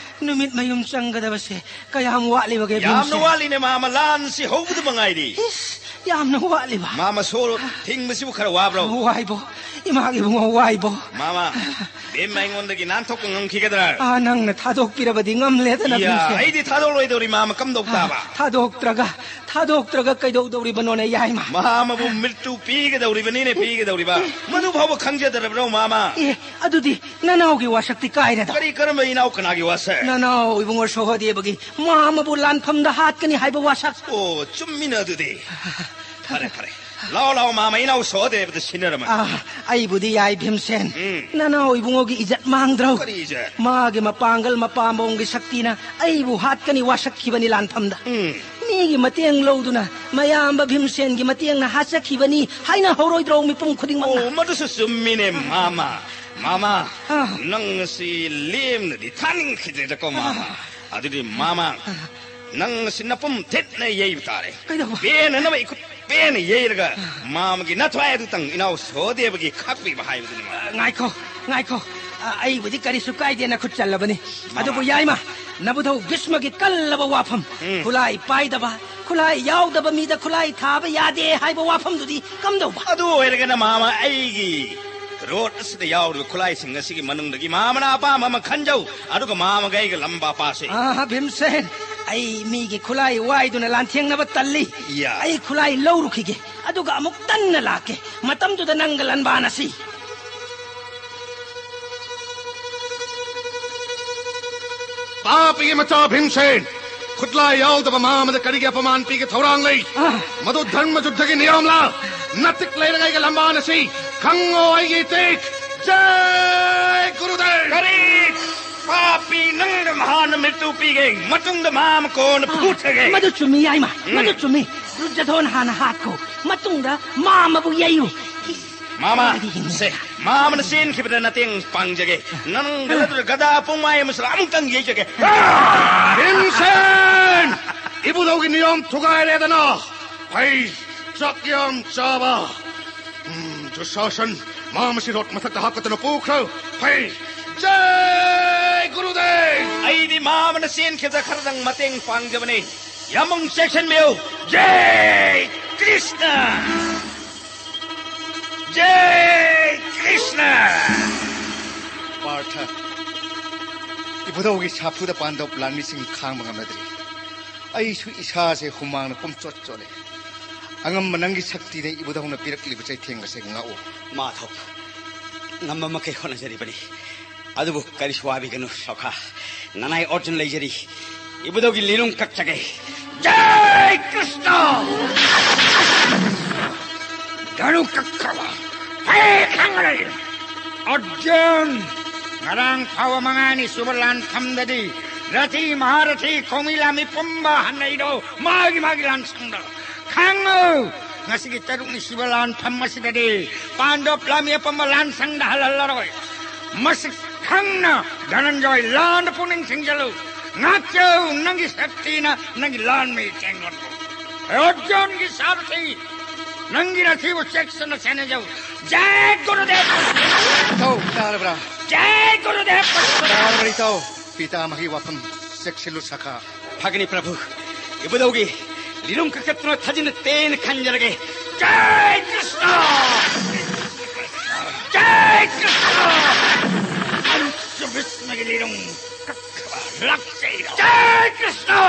ꯅꯨꯃꯤꯠ ꯃꯌꯨꯝ ꯆꯪꯒꯗꯕꯁꯦ ꯀꯌꯥꯝ ꯋꯥꯠꯂꯤꯕꯒꯦ, ꯌꯥꯝꯅ ꯚꯤꯝꯁꯦꯟ? ꯋꯥꯠꯂꯤꯅꯦ, ꯃꯥꯃ꯫ ꯂꯥꯟꯁꯤ ꯍꯧꯕꯗ ꯃꯉꯥꯏꯔꯤ꯫ ꯏꯁ, ꯌꯥꯝꯅ ꯋꯥꯠꯂꯤꯕ? ꯃꯥꯃ, ꯁꯣꯔ ꯊꯤꯡꯕꯁꯤꯕꯨ ꯈꯔ ꯋꯥꯕ꯭ꯔꯣ? ꯋꯥꯏꯕꯣ, ꯏꯃꯥꯒꯤ ꯏꯕꯨꯡꯉꯣ, ꯋꯥꯏꯕꯣ꯫ ꯃꯥꯃ, ꯕꯦꯝꯃ ꯑꯩꯉꯣꯟꯗꯒꯤ ꯅꯥꯟꯊꯣꯛꯄ ꯉꯝꯈꯤꯒꯗ꯭ꯔꯥ? ꯑꯥ, ꯅꯪꯅ ꯊꯥꯗꯣꯛꯄꯤꯔꯕꯗꯤ ꯉꯝꯂꯦꯗꯅ, ꯏꯌꯥ, ꯚꯤꯝꯁꯦꯟ꯫ ꯑꯩꯗꯤ ꯊꯥꯗꯣꯛꯂꯣꯏꯗꯧꯔꯤ, ꯃꯥꯃ, ꯀꯝꯗꯧ ꯇꯥꯕ? ꯊꯥꯗꯣꯛꯇ꯭ꯔꯒ, ꯊꯥꯗꯣꯛꯇ꯭ꯔꯒ ꯀꯩꯗꯧꯗꯧꯔꯤꯕꯅꯣꯅꯦ, ꯌꯥꯏꯃ? ꯃꯥꯃꯕꯨ ꯃ꯭ꯔꯤꯇꯨ ꯄꯤꯒꯗꯧꯔꯤꯕꯅꯤꯅꯦ, ꯄꯤꯒꯗꯧꯔꯤꯕ꯫ ꯃꯗꯨ ꯐꯥꯎꯕ ꯈꯪꯖꯗꯔꯕ꯭ꯔꯣ, ꯃꯥꯃ? ꯑꯦ, ꯑꯗꯨꯗꯤ ꯅꯅꯥꯎꯒꯤ ꯋꯥꯁꯛꯇꯤ ꯀꯥꯏꯔꯦꯗ꯫ ꯀꯔꯤ, ꯀꯔꯝꯕ ꯏꯅꯥꯎ, ꯀꯅꯥꯒꯤ ꯋꯥꯁꯛ? ꯅꯅꯥꯎ ꯏꯕꯨꯡꯉꯣ ꯁꯣꯍꯗꯦꯕꯒꯤ ꯃꯥꯃꯕꯨ ꯂꯥꯟꯐꯝꯗ ꯍꯥꯠꯀꯅꯤ ꯍꯥꯏꯕ ꯋꯥꯁꯛ꯫ ꯑꯣ, ꯆꯨꯝꯃꯤꯅ ꯑꯗꯨꯗꯤ꯫ ꯐꯔꯦ, ꯐꯔꯦ꯫ ꯂꯥꯎ, ꯂꯥꯎ, ꯃꯥꯃ, ꯏꯅꯥꯎ ꯁꯣꯍꯗꯦꯕꯗ ꯁꯤꯟꯅꯔꯝꯃꯒꯦ꯫ ꯑꯥ, ꯑꯩꯕꯨꯗꯤ ꯌꯥꯏ, ꯚꯤꯝꯁꯦꯟ꯫ ꯎꯝ꯫ ꯅꯅꯥꯎ ꯏꯕꯨꯡꯉꯣꯒꯤ ꯏꯖꯠ ꯃꯥꯡꯗ꯭ꯔꯣ? ꯀꯔꯤ ꯏꯖꯠ? ꯃꯥꯒꯤ ꯃꯄꯥꯡꯒꯜ ꯃꯄꯥꯝꯕꯣꯝꯒꯤ ꯁꯛꯇꯤꯅ ꯑꯩꯕꯨ ꯍꯥꯠꯀꯅꯤ ꯋꯥꯁꯛꯈꯤꯕꯅꯤ ꯂꯥꯟꯐꯝꯗ꯫ ꯎꯝ꯫ ꯃꯤꯒꯤ ꯃꯇꯦꯡ ꯂꯧꯗꯨꯅ ꯃꯌꯥꯝꯕ ꯚꯤꯝꯁꯦꯟꯒꯤ ꯃꯇꯦꯡꯅ ꯍꯥꯠꯆꯈꯤꯕꯅꯤ ꯍꯥꯏꯅ ꯍꯧꯔꯣꯏꯗ꯭ꯔꯣ ꯃꯤꯄꯨꯝ ꯈꯨꯗꯤꯡꯃꯛꯅ? ꯑꯣ, ꯃꯗꯨꯁꯨ ꯆꯨꯝꯃꯤꯅꯦ, ꯃꯥꯃ꯫ ꯃꯥꯃ, ꯑꯥ꯫ ꯅꯪ ꯑꯁꯤ ꯂꯦꯝꯅꯗꯤ ꯊꯥꯅꯤꯡꯈꯤꯗ꯭ꯔꯦꯗꯀꯣ, ꯃꯥꯃ꯫ ꯑꯥ꯫ ꯑꯗꯨꯗꯤ, ꯃꯥꯃ, ꯑꯥ꯫ ꯅꯪ ꯑꯁꯤ ꯅꯄꯨꯝ ꯊꯤꯠꯅ ꯌꯩꯕ ꯇꯥꯔꯦ꯫ ꯀꯩꯗꯧꯕ? ꯄꯦꯟꯅꯅꯕ ꯏꯈꯨꯠ ꯄꯦꯟꯅ ꯌꯩꯔꯒ, ꯑꯥ꯫ ꯃꯥꯃꯒꯤ ꯅꯊ꯭ꯋꯥꯏ ꯑꯗꯨꯇꯪ ꯏꯅꯥꯎ ꯁꯣꯍꯗꯦꯕꯒꯤ ꯈꯥꯛꯄꯤꯕ ꯍꯥꯏꯕꯗꯨꯅꯤ, ꯃꯥꯃ꯫ ꯑꯥ, ꯉꯥꯏꯈꯣ, ꯉꯥꯏꯈꯣ꯫ ꯑꯥ, ꯑꯩꯕꯨꯗꯤ ꯀꯔꯤꯁꯨ ꯀꯥꯏꯗꯦ, ꯅꯈꯨꯠ ꯆꯜꯂꯕꯅꯤ꯫ ꯃꯥꯃ꯫ ꯑꯗꯨꯕꯨ ꯌꯥꯏꯃ, ꯅꯕꯨꯙꯧ ꯚꯤꯁꯃꯒꯤ ꯀꯜꯂꯕ ꯋꯥꯐꯝ, ꯎꯝ꯫ ꯈꯨꯠꯂꯥꯏ ꯄꯥꯏꯗꯕ, ꯈꯨꯠꯂꯥꯏ ꯌꯥꯎꯗꯕ ꯃꯤꯗ ꯈꯨꯠꯂꯥꯏ ꯊꯥꯕ ꯌꯥꯗꯦ ꯍꯥꯏꯕ ꯋꯥꯐꯝꯗꯨꯗꯤ ꯀꯝꯗꯧꯕ? ꯑꯗꯨ ꯑꯣꯏꯔꯒꯅ, ꯃꯥꯃ, ꯑꯩꯒꯤ ꯔꯣꯠ ꯑꯁꯤꯗ ꯌꯥꯎꯔꯤꯕ ꯈꯨꯠꯂꯥꯏꯁꯤꯡ ꯑꯁꯤꯒꯤ ꯃꯅꯨꯡꯗꯒꯤ ꯃꯥꯃꯅ ꯑꯄꯥꯝꯕ ꯑꯃ ꯈꯟꯖꯧ, ꯑꯗꯨꯒ ꯃꯥꯃꯒ ꯑꯩꯒ ꯂꯝꯕꯥ ꯄꯥꯁꯤ꯫ ꯑꯥ, ꯚꯤꯝꯁꯦꯟ, ꯑꯩ ꯃꯤꯒꯤ ꯈꯨꯠꯂꯥꯏ ꯋꯥꯏꯗꯨꯅ ꯂꯥꯟꯊꯦꯡꯅꯕ ꯇꯜꯂꯤ꯫ ꯌꯥ꯫ ꯑꯩ ꯈꯨꯠꯂꯥꯏ ꯂꯧꯔꯨꯈꯤꯒꯦ, ꯑꯗꯨꯒ ꯑꯃꯨꯛ ꯇꯟꯅ ꯂꯥꯛꯀꯦ꯫ ꯃꯇꯝꯗꯨꯗ ꯅꯪꯒ ꯂꯥꯟꯕꯥꯅꯁꯤ꯫ ꯄꯥꯄꯤꯒꯤ ꯃꯆꯥ ꯚꯤꯝꯁꯦꯟ, ꯈꯨꯠꯂꯥꯏ ꯌꯥꯎꯗꯕ ꯃꯥꯃꯗ ꯀꯔꯤꯒꯤ ꯑꯄꯃꯥꯟ ꯄꯤꯒꯦ ꯊꯧꯔꯥꯡ ꯂꯩ? ꯑꯥ꯫ ꯃꯗꯨ ꯙꯔꯃ ꯖꯨꯗꯙꯒꯤ ꯅꯤꯌꯝꯂꯥ? ꯅꯇꯤꯛ ꯂꯩꯔꯒ ꯑꯩꯒ ꯂꯝꯕꯥꯅꯁꯤ꯫ ꯈꯪꯉꯣ ꯑꯩꯒꯤ ꯏꯇꯤꯛ꯫ ꯖꯥꯏ ꯒꯨꯔꯨꯗꯦꯕ! ꯀꯔꯤ? ꯄꯥꯄꯤ, ꯅꯪꯗ ꯃꯍꯥꯛꯅ ꯃ꯭ꯔꯤꯇꯨ ꯄꯤꯒꯦ, ꯃꯇꯨꯡꯗ ꯃꯥꯃ ꯀꯣꯟꯅ ꯑꯥ, ꯐꯨꯊꯒꯦ꯫ ꯃꯗꯨ ꯆꯨꯝꯃꯤ, ꯌꯥꯏꯃ꯫ ꯎꯝ꯫ ꯃꯗꯨ ꯆꯨꯝꯃꯤ꯫ ꯗꯨꯔꯖꯣꯙꯣꯟ ꯍꯥꯟꯅ ꯍꯥꯠꯈꯣ, ꯃꯇꯨꯡꯗ ꯃꯥꯃꯕꯨ ꯌꯩꯌꯨ꯫ ꯃꯥꯃ, ꯀꯔꯤꯒꯤꯅꯣ? ꯁꯦ, ꯃꯥꯃꯅ ꯆꯦꯟꯈꯤꯕꯗ ꯅꯇꯦꯡ ꯄꯥꯡꯖꯒꯦ꯫ ꯅꯪ ꯑꯥ꯫ ꯒꯜꯂꯗꯨꯗ ꯒꯗꯥ ꯄꯨꯡꯃꯥꯏ ꯑꯃꯁꯨ ꯑꯃꯨꯛꯇꯪ ꯌꯩꯖꯒꯦ꯫ ꯚꯤꯝꯁꯦꯟ! ꯏꯕꯨꯙꯧꯒꯤ ꯅꯤꯌꯝ ꯊꯨꯒꯥꯏꯔꯦꯗꯅ꯫ ꯐꯩ, ꯆꯥꯛ ꯌꯥꯝ ꯆꯥꯕ꯫ ꯎꯝ, ꯗꯨꯁꯥꯁꯟ, ꯃꯥꯃꯁꯤ ꯔꯣꯠ ꯃꯊꯛꯇ ꯍꯥꯞꯀꯗꯅ ꯄꯨꯈ꯭ꯔꯣ꯫ ꯐꯩ꯫ ꯖꯥꯏ ꯒꯨꯔꯨꯗꯦꯕ! ꯑꯩꯗꯤ ꯃꯥ ꯑꯃꯅ ꯆꯦꯟꯈꯤꯕꯗ ꯈꯔꯗꯪ ꯃꯇꯦꯡ ꯄꯥꯡꯖꯕꯅꯤ꯫ ꯌꯥꯝꯕꯨꯡ ꯆꯦꯛꯁꯤꯟꯕꯤꯌꯨ꯫ ꯖꯩ ꯀ꯭ꯔꯤꯁꯅ! ꯖꯩ ꯀ꯭ꯔꯤꯁꯅ! ꯄꯥꯔꯊ, ꯏꯕꯨꯙꯧꯒꯤ ꯁꯥꯐꯨꯗ ꯄꯥꯟꯗꯕ ꯂꯥꯟꯃꯤꯁꯤꯡ ꯈꯥꯡꯕ ꯉꯝꯅꯗ꯭ꯔꯤ꯫ ꯑꯩꯁꯨ ꯏꯁꯥꯁꯦ ꯍꯨꯃꯥꯡꯅ ꯄꯨꯝꯆꯣꯠ ꯆꯣꯠꯂꯦ꯫ ꯑꯉꯝꯕ ꯅꯪꯒꯤ ꯁꯛꯇꯤꯅ ꯏꯕꯨꯙꯧꯅ ꯄꯤꯔꯛꯂꯤꯕ ꯆꯩꯊꯦꯡ ꯑꯁꯦ ꯉꯥꯛꯎ꯫ ꯃꯥꯙꯕ, ꯉꯝꯕ ꯃꯈꯩ ꯍꯣꯠꯅꯖꯔꯤꯕꯅꯤ꯫ ꯑꯗꯨꯕꯨ ꯀꯔꯤꯁꯨ ꯋꯥꯕꯤꯒꯅꯨ ꯁꯈꯥ, ꯅꯅꯥꯏ ꯑꯔꯖꯨꯟ ꯂꯩꯖꯔꯤ꯫ ꯏꯕꯨꯙꯧꯒꯤ ꯂꯤꯔꯨꯡ ꯀꯛꯆꯒꯦ꯫ ꯖꯩ ꯀ꯭ꯔꯤꯁꯅ! ꯙꯅꯨ ꯀꯛꯈ꯭ꯔꯕ ꯍꯦꯛ ꯈꯪꯉꯔꯣꯏ꯫ ꯑꯔꯖꯨꯟ, ꯉꯔꯥꯡ ꯐꯥꯎꯕ ꯃꯉꯥꯅꯤ ꯁꯨꯕ ꯂꯥꯟꯐꯝꯗꯗꯤ ꯔꯊꯤ ꯃꯍꯥꯔꯊꯤ ꯈꯣꯡꯃꯤ ꯂꯥꯟꯃꯤ ꯄꯨꯝꯕ ꯍꯟꯅꯩꯗꯣ ꯃꯥꯒꯤ ꯃꯥꯒꯤ ꯂꯥꯟꯁꯪꯗ꯫ ꯈꯪꯉꯨ, ꯉꯁꯤꯒꯤ ꯇꯔꯨꯛꯅꯤ ꯁꯨꯕ ꯂꯥꯟꯐꯝ ꯑꯁꯤꯗꯗꯤ ꯄꯥꯟꯗꯕ ꯂꯥꯟꯃꯤ ꯑꯄꯨꯝꯕ ꯂꯥꯟꯁꯪꯗ ꯍꯜꯍꯜꯂꯔꯣꯏ꯫ ꯃꯁꯤ ꯈꯪꯅ ꯙꯅꯟꯖꯣꯏ, ꯂꯥꯟꯗ ꯄꯨꯛꯅꯤꯡ ꯊꯤꯡꯖꯤꯜꯂꯨ꯫ ꯉꯥꯛꯆꯧ, ꯅꯪꯒꯤ ꯁꯛꯇꯤꯅ ꯅꯪꯒꯤ ꯂꯥꯟꯃꯤ ꯆꯦꯡꯂꯣꯟꯕꯨ꯫ ꯑꯔꯖꯨꯟꯒꯤ ꯁꯥꯔꯊꯤ, ꯅꯪꯒꯤ ꯔꯊꯤꯕꯨ ꯆꯦꯛꯁꯤꯟꯅ ꯁꯦꯟꯅꯖꯧ꯫ ꯖꯩ ꯒꯨꯔꯨꯗꯦꯕ! ꯏꯇꯥꯎ, ꯇꯥꯔꯕ꯭ꯔꯥ? ꯖꯩ ꯒꯨꯔꯨꯗꯦꯕ! ꯇꯥꯔꯕ꯭ꯔꯥ ꯏꯇꯥꯎ? ꯄꯤꯇꯥꯃꯍꯒꯤ ꯋꯥꯐꯝ ꯆꯦꯛꯁꯤꯜꯂꯨ ꯁꯈꯥ꯫ ꯐꯒꯅꯤ ꯄ꯭ꯔꯚꯨ, ꯏꯕꯨꯙꯧꯒꯤ ꯂꯤꯔꯨꯡ ꯀꯛꯊꯠꯇꯨꯅ ꯊꯥꯖꯤꯟꯅ ꯇꯦꯟꯅ ꯈꯟꯖꯔꯒꯦ꯫ ꯖꯩ ꯀ꯭ꯔꯤꯁꯅ! ꯖꯩ ꯀ꯭ꯔꯤꯁꯅ! ꯑꯩꯁꯨ ꯚꯤꯁꯃꯒꯤ ꯂꯤꯔꯨꯡ ꯀꯛꯈ꯭ꯔꯕ ꯂꯥꯛꯆꯩꯔꯣ? ꯖꯩ ꯀ꯭ꯔꯤꯁꯅ!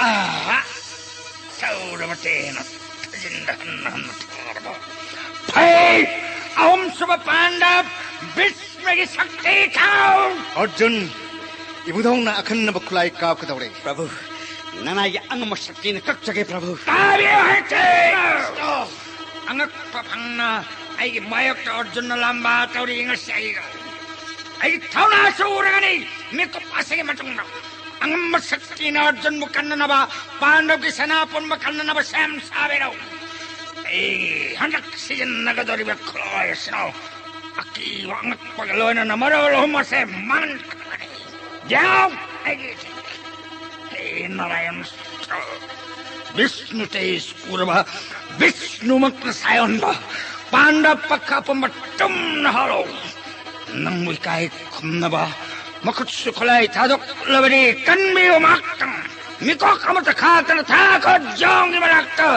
ꯑꯥ! ꯇꯧꯔꯕ ꯇꯦꯟꯅ ꯊꯥꯖꯤꯟꯗ ꯍꯟꯅ ꯍꯟꯅ ꯊꯥꯔꯕ꯫ ꯐꯩ! ꯑꯍꯨꯝꯁꯨꯕ ꯄꯥꯟꯗꯕ ꯚꯤꯁꯃꯒꯤ ꯁꯛꯇꯤ ꯊꯥꯎ! ꯑꯔꯖꯨꯟ, ꯏꯕꯨꯙꯧꯅ ꯑꯈꯟꯅꯕ ꯈꯨꯠꯂꯥꯏ ꯀꯥꯞꯀꯗꯧꯔꯦ꯫ ꯄ꯭ꯔꯚꯨ, ꯅꯅꯥꯏꯒꯤ ꯑꯉꯝꯕ ꯁꯛꯇꯤꯅ ꯀꯛꯆꯒꯦ ꯄ꯭ꯔꯚꯨ꯫ ꯇꯥꯕꯤꯌꯨ ꯍꯦꯛꯇ! ꯑꯉꯛꯄ ꯐꯪꯅ ꯑꯩꯒꯤ ꯃꯥꯌꯣꯛꯇ ꯑꯔꯖꯨꯟꯅ ꯂꯥꯝꯕ ꯇꯧꯔꯤ ꯉꯁꯤ ꯑꯩꯒ꯫ ꯑꯩꯒꯤ ꯊꯧꯅꯥꯁꯨ ꯎꯔꯒꯅꯤ ꯃꯤꯀꯨꯞ ꯑꯁꯤꯒꯤ ꯃꯇꯨꯡꯗ꯫ ꯑꯉꯝꯕ ꯁꯛꯇꯤꯅ ꯑꯔꯖꯨꯟꯕꯨ ꯀꯟꯅꯅꯕ, ꯄꯥꯟꯗꯕꯒꯤ ꯁꯦꯅꯥ ꯄꯨꯝꯕ ꯀꯟꯅꯅꯕ ꯁꯦꯝ ꯁꯥꯕꯤꯔꯣ꯫ ꯑꯩ ꯍꯟꯗꯛ ꯁꯤꯖꯤꯟꯅꯒꯗꯧꯔꯤꯕ ꯈꯨꯠꯂꯣꯏ ꯑꯁꯤꯅ ꯑꯀꯤꯕ ꯑꯉꯛꯄꯒ ꯂꯣꯏꯅꯅ ꯃꯔꯣꯜ ꯑꯍꯨꯝ ꯑꯁꯦ ꯃꯥꯡꯍꯟꯒꯗꯕꯅꯤ꯫ ꯌꯥꯎ! ꯑꯩꯒꯤ ꯍꯦ ꯅꯥꯔꯥꯌꯟ ꯁꯨꯇ꯭ꯔ, ꯕꯤꯁꯅꯨ ꯇꯦꯖ ꯎꯔꯕ, ꯕꯤꯁꯅꯨꯃꯛꯅ ꯁꯥꯏꯑꯣꯟꯕ ꯄꯥꯟꯗꯕ ꯄꯥꯈꯥ ꯄꯨꯝꯕ ꯇꯨꯝꯅ ꯍꯧꯔꯣ꯫ ꯅꯪꯕꯨ ꯏꯀꯥꯏ ꯈꯨꯝꯅꯕ ꯃꯈꯨꯠꯁꯨ ꯈꯨꯠꯂꯥꯏ ꯊꯥꯗꯣꯛꯂꯕꯅꯤ꯫ ꯀꯟꯕꯤꯌꯨ ꯃꯍꯥꯛꯇꯪ꯫ ꯃꯤꯀꯣꯛ ꯑꯃꯠꯇ ꯈꯥꯛꯇꯅ ꯊꯥꯈꯣ ꯖꯣꯡꯒꯤ ꯃꯅꯥꯛꯇ꯫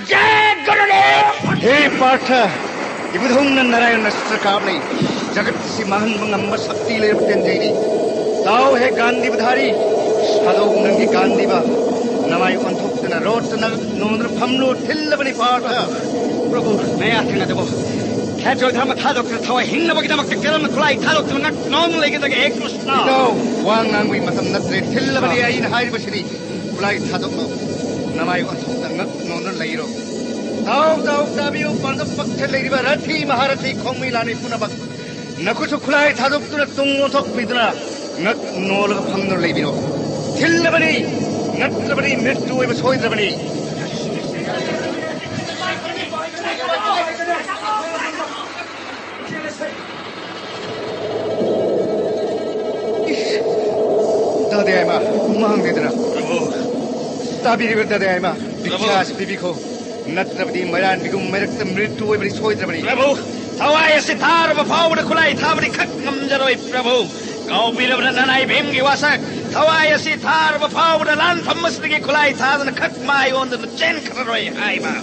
ꯖꯦ ꯒꯨꯔꯨꯗꯦꯕ! ꯍꯦ ꯄꯥꯔꯊ, ꯏꯕꯨꯙꯧꯅ ꯅꯥꯔꯥꯌꯅ ꯑꯁꯇ꯭ꯔ ꯀꯥꯞꯂꯤ꯫ ꯖꯒꯠ ꯑꯁꯤ ꯃꯥꯡꯍꯟꯕ ꯉꯝꯕ ꯁꯛꯇꯤ ꯂꯩꯔꯕ ꯇꯦꯟꯖꯩꯅꯤ꯫ ꯇꯥꯎ ꯍꯦ ꯒꯥꯟꯙꯤꯕ ꯙꯥꯔꯤ, ꯁꯥꯗꯧ ꯅꯪꯒꯤ ꯒꯥꯟꯙꯤꯕ꯫ ꯅꯃꯥꯏ ꯑꯣꯟꯊꯣꯛꯇꯅ ꯔꯣꯠꯇ ꯅꯛ ꯅꯣꯟꯗꯨꯅ ꯐꯝꯂꯨ꯫ ꯊꯤꯜꯂꯕꯅꯤ ꯄꯥꯔꯊ꯫ ꯄ꯭ꯔꯚꯨ, ꯅꯌꯥ ꯊꯪꯅꯗꯕꯣ꯫ ꯈꯦꯇ꯭ꯔꯣ ꯙꯔꯃ ꯊꯥꯗꯣꯛꯇꯨꯅ ꯊꯋꯥꯏ ꯍꯤꯡꯅꯕꯒꯤꯗꯃꯛꯇ ꯀꯔꯝꯅ ꯈꯨꯠꯂꯥꯏ ꯊꯥꯗꯣꯛꯇꯨꯅ ꯉꯛ ꯅꯣꯟꯗꯨꯅ ꯂꯩꯒꯗꯒꯦ, ꯍꯦ ꯀ꯭ꯔꯤꯁꯅ? ꯏꯇꯥꯎ, ꯋꯥ ꯉꯥꯡꯕꯒꯤ ꯃꯇꯝ ꯅꯠꯇ꯭ꯔꯦ꯫ ꯊꯤꯜꯂꯕꯅꯤ ꯑꯩꯅ ꯍꯥꯏꯔꯤꯕꯁꯤꯗꯤ꯫ ꯈꯨꯠꯂꯥꯏ ꯊꯥꯗꯣꯛꯂꯣ꯫ ꯅꯃꯥꯏ ꯑꯣꯟꯊꯣꯛꯇ ꯉꯛ ꯅꯣꯟꯗꯨꯅ ꯂꯩꯔꯣ꯫ ꯇꯥꯎ, ꯇꯥꯎ, ꯇꯥꯕꯤꯌꯨ, ꯄꯥꯟꯗꯕ ꯄꯛꯊ ꯂꯩꯔꯤꯕ ꯔꯊꯤ ꯃꯍꯥꯔꯊꯤ ꯈꯣꯡꯃꯤ ꯂꯥꯟꯃꯤ ꯄꯨꯝꯅꯃꯛ꯫ ꯅꯈꯨꯠꯁꯨ ꯈꯨꯠꯂꯥꯏ ꯊꯥꯗꯣꯛꯇꯨꯅ ꯇꯨꯡ ꯑꯣꯟꯊꯣꯛꯄꯤꯗꯨꯅ ꯉꯛ ꯅꯣꯜꯂꯒ ꯐꯝꯗꯨꯅ ꯂꯩꯕꯤꯔꯣ꯫ ꯊꯤꯜꯂꯕꯅꯤ, ꯅꯠꯇ꯭ꯔꯕꯗꯤ ꯃ꯭ꯔꯤꯇ꯭ꯌꯨ ꯑꯣꯏꯕ ꯁꯣꯏꯗ꯭ꯔꯕꯅꯤ꯫ ꯏꯁ! ꯗꯥꯗꯥ ꯌꯥꯏꯃ, ꯃꯥꯡꯗꯦꯗꯅ꯫ ꯄ꯭ꯔꯚꯨ꯫ ꯇꯥꯕꯤꯔꯤꯕ ꯗꯥꯗꯥ ꯌꯥꯏꯃ, ꯄ꯭ꯔꯚꯨ꯫ ꯚꯤꯛꯁꯥꯁꯤ ꯄꯤꯕꯤꯈꯣ꯫ ꯅꯠꯇ꯭ꯔꯕꯗꯤ ꯃꯩꯔꯥꯟꯕꯤꯒꯨꯝ ꯃꯩꯔꯛꯇ ꯃ꯭ꯔꯤꯇ꯭ꯌꯨ ꯑꯣꯏꯕꯗꯤ ꯁꯣꯏꯗ꯭ꯔꯕꯅꯤ꯫ ꯄ꯭ꯔꯚꯨ, ꯊꯋꯥꯏ ꯑꯁꯤ ꯊꯥꯔꯕ ꯐꯥꯎꯕꯗ ꯈꯨꯠꯂꯥꯏ ꯊꯥꯕꯗꯤ ꯈꯛ ꯉꯝꯖꯔꯣꯏ, ꯄ꯭ꯔꯚꯨ꯫ ꯀꯥꯎꯕꯤꯔꯕ꯭ꯔꯥ ꯅꯅꯥꯏ ꯚꯤꯝꯒꯤ ꯋꯥꯁꯛ? ꯊꯋꯥꯏ ꯑꯁꯤ ꯊꯥꯔꯕ ꯐꯥꯎꯕꯗ ꯂꯥꯟꯐꯝ ꯑꯁꯤꯗꯒꯤ ꯈꯨꯠꯂꯥꯏ ꯊꯥꯗꯅ ꯈꯛ ꯃꯥꯏ ꯑꯣꯟꯗꯨꯅ ꯆꯦꯟꯈ꯭ꯔꯔꯣꯏ ꯍꯥꯏꯕ꯫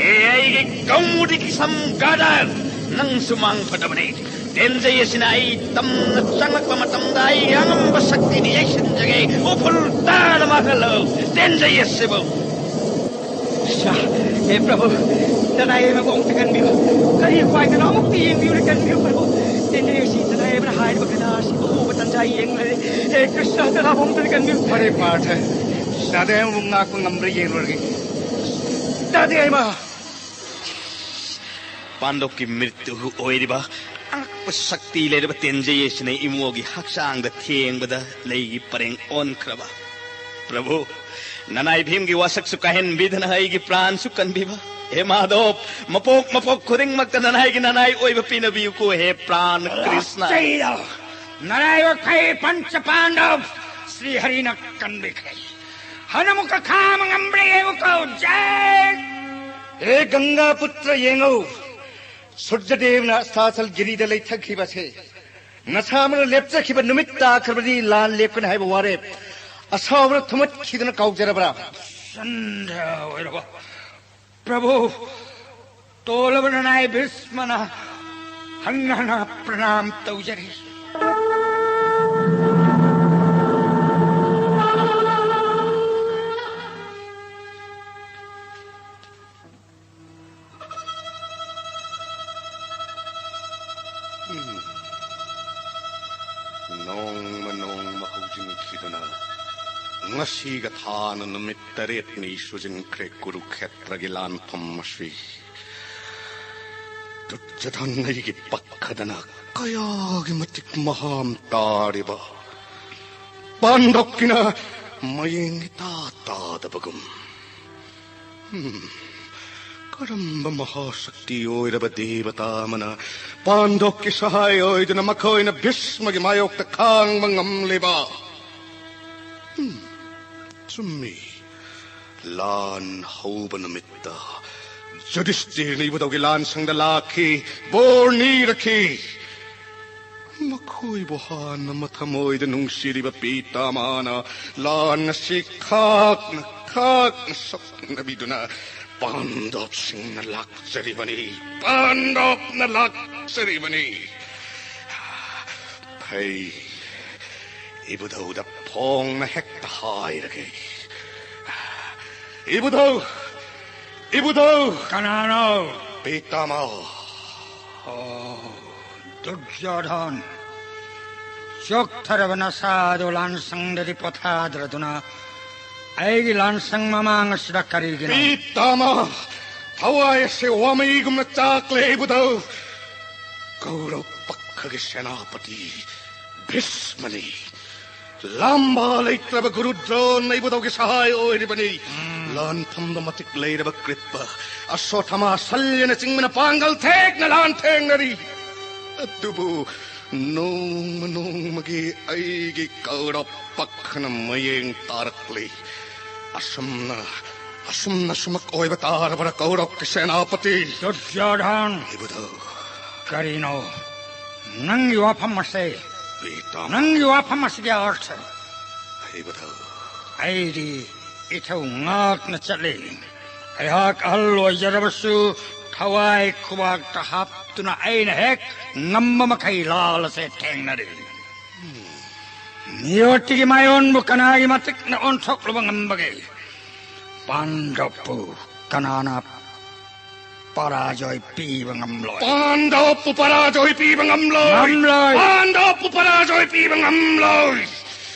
ꯑꯦ ꯑꯩꯒꯤ ꯀꯧꯃꯨꯗꯤ ꯀꯤꯁꯝ ꯒꯥꯗꯔ, ꯅꯪꯁꯨ ꯃꯥꯡ ꯐꯗꯕꯅꯤ꯫ ꯇꯦꯟꯖꯩ ꯑꯁꯤꯅ ꯑꯩ ꯇꯝꯅ ꯆꯪꯂꯛꯄ ꯃꯇꯝꯗ ꯑꯩꯒꯤ ꯑꯉꯝꯕ ꯁꯛꯇꯤꯅ ꯌꯩꯁꯤꯟꯖꯒꯦ꯫ ꯎꯐꯨꯜ ꯇꯥꯅ ꯃꯥꯡꯍꯜꯂꯨ ꯇꯦꯟꯖꯩ ꯑꯁꯤꯕꯨ꯫ ꯁꯥ, ꯍꯦ ꯄ꯭ꯔꯚꯨ, ꯅꯅꯥꯏ ꯑꯃꯕꯨ ꯑꯃꯨꯛꯇ ꯀꯟꯕꯤꯌꯨ꯫ ꯀꯔꯤ ꯎꯄꯥꯏꯗꯅꯣ ꯑꯃꯨꯛꯇ ꯌꯦꯡꯕꯤꯌꯨꯅꯦ, ꯀꯟꯕꯤꯌꯨ ꯄ꯭ꯔꯚꯨ꯫ ꯇꯦꯟꯖꯩ ꯑꯁꯤ ꯅꯅꯥꯏ ꯑꯃꯅ ꯍꯥꯏꯔꯤꯕ ꯀꯗꯥ ꯑꯁꯤꯕꯨ ꯎꯕ ꯇꯟꯖꯥ ꯌꯦꯡꯂꯔꯦ꯫ ꯍꯦ ꯀ꯭ꯔꯤꯁꯅ, ꯅꯅꯥꯕꯨ ꯑꯃꯨꯛꯇ ꯀꯟꯕꯤꯌꯨ꯫ ꯐꯔꯦ ꯄꯥꯔꯊ, ꯗꯥꯗꯥ ꯌꯥꯏꯃꯕꯨ ꯉꯥꯛꯄ ꯉꯝꯕ꯭ꯔꯥ ꯌꯦꯡꯂꯨꯔꯒꯦ꯫ ꯗꯥꯗꯥ ꯌꯥꯏꯃ! ꯄꯥꯟꯗꯣꯞꯀꯤ ꯃ꯭ꯔꯤꯇꯨ ꯑꯣꯏꯔꯤꯕ ꯑꯉꯛꯄ ꯁꯛꯇꯤ ꯂꯩꯔꯕ ꯇꯦꯟꯖꯩ ꯑꯁꯤꯅ ꯏꯃꯣꯒꯤ ꯍꯛꯆꯥꯡꯗ ꯊꯦꯡꯕꯗ ꯂꯩꯒꯤ ꯄꯔꯦꯡ ꯑꯣꯟꯈ꯭ꯔꯕ꯫ ꯄ꯭ꯔꯚꯨ, ꯅꯅꯥꯏ ꯚꯤꯝꯒꯤ ꯋꯥꯁꯛꯁꯨ ꯀꯥꯏꯍꯟꯕꯤꯗꯅ ꯑꯩꯒꯤ ꯄ꯭ꯔꯥꯟꯁꯨ ꯀꯟꯕꯤꯕ꯫ ꯍꯦ ꯃꯥꯙꯣꯞ, ꯃꯄꯣꯛ ꯃꯄꯣꯛ ꯈꯨꯗꯤꯡꯃꯛꯇ ꯅꯅꯥꯏꯒꯤ ꯅꯅꯥꯏ ꯑꯣꯏꯕ ꯄꯤꯅꯕꯤꯌꯨꯀꯣ, ꯍꯦ ꯄ꯭ꯔꯥꯟ ꯀ꯭ꯔꯤꯁꯅ꯫ ꯆꯩꯔꯣ! ꯅꯅꯥꯏ ꯋꯥꯈꯩ ꯄꯟꯆ ꯄꯥꯟꯗꯕ ꯁ꯭ꯔꯤ ꯍꯔꯤꯅ ꯀꯟꯕꯤꯈ꯭ꯔꯦ꯫ ꯍꯅꯨꯃꯨꯛꯀ ꯈꯥꯝꯕ ꯉꯝꯕ꯭ꯔꯥ ꯌꯦꯡꯉꯨꯀꯣ, ꯖꯦꯛ! ꯍꯦ ꯒꯪꯒꯥ ꯄꯨꯇ꯭ꯔ, ꯌꯦꯡꯉꯨ꯫ ꯁꯨꯔꯖꯗꯦꯕꯅ ꯑꯁꯇꯥꯆꯜ ꯒꯤꯔꯤꯗ ꯂꯩꯊꯈꯤꯕꯁꯦ ꯅꯁꯥꯃꯛꯅ ꯂꯦꯞꯆꯈꯤꯕ ꯅꯨꯃꯤꯠ ꯇꯥꯈ꯭ꯔꯕꯗꯤ ꯂꯥꯟ ꯂꯦꯞꯀꯅꯤ ꯍꯥꯏꯕ ꯋꯥꯔꯦꯞ ꯑꯁꯥꯎꯕꯅ ꯊꯨꯝꯍꯠꯈꯤꯗꯨꯅ ꯀꯥꯎꯖꯔꯕ꯭ꯔꯥ? ꯁꯟꯗ ꯑꯣꯏꯔꯕ ꯄ꯭ꯔꯚꯨ, ꯇꯣꯜꯂꯕ ꯅꯅꯥꯏ ꯚꯤꯁꯃꯅ ꯍꯟꯅ ꯍꯟꯅ ꯄ꯭ꯔꯅꯥꯝ ꯇꯧꯖꯔꯤ꯫ ꯅꯣꯡꯃ ꯅꯣꯡꯃ ꯍꯧꯖꯤꯟꯈꯤꯗꯨꯅ ꯉꯁꯤꯒ ꯊꯥꯅ ꯅꯨꯃꯤꯠ ꯇꯔꯦꯠꯅꯤ ꯁꯨꯖꯤꯟꯈ꯭ꯔꯦ ꯀꯨꯔꯨꯈꯦꯇ꯭ꯔꯒꯤ ꯂꯥꯟꯐꯝ ꯑꯁꯤ꯫ ꯗꯨꯔꯖꯣꯙꯟ ꯑꯩꯒꯤ ꯄꯛꯈꯗꯅ ꯀꯌꯥꯒꯤ ꯃꯇꯤꯛ ꯃꯍꯥꯝ ꯇꯥꯔꯤꯕ꯫ ꯄꯥꯟꯗꯕꯀꯤꯅ ꯃꯌꯦꯡ ꯏꯇꯥ ꯇꯥꯗꯕꯒꯨꯝ꯫ ꯍꯝ, ꯀꯔꯝꯕ ꯃꯍꯥꯁꯛꯇꯤ ꯑꯣꯏꯔꯕ ꯗꯦꯕꯇꯥ ꯑꯃꯅ ꯄꯥꯟꯗꯕꯀꯤ ꯁꯍꯥꯏ ꯑꯣꯏꯗꯨꯅ ꯃꯈꯣꯏꯅ ꯚꯤꯁꯃꯒꯤ ꯃꯥꯌꯣꯛꯇ ꯈꯥꯡꯕ ꯉꯝꯂꯤꯕ? ꯍꯝ, ꯆꯨꯝꯃꯤ꯫ ꯂꯥꯟ ꯍꯧꯕ ꯅꯨꯃꯤꯠꯇ ꯌꯨꯙꯤꯁꯇꯤꯔꯅ ꯏꯕꯨꯙꯧꯒꯤ ꯂꯥꯟꯁꯪꯗ ꯂꯥꯛꯈꯤ, ꯕꯣꯔ ꯅꯤꯔꯛꯈꯤ꯫ ꯃꯈꯣꯏꯕꯨ ꯍꯥꯟꯅ ꯃꯊꯃꯣꯏꯗ ꯅꯨꯡꯁꯤꯔꯤꯕ ꯄꯤꯇꯥꯃꯍꯅ ꯂꯥꯟ ꯑꯁꯤ ꯈꯥꯛꯅ ꯈꯥꯛꯅ ꯁꯣꯛꯅꯕꯤꯗꯨꯅ ꯄꯥꯟꯗꯕꯁꯤꯡꯅ ꯂꯥꯛꯆꯔꯤꯕꯅꯤ, ꯄꯥꯟꯗꯕꯅ ꯂꯥꯛꯆꯔꯤꯕꯅꯤ꯫ ꯐꯩ, ꯏꯕꯨꯙꯧꯗ ꯐꯣꯡꯅ ꯍꯦꯛꯇ ꯍꯥꯏꯔꯒꯦ꯫ ꯏꯕꯨꯙꯧ! ꯏꯕꯨꯙꯧ! ꯀꯅꯥꯅꯣ? ꯄꯤꯇꯥꯃꯍ꯫ ꯑꯣ, ꯗꯨꯔꯖꯣꯙꯟ꯫ ꯆꯣꯛꯊꯔꯕ ꯅꯁꯥꯗꯨ ꯂꯥꯟꯁꯪꯗꯗꯤ ꯄꯣꯊꯥꯗ꯭ꯔꯗꯨꯅ ꯑꯩꯒꯤ ꯂꯥꯟꯁꯪ ꯃꯃꯥꯡ ꯑꯁꯤꯗ ꯀꯔꯤꯒꯤꯅꯣ? ꯄꯤꯇꯥꯃꯍ! ꯊꯋꯥꯏ ꯑꯁꯤ ꯋꯥꯃꯩꯒꯨꯝꯅ ꯆꯥꯛꯂꯦ ꯏꯕꯨꯙꯧ꯫ ꯀꯧꯔꯧ ꯄꯛꯈꯒꯤ ꯁꯦꯅꯥꯄꯇꯤ ꯚꯤꯁꯃꯅꯤ꯫ ꯂꯥꯝꯕ ꯂꯩꯇ꯭ꯔꯕ ꯒꯨꯔꯨ ꯗ꯭ꯔꯣꯟ ꯏꯕꯨꯙꯧꯒꯤ ꯁꯍꯥꯏ ꯑꯣꯏꯔꯤꯕꯅꯤ꯫ ꯂꯥꯟꯐꯝꯗ ꯃꯇꯤꯛ ꯂꯩꯔꯕ ꯀ꯭ꯔꯤꯄ ꯑꯁꯣꯊꯃꯥ ꯁꯜꯌꯅꯆꯤꯡꯕꯅ ꯄꯥꯡꯒꯜ ꯊꯦꯛꯅ ꯂꯥꯟ ꯊꯦꯡꯅꯔꯤ꯫ ꯑꯗꯨꯕꯨ ꯅꯣꯡꯃ ꯅꯣꯡꯃꯒꯤ ꯑꯩꯒꯤ ꯀꯧꯔꯧ ꯄꯛꯈꯅ ꯃꯌꯦꯡ ꯇꯥꯔꯛꯂꯤ꯫ ꯑꯁꯨꯝꯅ, ꯑꯁꯨꯝꯅ ꯁꯨꯃꯛ ꯑꯣꯏꯕ ꯇꯥꯔꯕ꯭ꯔꯥ ꯀꯧꯔꯧꯒꯤ ꯁꯦꯅꯥꯄꯇꯤ? ꯗꯨꯔꯖꯣꯙꯟ! ꯏꯕꯨꯙꯧ꯫ ꯀꯔꯤꯅꯣ? ꯅꯪꯒꯤ ꯋꯥꯐꯝ ꯑꯁꯦ, ꯄꯤꯇꯥꯃꯍ꯫ ꯅꯪꯒꯤ ꯋꯥꯐꯝ ꯑꯁꯤꯒꯤ ꯑꯔꯊ꯫ ꯏꯕꯨꯙꯧ꯫ ꯑꯩꯗꯤ ꯏꯊꯧ ꯉꯥꯛꯅ ꯆꯠꯂꯤ꯫ ꯑꯩꯍꯥꯛ ꯑꯍꯜ ꯑꯣꯏꯖꯔꯕꯁꯨ ꯊꯋꯥꯏ ꯈꯨꯕꯥꯛꯇ ꯍꯥꯞꯇꯨꯅ ꯑꯩꯅ ꯍꯦꯛ ꯉꯝꯕ ꯃꯈꯩ ꯂꯥꯜ ꯑꯁꯦ ꯊꯦꯡꯅꯔꯤ꯫ ꯃꯤꯑꯣꯠꯇꯤꯒꯤ ꯃꯥꯏꯑꯣꯟꯕꯨ ꯀꯅꯥꯒꯤ ꯃꯇꯤꯛꯅ ꯑꯣꯟꯊꯣꯛꯂꯨꯕ ꯉꯝꯕꯒꯦ? ꯄꯥꯟꯗꯕꯄꯨ ꯀꯅꯥꯅ ꯄꯔꯥꯖꯣꯏ ꯄꯤꯕ ꯉꯝꯂꯣꯏ꯫ ꯄꯥꯟꯗꯕꯄꯨ ꯄꯔꯥꯖꯣꯏ ꯄꯤꯕ ꯉꯝꯂꯣꯏ꯫ ꯉꯝꯂꯣꯏ꯫ ꯄꯥꯟꯗꯕꯄꯨ ꯄꯔꯥꯖꯣꯏ ꯄꯤꯕ ꯉꯝꯂꯣꯏ꯫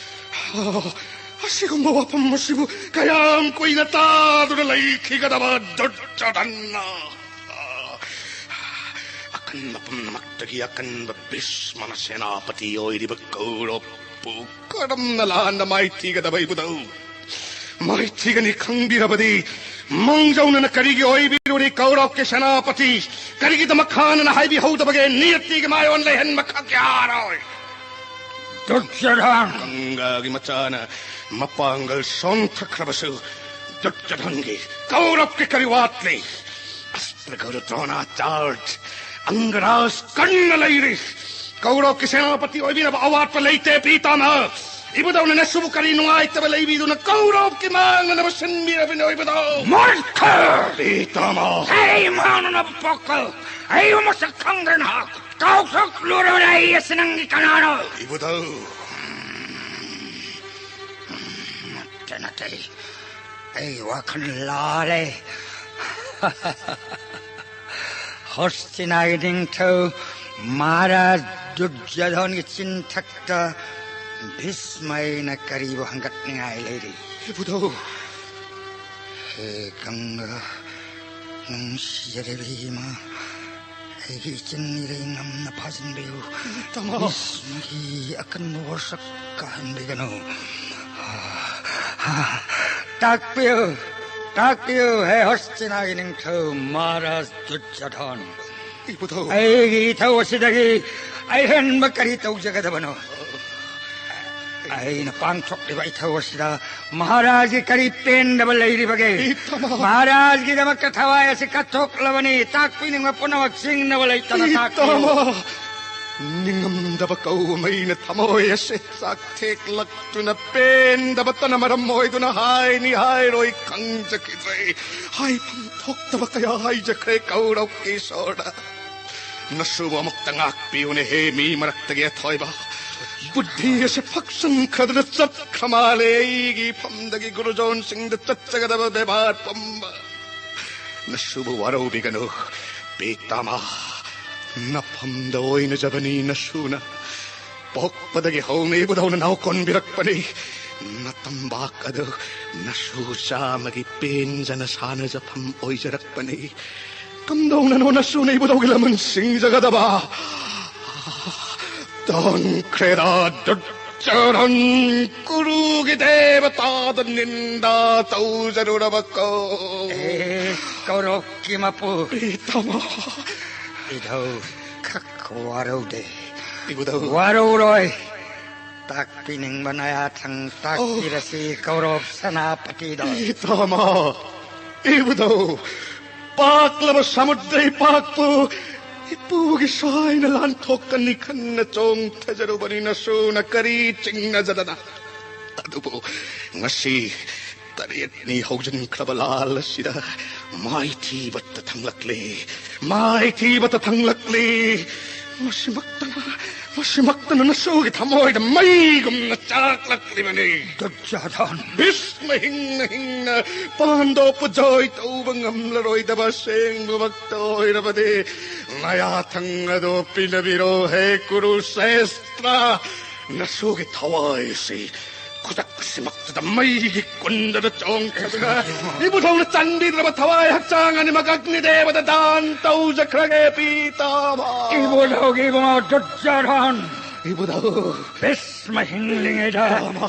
ꯑꯣ, ꯑꯁꯤꯒꯨꯝꯕ ꯋꯥꯐꯝ ꯑꯁꯤꯕꯨ ꯀꯌꯥꯝ ꯀꯨꯏꯅ ꯇꯥꯗꯨꯅ ꯂꯩꯈꯤꯒꯗꯕ ꯗꯨꯔꯖꯣꯙꯟꯅ? ꯑꯀꯟꯕ ꯄꯨꯝꯅꯃꯛꯇꯒꯤ ꯑꯀꯟꯕ ꯚꯤꯁꯃꯅ ꯁꯦꯅꯥꯄꯇꯤ ꯑꯣꯏꯔꯤꯕ ꯀꯧꯔꯕꯄꯨ ꯀꯔꯝꯅ ꯂꯥꯟꯅ ꯃꯥꯏꯊꯤꯒꯗꯕ ꯏꯕꯨꯙꯧ? ꯃꯥꯏꯊꯤꯒꯅꯤ ꯈꯪꯕꯤꯔꯕꯗꯤ ꯃꯥꯡꯖꯧꯅꯅ ꯀꯔꯤꯒꯤ ꯑꯣꯏꯕꯤꯔꯨꯔꯤ ꯀꯧꯔꯕꯀꯤ ꯁꯦꯅꯥꯄꯇꯤ? ꯀꯔꯤꯒꯤꯗꯃꯛ ꯍꯥꯟꯅꯅ ꯍꯥꯏꯕꯤꯍꯧꯗꯕꯒꯦ? ꯅꯤꯌꯇꯤꯒꯤ ꯃꯥꯏꯑꯣꯟ ꯂꯩꯍꯟꯕ ꯈꯛ ꯌꯥꯔꯣꯏ꯫ ꯗꯨꯔꯖꯣꯙꯟ! ꯒꯪꯒꯥꯒꯤ ꯃꯆꯥꯅ ꯃꯄꯥꯡꯒꯜ ꯁꯣꯟꯊꯈ꯭ꯔꯕꯁꯨ ꯗꯨꯔꯖꯣꯙꯟꯒꯤ, ꯀꯧꯔꯕꯀꯤ ꯀꯔꯤ ꯋꯥꯠꯂꯤ? ꯑꯁꯇ꯭ꯔ ꯒꯨꯔꯨ ꯗ꯭ꯔꯣꯅꯥꯆꯥꯔꯖ, ꯑꯪꯒꯔꯥꯖ ꯀꯟꯅ ꯂꯩꯔꯤ꯫ ꯀꯧꯔꯕꯀꯤ ꯁꯦꯅꯥꯄꯇꯤ ꯑꯣꯏꯕꯤꯅꯕ ꯑꯋꯥꯠꯄ ꯂꯩꯇꯦ, ꯄꯤꯇꯥꯃꯍ꯫ ꯏꯕꯨꯙꯧꯅ ꯅꯁꯨꯕꯨ ꯀꯔꯤ ꯅꯨꯡꯉꯥꯏꯇꯕ ꯂꯩꯕꯤꯗꯨꯅ ꯀꯧꯔꯕꯀꯤ ꯃꯥꯡꯅꯅꯕ ꯁꯤꯟꯕꯤꯔꯕꯅꯤ, ꯏꯕꯨꯙꯧ? ꯃꯨꯔꯈ! ꯄꯤꯇꯥꯃꯍ! ꯑꯩ ꯃꯥꯡꯅꯅꯕ ꯄꯣꯛꯄ, ꯑꯩꯕꯨ ꯃꯁꯛ ꯈꯪꯗ꯭ꯔꯦ ꯅꯍꯥꯛ꯫ ꯀꯥꯎꯊꯣꯛꯂꯨꯔꯕꯅꯦ ꯑꯩ ꯑꯁꯤ ꯅꯪꯒꯤ ꯀꯅꯥꯅꯣ? ꯏꯕꯨꯙꯧ! ꯅꯠꯇꯦ, ꯅꯠꯇꯦ꯫ ꯑꯩ ꯋꯥꯈꯜ ꯂꯥꯜꯂꯦ꯫ ꯍꯣꯁꯇꯤꯅꯥꯒꯤ ꯅꯤꯡꯊꯧ ꯃꯍꯥꯔꯥꯖ ꯗꯨꯔꯖꯣꯙꯟꯒꯤ ꯆꯤꯟꯊꯛꯇ ꯚꯤꯁꯃ ꯑꯩꯅ ꯀꯔꯤꯕꯨ ꯍꯪꯒꯠꯅꯤꯡꯉꯥꯏ ꯂꯩꯔꯤ? ꯏꯕꯨꯙꯧ! ꯍꯦ ꯒꯪꯒꯥ, ꯅꯨꯡꯁꯤꯖꯔꯕꯤ ꯏꯃꯥ, ꯑꯩꯒꯤ ꯏꯆꯤꯟ ꯏꯔꯩ ꯉꯝꯅ ꯐꯥꯖꯤꯟꯕꯤꯌꯨ꯫ ꯇꯥꯃꯣ꯫ ꯚꯤꯁꯃꯒꯤ ꯑꯀꯟꯕ ꯋꯥꯁꯛ ꯀꯥꯍꯟꯕꯤꯒꯅꯨ꯫ ꯇꯥꯛꯄꯤꯌꯨ, ꯇꯥꯛꯄꯤꯌꯨ, ꯍꯦ ꯍꯣꯁꯇꯤꯅꯥꯒꯤ ꯅꯤꯡꯊꯧ ꯃꯍꯥꯔꯥꯖ ꯗꯨꯔꯖꯣꯙꯟ꯫ ꯏꯕꯨꯙꯧ꯫ ꯑꯩꯒꯤ ꯏꯊꯧ ꯑꯁꯤꯗꯒꯤ ꯑꯍꯦꯟꯕ ꯀꯔꯤ ꯇꯧꯖꯒꯗꯕꯅꯣ? ꯑꯩꯅ ꯄꯥꯡꯊꯣꯛꯂꯤꯕ ꯏꯊꯧ ꯑꯁꯤꯗ ꯃꯍꯥꯔꯥꯖꯒꯤ ꯀꯔꯤ ꯄꯦꯟꯗꯕ ꯂꯩꯔꯤꯕꯒꯦ? ꯏꯇꯥꯃꯣ꯫ ꯃꯍꯥꯔꯥꯖꯒꯤꯗꯃꯛꯇ ꯊꯋꯥꯏ ꯑꯁꯤ ꯀꯠꯊꯣꯛꯂꯕꯅꯤ꯫ ꯇꯥꯛꯄꯤꯅꯤꯡꯕ ꯄꯨꯝꯅꯃꯛ ꯁꯤꯡꯅꯕ ꯂꯩꯇꯅ ꯇꯥꯛꯄꯤꯌꯨ꯫ ꯏꯇꯥꯃꯣ꯫ ꯅꯤꯡꯉꯝꯗꯕ ꯀꯧꯕ ꯃꯩꯅ ꯊꯃꯣꯏ ꯑꯁꯤ ꯆꯥꯛꯊꯦꯛꯂꯛꯇꯨꯅ ꯄꯦꯟꯗꯕꯇꯅ ꯃꯔꯝ ꯑꯣꯏꯗꯨꯅ ꯍꯥꯏꯅꯤ ꯍꯥꯏꯔꯣꯏ ꯈꯪꯖꯈꯤꯗ꯭ꯔꯦ꯫ ꯍꯥꯏꯐꯝ ꯊꯣꯛꯇꯕ ꯀꯌꯥ ꯍꯥꯏꯖꯈ꯭ꯔꯦ ꯀꯧꯔꯧꯀꯤ ꯏꯁꯣꯔꯗ꯫ ꯅꯁꯨꯕꯨ ꯑꯃꯨꯛꯇ ꯉꯥꯛꯄꯤꯌꯨꯅꯦ ꯍꯦ ꯃꯤ ꯃꯔꯛꯇꯒꯤ ꯑꯊꯣꯏꯕ꯫ ꯕꯨꯗ꯭ꯙꯤ ꯑꯁꯤ ꯐꯛꯆꯟꯈ꯭ꯔꯗꯨꯅ ꯆꯠꯈ꯭ꯔ ꯃꯥꯜꯂꯦ ꯑꯩꯒꯤ ꯏꯐꯝꯗꯒꯤ ꯒꯨꯔꯨꯖꯣꯟꯁꯤꯡꯗ ꯆꯠꯆꯒꯗꯕ ꯕꯦꯕꯥꯔ ꯄꯨꯝꯕ꯫ ꯅꯁꯨꯕꯨ ꯋꯥꯔꯧꯕꯤꯒꯅꯨ ꯄꯤꯇꯥꯃꯥ꯫ ꯅꯐꯝꯗ ꯑꯣꯏꯅꯖꯕꯅꯤ ꯅꯁꯨꯅ꯫ ꯄꯣꯛꯄꯗꯒꯤ ꯍꯧꯅ ꯏꯕꯨꯙꯧꯅ ꯅꯥꯎꯀꯣꯟꯕꯤꯔꯛꯄꯅꯤ꯫ ꯅꯇꯝꯕꯥꯛ ꯑꯗꯨ ꯅꯁꯨ ꯆꯥꯝꯃꯒꯤ ꯄꯦꯟꯖꯅ ꯁꯥꯟꯅꯖꯐꯝ ꯑꯣꯏꯖꯔꯛꯄꯅꯤ꯫ ꯀꯝꯗꯧꯅꯅꯣ ꯅꯁꯨꯅ ꯏꯕꯨꯙꯧꯒꯤ ꯂꯃꯟ ꯁꯤꯡꯖꯒꯗꯕ? ꯇꯟꯈ꯭ꯔꯦꯗ ꯗꯨꯠꯆꯔꯟ, ꯀꯨꯔꯨꯒꯤ ꯗꯦꯕꯇꯥꯗ ꯅꯤꯟꯗꯥ ꯇꯧꯖꯔꯨꯔꯕ ꯀꯣ꯫ ꯑꯦ, ꯀꯧꯔꯣꯛꯀꯤ ꯃꯄꯨ꯫ ꯄꯤꯇꯥꯃꯥ꯫ ꯏꯙꯧ ꯈꯛ ꯋꯥꯔꯧꯗꯦ꯫ ꯏꯕꯨꯙꯧ꯫ ꯋꯥꯔꯧꯔꯣꯏ꯫ ꯇꯥꯛꯄꯤꯅꯤꯡꯕ ꯅꯌꯥꯊꯪ ꯇꯥꯛꯄꯤꯔꯁꯤ ꯀꯧꯔꯣꯞ ꯁꯦꯅꯥꯄꯇꯤꯗ꯫ ꯄꯤꯇꯥꯃꯥ꯫ ꯏꯕꯨꯙꯧ꯫ ꯄꯥꯛꯂꯕ ꯁꯃꯨꯗ꯭ꯔ ꯏꯄꯥꯛꯄꯨ ꯏꯄꯨꯒꯤ ꯁꯥꯏꯅ ꯂꯥꯟꯊꯣꯛꯀꯅꯤ ꯈꯟꯅ ꯆꯣꯡꯊꯖꯔꯨꯕꯅꯤ ꯅꯁꯨꯅ ꯀꯔꯤ ꯆꯤꯡꯅꯖꯗꯅ꯫ ꯑꯗꯨꯕꯨ ꯉꯁꯤ ꯇꯔꯦꯠꯅꯤ ꯍꯧꯖꯤꯟꯈ꯭ꯔꯕ ꯂꯥꯜ ꯑꯁꯤꯗ ꯃꯥꯏꯊꯤꯕꯇ ꯊꯪꯂꯛꯂꯤ, ꯃꯥꯏꯊꯤꯕꯇ ꯊꯪꯂꯛꯂꯤ꯫ ꯃꯁꯤꯃꯛꯇꯅ, ꯃꯁꯤꯃꯛꯇꯅ ꯅꯁꯨꯒꯤ ꯊꯃꯣꯏꯗ ꯃꯩꯒꯨꯝꯅ ꯆꯥꯛꯂꯛꯂꯤꯕꯅꯤ꯫ ꯗꯨꯔꯖꯣꯙꯟ! ꯚꯤꯁꯃ ꯍꯤꯡꯅ ꯍꯤꯡꯅ ꯄꯥꯟꯗꯣꯞꯄꯨ ꯖꯣꯏ ꯇꯧꯕ ꯉꯝꯂꯔꯣꯏꯗꯕ ꯑꯁꯦꯡꯕꯃꯛꯇ ꯑꯣꯏꯔꯕꯗꯤ ꯅꯌꯥꯊꯪ ꯑꯗꯨ ꯄꯤꯅꯕꯤꯔꯣ ꯍꯦ ꯀꯨꯔꯨꯁꯦꯁꯇ꯭ꯔ꯫ ꯅꯁꯨꯒꯤ ꯊꯋꯥꯏ ꯑꯁꯤ ꯈꯨꯗꯛ ꯑꯁꯤꯃꯛꯇꯗ ꯃꯩꯒꯤ ꯀꯨꯟꯗꯗ ꯆꯣꯡꯊꯗꯨꯅ ꯏꯕꯨꯙꯧꯅ ꯆꯥꯟꯕꯤꯗ꯭ꯔꯕ ꯊꯋꯥꯏ ꯍꯛꯆꯥꯡ ꯑꯅꯤꯃꯛ ꯑꯒꯅꯤ ꯗꯦꯕꯗ ꯗꯥꯟ ꯇꯧꯖꯈ꯭ꯔꯒꯦ ꯄꯤꯇꯥꯃꯥ꯫ ꯏꯕꯨꯙꯧꯒꯤ ꯏꯕꯨꯡꯉꯣ ꯗꯨꯔꯖꯣꯙꯟ! ꯏꯕꯨꯙꯧ! ꯚꯤꯁꯃ ꯍꯤꯡꯂꯤꯉꯩꯗ ꯄꯤꯇꯥꯃꯥ!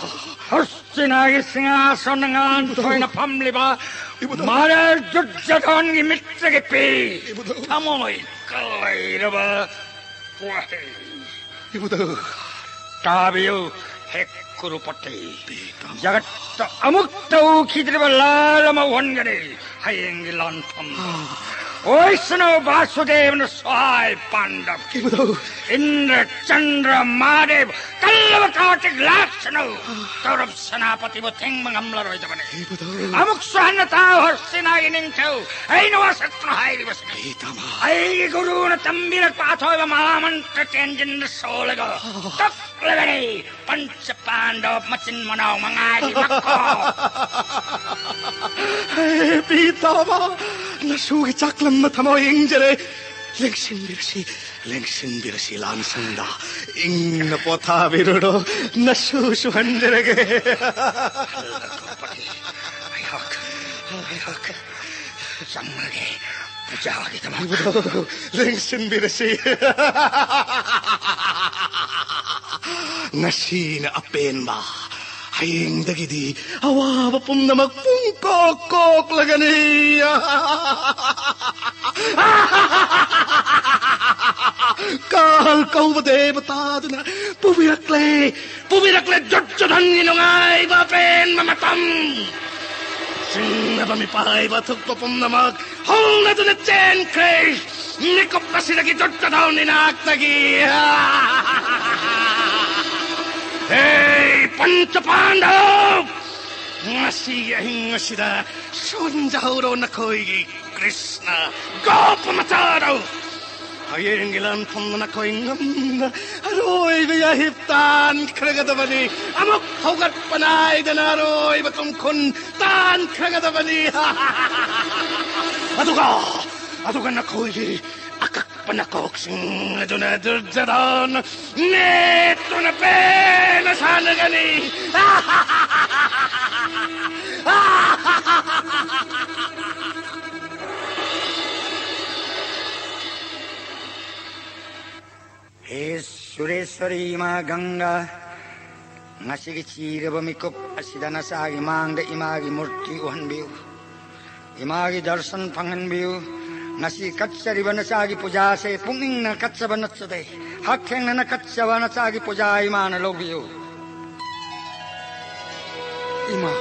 ꯍꯁꯇꯤꯅꯥꯒꯤ ꯁꯤꯡꯍꯥꯁꯟꯗ ꯉꯥꯟ ꯊꯣꯏꯅ ꯐꯝꯂꯤꯕ ꯏꯕꯨꯙꯧ! ꯃꯍꯥꯔꯥꯖ ꯗꯨꯔꯖꯣꯙꯟꯒꯤ ꯃꯤꯠꯇꯒꯤ ꯄꯤ ꯏꯕꯨꯙꯧ! ꯊꯃꯣꯏ ꯀꯥꯏꯔꯕ ꯋꯥꯍꯩ꯫ ꯏꯕꯨꯙꯧ! ꯇꯥꯕꯤꯌꯨ ꯍꯦ ꯀꯨꯔꯨꯄꯇꯤ꯫ ꯄꯤꯇꯥꯃꯥ! ꯖꯒꯠꯇ ꯑꯃꯨꯛꯇ ꯎꯈꯤꯗ꯭ꯔꯤꯕ ꯂꯥꯜ ꯑꯃ ꯎꯍꯟꯒꯅꯤ ꯍꯌꯦꯡꯒꯤ ꯂꯥꯟꯐꯝ꯫ ꯑꯣꯏꯁꯅꯨ ꯕꯥꯁꯨꯗꯦꯕꯅ ꯁꯍꯥꯏ ꯄꯥꯟꯗꯕ꯫ ꯏꯕꯨꯙꯧ꯫ ꯏꯟꯗ꯭ꯔ, ꯆꯟꯗ꯭ꯔ, ꯃꯍꯥꯗꯦꯕ, ꯀꯜꯂꯕ ꯀꯥꯔꯇꯤꯛ ꯂꯥꯛꯁꯅꯨ꯫ ꯇꯧꯔꯕ ꯁꯦꯅꯥꯄꯇꯤꯕꯨ ꯊꯤꯡꯕ ꯉꯝꯂꯔꯣꯏꯗꯕꯅꯤ꯫ ꯏꯕꯨꯙꯧ꯫ ꯑꯃꯨꯛꯁꯨ ꯍꯟꯅ ꯇꯥꯎ ꯍꯔꯁꯤꯅꯥꯒꯤ ꯅꯤꯡꯊꯧ, ꯑꯩꯅ ꯋꯥꯁꯛꯇꯨꯅ ꯍꯥꯏꯔꯤꯕꯁꯤꯅꯤ꯫ ꯄꯤꯇꯥꯃꯍ꯫ ꯑꯩꯒꯤ ꯒꯨꯔꯨꯅ ꯇꯝꯕꯤꯔꯛꯄ ꯑꯊꯣꯏꯕ ꯃꯍꯥꯃꯟꯇ꯭ꯔ ꯇꯦꯟꯖꯤꯟꯗ ꯁꯣꯜꯂꯒ ꯀꯛꯂꯒꯅꯤ꯫ ꯄꯟꯆ ꯄꯥꯟꯗꯕ ꯃꯆꯤꯟ ꯃꯅꯥꯎ ꯃꯉꯥꯒꯤ ꯃꯀꯣꯛ꯫ ꯍꯦ ꯄꯤꯇꯥꯃꯍ, ꯅꯁꯨꯒꯤ ꯆꯥꯛꯂꯝꯕ ꯊꯃꯣꯏ ꯏꯪꯖꯔꯦ꯫ ꯂꯦꯡꯁꯤꯟꯕꯤꯔꯁꯤ, ꯂꯦꯡꯁꯤꯟꯕꯤꯔꯁꯤ ꯂꯥꯟꯁꯪꯗ꯫ ꯏꯪꯅ ꯄꯣꯊꯥꯕꯤꯔꯨꯔꯣ, ꯅꯁꯨ ꯁꯨꯍꯟꯖꯔꯒꯦ꯫ ꯍꯜꯂꯒ ꯀꯞꯄꯗꯤ ꯑꯩꯍꯥꯛ, ꯑꯩꯍꯥꯛ ꯆꯪꯂꯒꯦ ꯄꯨꯖꯥꯒꯤꯗꯃꯛ꯫ ꯂꯦꯡꯁꯤꯟꯕꯤꯔꯁꯤ꯫ ꯉꯁꯤꯅ ꯑꯄꯦꯟꯕ, ꯍꯌꯦꯡꯗꯒꯤꯗꯤ ꯑꯋꯥꯕ ꯄꯨꯝꯅꯃꯛ ꯄꯨꯡꯀꯣꯛ ꯀꯣꯛꯂꯒꯅꯤ꯫ ꯀꯥꯜ ꯀꯧꯕ ꯗꯦꯕꯇꯥꯗꯨꯅ ꯄꯨꯕꯤꯔꯛꯂꯦ, ꯄꯨꯕꯤꯔꯛꯂꯦ ꯗꯨꯔꯖꯣꯙꯟꯒꯤ ꯅꯨꯡꯉꯥꯏꯕ ꯑꯄꯦꯟꯕ ꯃꯇꯝ꯫ ꯆꯤꯡꯅꯕ ꯃꯤꯄꯥꯏꯕ ꯑꯊꯨꯞꯄ ꯄꯨꯝꯅꯃꯛ ꯍꯧꯅꯗꯨꯅ ꯆꯦꯟꯈ꯭ꯔꯦ꯫ ꯃꯤꯀꯨꯞ ꯑꯁꯤꯗꯒꯤ ꯗꯨꯔꯖꯣꯙꯟ ꯏꯅꯥꯛꯇꯒꯤ꯫ ꯍꯦ ꯄꯟꯆ ꯄꯥꯟꯗꯕ! ꯉꯁꯤꯒꯤ ꯑꯍꯤꯡ ꯑꯁꯤꯗ ꯁꯣꯟꯖꯍꯧꯔꯣ ꯅꯈꯣꯏꯒꯤ ꯀ꯭ꯔꯤꯁꯅ ꯒꯣꯄ ꯃꯆꯥꯗꯣ꯫ ꯍꯌꯦꯡꯒꯤ ꯂꯥꯟꯐꯝꯗ ꯅꯈꯣꯏ ꯉꯝꯅ ꯑꯔꯣꯏꯕ ꯌꯥꯍꯤꯞ ꯇꯥꯟꯈ꯭ꯔꯒꯗꯕꯅꯤ꯫ ꯑꯃꯨꯛ ꯍꯧꯒꯠꯄ ꯅꯥꯏꯗꯅ ꯑꯔꯣꯏꯕ ꯇꯨꯝꯈꯨꯟ ꯇꯥꯟꯈ꯭ꯔꯒꯗꯕꯅꯤ꯫ ꯑꯗꯨꯒ, ꯑꯗꯨꯒ ꯅꯈꯣꯏꯒꯤ ꯑꯀꯛꯄ ꯅꯀꯣꯛꯁꯤꯡ ꯑꯗꯨꯅ ꯗꯨꯔꯖꯣꯙꯟ ꯅꯦꯠꯇꯨꯅ ꯄꯦꯟꯅ ꯁꯥꯟꯅꯒꯅꯤ꯫ ꯍꯦ ꯁꯨꯔꯦꯁ꯭ꯋꯔꯤ ꯏꯃꯥ ꯒꯪꯒꯥ, ꯉꯁꯤꯒꯤ ꯆꯤꯔꯕ ꯃꯤꯀꯨꯞ ꯑꯁꯤꯗ ꯅꯆꯥꯒꯤ ꯃꯥꯡꯗ ꯏꯃꯥꯒꯤ ꯃꯨꯔꯇꯤ ꯎꯍꯟꯕꯤꯌꯨ꯫ ꯏꯃꯥꯒꯤ ꯗꯔꯁꯟ ꯐꯪꯍꯟꯕꯤꯌꯨ꯫ ꯉꯁꯤ ꯀꯠꯆꯔꯤꯕ ꯅꯆꯥꯒꯤ ꯄꯨꯖꯥꯁꯦ ꯄꯨꯛꯅꯤꯡꯅ ꯀꯠꯆꯕ ꯅꯠꯆꯗꯦ, ꯍꯛꯊꯦꯡꯅꯅ ꯀꯠꯆꯕ ꯅꯆꯥꯒꯤ ꯄꯨꯖꯥ ꯏꯃꯥꯅ ꯂꯧꯕꯤꯌꯨ꯫ ꯏꯃꯥ꯫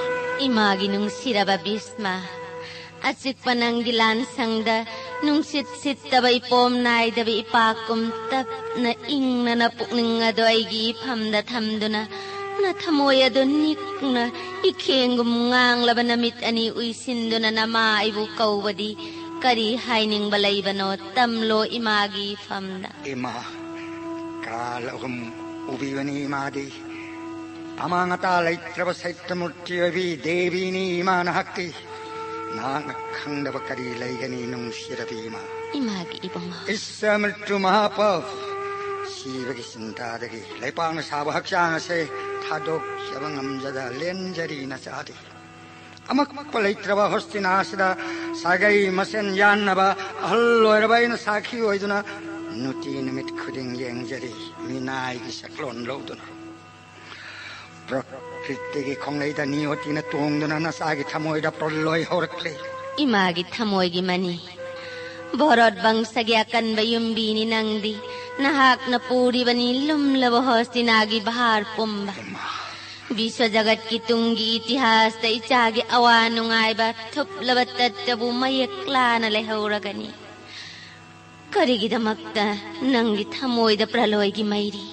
ꯏꯃꯥꯒꯤ ꯅꯨꯡꯁꯤꯔꯕ ꯚꯤꯁꯃ, ꯑꯆꯤꯛꯄ ꯅꯪꯒꯤ ꯂꯥꯟꯁꯪꯗ ꯅꯨꯡꯁꯤꯠ ꯁꯤꯠꯇꯕ ꯏꯄꯣꯝ ꯅꯥꯏꯗꯕ ꯏꯄꯥꯛꯀꯨꯝ ꯇꯞꯅ ꯏꯪꯅ ꯅꯄꯨꯛꯅꯤꯡ ꯑꯗꯨ ꯑꯩꯒꯤ ꯏꯐꯝꯗ ꯊꯝꯗꯨꯅ, ꯅꯊꯃꯣꯏ ꯑꯗꯨ ꯅꯤꯛꯅ ꯏꯈꯦꯡꯒꯨꯝ ꯉꯥꯡꯂꯕ ꯅꯃꯤꯠ ꯑꯅꯤ ꯎꯏꯁꯤꯟꯗꯨꯅ ꯅꯃꯥ ꯑꯩꯕꯨ ꯀꯧꯕꯗꯤ ꯀꯔꯤ ꯍꯥꯏꯅꯤꯡꯕ ꯂꯩꯕꯅꯣ? ꯇꯝꯂꯣ ꯏꯃꯥꯒꯤ ꯏꯐꯝꯗ꯫ ꯏꯃꯥ, ꯀꯥꯜ ꯑꯍꯨꯝ ꯎꯕꯤꯕꯅꯤ ꯏꯃꯥꯗꯤ꯫ ꯑꯃꯥꯡ ꯑꯇꯥ ꯂꯩꯇ꯭ꯔꯕ ꯁꯩꯇꯃꯨꯔꯇꯤ ꯑꯣꯏꯕꯤ ꯗꯦꯕꯤꯅꯤ ꯏꯃꯥ ꯅꯍꯥꯛꯇꯤ꯫ ꯅꯍꯥꯛꯅ ꯈꯪꯗꯕ ꯀꯔꯤ ꯂꯩꯒꯅꯤ ꯅꯨꯡꯁꯤꯔꯕꯤ ꯏꯃꯥ? ꯏꯃꯥꯒꯤ ꯏꯕꯨꯡꯉꯣ꯫ ꯏꯁ ꯃ꯭ꯔꯤꯇ꯭ꯌꯨ ꯃꯍꯥꯄꯥꯞ꯫ ꯁꯤꯕꯒꯤ ꯆꯤꯟꯇꯥꯗꯒꯤ ꯂꯩꯄꯥꯛꯅ ꯁꯥꯕ ꯍꯛꯆꯥꯡ ꯑꯁꯦ ꯊꯥꯗꯣꯛꯆꯕ ꯉꯝꯖꯗ ꯂꯦꯟꯖꯔꯤ ꯅꯆꯥꯗꯤ꯫ ꯑꯃꯛꯄ ꯂꯩꯇ꯭ꯔꯕ ꯍꯣꯁꯇꯤꯅꯥꯁꯤꯗ ꯁꯥꯒꯩ ꯃꯁꯦꯟ ꯌꯥꯟꯅꯕ ꯑꯍꯜ ꯑꯣꯏꯔꯕ ꯑꯩꯅ ꯁꯥꯈꯤ ꯑꯣꯏꯗꯨꯅ ꯅꯨꯡꯇꯤ ꯅꯨꯃꯤꯠ ꯈꯨꯗꯤꯡ ꯌꯦꯡꯖꯔꯤ ꯃꯤꯅꯥꯏꯒꯤ ꯁꯛꯂꯣꯟ ꯂꯧꯗꯨꯅ꯫ ꯄ꯭ꯔꯀ꯭ꯔꯤꯇꯤꯒꯤ ꯈꯣꯡꯂꯩꯗ ꯅꯤꯌꯣꯇꯤꯅ ꯇꯣꯡꯗꯨꯅ ꯅꯆꯥꯒꯤ ꯊꯃꯣꯏꯗ ꯄ꯭ꯔꯂꯣꯏ ꯍꯧꯔꯛꯂꯤ꯫ ꯏꯃꯥꯒꯤ ꯊꯃꯣꯏꯒꯤ ꯃꯅꯤ꯫ ꯚꯣꯔꯣꯠ ꯕꯪꯁꯒꯤ ꯑꯀꯟꯕ ꯌꯨꯝꯕꯤꯅꯤ ꯅꯪꯗꯤ꯫ ꯅꯍꯥꯛꯅ ꯄꯨꯔꯤꯕꯅꯤ ꯂꯨꯝꯂꯕ ꯍꯣꯁꯇꯤꯅꯥꯒꯤ ꯚꯥꯔ ꯄꯨꯝꯕ꯫ ꯏꯃꯥ꯫ ꯕꯤꯁ꯭ꯋ ꯖꯒꯠꯀꯤ ꯇꯨꯡꯒꯤ ꯏꯇꯤꯍꯥꯁꯇ ꯏꯆꯥꯒꯤ ꯑꯋꯥ ꯅꯨꯡꯉꯥꯏꯕ ꯊꯨꯞꯂꯕ ꯇꯠꯇꯕꯨ ꯃꯌꯦꯛ ꯂꯥꯅ ꯂꯩꯍꯧꯔꯒꯅꯤ꯫ ꯀꯔꯤꯒꯤꯗꯃꯛꯇ ꯅꯪꯒꯤ ꯊꯃꯣꯏꯗ ꯄ꯭ꯔꯂꯣꯏꯒꯤ ꯃꯩꯔꯤ?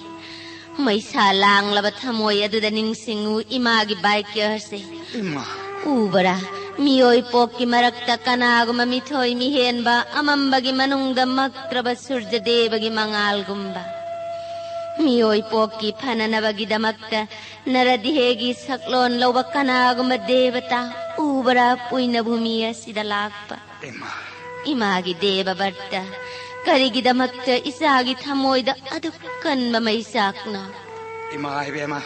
ꯃꯩꯁꯥ ꯂꯥꯡꯂꯕ ꯊꯃꯣꯏ ꯑꯗꯨꯗ ꯅꯤꯡꯁꯤꯡꯉꯨ ꯏꯃꯥꯒꯤ ꯕꯥꯏꯀ꯭ꯌꯔꯁꯦ꯫ ꯏꯃꯥ꯫ ꯎꯕ꯭ꯔꯥ? ꯃꯤꯑꯣꯏ ꯄꯣꯛꯀꯤ ꯃꯔꯛꯇ ꯀꯅꯥꯒꯨꯝꯕ ꯃꯤꯊꯣꯏ ꯃꯤꯍꯦꯟꯕ ꯑꯃꯝꯕꯒꯤ ꯃꯅꯨꯡꯗ ꯃꯛꯇ꯭ꯔꯕ ꯁꯨꯔꯖꯗꯦꯕꯒꯤ ꯃꯉꯥꯜꯒꯨꯝꯕ꯫ ꯃꯤꯑꯣꯏ ꯄꯣꯛꯀꯤ ꯐꯅꯅꯕꯒꯤꯗꯃꯛꯇ ꯅꯔꯗꯤꯍꯦꯒꯤ ꯁꯛꯂꯣꯟ ꯂꯧꯕ ꯀꯅꯥꯒꯨꯝꯕ ꯗꯦꯕꯇꯥ ꯎꯕ꯭ꯔꯥ ꯄꯨꯏꯅ ꯚꯨꯃꯤ ꯑꯁꯤꯗ ꯂꯥꯛꯄ? ꯏꯃꯥ꯫ ꯏꯃꯥꯒꯤ ꯗꯦꯕ ꯕꯔꯇ, ꯀꯔꯤꯒꯤꯗꯃꯛꯇ ꯏꯆꯥꯒꯤ ꯊꯃꯣꯏꯗ ꯑꯗꯨꯛ ꯀꯟꯕ ꯃꯩꯆꯥꯛꯅꯣ? ꯏꯃꯥ ꯏꯕꯦꯝꯃ,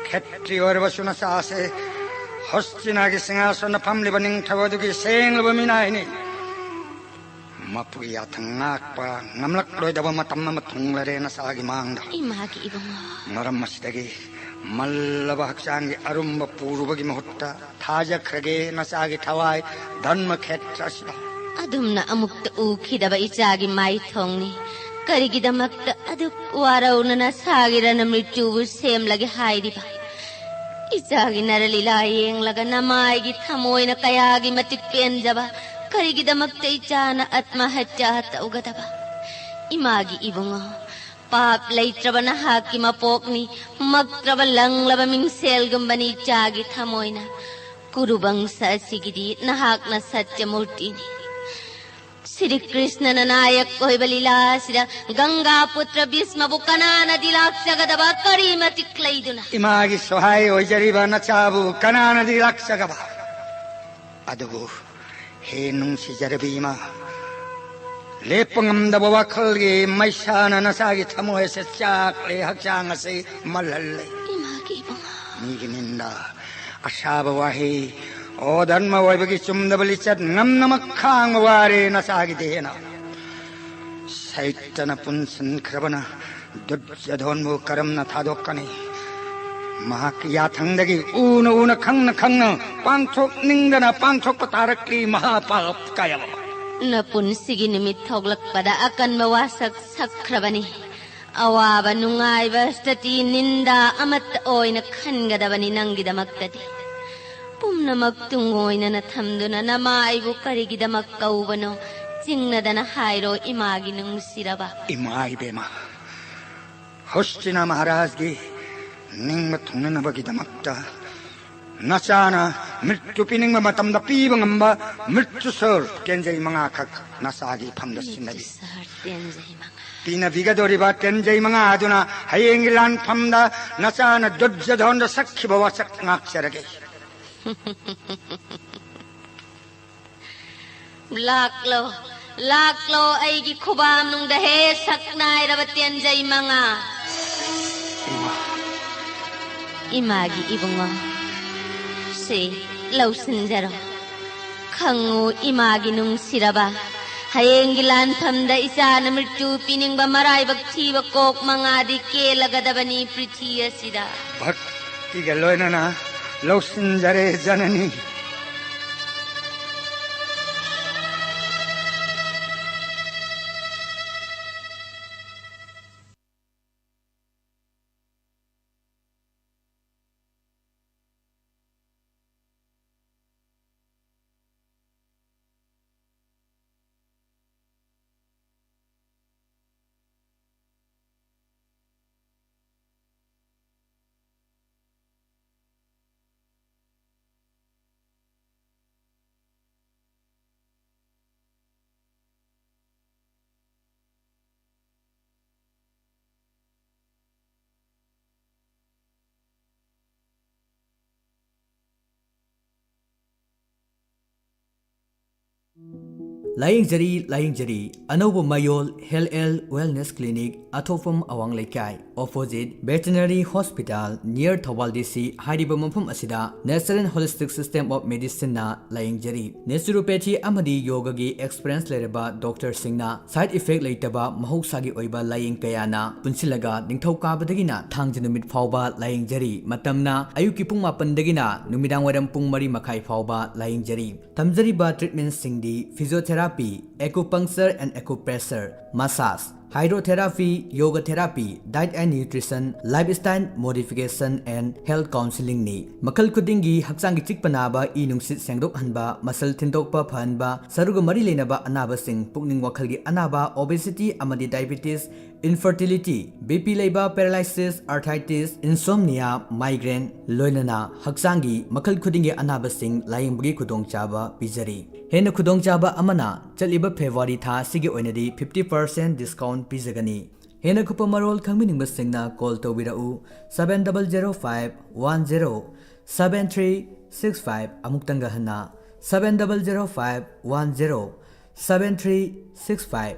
ꯈꯦꯇ꯭ꯔꯤ ꯑꯣꯏꯔꯕꯁꯨ ꯅꯆꯥꯁꯦ ꯍꯣꯁꯇꯤꯅꯥꯒꯤ ꯁꯤꯡꯍꯥꯁꯅ ꯐꯝꯂꯤꯕ ꯅꯤꯡꯊꯧ ꯑꯗꯨꯒꯤ ꯁꯦꯡꯂꯕ ꯃꯤꯅꯥꯏꯅꯤ꯫ ꯃꯄꯨꯒꯤ ꯌꯥꯊꯪ ꯉꯥꯛꯄ ꯉꯝꯂꯛꯂꯣꯏꯗꯕ ꯃꯇꯝ ꯑꯃ ꯊꯨꯡꯂꯔꯦ ꯅꯆꯥꯒꯤ ꯃꯥꯡꯗ꯫ ꯏꯃꯥꯒꯤ ꯏꯕꯨꯡꯉꯣ꯫ ꯃꯔꯝ ꯑꯁꯤꯗꯒꯤ ꯃꯜꯂꯕ ꯍꯛꯆꯥꯡꯒꯤ ꯑꯔꯨꯝꯕ ꯄꯨꯔꯨꯕꯒꯤ ꯃꯍꯨꯠꯇ ꯊꯥꯖꯈ꯭ꯔꯒꯦ ꯅꯆꯥꯒꯤ ꯊꯋꯥꯏ ꯙꯔꯃ ꯈꯦꯇ꯭ꯔ ꯑꯁꯤꯗ꯫ ꯑꯗꯨꯝꯅ ꯑꯃꯨꯛꯇ ꯎꯈꯤꯗꯕ ꯏꯆꯥꯒꯤ ꯃꯥꯏꯊꯣꯡꯅꯤ꯫ ꯀꯔꯤꯒꯤꯗꯃꯛꯇ ꯑꯗꯨꯛ ꯋꯥꯔꯧꯅ ꯅꯁꯥꯒꯤ ꯔꯅ ꯃ꯭ꯔꯤꯇ꯭ꯌꯨꯕꯨ ꯁꯦꯝꯂꯒꯦ ꯍꯥꯏꯔꯤꯕ? ꯏꯆꯥꯒꯤ ꯅꯔꯂꯤꯂꯥ ꯌꯦꯡꯂꯒ ꯅꯃꯥꯏꯒꯤ ꯊꯃꯣꯏꯅ ꯀꯌꯥꯒꯤ ꯃꯇꯤꯛ ꯄꯦꯟꯖꯕ, ꯀꯔꯤꯒꯤꯗꯃꯛꯇ ꯏꯆꯥꯅ ꯑꯠꯃꯍꯠꯌꯥ ꯇꯧꯒꯗꯕ? ꯏꯃꯥꯒꯤ ꯏꯕꯨꯡꯉꯣ, ꯄꯥꯞ ꯂꯩꯇ꯭ꯔꯕ ꯅꯍꯥꯛꯀꯤ ꯃꯄꯣꯛꯅꯤ, ꯃꯛꯇ꯭ꯔꯕ ꯂꯪꯂꯕ ꯃꯤꯡꯁꯦꯜꯒꯨꯝꯕꯅꯤ ꯏꯆꯥꯒꯤ ꯊꯃꯣꯏꯅ꯫ ꯀꯨꯔꯨꯕꯪꯁ ꯑꯁꯤꯒꯤꯗꯤ ꯅꯍꯥꯛꯅ ꯁꯠꯌꯃꯨꯔꯇꯤꯅꯤ꯫ ꯁ꯭ꯔꯤ ꯀ꯭ꯔꯤꯁꯅꯅ ꯅꯥꯌꯛ ꯑꯣꯏꯕ ꯂꯤꯂꯥ ꯑꯁꯤꯗ ꯒꯪꯒꯥ ꯄꯨꯇ꯭ꯔ ꯚꯤꯁꯃꯕꯨ ꯀꯅꯥꯅꯗꯤ ꯂꯥꯛꯆꯒꯗꯕ? ꯀꯔꯤ ꯃꯇꯤꯛ ꯂꯩꯗꯨꯅ? ꯏꯃꯥꯒꯤ ꯁꯣꯍꯥꯏ ꯑꯣꯏꯖꯔꯤꯕ ꯅꯆꯥꯕꯨ ꯀꯅꯥꯅꯗꯤ ꯂꯥꯛꯆꯒꯕ? ꯑꯗꯨꯕꯨ ꯍꯦ ꯅꯨꯡꯁꯤꯖꯔꯕꯤ ꯏꯃꯥ, ꯂꯦꯞꯄ ꯉꯝꯗꯕ ꯋꯥꯈꯜꯒꯤ ꯃꯩꯁꯥꯅ ꯅꯆꯥꯒꯤ ꯊꯃꯣꯏ ꯑꯁꯤ ꯆꯥꯛꯂꯦ, ꯍꯛꯆꯥꯡ ꯑꯁꯤ ꯃꯜꯍꯜꯂꯦ꯫ ꯏꯃꯥꯒꯤ ꯏꯕꯨꯡꯉꯣ꯫ ꯃꯤꯒꯤ ꯅꯤꯟꯗ, ꯑꯁꯥꯕ ꯋꯥꯍꯩ, ꯑꯣ ꯙꯔꯃ ꯑꯣꯏꯕꯒꯤ ꯆꯨꯝꯗꯕ ꯂꯤꯆꯠ ꯉꯝꯅꯃꯛ ꯈꯥꯡꯕ ꯋꯥꯔꯦ ꯅꯆꯥꯒꯤ ꯗꯦꯍꯅ꯫ ꯁꯩꯇꯅ ꯄꯨꯟꯁꯤꯟꯈ꯭ꯔꯕꯅ ꯗꯨꯔꯖꯣꯙꯣꯟꯕꯨ ꯀꯔꯝꯅ ꯊꯥꯗꯣꯛꯀꯅꯤ? ꯃꯍꯥꯛꯀꯤ ꯌꯥꯊꯪꯗꯒꯤ ꯎꯅ ꯎꯅ, ꯈꯪꯅ ꯈꯪꯅ ꯄꯥꯡꯊꯣꯛꯅꯤꯡꯗꯅ ꯄꯥꯡꯊꯣꯛꯄ ꯇꯥꯔꯛꯂꯤ ꯃꯍꯥꯄꯥꯞ ꯀꯌꯥ꯫ ꯅꯄꯨꯟꯁꯤꯒꯤ ꯅꯨꯃꯤꯠ ꯊꯣꯛꯂꯛꯄꯗ ꯑꯀꯟꯕ ꯋꯥꯁꯛ ꯁꯛꯈ꯭ꯔꯕꯅꯤ꯫ ꯑꯋꯥꯕ ꯅꯨꯡꯉꯥꯏꯕ ꯁ꯭ꯇꯨꯇꯤ ꯅꯤꯟꯗꯥ ꯑꯃꯠꯇ ꯑꯣꯏꯅ ꯈꯟꯒꯗꯕꯅꯤ ꯅꯪꯒꯤꯗꯃꯛꯇꯗꯤ꯫ ꯄꯨꯝꯅꯃꯛ ꯇꯨꯡ ꯑꯣꯏꯅꯅ ꯊꯝꯗꯨꯅ ꯅꯃꯥꯏꯕꯨ ꯀꯔꯤꯒꯤꯗꯃꯛ ꯀꯧꯕꯅꯣ? ꯆꯤꯡꯅꯗꯅ ꯍꯥꯏꯔꯣ, ꯏꯃꯥꯒꯤ ꯅꯨꯡꯁꯤꯔꯕ꯫ ꯏꯃꯥ ꯏꯕꯦꯝꯃ, ꯍꯣꯁꯇꯤꯅꯥ ꯃꯍꯥꯔꯥꯖꯒꯤ ꯅꯤꯡꯕ ꯊꯨꯡꯅꯅꯕꯒꯤꯗꯃꯛꯇ ꯅꯆꯥꯅ ꯃ꯭ꯔꯤꯇ꯭ꯌꯨ ꯄꯤꯅꯤꯡꯕ ꯃꯇꯝꯗ ꯄꯤꯕ ꯉꯝꯕ ꯃ꯭ꯔꯤꯇ꯭ꯌꯨ ꯁꯣꯔ ꯇꯦꯟꯖꯩ ꯃꯉꯥꯈꯛ ꯅꯆꯥꯒꯤ ꯏꯐꯝꯗ ꯁꯤꯟꯅꯕꯤ꯫ ꯃ꯭ꯔꯤꯇ꯭ꯌꯨ ꯁꯣꯔ ꯇꯦꯟꯖꯩ ꯃꯉꯥ꯫ ꯄꯤꯅꯕꯤꯒꯗꯧꯔꯤꯕ ꯇꯦꯟꯖꯩ ꯃꯉꯥ ꯑꯗꯨꯅ ꯍꯌꯦꯡꯒꯤ ꯂꯥꯟꯐꯝꯗ ꯅꯆꯥꯅ ꯗꯨꯔꯖꯣꯙꯣꯟꯗ ꯁꯛꯈꯤꯕ ꯋꯥꯁꯛ ꯉꯥꯛꯆꯔꯒꯦ꯫ ꯂꯥꯛꯂꯣ, ꯂꯥꯛꯂꯣ ꯑꯩꯒꯤ ꯈꯨꯕꯥꯝꯅꯨꯡꯗ, ꯍꯦ ꯁꯛꯅꯥꯏꯔꯕ ꯇꯦꯟꯖꯩ ꯃꯉꯥ꯫ ꯏꯃꯥ꯫ ꯏꯃꯥꯒꯤ ꯏꯕꯨꯡꯉꯣ, ꯁꯤ ꯂꯧꯁꯤꯟꯖꯔꯣ꯫ ꯈꯪꯉꯨ, ꯏꯃꯥꯒꯤ ꯅꯨꯡꯁꯤꯔꯕ, ꯍꯌꯦꯡꯒꯤ ꯂꯥꯟꯐꯝꯗ ꯏꯆꯥꯅ ꯃ꯭ꯔꯤꯇ꯭ꯌꯨ ꯄꯤꯅꯤꯡꯕ ꯃꯔꯥꯏꯕꯛ ꯊꯤꯕ ꯀꯣꯛ ꯃꯉꯥꯗꯤ ꯀꯦꯜꯂꯒꯗꯕꯅꯤ ꯄ꯭ꯔꯤꯊꯤ ꯑꯁꯤꯗ꯫ ꯚꯛꯇꯤꯒ ꯂꯣꯏꯅꯅ ꯂꯧꯁꯤꯟꯖꯔꯦ ꯖꯅꯅꯤ꯫ ꯂꯥꯌꯦꯡꯖꯔꯤ, ꯂꯥꯌꯦꯡꯖꯔꯤ꯫ ꯑꯅꯧꯕ ꯃꯌꯣꯜ Health and Wellness Clinic, ꯑꯊꯣꯛꯐꯝ ꯑꯋꯥꯡ ꯂꯩꯀꯥꯏ, opposite Veterinary Hospital, near Thoubal D C꯫ ꯍꯥꯏꯔꯤꯕ ꯃꯐꯝ ꯑꯁꯤꯗ Natural Holistic System of Medicineꯅ ꯂꯥꯌꯦꯡꯖꯔꯤ꯫ Naturopathy ꯑꯃꯗꯤ ꯌꯣꯒꯒꯤ experience ꯂꯩꯔꯕ doctorꯁꯤꯡꯅ side effect ꯂꯩꯇꯕ ꯃꯍꯧꯁꯥꯒꯤ ꯑꯣꯏꯕ ꯂꯥꯌꯦꯡ ꯀꯌꯥꯅ ꯄꯨꯟꯁꯤꯜꯂꯒ ꯅꯤꯡꯊꯧꯀꯥꯕꯗꯒꯤꯅ ꯊꯥꯡꯖ ꯅꯨꯃꯤꯠ ꯐꯥꯎꯕ ꯂꯥꯌꯦꯡꯖꯔꯤ꯫ ꯃꯇꯝꯅ ꯑꯌꯨꯛꯀꯤ ꯄꯨꯡ ꯃꯥꯄꯟꯗꯒꯤꯅ ꯅꯨꯃꯤꯗꯥꯡ ꯋꯥꯏꯔꯝ ꯄꯨꯡ ꯃꯔꯤ ꯃꯈꯥꯏ ꯐꯥꯎꯕ ꯂꯥꯌꯦꯡꯖꯔꯤ꯫ ꯊꯝꯖꯔꯤꯕ treatmentꯁꯤꯡꯗꯤ physiotherapy, acupuncture and acupressure, massage, hydrotherapy, yoga therapy, diet and nutrition, lifestyle modification and health counselingꯅꯤ꯫ ꯃꯈꯜ ꯈꯨꯗꯤꯡꯒꯤ ꯍꯛꯆꯥꯡꯒꯤ ꯆꯤꯛꯄ ꯅꯥꯕ, ꯏ ꯅꯨꯡꯁꯤꯠ ꯁꯦꯡꯗꯣꯛꯍꯟꯕ, muscle ꯊꯤꯟꯗꯣꯛꯄ ꯐꯍꯟꯕ, ꯁꯔꯨꯒ ꯃꯔꯤ ꯂꯩꯅꯕ ꯑꯅꯥꯕꯁꯤꯡ, ꯄꯨꯛꯅꯤꯡ ꯋꯥꯈꯜꯒꯤ ꯑꯅꯥꯕ, obesity ꯑꯃꯗꯤ diabetes, infertility, B P ꯂꯩꯕ, paralysis, arthritis, insomnia, migraine, ꯂꯣꯏꯅꯅ ꯍꯛꯆꯥꯡꯒꯤ ꯃꯈꯜ ꯈꯨꯗꯤꯡꯒꯤ ꯑꯅꯥꯕꯁꯤꯡ ꯂꯥꯌꯦꯡꯕꯒꯤ ꯈꯨꯗꯣꯡꯆꯥꯕ ꯄꯤꯖꯔꯤ꯫ ꯍꯦꯟꯅ ꯈꯨꯗꯣꯡꯆꯥꯕ ꯑꯃꯅ, ꯆꯠꯂꯤꯕ February ꯊꯥ ꯑꯁꯤꯒꯤ ꯑꯣꯏꯅꯗꯤ fifty percent discount ꯄꯤꯖꯒꯅꯤ꯫ ꯍꯦꯟꯅ ꯀꯨꯞꯄ ꯃꯔꯣꯜ ꯈꯪꯕꯤꯅꯤꯡꯕꯁꯤꯡꯅ call ꯇꯧꯕꯤꯔꯛꯎ, seven double zero five one zero seven three six five꯫ ꯑꯃꯨꯛꯇꯪꯒ ꯍꯟꯅ, seven double zero five one zero seven three six five꯫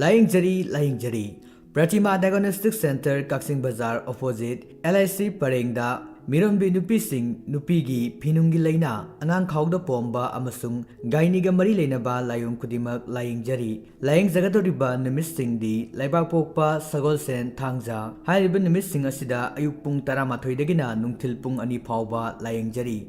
ꯂꯥꯌꯦꯡꯖꯔꯤ, ꯂꯥꯌꯦꯡꯖꯔꯤ꯫ Pratima Diagnostic Centre, ꯀꯛꯆꯤꯡ ꯕꯖꯥꯔ, opposite L I C ꯄꯔꯦꯡꯗ, ꯃꯤꯔꯣꯟꯕꯤ ꯅꯨꯄꯤꯁꯤꯡ, ꯅꯨꯄꯤꯒꯤ ꯐꯤꯅꯨꯡꯒꯤ ꯂꯥꯏꯅꯥ, ꯑꯉꯥꯡ ꯈꯥꯎꯗ ꯄꯣꯝꯕ ꯑꯃꯁꯨꯡ ꯒꯥꯏꯅꯤꯒ ꯃꯔꯤ ꯂꯩꯅꯕ ꯂꯥꯏꯑꯣꯡ ꯈꯨꯗꯤꯡꯃꯛ ꯂꯥꯌꯦꯡꯖꯔꯤ꯫ ꯂꯥꯌꯦꯡꯖꯒꯗꯧꯔꯤꯕ ꯅꯨꯃꯤꯠꯁꯤꯡꯗꯤ ꯂꯩꯕꯥꯛꯄꯣꯛꯄ, ꯁꯒꯣꯜꯁꯦꯟ, ꯊꯥꯡꯖ꯫ ꯍꯥꯏꯔꯤꯕ ꯅꯨꯃꯤꯠꯁꯤꯡ ꯑꯁꯤꯗ ꯑꯌꯨꯛ ꯄꯨꯡ ꯇꯔꯥꯃꯥꯊꯣꯏꯗꯒꯤꯅ ꯅꯨꯡꯊꯤꯜ ꯄꯨꯡ ꯑꯅꯤ ꯐꯥꯎꯕ ꯂꯥꯌꯦꯡꯖꯔꯤ꯫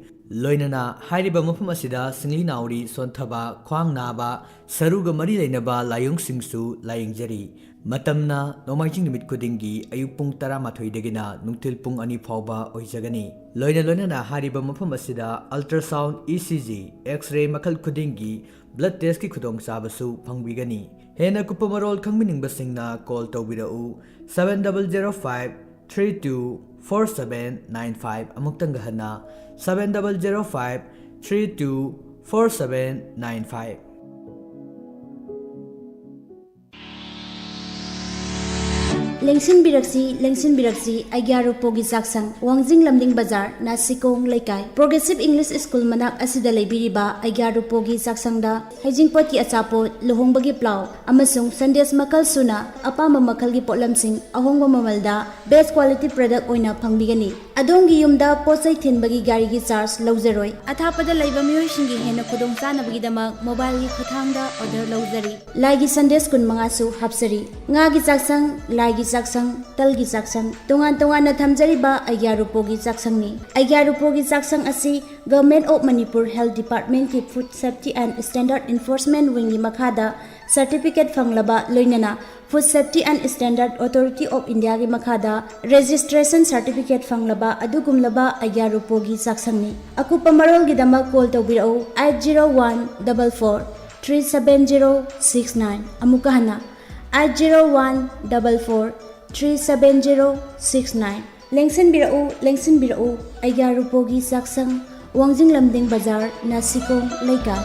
ꯂꯣꯏꯅꯅ ꯍꯥꯏꯔꯤꯕ ꯃꯐꯝ ꯑꯁꯤꯗ ꯁꯤꯡꯂꯤ ꯅꯥꯎꯔꯤ ꯁꯣꯟꯊꯕ, ꯈ꯭ꯋꯥꯡ ꯅꯥꯕ, ꯁꯔꯨꯒ ꯃꯔꯤ ꯂꯩꯅꯕ ꯂꯥꯏꯑꯣꯡꯁꯤꯡꯁꯨ ꯂꯥꯌꯦꯡꯖꯔꯤ꯫ ꯃꯇꯝꯅ ꯅꯣꯡꯃꯥꯏꯖꯤꯡ ꯅꯨꯃꯤꯠ ꯈꯨꯗꯤꯡꯒꯤ ꯑꯌꯨꯛ ꯄꯨꯡ ꯇꯔꯥꯃꯥꯊꯣꯏꯗꯒꯤꯅ ꯅꯨꯡꯊꯤꯜ ꯄꯨꯡ ꯑꯅꯤ ꯐꯥꯎꯕ ꯑꯣꯏꯖꯒꯅꯤ꯫ ꯂꯣꯏꯅ ꯂꯣꯏꯅꯅ ꯍꯥꯏꯔꯤꯕ ꯃꯐꯝ ꯑꯁꯤꯗ ultrasound, E C G, X-ray ꯃꯈꯜ ꯈꯨꯗꯤꯡꯒꯤ blood testꯀꯤ ꯈꯨꯗꯣꯡꯆꯥꯕꯁꯨ ꯐꯪꯕꯤꯒꯅꯤ꯫ ꯍꯦꯟꯅ ꯀꯨꯞꯄ ꯃꯔꯣꯜ ꯈꯪꯕꯤꯅꯤꯡꯕꯁꯤꯡꯅ call ꯇꯧꯕꯤꯔꯛꯎ, seven double zero five three two four seven nine five꯫ ꯑꯃꯨꯛꯇꯪꯒ ꯍꯟꯅ, seven double zero five three two four seven nine five꯫ ꯂꯦꯡꯁꯤꯟꯕꯤꯔꯛꯁꯤ, ꯂꯦꯡꯁꯤꯟꯕꯤꯔꯛꯁꯤ, ꯑꯩꯒ꯭ꯌꯥ ꯔꯨꯄꯣꯒꯤ ꯆꯥꯛꯁꯪ, ꯋꯥꯡꯖꯤꯡ ꯂꯝꯗꯤꯡ ꯕꯖꯥꯔ, ꯅꯥꯁꯤꯀꯣꯡ ꯂꯩꯀꯥꯏ, ꯄ꯭ꯔꯣꯒ꯭ꯔꯦꯁꯤꯞ ꯏꯪꯂꯤꯁ ꯁ꯭ꯀꯨꯜ ꯃꯅꯥꯛ ꯑꯁꯤꯗ ꯂꯩꯕꯤꯔꯤꯕ ꯑꯩꯒ꯭ꯌꯥ ꯔꯨꯄꯣꯒꯤ ꯆꯥꯛꯁꯪꯗ ꯍꯩꯖꯤꯡꯄꯣꯠꯀꯤ ꯑꯆꯥꯄꯣꯠ, ꯂꯨꯍꯣꯡꯕꯒꯤ ꯄ꯭ꯂꯥꯎ ꯑꯃꯁꯨꯡ ꯁꯟꯗꯦꯁ ꯃꯈꯜ ꯁꯨꯅ ꯑꯄꯥꯝꯕ ꯃꯈꯜꯒꯤ ꯄꯣꯠꯂꯝꯁꯤꯡ ꯑꯍꯣꯡꯕ ꯃꯃꯜꯗ best quality product ꯑꯣꯏꯅ ꯐꯪꯕꯤꯒꯅꯤ꯫ ꯑꯗꯣꯝꯒꯤ ꯌꯨꯝꯗ ꯄꯣꯠ ꯆꯩ ꯊꯤꯟꯕꯒꯤ ꯒꯥꯔꯤꯒꯤ ꯆꯥꯔꯖ ꯂꯧꯖꯔꯣꯏ꯫ ꯑꯊꯥꯞꯄꯗ ꯂꯩꯕ ꯃꯤꯑꯣꯏꯁꯤꯡꯒꯤ ꯍꯦꯟꯅ ꯈꯨꯗꯣꯡꯆꯥꯅꯕꯒꯤꯗꯃꯛ ꯃꯣꯕꯥꯏꯜꯒꯤ ꯈꯨꯠꯊꯥꯡꯗ ꯑꯣꯔꯗꯔ ꯂꯧꯖꯔꯤ꯫ ꯂꯥꯏꯒꯤ ꯁꯟꯗꯦꯁ ꯀꯨꯟꯃꯉꯥꯁꯨ ꯍꯥꯞꯆꯔꯤ꯫ ꯉꯥꯒꯤ ꯆꯥꯛꯁꯪ, ꯂꯥꯏꯒꯤ ꯆꯥꯛꯁꯪ, ꯇꯜꯒꯤ ꯆꯥꯛꯁꯪ, ꯇꯣꯉꯥꯟ ꯇꯣꯉꯥꯟꯅ ꯊꯝꯖꯔꯤꯕ ꯑꯩꯒ꯭ꯌꯥ ꯔꯨꯄꯣꯒꯤ ꯆꯥꯛꯁꯪꯅꯤ꯫ ꯑꯩꯒ꯭ꯌꯥ ꯔꯨꯄꯣꯒꯤ ꯆꯥꯛꯁꯪ ꯑꯁꯤ Government of Manipur Health Departmentꯀꯤ Food Safety and Standard Enforcement Wingꯒꯤ ꯃꯈꯥꯗ certificate ꯐꯪꯂꯕ, ꯂꯣꯏꯅꯅ Food Safety and Standard Authority of Indiaꯒꯤ ꯃꯈꯥꯗ registration certificate ꯐꯪꯂꯕ ꯑꯗꯨꯒꯨꯝꯂꯕ ꯑꯩꯒ꯭ꯌꯥ ꯔꯨꯄꯣꯒꯤ ꯆꯥꯛꯁꯪꯅꯤ꯫ ꯑꯀꯨꯞꯄ ꯃꯔꯣꯜꯒꯤꯗꯃꯛ call ꯇꯧꯕꯤꯔꯛꯎ eight zero one double four three seven zero six nine꯫ ꯑꯃꯨꯛꯀ ꯍꯟꯅ, eight zero one double four three seven zero six nine꯫ ꯂꯦꯡꯁꯤꯟꯕꯤꯔꯛꯎ, ꯂꯦꯡꯁꯤꯟꯕꯤꯔꯛꯎ, ꯑꯩꯒ꯭ꯌꯥ ꯔꯨꯄꯣꯒꯤ ꯆꯥꯛꯁꯪ, ꯋꯥꯡꯖꯤꯡ ꯂꯝꯗꯤꯡ ꯕꯖꯥꯔ, ꯅꯥꯁꯤꯀꯣꯡ ꯂꯩꯀꯥꯏ꯫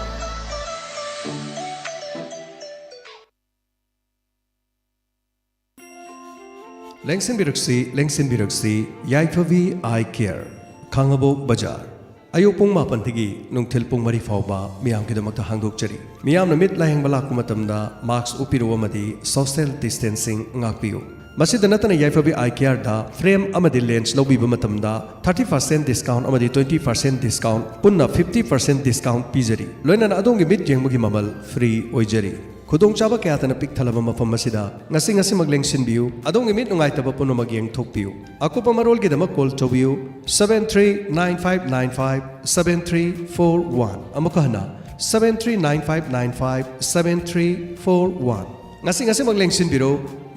ꯂꯦꯡꯁꯤꯟꯕꯤꯔꯛꯁꯤ, ꯂꯦꯡꯁꯤꯟꯕꯤꯔꯛꯁꯤ, ꯌꯥꯏꯐꯕꯤ ꯑꯥꯏ ꯀꯤꯌꯔ, ꯈꯥꯡꯉꯕꯣꯛ ꯕꯖꯥꯔ꯫ ꯑꯌꯨꯛ ꯄꯨꯡ ꯃꯥꯄꯟꯗꯒꯤ ꯅꯨꯡꯊꯤꯜ ꯄꯨꯡ ꯃꯔꯤ ꯐꯥꯎꯕ ꯃꯤꯌꯥꯝꯒꯤꯗꯃꯛꯇ ꯍꯥꯡꯗꯣꯛꯆꯔꯤ꯫ ꯃꯤꯌꯥꯝꯅ ꯃꯤꯠ ꯂꯥꯌꯦꯡꯕ ꯂꯥꯛꯄ ꯃꯇꯝꯗ ꯃꯥꯁꯛ ꯎꯞꯄꯤꯔꯨ ꯑꯃꯗꯤ social distancing ꯉꯥꯛꯄꯤꯌꯨ꯫ ꯃꯁꯤꯗ ꯅꯠꯇꯅ ꯌꯥꯏꯐꯕꯤ ꯑꯥꯏ ꯀꯤꯌꯔꯗ ꯐ꯭ꯔꯦꯝ ꯑꯃꯗꯤ ꯂꯦꯟꯁ ꯂꯧꯕꯤꯕ ꯃꯇꯝꯗ thirty percent discount ꯑꯃꯗꯤ twenty percent discount, ꯄꯨꯟꯅ fifty percent discount ꯄꯤꯖꯔꯤ꯫ ꯂꯣꯏꯅꯅ ꯑꯗꯣꯝꯒꯤ ꯃꯤꯠ ꯌꯦꯡꯕꯒꯤ ꯃꯃꯜ ꯐ꯭ꯔꯤ ꯑꯣꯏꯖꯔꯤ꯫ ꯈꯨꯗꯣꯡꯆꯥꯕ ꯀꯌꯥꯇꯅ ꯄꯤꯛ ꯊꯜꯂꯕ ꯃꯐꯝ ꯑꯁꯤꯗ ꯉꯁꯤ ꯉꯁꯤꯃꯛ ꯂꯦꯡꯁꯤꯟꯕꯤꯌꯨ꯫ ꯑꯗꯣꯝꯒꯤ ꯃꯤꯠ ꯅꯨꯡꯉꯥꯏꯇꯕ ꯄꯨꯝꯅꯃꯛ ꯌꯦꯡꯊꯣꯛꯄꯤꯌꯨ꯫ ꯑꯀꯨꯞꯄ ꯃꯔꯣꯜꯒꯤꯗꯃꯛ call ꯇꯧꯕꯤꯌꯨ seven three nine five nine five seven three four one꯫ ꯑꯃꯨꯛꯀ ꯍꯟꯅ, seven three nine five nine five seven three four one꯫ ꯉꯁꯤ ꯉꯁꯤꯃꯛ ꯂꯦꯡꯁꯤꯟꯕꯤꯔꯣ,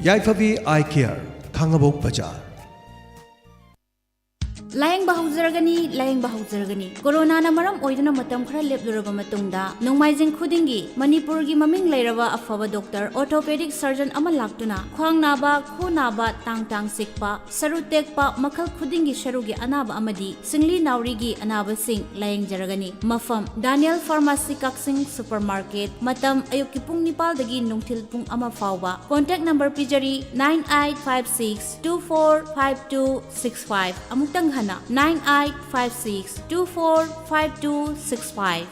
ꯌꯥꯏꯐꯕꯤ ꯑꯥꯏ ꯀꯤꯌꯔ, ꯈꯥꯡꯉꯕꯣꯛ ꯕꯖꯥꯔ꯫ ꯂꯥꯌꯦꯡꯕ ꯍꯧꯖꯔꯒꯅꯤ, ꯂꯥꯌꯦꯡꯕ ꯍꯧꯖꯔꯒꯅꯤ꯫ ꯀꯣꯔꯣꯅꯥꯅ ꯃꯔꯝ ꯑꯣꯏꯗꯨꯅ ꯃꯇꯝ ꯈꯔ ꯂꯦꯞꯂꯨꯔꯕ ꯃꯇꯨꯡꯗ, ꯅꯣꯡꯃꯥꯏꯖꯤꯡ ꯈꯨꯗꯤꯡꯒꯤ ꯃꯅꯤꯄꯨꯔꯒꯤ ꯃꯃꯤꯡ ꯂꯩꯔꯕ ꯑꯐꯕ ꯗꯣꯛꯇꯔ, orthopedic surgeon ꯑꯃ ꯂꯥꯛꯇꯨꯅ ꯈ꯭ꯋꯥꯡ ꯅꯥꯕ, ꯈꯨ ꯅꯥꯕ, ꯇꯥꯡ ꯇꯥꯡ ꯆꯤꯛꯄ, ꯁꯔꯨ ꯇꯦꯛꯄ, ꯃꯈꯜ ꯈꯨꯗꯤꯡꯒꯤ ꯁꯔꯨꯒꯤ ꯑꯅꯥꯕ ꯑꯃꯗꯤ ꯁꯤꯡꯂꯤ ꯅꯥꯎꯔꯤꯒꯤ ꯑꯅꯥꯕꯁꯤꯡ ꯂꯥꯌꯦꯡꯖꯔꯒꯅꯤ꯫ ꯃꯐꯝ: ꯗꯥꯅꯤꯌꯦꯜ ꯐꯥꯔꯃꯥꯁꯤ ꯀꯛꯆꯤꯡ ꯁꯨꯄꯔ ꯃꯥꯔꯀꯦꯠ꯫ ꯃꯇꯝ: ꯑꯌꯨꯛꯀꯤ ꯄꯨꯡ ꯅꯤꯄꯥꯜꯗꯒꯤ ꯅꯨꯡꯊꯤꯜ ꯄꯨꯡ ꯑꯃ ꯐꯥꯎꯕ꯫ Contact number ꯄꯤꯖꯔꯤ: nine eight five six two four five two six five꯫ ꯑꯃꯨꯛꯇꯪ ꯍꯟꯅ: nine eight five six two four five two six five꯫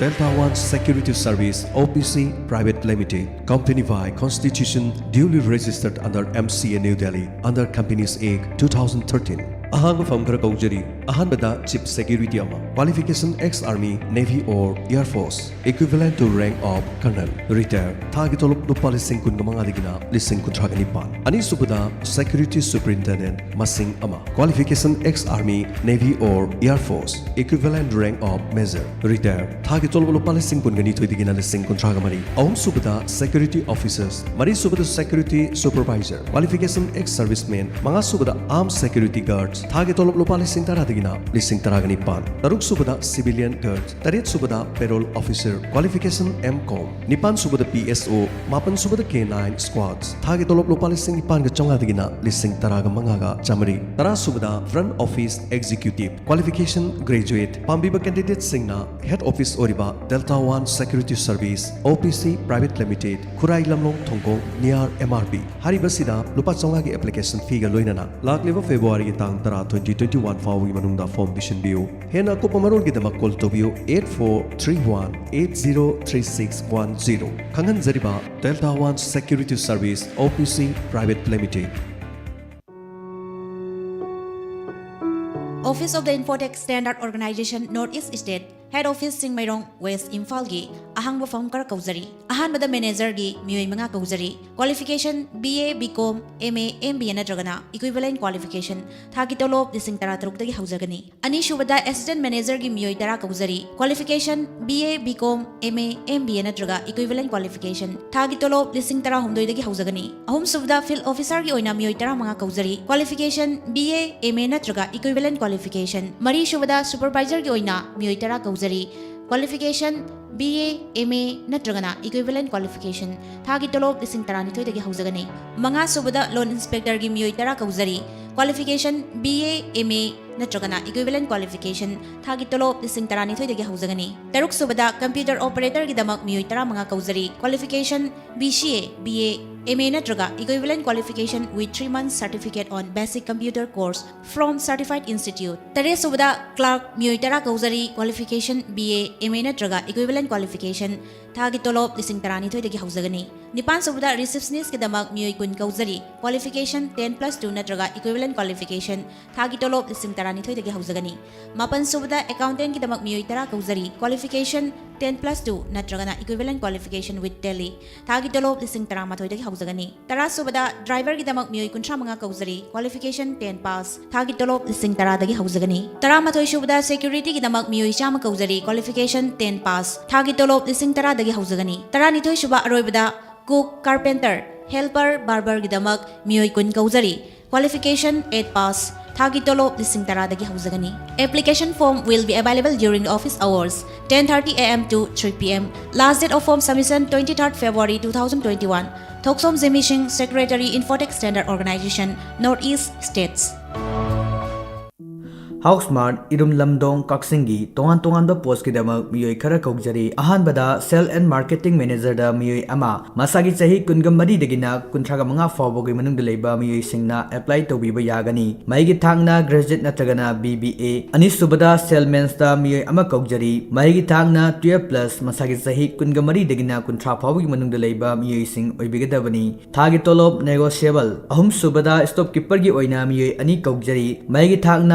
Delta One Security Service, O P C Private Limited, company by constitution, duly registered under M C A New Delhi, under Companies Act two thousand thirteen. ꯑꯍꯥꯡꯕ ꯐꯝ ꯈꯔ ꯀꯧꯖꯔꯤ꯫ ꯑꯍꯥꯟꯕꯗ Chief Security ꯑꯃ, qualification ex Army, Navy or Air Force, equivalent to rank of Colonel, retire, ꯊꯥꯒꯤ ꯇꯣꯂꯣꯞ ꯂꯨꯄꯥ ꯂꯤꯁꯤꯡ ꯀꯨꯟꯒ ꯃꯉꯥꯗꯒꯤꯅ ꯂꯤꯁꯤꯡ ꯀꯨꯟꯊ꯭ꯔꯥꯒ ꯅꯤꯄꯥꯟ꯫ ꯑꯅꯤꯁꯨꯕꯗ Security Superintendent, ꯃꯁꯤꯡ ꯑꯃ, qualification ex Army, Navy or Air Force, equivalent rank of Major, retire, ꯊꯥꯒꯤ ꯇꯣꯂꯣꯞ ꯂꯨꯄꯥ ꯂꯤꯁꯤꯡ ꯀꯨꯟꯒ ꯅꯤꯊꯣꯏꯗꯒꯤꯅ ꯂꯤꯁꯤꯡ ꯀꯨꯟꯊ꯭ꯔꯥꯒ ꯃꯔꯤ꯫ ꯑꯍꯨꯝꯁꯨꯕꯗ Security Officers, ꯃꯔꯤꯁꯨꯕꯗ Security Supervisor, qualification ex Serviceman, ꯃꯉꯥꯁꯨꯕꯗ Armed Security Guards, ꯊꯥꯒꯤ ꯇꯣꯂꯣꯞ ꯂꯨꯄꯥ ꯂꯤꯁꯤꯡ ꯇꯔꯥꯗꯒꯤꯅ ꯂꯤꯁꯤꯡ ꯇꯔꯥꯒ ꯅꯤꯄꯥꯟ꯫ ꯇꯔꯨꯛꯁꯨꯕꯗ Civilian Guards, ꯇꯔꯦꯠꯁꯨꯕꯗ Parole Officer, qualification M Com, ꯅꯤꯄꯥꯟꯁꯨꯕꯗ P S O, ꯃꯥꯄꯟꯁꯨꯕꯗ K nine Squads, ꯊꯥꯒꯤ ꯇꯣꯂꯣꯞ ꯂꯨꯄꯥ ꯂꯤꯁꯤꯡ ꯅꯤꯄꯥꯟꯒ ꯆꯥꯝꯃꯉꯥꯗꯒꯤꯅ ꯂꯤꯁꯤꯡ ꯇꯔꯥꯒ ꯃꯉꯥꯒ ꯆꯥꯝꯃꯔꯤ꯫ ꯇꯔꯥꯁꯨꯕꯗ Front Office Executive, qualification Graduate, ꯄꯥꯝꯕꯤꯕ candidateꯁꯤꯡꯅ Head Office ꯑꯣꯏꯔꯤꯕ Delta One Security Service, O P C Private Limited, ꯈꯨꯔꯥꯏ ꯂꯝꯂꯣꯡ ꯊꯣꯡꯈꯣꯡ, near M R B꯫ ꯍꯥꯏꯔꯤꯕꯁꯤꯗ ꯂꯨꯄꯥ ꯆꯥꯝꯃꯉꯥꯒꯤ application feeꯒ ꯂꯣꯏꯅꯅ ꯂꯥꯛꯂꯤꯕ Februaryꯒꯤ ꯇꯥꯡ ꯇꯔꯥ, twenty twenty-one ꯐꯥꯎꯕꯒꯤ ꯃꯅꯨꯡꯗ form ꯄꯤꯁꯤꯟꯕꯤꯌꯨ꯫ ꯍꯦꯟꯅ ꯑꯀꯨꯞꯄ ꯃꯔꯣꯜꯒꯤꯗꯃꯛ call ꯇꯧꯕꯤꯌꯨ eight four three one eight zero three six one zero꯫ ꯈꯪꯍꯟꯖꯔꯤꯕ Delta One Security Service, O P C Private Limited꯫ Office of the Infotech Standard Organization, North East State, Head Office, Chingmeirong, West ꯏꯝꯐꯥꯜꯒꯤ ꯑꯍꯥꯡꯕ ꯐꯝ ꯈꯔ ꯀꯧꯖꯔꯤ꯫ ꯑꯍꯥꯟꯕꯗ ꯃꯦꯅꯦꯖꯔꯒꯤ ꯃꯤꯑꯣꯏ ꯃꯉꯥ ꯀꯧꯖꯔꯤ꯫ Qualification B A, B com, M A, M B A ꯅꯠꯇ꯭ꯔꯒꯅ ꯏꯀ꯭ꯋꯤꯚꯦꯂꯦꯟ ꯀ꯭ꯋꯥꯂꯤꯐꯤꯀꯦꯁꯟ꯫ ꯊꯥꯒꯤ ꯇꯣꯂꯣꯞ ꯂꯤꯁꯤꯡ ꯇꯔꯥ ꯇꯔꯨꯛꯇꯒꯤ ꯍꯧꯖꯒꯅꯤ꯫ ꯑꯅꯤꯁꯨꯕꯗ ꯑꯦꯁꯤꯁꯇꯦꯟ ꯃꯦꯅꯦꯖꯔꯒꯤ ꯃꯤꯑꯣꯏ ꯇꯔꯥ ꯀꯧꯖꯔꯤ꯫ Qualification B A, B com, M A, M B A ꯅꯠꯇ꯭ꯔꯒ ꯏꯀ꯭ꯋꯤꯚꯦꯂꯦꯟ ꯀ꯭ꯋꯥꯂꯤꯐꯤꯀꯦꯁꯟ꯫ ꯊꯥꯒꯤ ꯇꯣꯂꯣꯞ ꯂꯤꯁꯤꯡ ꯇꯔꯥꯍꯨꯝꯗꯣꯏꯗꯒꯤ ꯍꯧꯖꯒꯅꯤ꯫ ꯑꯍꯨꯝꯁꯨꯕꯗ ꯐꯤꯜꯗ ꯑꯣꯐꯤꯁꯥꯔꯒꯤ ꯑꯣꯏꯅ ꯃꯤꯑꯣꯏ ꯇꯔꯥꯃꯉꯥ ꯀꯧꯖꯔꯤ꯫ Qualification B A, M A ꯅꯠꯇ꯭ꯔꯒ ꯏꯀ꯭ꯋꯤꯚꯦꯂꯦꯟ ꯀ꯭ꯋꯥꯂꯤꯐꯤꯀꯦꯁꯟ꯫ ꯃꯔꯤꯁꯨꯕꯗ ꯁꯨꯄꯔꯚꯥꯏꯖꯔꯒꯤ ꯑꯣꯏꯅ ꯃꯤꯑꯣꯏ ꯇꯔꯥ ꯀꯧꯖꯔꯤ꯫ Qualification B A, M A ꯅꯠꯇ꯭ꯔꯒꯅ ꯏꯀ꯭ꯋꯤꯚꯦꯂꯦꯟ ꯀ꯭ꯋꯥꯂꯤꯐꯤꯀꯦꯁꯟ꯫ ꯊꯥꯒꯤ ꯇꯣꯂꯣꯞ ꯂꯤꯁꯤꯡ ꯇꯔꯥꯅꯤꯊꯣꯏꯗꯒꯤ ꯍꯧꯖꯒꯅꯤ꯫ ꯃꯉꯥꯁꯨꯕꯗ ꯂꯣꯟ ꯏꯟꯁꯄꯦꯛꯇꯔꯒꯤ ꯃꯤꯑꯣꯏ ꯇꯔꯥ ꯀꯧꯖꯔꯤ꯫ Qualification B A, M A ꯅꯠꯇ꯭ꯔꯒꯅ ꯏꯀ꯭ꯋꯤꯚꯦꯂꯦꯟ ꯀ꯭ꯋꯥꯂꯤꯐꯤꯀꯦꯁꯟ꯫ ꯊꯥꯒꯤ ꯇꯣꯂꯣꯞ ꯂꯤꯁꯤꯡ ꯇꯔꯥꯅꯤꯊꯣꯏꯗꯒꯤ ꯍꯧꯖꯒꯅꯤ꯫ ꯇꯔꯨꯛꯁꯨꯕꯗ ꯀꯝꯄ꯭ꯌꯨꯇꯔ ꯑꯣꯄꯔꯦꯇꯔꯒꯤꯗꯃꯛ ꯃꯤꯑꯣꯏ ꯇꯔꯥꯃꯉꯥ ꯀꯧꯖꯔꯤ꯫ Qualification B C A, B A, M A ꯅꯠꯇ꯭ꯔꯒ equivalent qualification with three months certificate on basic computer course from certified institute꯫ ꯇꯔꯦꯠꯁꯨꯕꯗ ꯀ꯭ꯂꯥꯔꯛ ꯃꯤꯑꯣꯏ ꯇꯔꯥ ꯀꯧꯖꯔꯤ꯫ Qualification B A, M A ꯅꯠꯇ꯭ꯔꯒ ꯏꯀ꯭ꯋꯤꯚꯦꯂꯦꯟ ꯀ꯭ꯋꯥꯂꯤꯐꯤꯀꯦꯁꯟ꯫ ꯊꯥꯒꯤ ꯇꯣꯂꯣꯞ ꯂꯤꯁꯤꯡ ꯇꯔꯥꯅꯤꯊꯣꯏꯗꯒꯤ ꯍꯧꯖꯒꯅꯤ꯫ ꯅꯤꯄꯥꯟꯁꯨꯕꯗ ꯔꯤꯁꯤꯞꯁꯅꯤꯁꯀꯤꯗꯃꯛ ꯃꯤꯑꯣꯏ ꯀꯨꯟ ꯀꯧꯖꯔꯤ꯫ ꯀ꯭ꯋꯥꯂꯤꯐꯤꯀꯦꯁꯟ ꯇꯦꯟ ꯄ꯭ꯂꯁ ꯇꯨ ꯅꯠꯇ꯭ꯔꯒ ꯏꯀ꯭ꯋꯤꯚꯦꯂꯦꯟ ꯀ꯭ꯋꯥꯂꯤꯐꯤꯀꯦꯁꯟ꯫ ꯊꯥꯒꯤ ꯇꯣꯂꯣꯞ ꯂꯤꯁꯤꯡ ꯇꯔꯥꯅꯤꯊꯣꯏꯗꯒꯤ ꯍꯧꯖꯒꯅꯤ꯫ ꯃꯥꯄꯟꯁꯨꯕꯗ ꯑꯦꯀꯥꯎꯟꯇꯦꯟꯒꯤꯗꯃꯛ ꯃꯤꯑꯣꯏ ꯇꯔꯥ ꯀꯧꯖꯔꯤ꯫ ꯀ꯭ꯋꯥꯂꯤꯐꯤꯀꯦꯁꯟ ꯇꯦꯟ ꯄ꯭ꯂꯁ ꯇꯨ ꯅꯠꯇ꯭ꯔꯒꯅ equivalent qualification with Tally꯫ ꯊꯥꯒꯤ ꯇꯣꯂꯣꯞ ꯂꯤꯁꯤꯡ ꯇꯔꯥꯃꯥꯊꯣꯏꯗꯒꯤ ꯍꯧꯖꯒꯅꯤ꯫ ꯇꯔꯥꯁꯨꯕꯗ ꯗ꯭ꯔꯥꯏꯚꯔꯒꯤꯗꯃꯛ ꯃꯤꯑꯣꯏ ꯀꯨꯟꯊ꯭ꯔꯥ ꯃꯉꯥ ꯀꯧꯖꯔꯤ꯫ Qualification ten pass. ꯊꯥꯒꯤ ꯇꯣꯂꯣꯞ ꯂꯤꯁꯤꯡ ꯇꯔꯥꯗꯒꯤ ꯍꯧꯖꯒꯅꯤ꯫ ꯇꯔꯥꯃꯥꯊꯣꯏꯁꯨꯕꯗ ꯁꯦꯀ꯭ꯌꯨꯔꯤꯇꯤꯒꯤꯗꯃꯛ ꯃꯤꯑꯣꯏ ꯆꯥꯝꯃ ꯀꯧꯖꯔꯤ꯫ Qualification ten pass. ꯊꯥꯒꯤ ꯇꯣꯂꯣꯞ ꯂꯤꯁꯤꯡ ꯇꯔꯥꯗꯒꯤ ꯍꯧꯖꯒꯅꯤ꯫ ꯇꯔꯥꯅꯤꯊꯣꯏꯁꯨꯕ ꯑꯔꯣꯏꯕꯗ ꯀꯨꯛ, ꯀꯥꯔꯄꯦꯟꯇꯔ, ꯍꯦꯜꯄꯔ, ꯕꯥꯔꯕꯔꯒꯤꯗꯃꯛ ꯃꯤꯑꯣꯏ ꯀꯨꯟ ꯀꯧꯖꯔꯤ꯫ Qualification eight pass. ꯊꯥꯒꯤ ꯇꯣꯂꯣꯞ ꯂꯤꯁꯤꯡ ꯇꯔꯥꯗꯒꯤ ꯍꯧꯖꯒꯅꯤ꯫ Application form will be available during the office hours, ten thirty A M to three P M. Last date of form submission, twenty-third February two thousand twenty-one. Thoksom Zimishing, Secretary, Infotech Standard Organization, Northeast States. House mart ꯏꯔꯨꯝ ꯂꯝꯗꯣꯡ ꯀꯛꯆꯤꯡꯒꯤ ꯇꯣꯉꯥꯟ ꯇꯣꯉꯥꯟꯕ ꯄꯣꯁꯀꯤꯗꯃꯛ ꯃꯤꯑꯣꯏ ꯈꯔ ꯀꯧꯖꯔꯤ꯫ ꯑꯍꯥꯟꯕꯗ ꯁꯦꯜ and marketing ꯃꯦꯅꯦꯖꯔꯗ ꯃꯤꯑꯣꯏ ꯑꯃ, ꯃꯁꯥꯒꯤ ꯆꯍꯤ ꯀꯨꯟꯒ ꯃꯔꯤꯗꯒꯤꯅ ꯀꯨꯟꯊ꯭ꯔꯥꯒ ꯃꯉꯥ ꯐꯥꯎꯕꯒꯤ ꯃꯅꯨꯡꯗ ꯂꯩꯕ ꯃꯤꯑꯣꯏꯁꯤꯡꯅ ꯑꯦꯄ꯭ꯂꯥꯏ ꯇꯧꯕꯤꯕ ꯌꯥꯒꯅꯤ꯫ ꯃꯍꯩꯒꯤ ꯊꯥꯛꯅ ꯒ꯭ꯔꯦꯖꯨꯑꯦꯠ ꯅꯠꯇ꯭ꯔꯒꯅ ꯕꯤ ꯕꯤ ꯑꯦ꯫ ꯑꯅꯤꯁꯨꯕꯗ ꯁꯦꯜꯃꯦꯟꯁꯇ ꯃꯤꯑꯣꯏ ꯑꯃ ꯀꯧꯖꯔꯤ꯫ ꯃꯍꯩꯒꯤ ꯊꯥꯛꯅ ꯇꯨꯌꯦꯜꯞ ꯄ꯭ꯂꯁ, ꯃꯁꯥꯒꯤ ꯆꯍꯤ ꯀꯨꯟꯒ ꯃꯔꯤꯗꯒꯤꯅ ꯀꯨꯟꯊ꯭ꯔꯥ ꯐꯥꯎꯕꯒꯤ ꯃꯅꯨꯡꯗ ꯂꯩꯕ ꯃꯤꯑꯣꯏꯁꯤꯡ ꯑꯣꯏꯕꯤꯒꯗꯕꯅꯤ꯫ ꯊꯥꯒꯤ ꯇꯣꯂꯣꯞ ꯅꯦꯒꯣꯁꯤꯌꯦꯕꯜ꯫ ꯑꯍꯨꯝꯁꯨꯕꯗ ꯁ꯭ꯇꯣꯞ ꯀꯤꯄꯔꯒꯤ ꯑꯣꯏꯅ ꯃꯤꯑꯣꯏ ꯑꯅꯤ ꯀꯧꯖꯔꯤ꯫ ꯃꯍꯩꯒꯤ ꯊꯥꯛꯅ